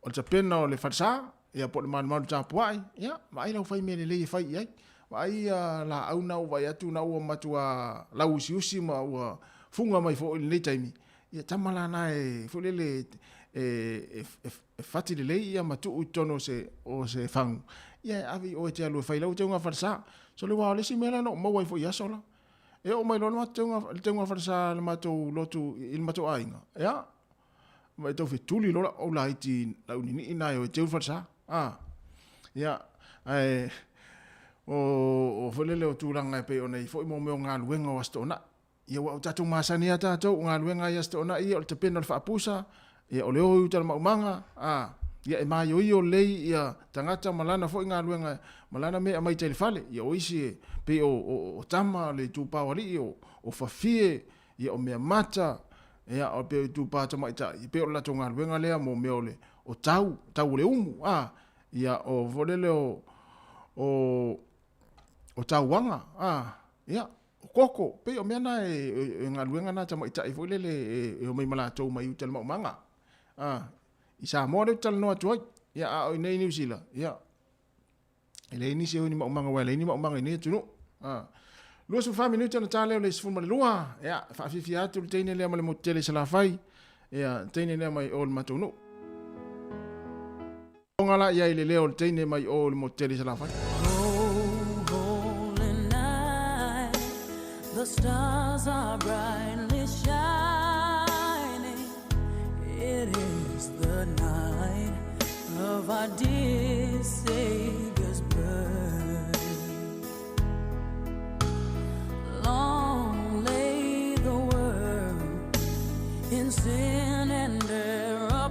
Speaker 2: O le tapena o le falesa, ia po o le malumalu tapuai, ia, vaai lau fai mea lelei e fai i ai. Vaai ia laau na ua vaai atu na ua matua lauusiusi ma ua fuga mai foi i lenei taimi, ia tama la na e foi lele e, e, e, e fati lelei ia ma tuu i totonu o se, o se fagu, ia e ave i o e te alu e fai lau teuga falesa. So le wā o le isi mea la na ou maua ai foi i aso la. E oo mai loa le matou teuga, le teuga falesa le matou lotu i le matou aiga, ia, Ma e tau fetuli loa lau laiti lau ninii na e o e teu falesa. A. Ia, ae o o foi lele o tulaga e pei ona i foi mo mea o galuega o Aso Toonai. Ia ua o tatou masani lava tatou, o galuega ia Aso Toonai ia o le tapena o le faapusa, ia o le o i uta i le maumaga, a, ia e maioio lelei ia tagata ma lana foi galuega ma lana mea e aumai tai le fale. Ia o isi e pei o o o tama o le itupa o alii, o o fafie, ia o mea mata, ia o pei o itupa tamaitai, e pei o le latou galuega lea mo mea o le o tau, tau o le umu, a, ia o foi lele o o o tauaga, a, ia o koko, pei o mea na e, e galuega na tamaitai foi lele e, e omai ma latou mai uta i le maumaga. A, i Samoa lea ou te talanoa atu ai. Ia a o i inei i Niu Sila, ia E leai nisi e o i ni maumaga aua e leai ni maumaga i nei atunuu. A. 24 minute ona ta lea o le 12, ia, faafiafia atu le teine lea ma le motu tele i Salafai, ia, teine lea mai o le matou nuu. Onga la i ai le leo o le teine mai o le motu tele i Salafai.
Speaker 9: Oh, holy night, the stars are brightly shining. It is the night of our dear Savior's birth. Long lay the world in sin and error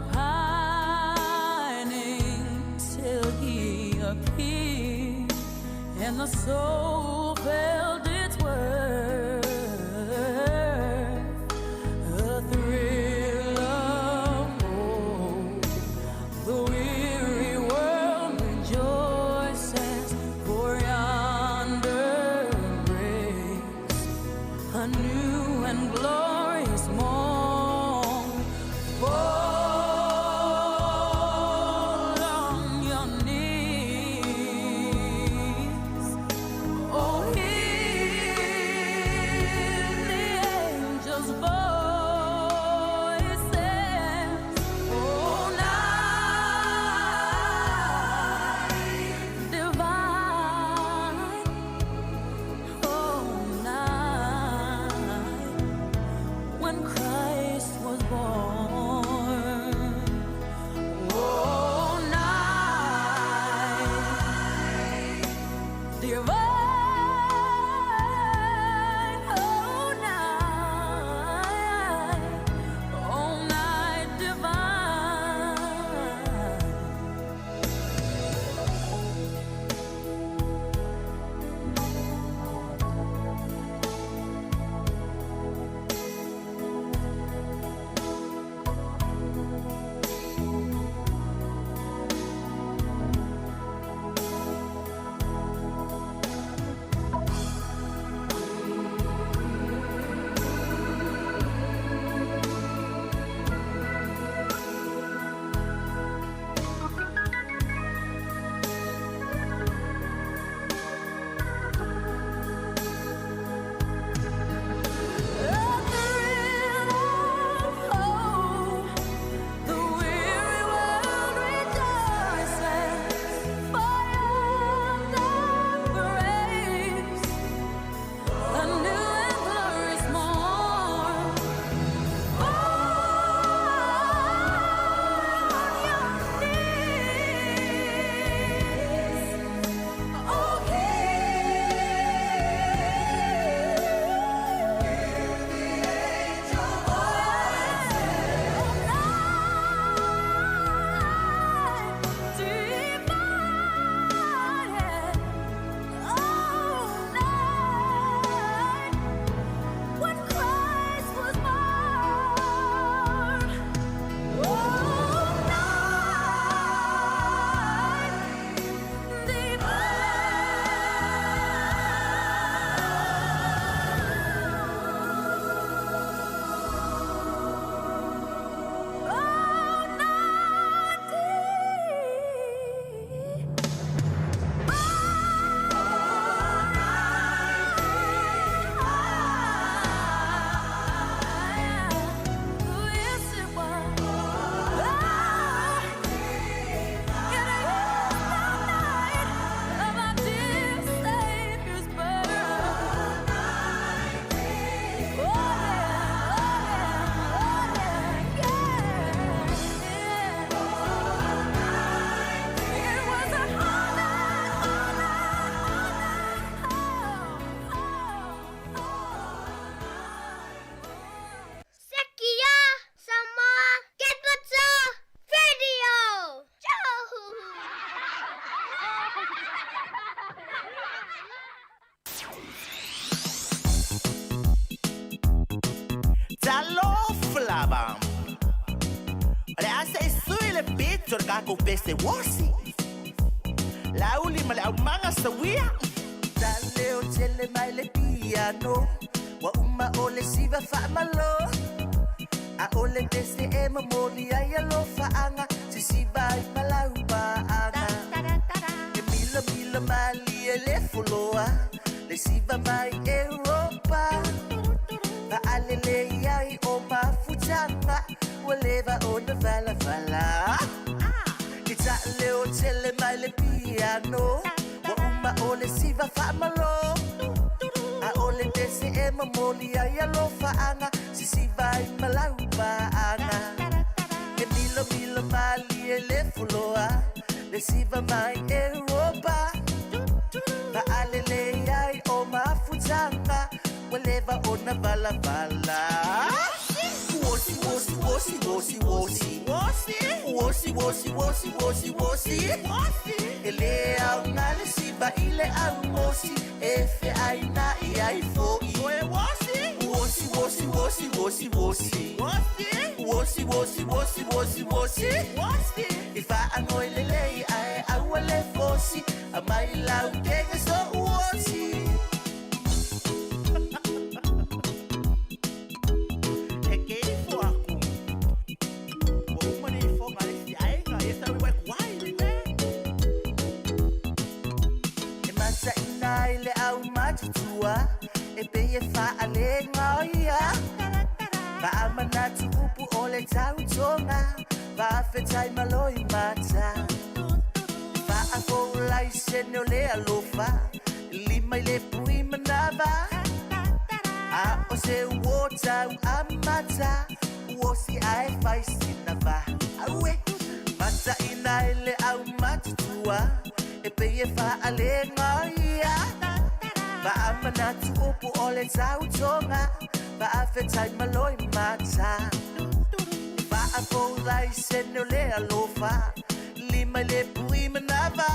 Speaker 9: pining till he appeared and the soul felt its worth. A thrill of hope, the weary world rejoices, for yonder breaks a new and glorious morn. Fall on your knees, oh, hear.
Speaker 10: tatou pese uosi. Le auli ma le aumaga sauia.
Speaker 8: Taleo tele mai le piano Ua uma o le siva faamalo A o le pese e momoli ai alofaaga Sisiva ai ma laupaaga E milamila malie le foloa Le siva mai Europa Faalelei ai o mafutaga Ua leva ona valavala E taaleo tele mai le piano Ua uma o le siva faamalo A o le pese e momoli ai alofaaga Sisiva ai ma laupaaga E milomilo malie le foloa Le siva mai Europa Faalelei ai o mafutaga Ua leva ona valavala Uosi, uosi, uosi, uosi, uosi. Uosi, uosi, uosi, uosi, uosi. E le aoga le siva i le auosi E feaina'i ai fo'i. Uosi, uosi, uosi, uosi, uosi. Uosi, uosi, uosi, uosi, uosi. I faagoi lelei ae aua le fosi Aumai lau kega so uosi.
Speaker 10: E ke ifo aku. Ua uma le ifoga a le isi aiga, ia sa ui kuai le mea.
Speaker 8: E mataina ai le aumatutua E pei e faalegaia Faamanatu upu o le tautoga Faafetai malo i mata Faafoulaisene o le alofa Lima i le pui manava A o se uo tau amata Uosi ae fai sina va Aue Mataina i le aumatutua E pei e faalegaia Faamanatu upu o le tautoga Faafetai malo i mata Faafoulaisene o le alofa Lima i le pui manava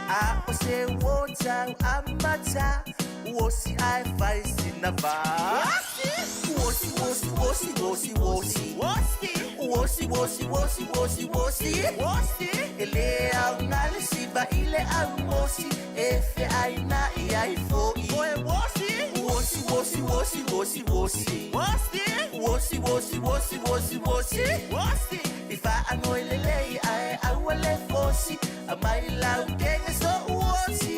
Speaker 8: A o se uo tau amata Uosi ae fai sina va Uosi, uosi, uosi, uosi, uosi. Uosi, uosi, uosi, uosi, uosi. E le aoga le siva i le auosi E feaina'i ai fo'i. Uosi, uosi, uosi, uosi, uosi. Uosi, uosi, uosi, uosi, uosi. I faagoi lelei ae aua le fosi Aumai lau kega so uosi.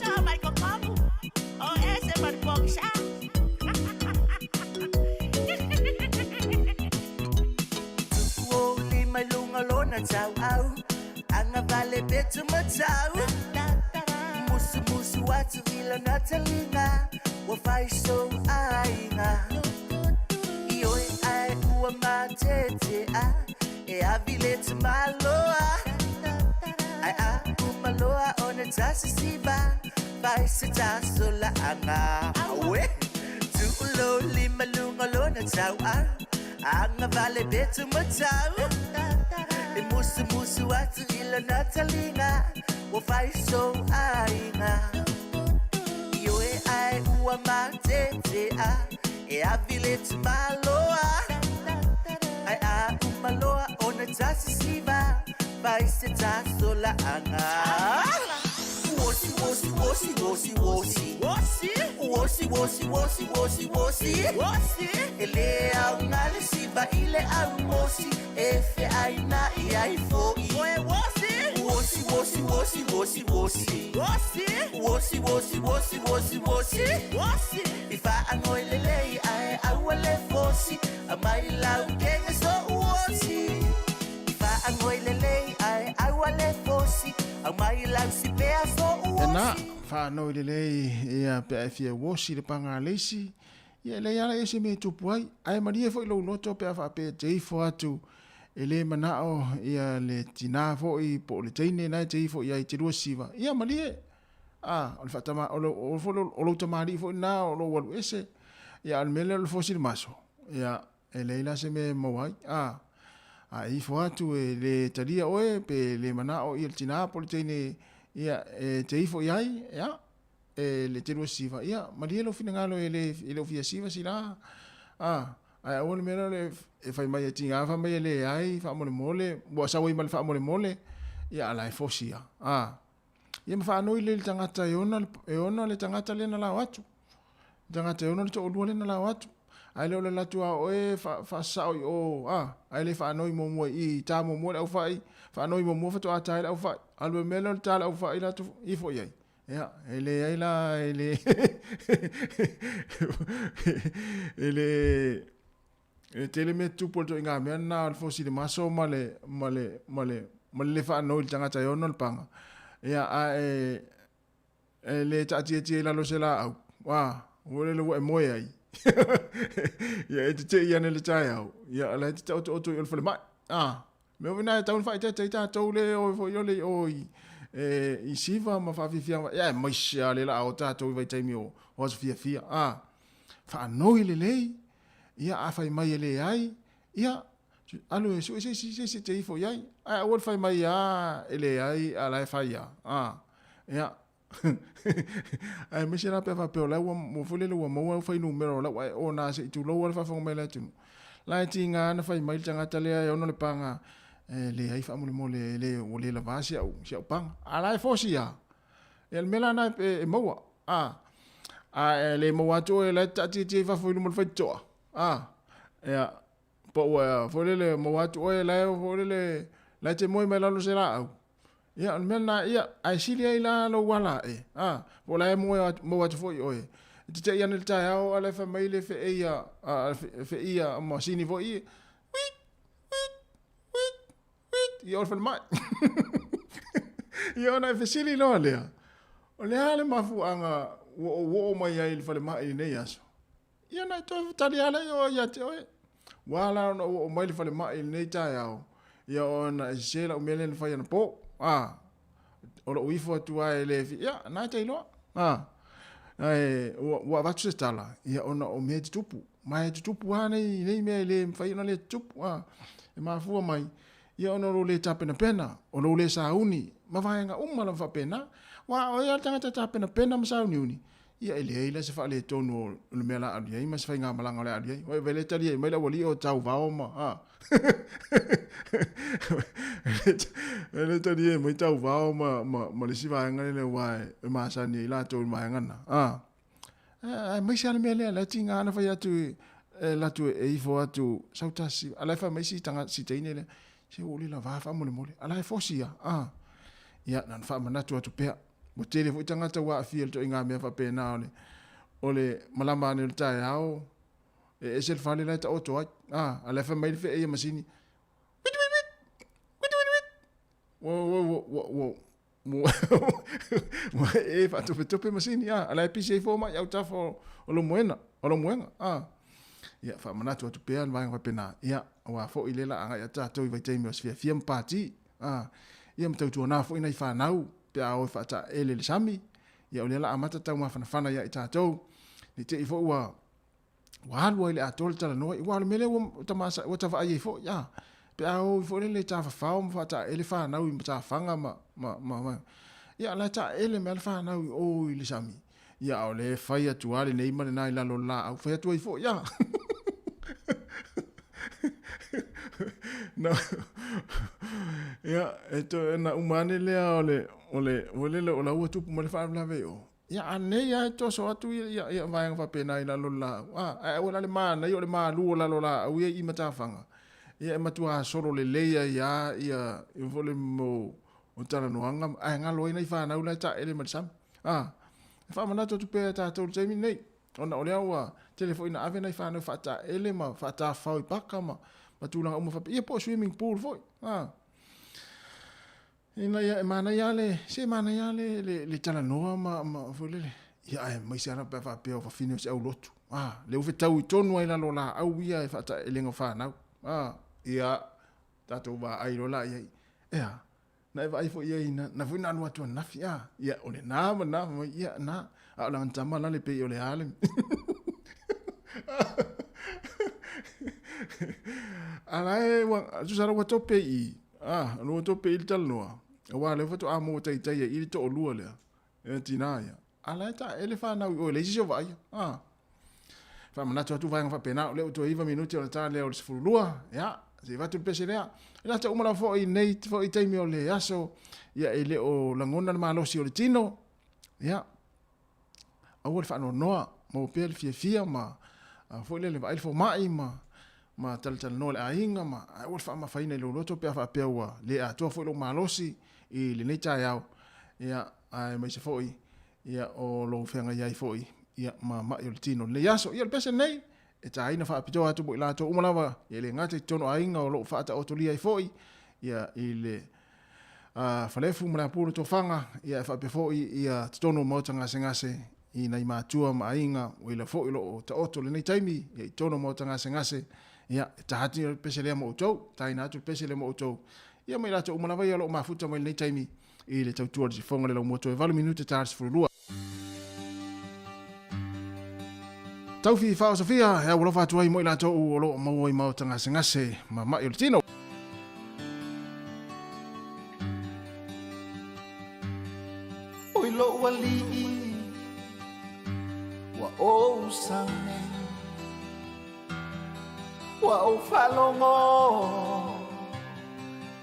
Speaker 10: Sa mai kokomu. O ese maripokisa.
Speaker 8: Tupu o lima i luga o lona tauau Agavale petu matau Musumusu atu i lona taliga Ua fai sou aiga Ioe ae ua matetea E avi le tamaloa Ae a uma loa ona tasisiva Fai se tasolaaga Aue Tuulo lima i luga o lona tauau Agavale petu matau E musumusu atu i lona taliga Ua fai sou aiga Ioe ae ua matetea E avi le tamaloa Ae a uma loa ona tasisiva Fai se tasolaaga Uosi, uosi, uosi, uosi, uosi. Uosi, uosi, uosi, uosi, uosi. E le aoga le siva i le auosi E feaina'i ai fo'i. Uosi, uosi, uosi, uosi, uosi. Uosi, uosi, uosi, uosi, uosi. I faagoi lelei ae aua le fosi Aumai lau kega so uosi. I faagoi lelei ae aua le fosi Aumai lau sipea so
Speaker 2: Ena,
Speaker 8: uosi.
Speaker 2: faanoi lelei ia pe a e fia uosi le paga le isi, ia e leai lava ia se mea e tupu ai. Ae malie foi lou loto pe a faapea e te ifo atu e le manao ia le tinā foi po o le teine na e te ifo i ai te lua siva, ia malie. A, o le faatama, o le, foi o lou tamalii foi lena o lou alu ese. Ia a o le mea lea o le fosi le maso, ia e leai la se mea e maua ai. A, a e ifo atu e le talia oe pe le manao ia le tinā po o le teine ia e te ifo i ai, ia, e le te lua siva, ia malie lou finagalo e le, e le o fia siva sila. Ae aua le mea lea o le e fai mai e tiga fai mai e leai faamolemole, ua sau ai ma le faamolemole, ia a la e fosi lava. A. Ia ma faanoi lelei i le tagata e ona e ona le tagata lea na lao atu. Le tagata e ona le toalua lea na lao atu. Ae le o le alu atu lava o oe faasasao i o, a, ae le faanoi muamua i i, ta muamua le aufai, faanoi muamua faatoa ta ai le aufai. Alu e mea lea o le ta le aufai la atu ifo i ai. Ia, e leai la, e le, e le, e tele mea tutupu o le ituaiga mea lena o le fosi i le maso ma le, ma le, ma le, ma le le faanoi i le tagata e ono le paga. Ia, ae e le taatiatia i lalo o se laau, a, ua lele ua e moe ai. Ia, e te tei ane i le taeao, ia, o la e te taotooto i o le falemai. A, mea foi na e tatau ona faaeteete ai tatou le o foi o le o i, e, i siva ma faafiafiaga, ia, aemaise lava le la o tatou i vaitaimi o, o aso fiafia. A, faanoi lelei, ia, a fai mai e leai, ia, alu e sue se isi, se isi e te ifo i ai. Ae aua le fai mai a e leai, a la e fai lava. A, ia, aemaise la pe a faapea o la ua, ua foi lele ua maua au fuainumera o la ua e ona se i tulou lava le faafofoga mai a le atunuu. La e tiga na fai mai le tagata lea e ono le paga, e leai faamolemole, e le, ua le lava si au, si au paga. A la e fosi lava. Ia le mea la lena e, e maua. A, a e le maua atu oe la e taatiatia i fafo i luma o le faitotoa. A, ia, po ua foi lele maua atu oe la e foi lele la e te moe mai lalo o se laau. Ia, o le mea lena, ia, ae sili ai la lou ala ae, a, po o la e maua atu foi oe. E te tei ane i le taeao a la e fai mai le feʻeia, a, feʻeia masini foi ia, wit, wit, wit, wit, ia o le falemai. Ia ona e fesili loa lea, o le a le mafuaaga ua ou oo mai ai i le falemai i lenei aso? Ia na e toe tali lava lea oe ia te oe. Ua ala ona ou oo mai i le falemai i lenei taeao, ia ona e sese lau mea lea na fai anapo. A, o lou ifo atu lava e le fi, ia, na e te iloa. A, ae ua, ua avatu se tala, ia ona o mea e tutupu. Ma e tutupu lava nei, nei mea e le mafai ona le tutupu. A, e mafua mai, ia ona o lou le tapenapena, o lou le sauni, ma vaega uma lava faapena. Aua o ai lava le tagata e tapenapena ma sauniuni, Ia e leai la se faaletonu o le mea la alu i ai ma se faigamalaga o le alu i ai. Ua e le tali ai mai le aualii o tauvao ma a. E le tali ai mai tauvao ma, ma, ma le isi vaega lele aua e masani ai latou i le vaega lena. A. Aemaise lava le mea lea, la e tiga ona fai atu e alu atu e ifo atu sau tasi, a la e fai mai si tagata, si teine lea, se ua ou le lava faamolemole, a la e fosi lava. A. Ia, na ona faamanatu atu pea. Ua tele foi tagata ua aafia i le ituaiga mea faapena o le, o le malama ane o le taeao, e ese le fale la e taoto ai. A, a la e fai mai le feʻe ia masini, wit wit wit, wit wit wit. Ua, ua, ua, ua, ua, ua, ua e faatopetope masini, a, a la e pisi ai fua mai autafa o, o lou moena, o lou moega, a. Ia, faamanatu atu pea le vaega faapena, ia, aua foi le la agai atu tatou i vaitaimi o aso fiafia ma pati, a, ia ma tautuana foi nai fanau, pe a o e faataele i le sami, ia o lea la amata tau mafanafana ia i tatou, ne i te i foi ua ua alu ai le atoa le talanoa, aua o le mea lea ua ta masa, ua ta vaai ai foi, a, pe a o foi lele tafafao ma faataele fanau i matafaga ma, ma, ma, ma, ia la e taele mai le fanau i o i le sami, ia a o le fai atu lava lenei ma lena i lalo o le laau, fai atu ai foi, a. Na, ia, e to, na uma ane lea o le, o le, o le, o la ua tupu mai le faalavelave i o. Ia, a nei lava e toso atu ia, ia, ia vaega faapena i lalo o le laau. A, ae aua la le manaia o le malu o lalo o laau ia i matafaga. Ia, e matua solo lelei ai lava ia, ia foi le mo, o talanoaga, ae galo ai nai fanau la e taele mai le sami. A, e faamanatu atu pea ia tatou i le taimi lenei, ona o lea ua tele foi ina ave nai fanau faataele ma faatafafao i paka ma, ma tulaga uma faapea, ia po o swimming pool foi. A, ina ia e manaia lava le, se e manaia lava le, le, le talanoa ma, ma foi lele, ia aemaise lava pe a faapea o fafine o se aulotu. A, lea ua fetaui tonu ai lalo o laau ia e faataelega o fanau. A, ia, tatou vaai loa la i ai. E a, na e vaai foi i ai, na, na foi na alu atu ananafi, a, ia, o lena ma lena, fai mai, ia, na, a o lana tama la le pei o le a le... A la e, ua, tusa la ua tope i i, a, ua tope i le talanoa, aua o lea faatoa maua taitai ai i le toalua lea, e tinā ia. A la e taele fanau i o, e leai se isi o vaaia, a. Faamanatu atu vaega faapena, o lea ua toe 9 minute ona ta lea o le 12, ia, se i avatu le pese lea. E lata uma lava foi i nei foi taimi o le aso, ia e le o lagona le malosi o le tino, ia, aua le faanoanoa, maua pea le fiafia ma foi lele vaai le fomai ma ma talatalanoa le aiga ma aua le faamafaina i lou loto pe a faapea ua le atoa foi lou malosi i lenei taeao, ia, aemaise foi ia o lou feagai ai foi ia ma ma'i o le tino i lenei aso. Ia o le pese lenei e taina faapitoa atu mo i latou uma lava, ia e le gata i totonu o aiga o lo o faataotolia ai foi ia i le Falefu ma le Apulu Tofaga, ia e faapea foi ia totonu o maota gasegase i nai matua ma aiga o ila foi o lo o taoto lenei taimi ia i totonu o maota gasegase, ia e ta atu le pese lea mo outou, taina atu le pese lea mo outou, ia ma i latou uma lava ia o lo o mafuta mai lenei taimi i le tautua o le sifoga le laumua toe 8 minute ta le 12. Taufi faaosofia e aualofa atu ai mo i latou o lo o maua i maota gasegase ma ma'i o le tino.
Speaker 6: Oi lou alii ua ou sau nei Ua ou faalogo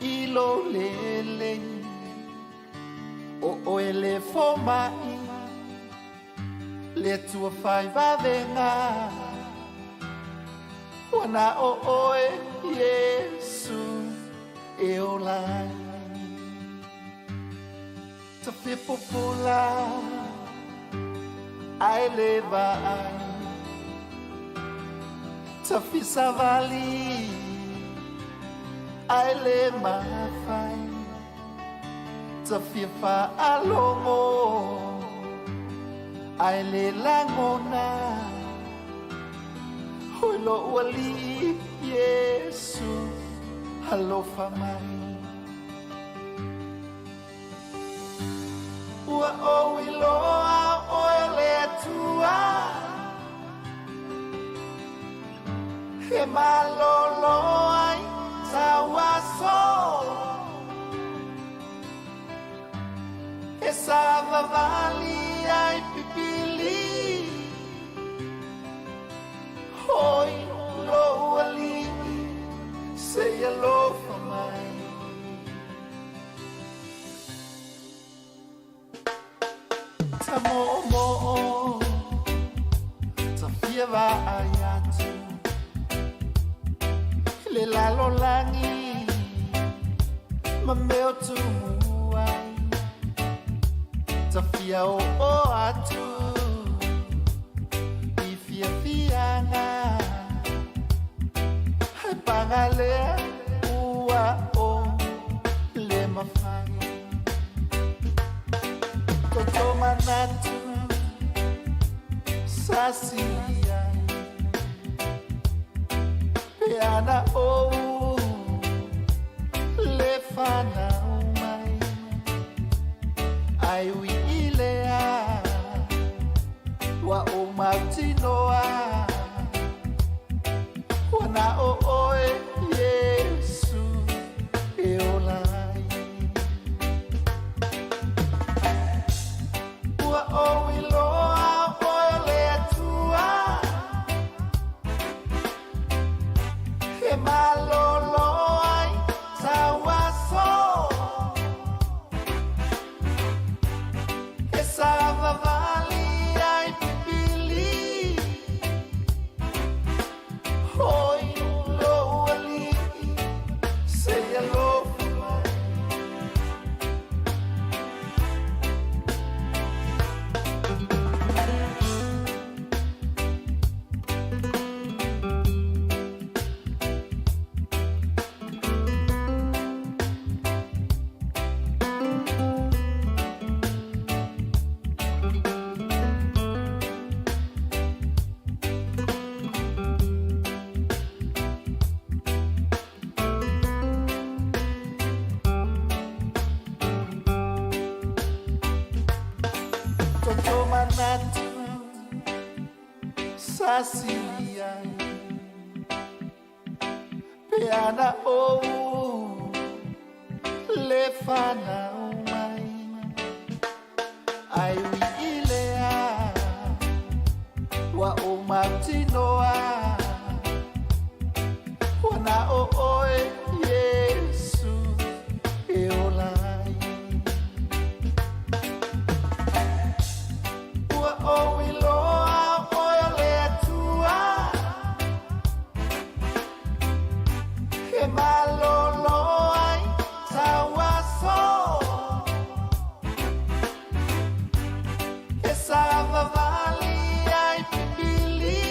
Speaker 6: i lou lelei O oe le fomai Le Atua fai vavega Ua na o oe Iesu e ola ai Ta popola ae le vaai Ta fisavali ae le mafai Ta fia faalogo ae le lagona Oi lou Alii Iesu alofa mai Ua ou iloa o oe le Atua E malolo ai tau aso E savavali ai pipili Oi lou Alii se i alofa mai Ta moomoo Ta fia vaai atu I le lalolagi Ma mea o tumu ai Ta fia oo atu I fiafiaga Ae paga lea ua ou le mafai Toto manatu sasili ai Pe ana ou le fanau mai Ai ui i lea ua ou mautinoa Ua na o oe Iesu e ola ai Ua ou iloa o oe le Atua E malolo ai tau aso E savavali ai pipili Oi lou Alii se i alofa mai. Toto manatu sasili ai Pe ana ou le fanau mai Ai ui i lea ua ou lou mautinoa Ua na o ʻoe Iesu e ola ai Ua ou iloa ʻoe o le Atua E malolo ai tāu aso E savavali ai pipili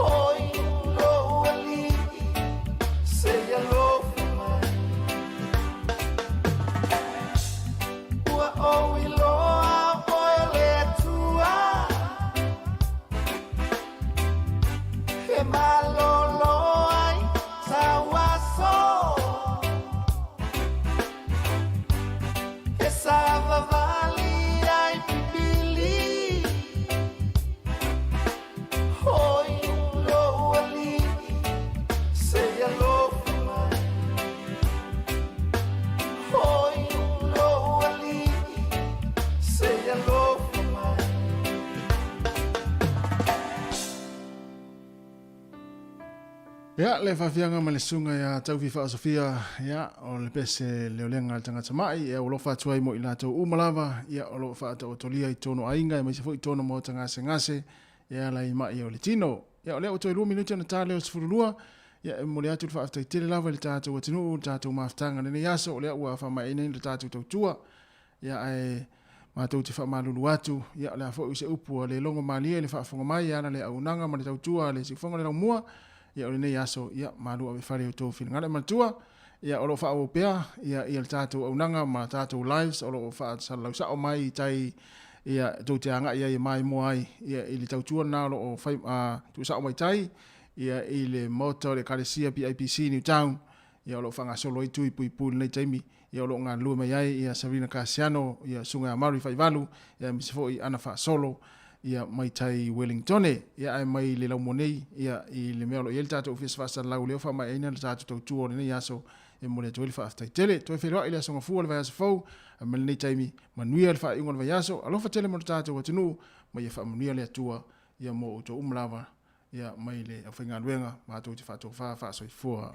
Speaker 6: Oi lou alii se i alofa mai Ua ou iloa ʻoe o le Atua E malolo ai tāu aso E savavali ai pipili Oi lou alii se i alofa mai Oi lou alii se i alofa mai.
Speaker 2: Ia, le faafiaga ma le susuga ia Taufi Faasofia, ia, o le pese leolega a le tagata ma'i, e aualofa atu ai mo i latou uma lava, ia, o lo o faataotolia i totonu o aiga, aemaise foi i totonu o maota gasegase, e ala i ma'i o le tino. Ia, o lea ua toe 2 minute ona ta lea o le 12, ia, e momoli atu le faafetai tele lava i le tatou atunuu, le tatou mafutaga i lenei aso, o lea ua faamaeaina ai le tatou tautua. Ia, ae matou te faamalulu atu, ia, o le a foi se upu ua le logo malie i le faafofoga mai e ala le auaunaga ma le tautua a le Siufofoga o le Laumua, ia, o lenei aso, ia, malu ave fale i outou finagalo. E manatua, ia, o lo o faaauau pea, ia, ia le tatou auaunaga ma tatou lives o lo o faasalalau sao mai i tai, ia, tou te agai ai e maimoa ai, ia, i le tautua lena o lo o fai, a, tuusao mai tai, ia, i le Maota o le Ekalesia PIPC Newtown, ia, o lo o faagasolo ai tui puipui i lenei taimi, ia o lo o galulue mai ai ia Sarina Kasiano, ia Susuga ia Murray Faivalu, ia aemaise foi Ana Faasolo, ia mai tai Wellingtone. Ia ae mai le laumua nei, ia i le mea o lo o i ai le tatou Ofisa Faasalalau lea ua faamaeaina le tatou tautua o lenei aso e momoli atu ai le faafetai tele. Toe feiloai i le Aso Gafua o le vaiaso fou, ae mai lenei taimi, manuia le faaiuga o le vaiaso, alofa tele mo le tatou atunuu, ma ia faamanuia le Atua ia mo outou uma lava, ia mai le aufaigaluega matou te faatofa faasoifua.